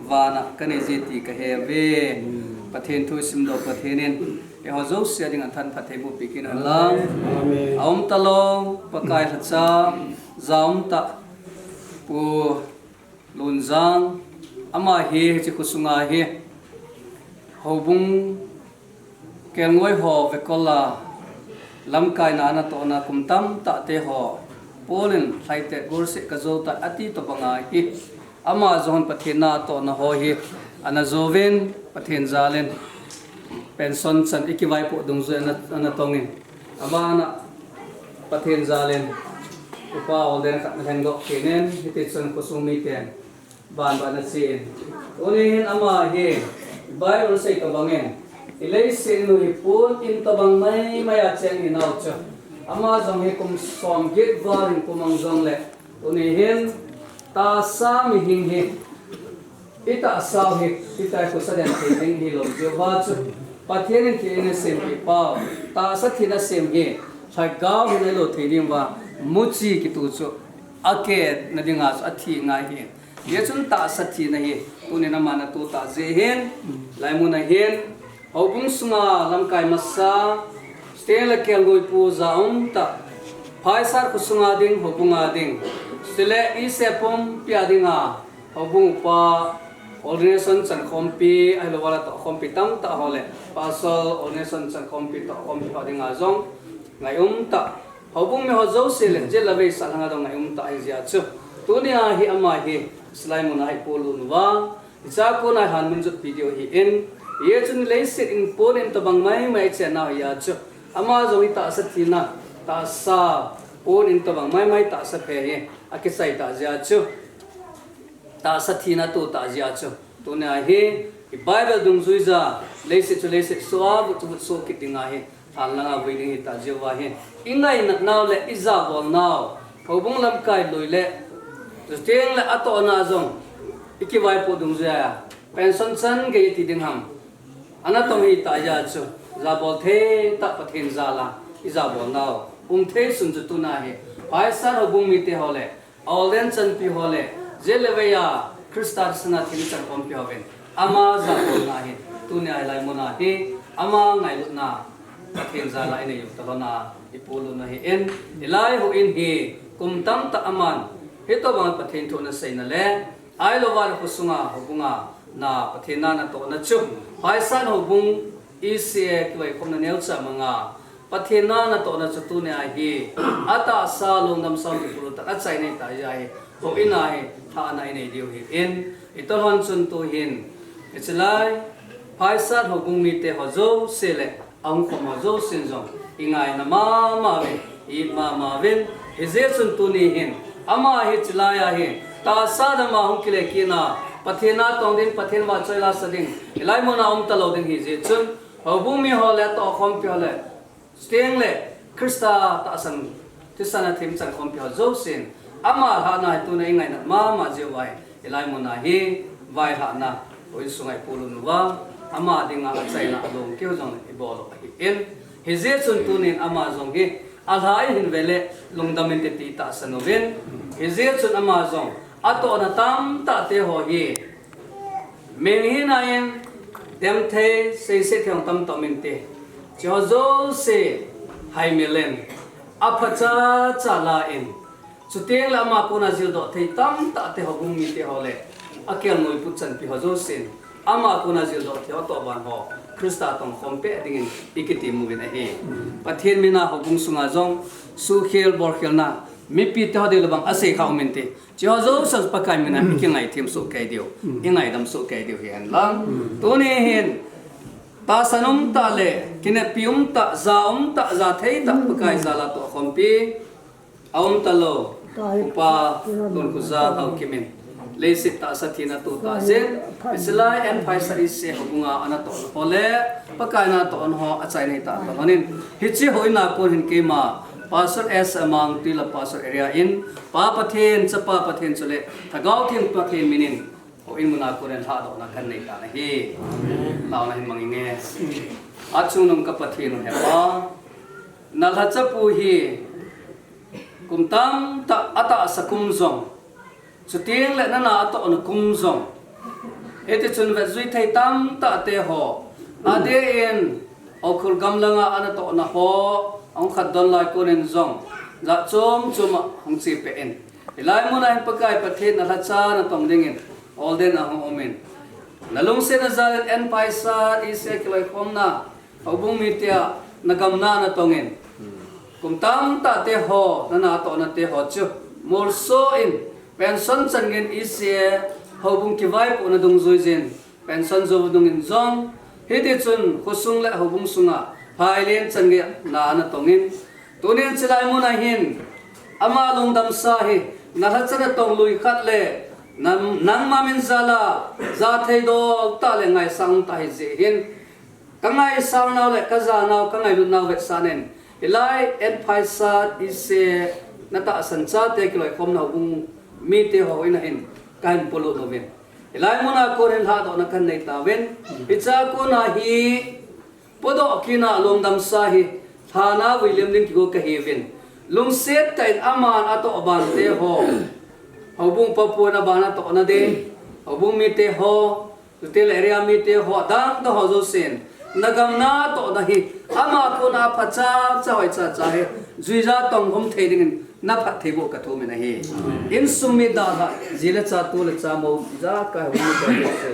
vana kanei ji ti kahe uve. Pathen thu isim doh Pathen in, eiho jouse a dinga thanphatthei boh peh kit hen lang. Amen. Aum talou, Pakai lhacha, ja um tah, Pu Lunjang, ama hi, hiche khosunga hi, houbung kelngoi ho vekol a, lamkaina natohna kum tamtah te ho, Paul in lhaite golseh kajou tai ati tobanga hi, ama jong Pathen natohna ho hi, ana jouvin, Pathen jal in, pension chan ikivaipoh dungjui ana, ana tongin, abana Pathen jal in, upa Olden khat ana lhengdoh kit in, hitichun khosung miten, ban ban ana chen. Tuni hin ama hi, Bible sei tobangin, ileiset in u hi pon in tobang maimai a cheng hinau chu, ama jong hi kum somget val hin kum mang jongle, tuni hin, tahsa mihing hi, itahsau hi, hitia khosa den thei ding hilou jeh uva chu, Pathen in thina asempeh pau, tahsa thina sem hi, lhagao hin ahilou thei ding uva, muchi kiti chu, aketna dinga chu athi ngai hi. Hijeh chun tahsa thina hi, tunin ama natoh tah jeh hin, laimun a hin, houbung sunga lamkai masa, chuteng le kelngoi pu ja um tah, Phaisat khosunga ding, houbunga ding, chule ECA pumpi a dinga, houbung upa, ordination chankhompi, ahilou le tohkhompi tamtah ho le, pastor ordination chankhompi, tohkhompi ho dinga jong, ngai um tah, houbung mi ho jouse le, jileh veisah langa jong ngai um tah ahijeh chun, tunia hi ama hi, chilai muna hi polut uva, hichea kona hi hanmun jotpi diu ahin, hijeh chun leiset in pon in tobang maimai ichennau hijeh chun, ama jong hi tahsa thina, tahsa pon in tobang maimai tahsa phe hi, akichai tah jeh chun, tahsa thina atoh tah jeh chun, tunia hi, i Bible dungjuija, leiset chu leiset soh a, vut chu vut soh kit dinga hi, lhan langa vui ding hita jeh uva hi, ingainatnau le ijabolnau, houbung lamkai lui le, chuteng le atohna jong, ikivaipoh dungjuija, pension chan gei iti ding ham, ana tong hitah jeh chun, jabol thei tah Pathen jal a, ijabolnau, um thei sun chu tunia hi, Phaisat houbung mite ho le, Olden chanpi ho le, jileh veiya, Christa thisan a themchan khompi hovin, ama jabolna hi, tunia hilai muna hi, ama ngailutna, Pathen jal a inei u talou na, ipolut u ahin, hilai houin hi, kum tamtah aman, hitobang Pathen thu ana seina le, ahilouva le khosunga, houbunga, na Pathen na natohna chu, Phaisat houbung, ECA kivaikhomna neocha manga, Pathen na natohna chu tunia hi, atahsa lungdam saopi polut tah achaina hita jeh hi, houin a hi, lhahna inei diu ahin, itobang chun tuhin, hichilai, Phaisat houbung mite ho jouse le, ahung khom ho jousen jong, ingaina mama uvin, i-it mama uvin, hijeh chun tuni hin, ama hi chilai a hi, tahsa dam a hung kile kit na, Pathen na tong ding, Pathen vahchoi lasa ding, hilai muna um talou ding hijeh chun, houbung mi ho le, tohkhompi ho le, chuteng le, Christa tahsan, thisan a themchan khompi ho jousen, ama lhahna hi tunia ingainat mama jeh uva hi, hilai muna hi, vailhahna, houin sunga ipolut uva, ama dinga achaina along keu jong ibol u ahin, hijeh chun tunin ama jong hi, alha ihin ve le, lungdam inte ti tahsan uvin, hijeh chun ama jong, atohna tamtah te ho hi, mihing hina in, dem thei, seiset thei jong tamtah um inte, hiche ho jouse, haimil in, aphacha cha la in, chuteng le ama kona jildoh thei tamtah te houbung mite ho le, akelngoi pu chanpi ho jousen, Ama kona jildoh thei ho toh ban ho Christa tong khom peh dingin i kiti muvin ahi. Pathen mina houbung sunga jong sukhel bolkhelna mipi te ho dei lou bang asei kha um inte. Hiche ho jouse Pakai mina i kingaithem soh kei diu, i ngaidam soh kei diu hi hen lang. Tuni hin tahsan umtah le kinepi umtah, ja umtah, ja theitah Pakai jal a toh khompi a umta lou Upa Lunkhoja Haokip in leiset tahsa thina atoh tah jeh in, hiche lai N. Phaisat E C houbung a ana tohna ho le Pakai in ana tohna ho achaina hita tah lhonin, hiche houin a kon hin keima Pastor S. Amang Tila Pastor Area in Pa Pathen, Chapa Pathen chule Lhagao Theng Pathen minin houin muna kon in lhadohna kahin nei tan ahi. Lhadohna hin mang inge. Achungnung ka Pathen u, He Pa, na lhachapu hi kum tamtah atahsa kum jong, chuteng le nana atohna kum jong, hitichun vetjui thei tamtah te ho, adeh in Ukhrul gamlanga ana tohna ho, ahung khat don lai kon in jong, jat chom chom a hung chepeh in. Hilai muna hin Pakai Pathen na lhacha natong dingin, olden ahung umin, na lungsetna jal in N. Phaisat E C kiloikhomna houbung mite a na gamna natong in, kum tamtah te ho, nana tohna te ho chu molso in, pension chan gei in E C houbung kivaipohna dungjui jeh in, pension jou nungin jong, hitichun khosung le houbung sunga phailen chan gei a na natong in, tunin hiche lai muna hin ama lungdamsa hi na lhacha natong lui khat le nang, nangma min jal a ja thei dol tah le ngaisang tah ahi jeh hin, ka ngaisang nau le ka ja nau, ka ngailut nau vetsahnan, hilai N. Phaisat E C na tahsan chate kiloikhomna houbung mite houin a hin kahin polut uvin, hilai muna kon hin lhadohna kahin nei tauvin, hichea kona hi podoh kit a lungdamsa hi lhana vuilem ding kigo kahiuvin, lungset tah in aman atoh ban te ho, houbung papuina ban atohna ding, houbung mite ho, chuteng le area mite ho, adang dang ho jousen na gamna tohna hi ama kona phacha cha, hoicha cha hi juija tong khom thei dingin na phattheiboh kathumin ahi. Insung mi dalha, ji le cha, tu le cha, mou ijakai houbung mite ho jouse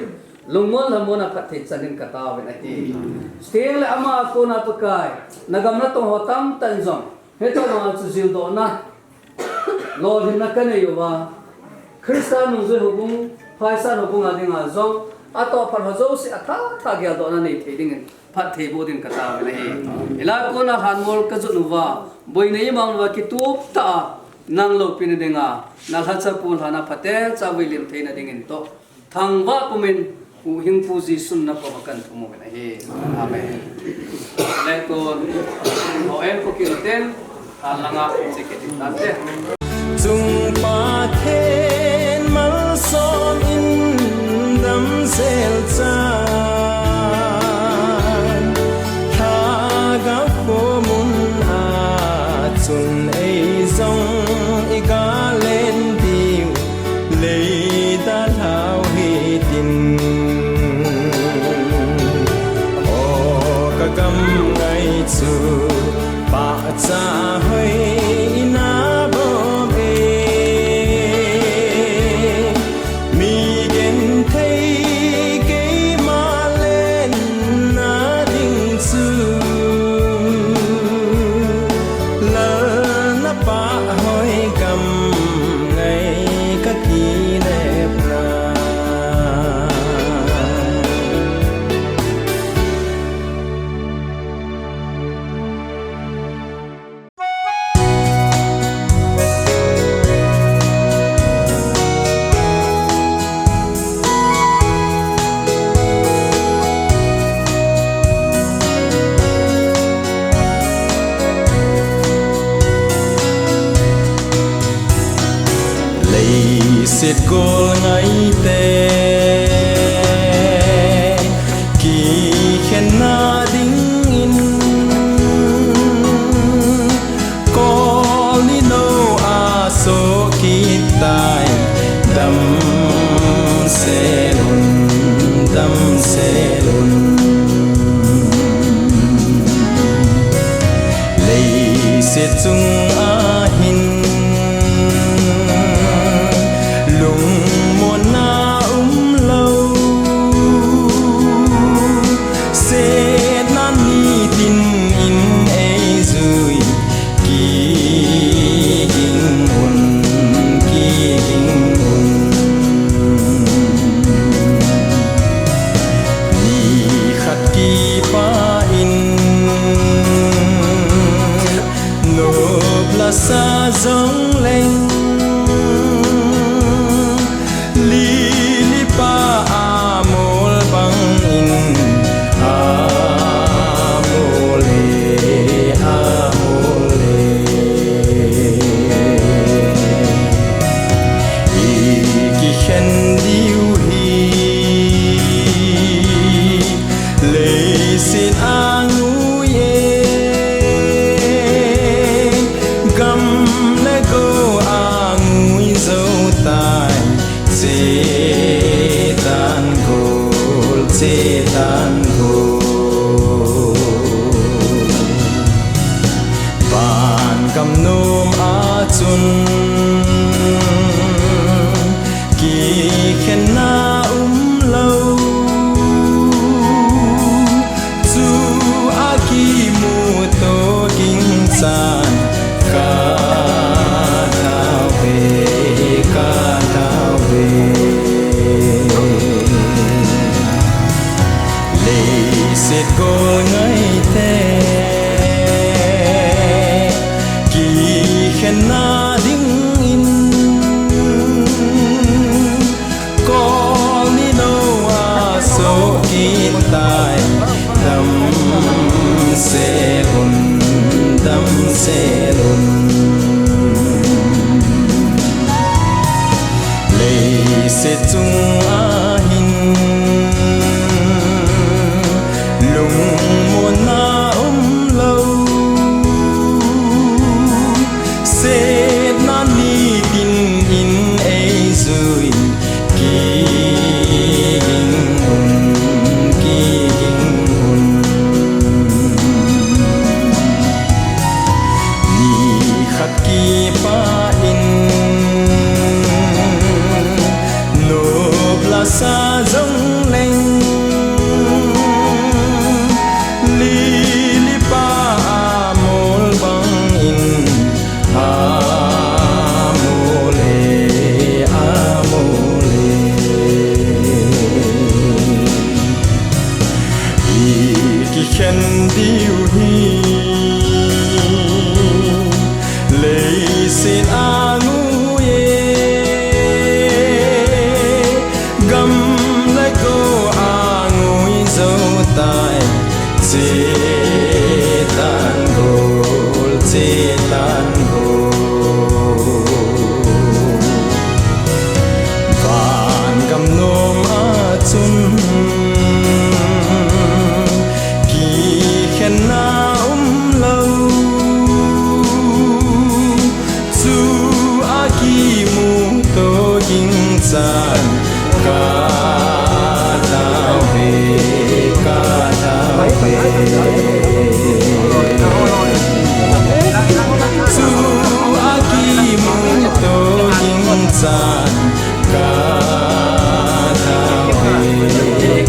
lungmon lhamon a phatthei chan in kataovin ahi. Chuteng le ama kona Pakai, na gam natong ho tamtah in jong hitobang a chu jildohna, lolhinna kanei uva, Christa nungjui houbung, Phaisat houbung a dinga jong atoh phat ho jouse atha tha geldohna nei thei dingin phattheiboh dingin kataovin ahi. Hilai kona lhanmol kajot uva, boina imang uva, kitup tah a nang loupina dinga na lhachapu lhana phatecha vuilem theina dingin toh thangvah pumin Huhhingpu Jesu min a koma kahin thum uvin ahi. Amen. Le tun, houin kho kit uten, lhan langa hiche kiti tante. Chung Pathen malsom in damsel chan, Lhagao khomun a chun eijong igalen diu, leida lhau hitin. O ka gam ngai chu pahcha hoi ina bom e, mi genthei keima lenna ding chu Lal na pahhoi gam ngai ka kinepna. Leiset gol ngaite kikhenna dingin, kol ni nou a soh kit tai, damsel un, damsel un. Leiset chung ahin lungmonna umlou, diu hi. Leiset angui e, gam le go angui jou tai. Chetan gol, chetan gol. Van gam nom a chun kikhenna umlou. Chu a kimuto ging chan ka thau ve, ka thau ve. Leiset gol ngaite kikhenna dingin, kol ni nou a soh kit tai. Damsel un, damsel un. Leiset chung ahin lungmonna umlou. Setna nitin in eijui, kiging un, kiging un. Ni khat kipah in nop lasa jongleng, lili pa amol bangin amol e, amol e. I kikhen diu hi leiset angui e, gam le go angui jou tai. Chetan gol, chetan gol. Van gam nom a chun kikhenna umlou. Chu a kimuto ging chan ka thau ve, ka thau ve. Chu a kimuto ging chan ka thau ve,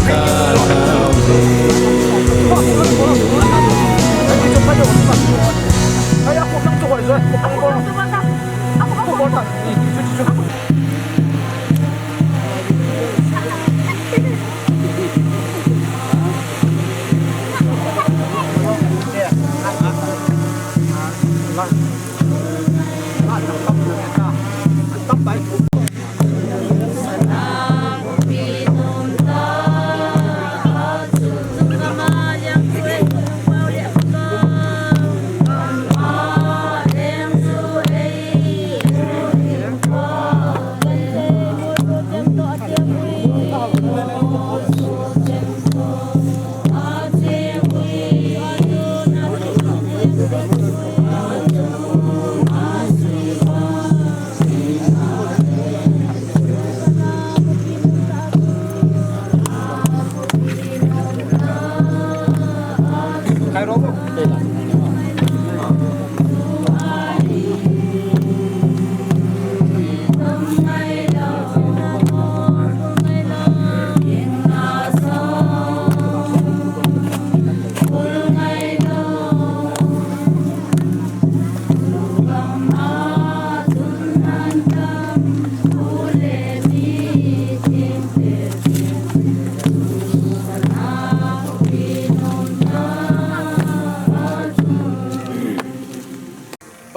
ka thau ve.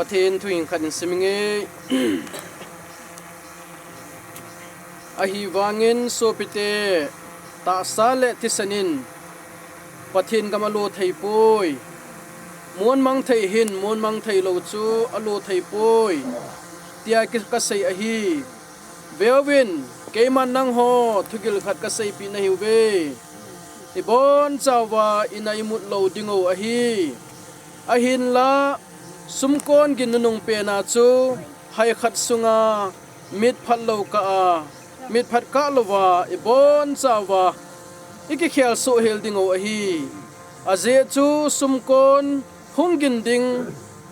Pathen thu hin khat in sim inge. Ahivangin sopite, tahsa le thisan in Pathen gam alo thei poi. Monmang thei hin, monmang thei lou chu alo thei poi, tia ki-, kasei ahi. Veuvin, Keiman nangho thugil khat kaseipeh nahiuve. Ibonchauva ina imut lou dingu ahi. Ahinla, sumkon gin nunung pena chu hai khat sunga mitphat lou kah a, mitphat kah louva ibonchauva ikikhel soh hel dingu ahi. Ajeh chu sumkon hung gin ding,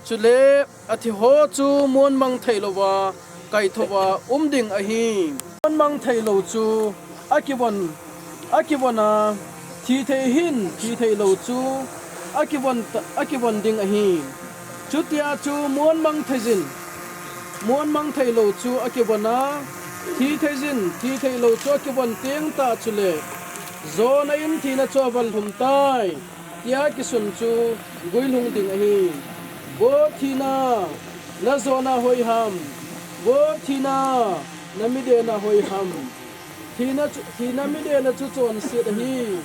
chule athiho chu muanmang theilouva kaithouva um ding ahi. Muanmang theilou chu akivon, akivon a, thithei hin thitheilou chu akivon, akivon ding ahi. Chutia chu muanmang theijin, muanmang theilou chu akivon a, thitheijin thitheilou chu akivon teng tah chule, jona in thina chu avanlhum tai, tia kisun chu guilhung ding ahi. Vo thina, najona hoiham? Vo thina, namidena hoiham? Thina chu, thina midena chu chonset ahi.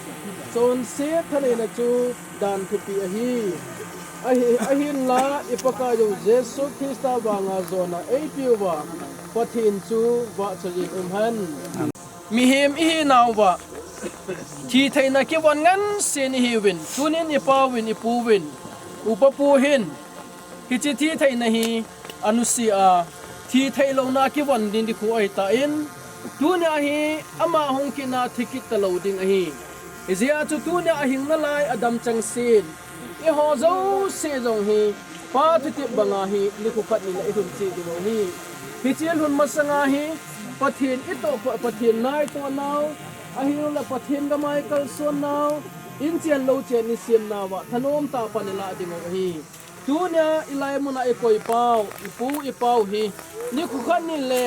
Chonset thaneina chu dan thupi ahi. Ahi, ahinla iPakai u Jesu Christa vanga jona eipeuva Pathen chu vahchoijin umhen. Mihem ihinauva thitheina kivon ngansen ihiuvin, tunin ipauvin, ipuuvin, upa pu hin hiche thitheina hi anuse a, thitheilouna kivon ding nikho ahitan, tunia hi ama hung kitna thikit talou ding ahi. Hijeh a chu tunia ahing nalai adam chengsen eiho jouse jong hi Pa thutep banga hi nikho khat nile ilhun cheh diu ahi. Hiche lhun masanga hi Pathen itoh, Pathen naitoh nau, ahiloule Pathen gam a ikalson nau, inchen louchen isem nauva thanom tah pan ilah dingu ahi. Tunia ilai muna ikoi pau, ipu ipau hi nikho khat nile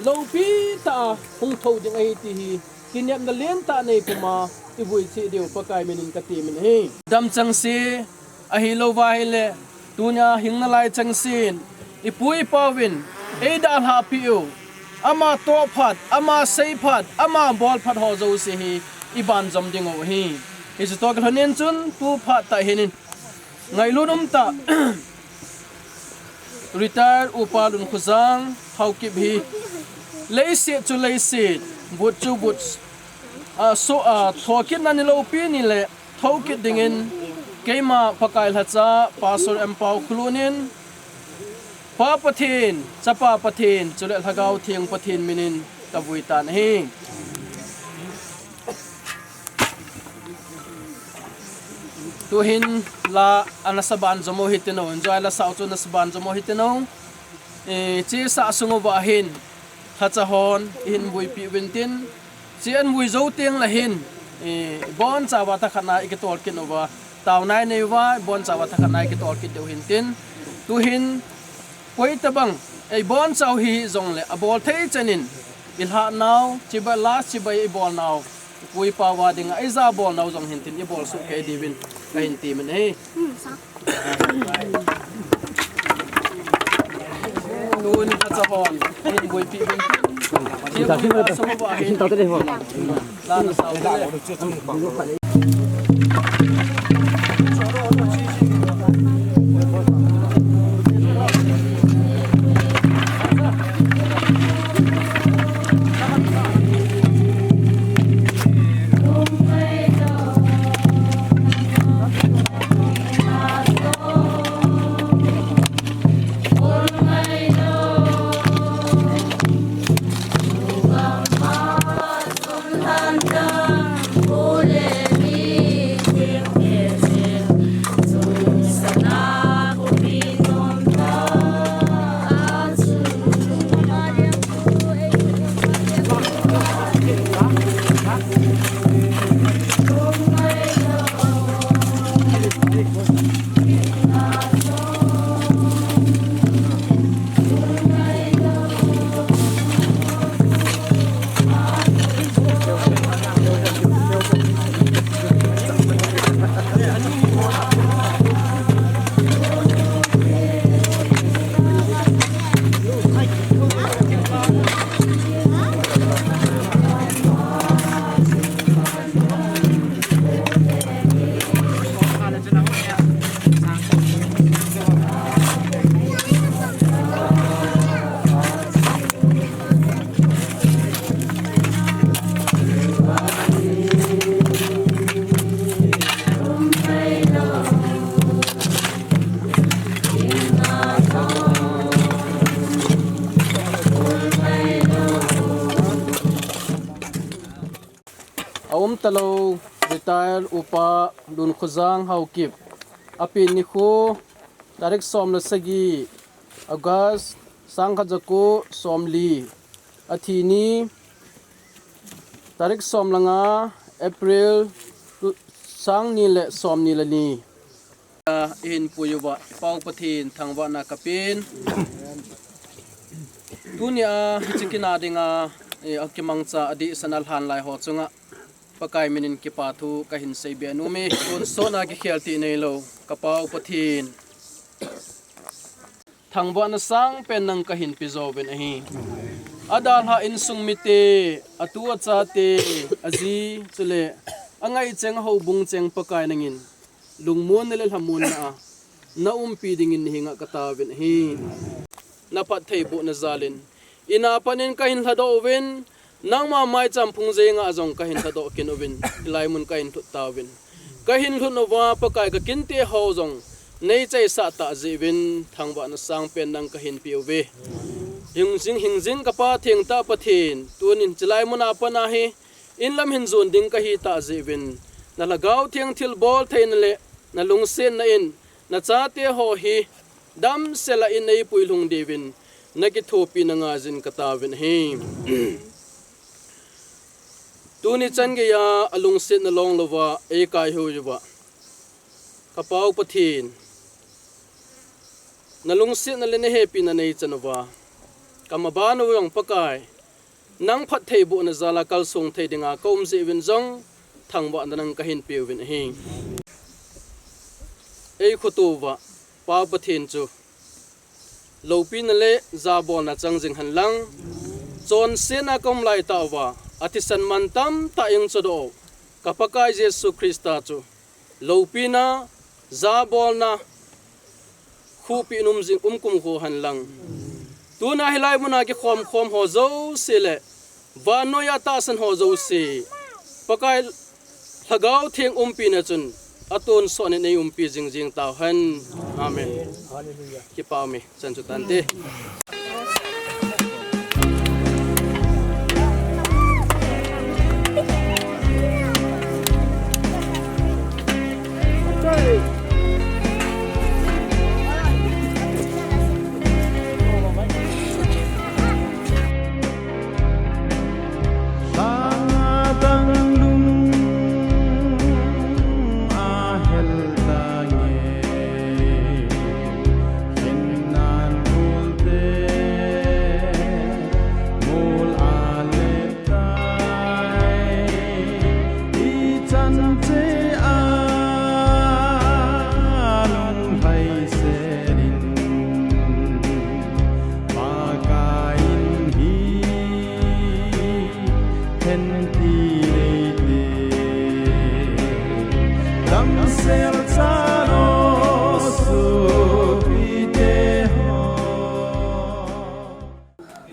loupi tah a hung thou ding ahi ti hi kinepna lentah nei puma ivui cheh diu Pakai minin katemin ahi. Adam chengse ahilouva ahile, tunia hing nalai chengsen ipu ipauvin eidalhah peh u, ama toh phat, ama sei phat, ama bol phat ho jouse hi ibanjom dingu ahi. Hiche toh kilhonin chun tu phat tah hin in ngailut umtah Retired Upa Lunkhojang Haokip hi leiset chu leiset, vut chu vut, a, so, a, thokitna ni loupi nile thoukit dingin keima Pakai lhacha Pastor M Paokholun in Pa Pathen, Chapa Pathen, chule Lhagao Theng Pathen minin kavui tan ahi. Tuhin la ana saban jomo hitinu, enjoy la sao chu ana saban jomo hitinu. E, hiche sah sung uva hin lhacha hon ihin vuipeh uvin tin, hiche ahin vui jou teng le hin, e, ibonchauva thakhat na ikitol kit uva, taona inei uva, ibonchauva thakhat na ikitol kit diu hin tin. Tuhin koi tabang, e, ibonchau hijongle abol thei chan in ilhah nau, chibai last chibai ibol nau, ipu ipa uva dinga eija bol nau jong hin tin ibol soh kei diuvin kahin temin ahi. Tun lhacha hon ihin vuipeh uvin tin, hiche sung uva hin la ana sao le. Umtalou, retire Upa Lunkhojang Haokip. Apen nikho, tarik som le sagi, August, sangkhat jako somli. Athi ni, tarik som le nga, April, tu, sangni le somni le ni. Ihin puiyuva, Pa u Pathen thangvahna kapen. Tunia, hiche kin a dinga, eh, akimangcha adehset a lhan lai ho chunga, Pakai minin kipa thu kahin seibe nom e, tonsot a kikhel ti neilou, ka Pa u Pathen. Thangvahna sangpen nang kahin pe jouvin ahi. Adalhah insung mite, atu achate, aji, chule, angaicheng houbung cheng Pakai nangin, lungmonna le lhamonna a, na umpi dingin nahenga kataovin ahi. Na phattheibohna jalin, in a panin kahin lhadoh uvin, nangma maicham phung jenga jong kahin lhadoh kit uvin, hilai mun kahin lhut tauvin. Kahin lhut uva Pakai kakinte ho jong, neichaisah tah jeh uvin, thangvahna sangpen nang kahin peuve. Hingjing, hingjing ka Pa thengtah Pathen, tunin chulai mun a pat ahi, in lam hin jon ding kahi tah jeh uvin, na Lhagao Theng thilbol theina le, na lungsetna in, na chate ho hi, damsel a in eipui lhung diuvin, na kithopi na ngaijin kataovin ahi. Tuni chan geiya alungsetna long louva, eikaihoi uva, ka Pa u Pathen, na lungsetna le na hepina neichan uva, ka maban u jong Pakai, nang phattheibohna jal a kalsong thei dinga ka um jeh uvin jong, thangvahna nang kahin peuvin ahi. Eikhoto uva, Pa u Pathen chu, loupina le jabolna chang jing hen lang, chonsetna ka um lai tah uva, athisan man tamtah in chohdoh u, ka Pakai Jesu Christa chu, loupina, jabolna, khuhpi in um jing, um kumkho hen lang. Tuna hilai muna kikhom khom ho jouse le, vannoiya tahsan ho jouse, Pakai Lhagao Theng umpina chun, atonsot in eiumpi jingjing tauhen. Amen. Hallelujah. Kipa ume. Chan chu tante.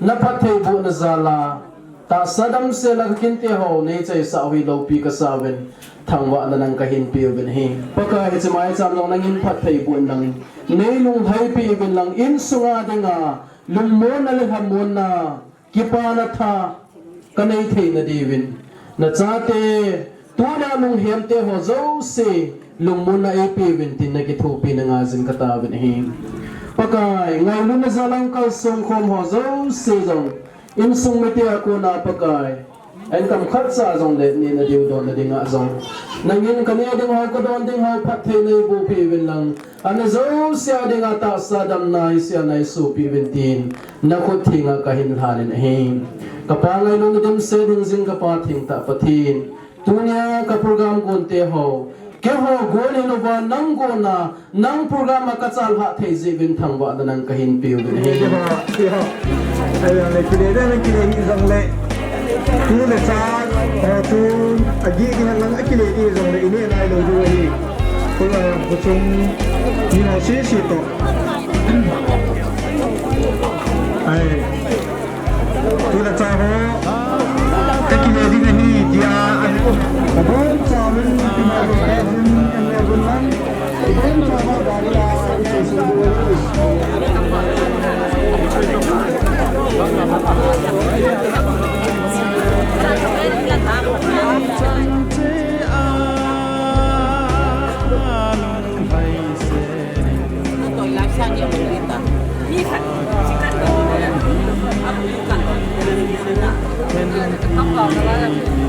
Na phattheibohna jal a, tahsa damsel a kakinte ho neichaisah u hi loupi kasa uvin, thangvahna nang kahin peuvin ahi. Pakai, hiche maicham jong nangin phattheiboh in lang, neilunglhaipi uvin lang, insunga dinga lungmonna le lhamonna, kipana tha kanei theina diuvin, na chate, tuna lunghemte ho jouse, lungmonna eipeuvin tin na kithopi na ngaijin kataovin ahi. Pakai, ngailutna jal a kalsong khom ho jouse jong, insung mite a kona Pakai, ahin kam khatcha jongle nehna diu donna dinga jong, nangin kaneh ding ho, kadon ding ho, phatthei neiboh peuvin lang, ana jouse a dinga tahsa damna, isia neisohpi uvin tin, na khut thenga kahin lhanin ahi. Ka Pa ngailutna dimset hingjing ka Pa thengtah Pathen, tunia ka program gonte ho, keiho gon hilouva nang gon a, nang program a kachalhah thei jeh uvin thangvahna nang kahin peuvin ahi. Kile ding, kile ding, kile hijongle, tu le cha, eh, tu, agih ding lang akile hijongle, ineh nailou diu ahi. Koi, eh, kho chung, mi ho sese toh. Ai. Tu le cha ho, kakile ding ahi, tia, an, abonchauvin, tina, abonchauvin, abonchauvin, gari a,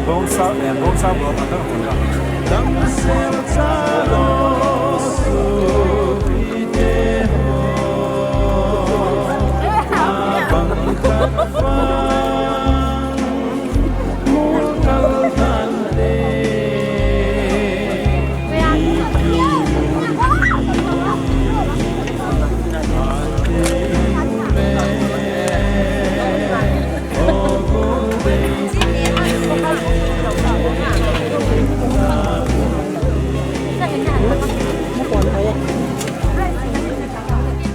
Bongsa, eh, bongsa bo ka ta ko ka. Damsel cha lo su pi te ho. Abang khat pa mul kal tan te.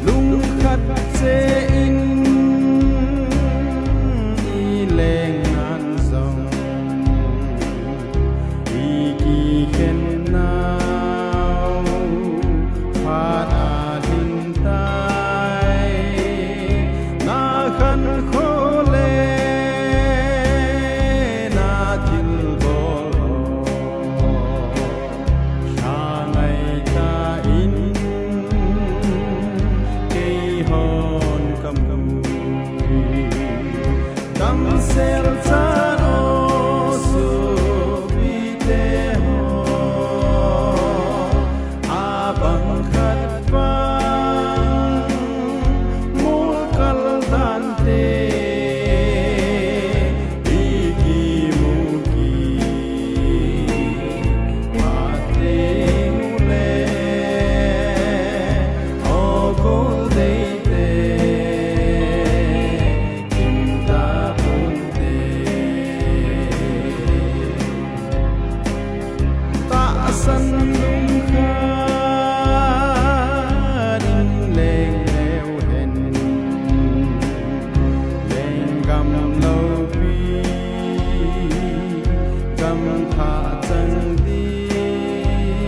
Lungkhat che in i leng nan jong i kikhen nau phat a lhin tai. Na khan kho le na thil bol lo. Tha ngai ta in kei hon ka mu. Damsel chan o supi te ho. Abang khat pa mul kal dan te. I kimu kit phat teng ule, o kol dei te, kin ta pon te. Tahsan lungkhat in leng leu hen, lenggam lopi, gam thah chang ding,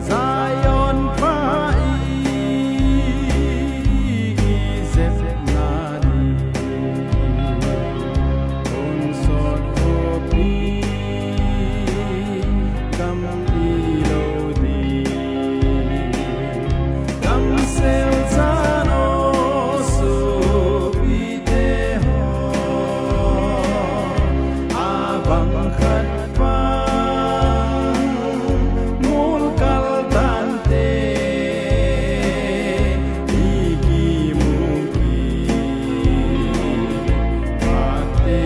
Zion pa i kijepna ding, tonsot khopi, gam i lo ding. Damsel chan o supi te ho. Abang khat pa mul kal dan te. I kimu kit phat te.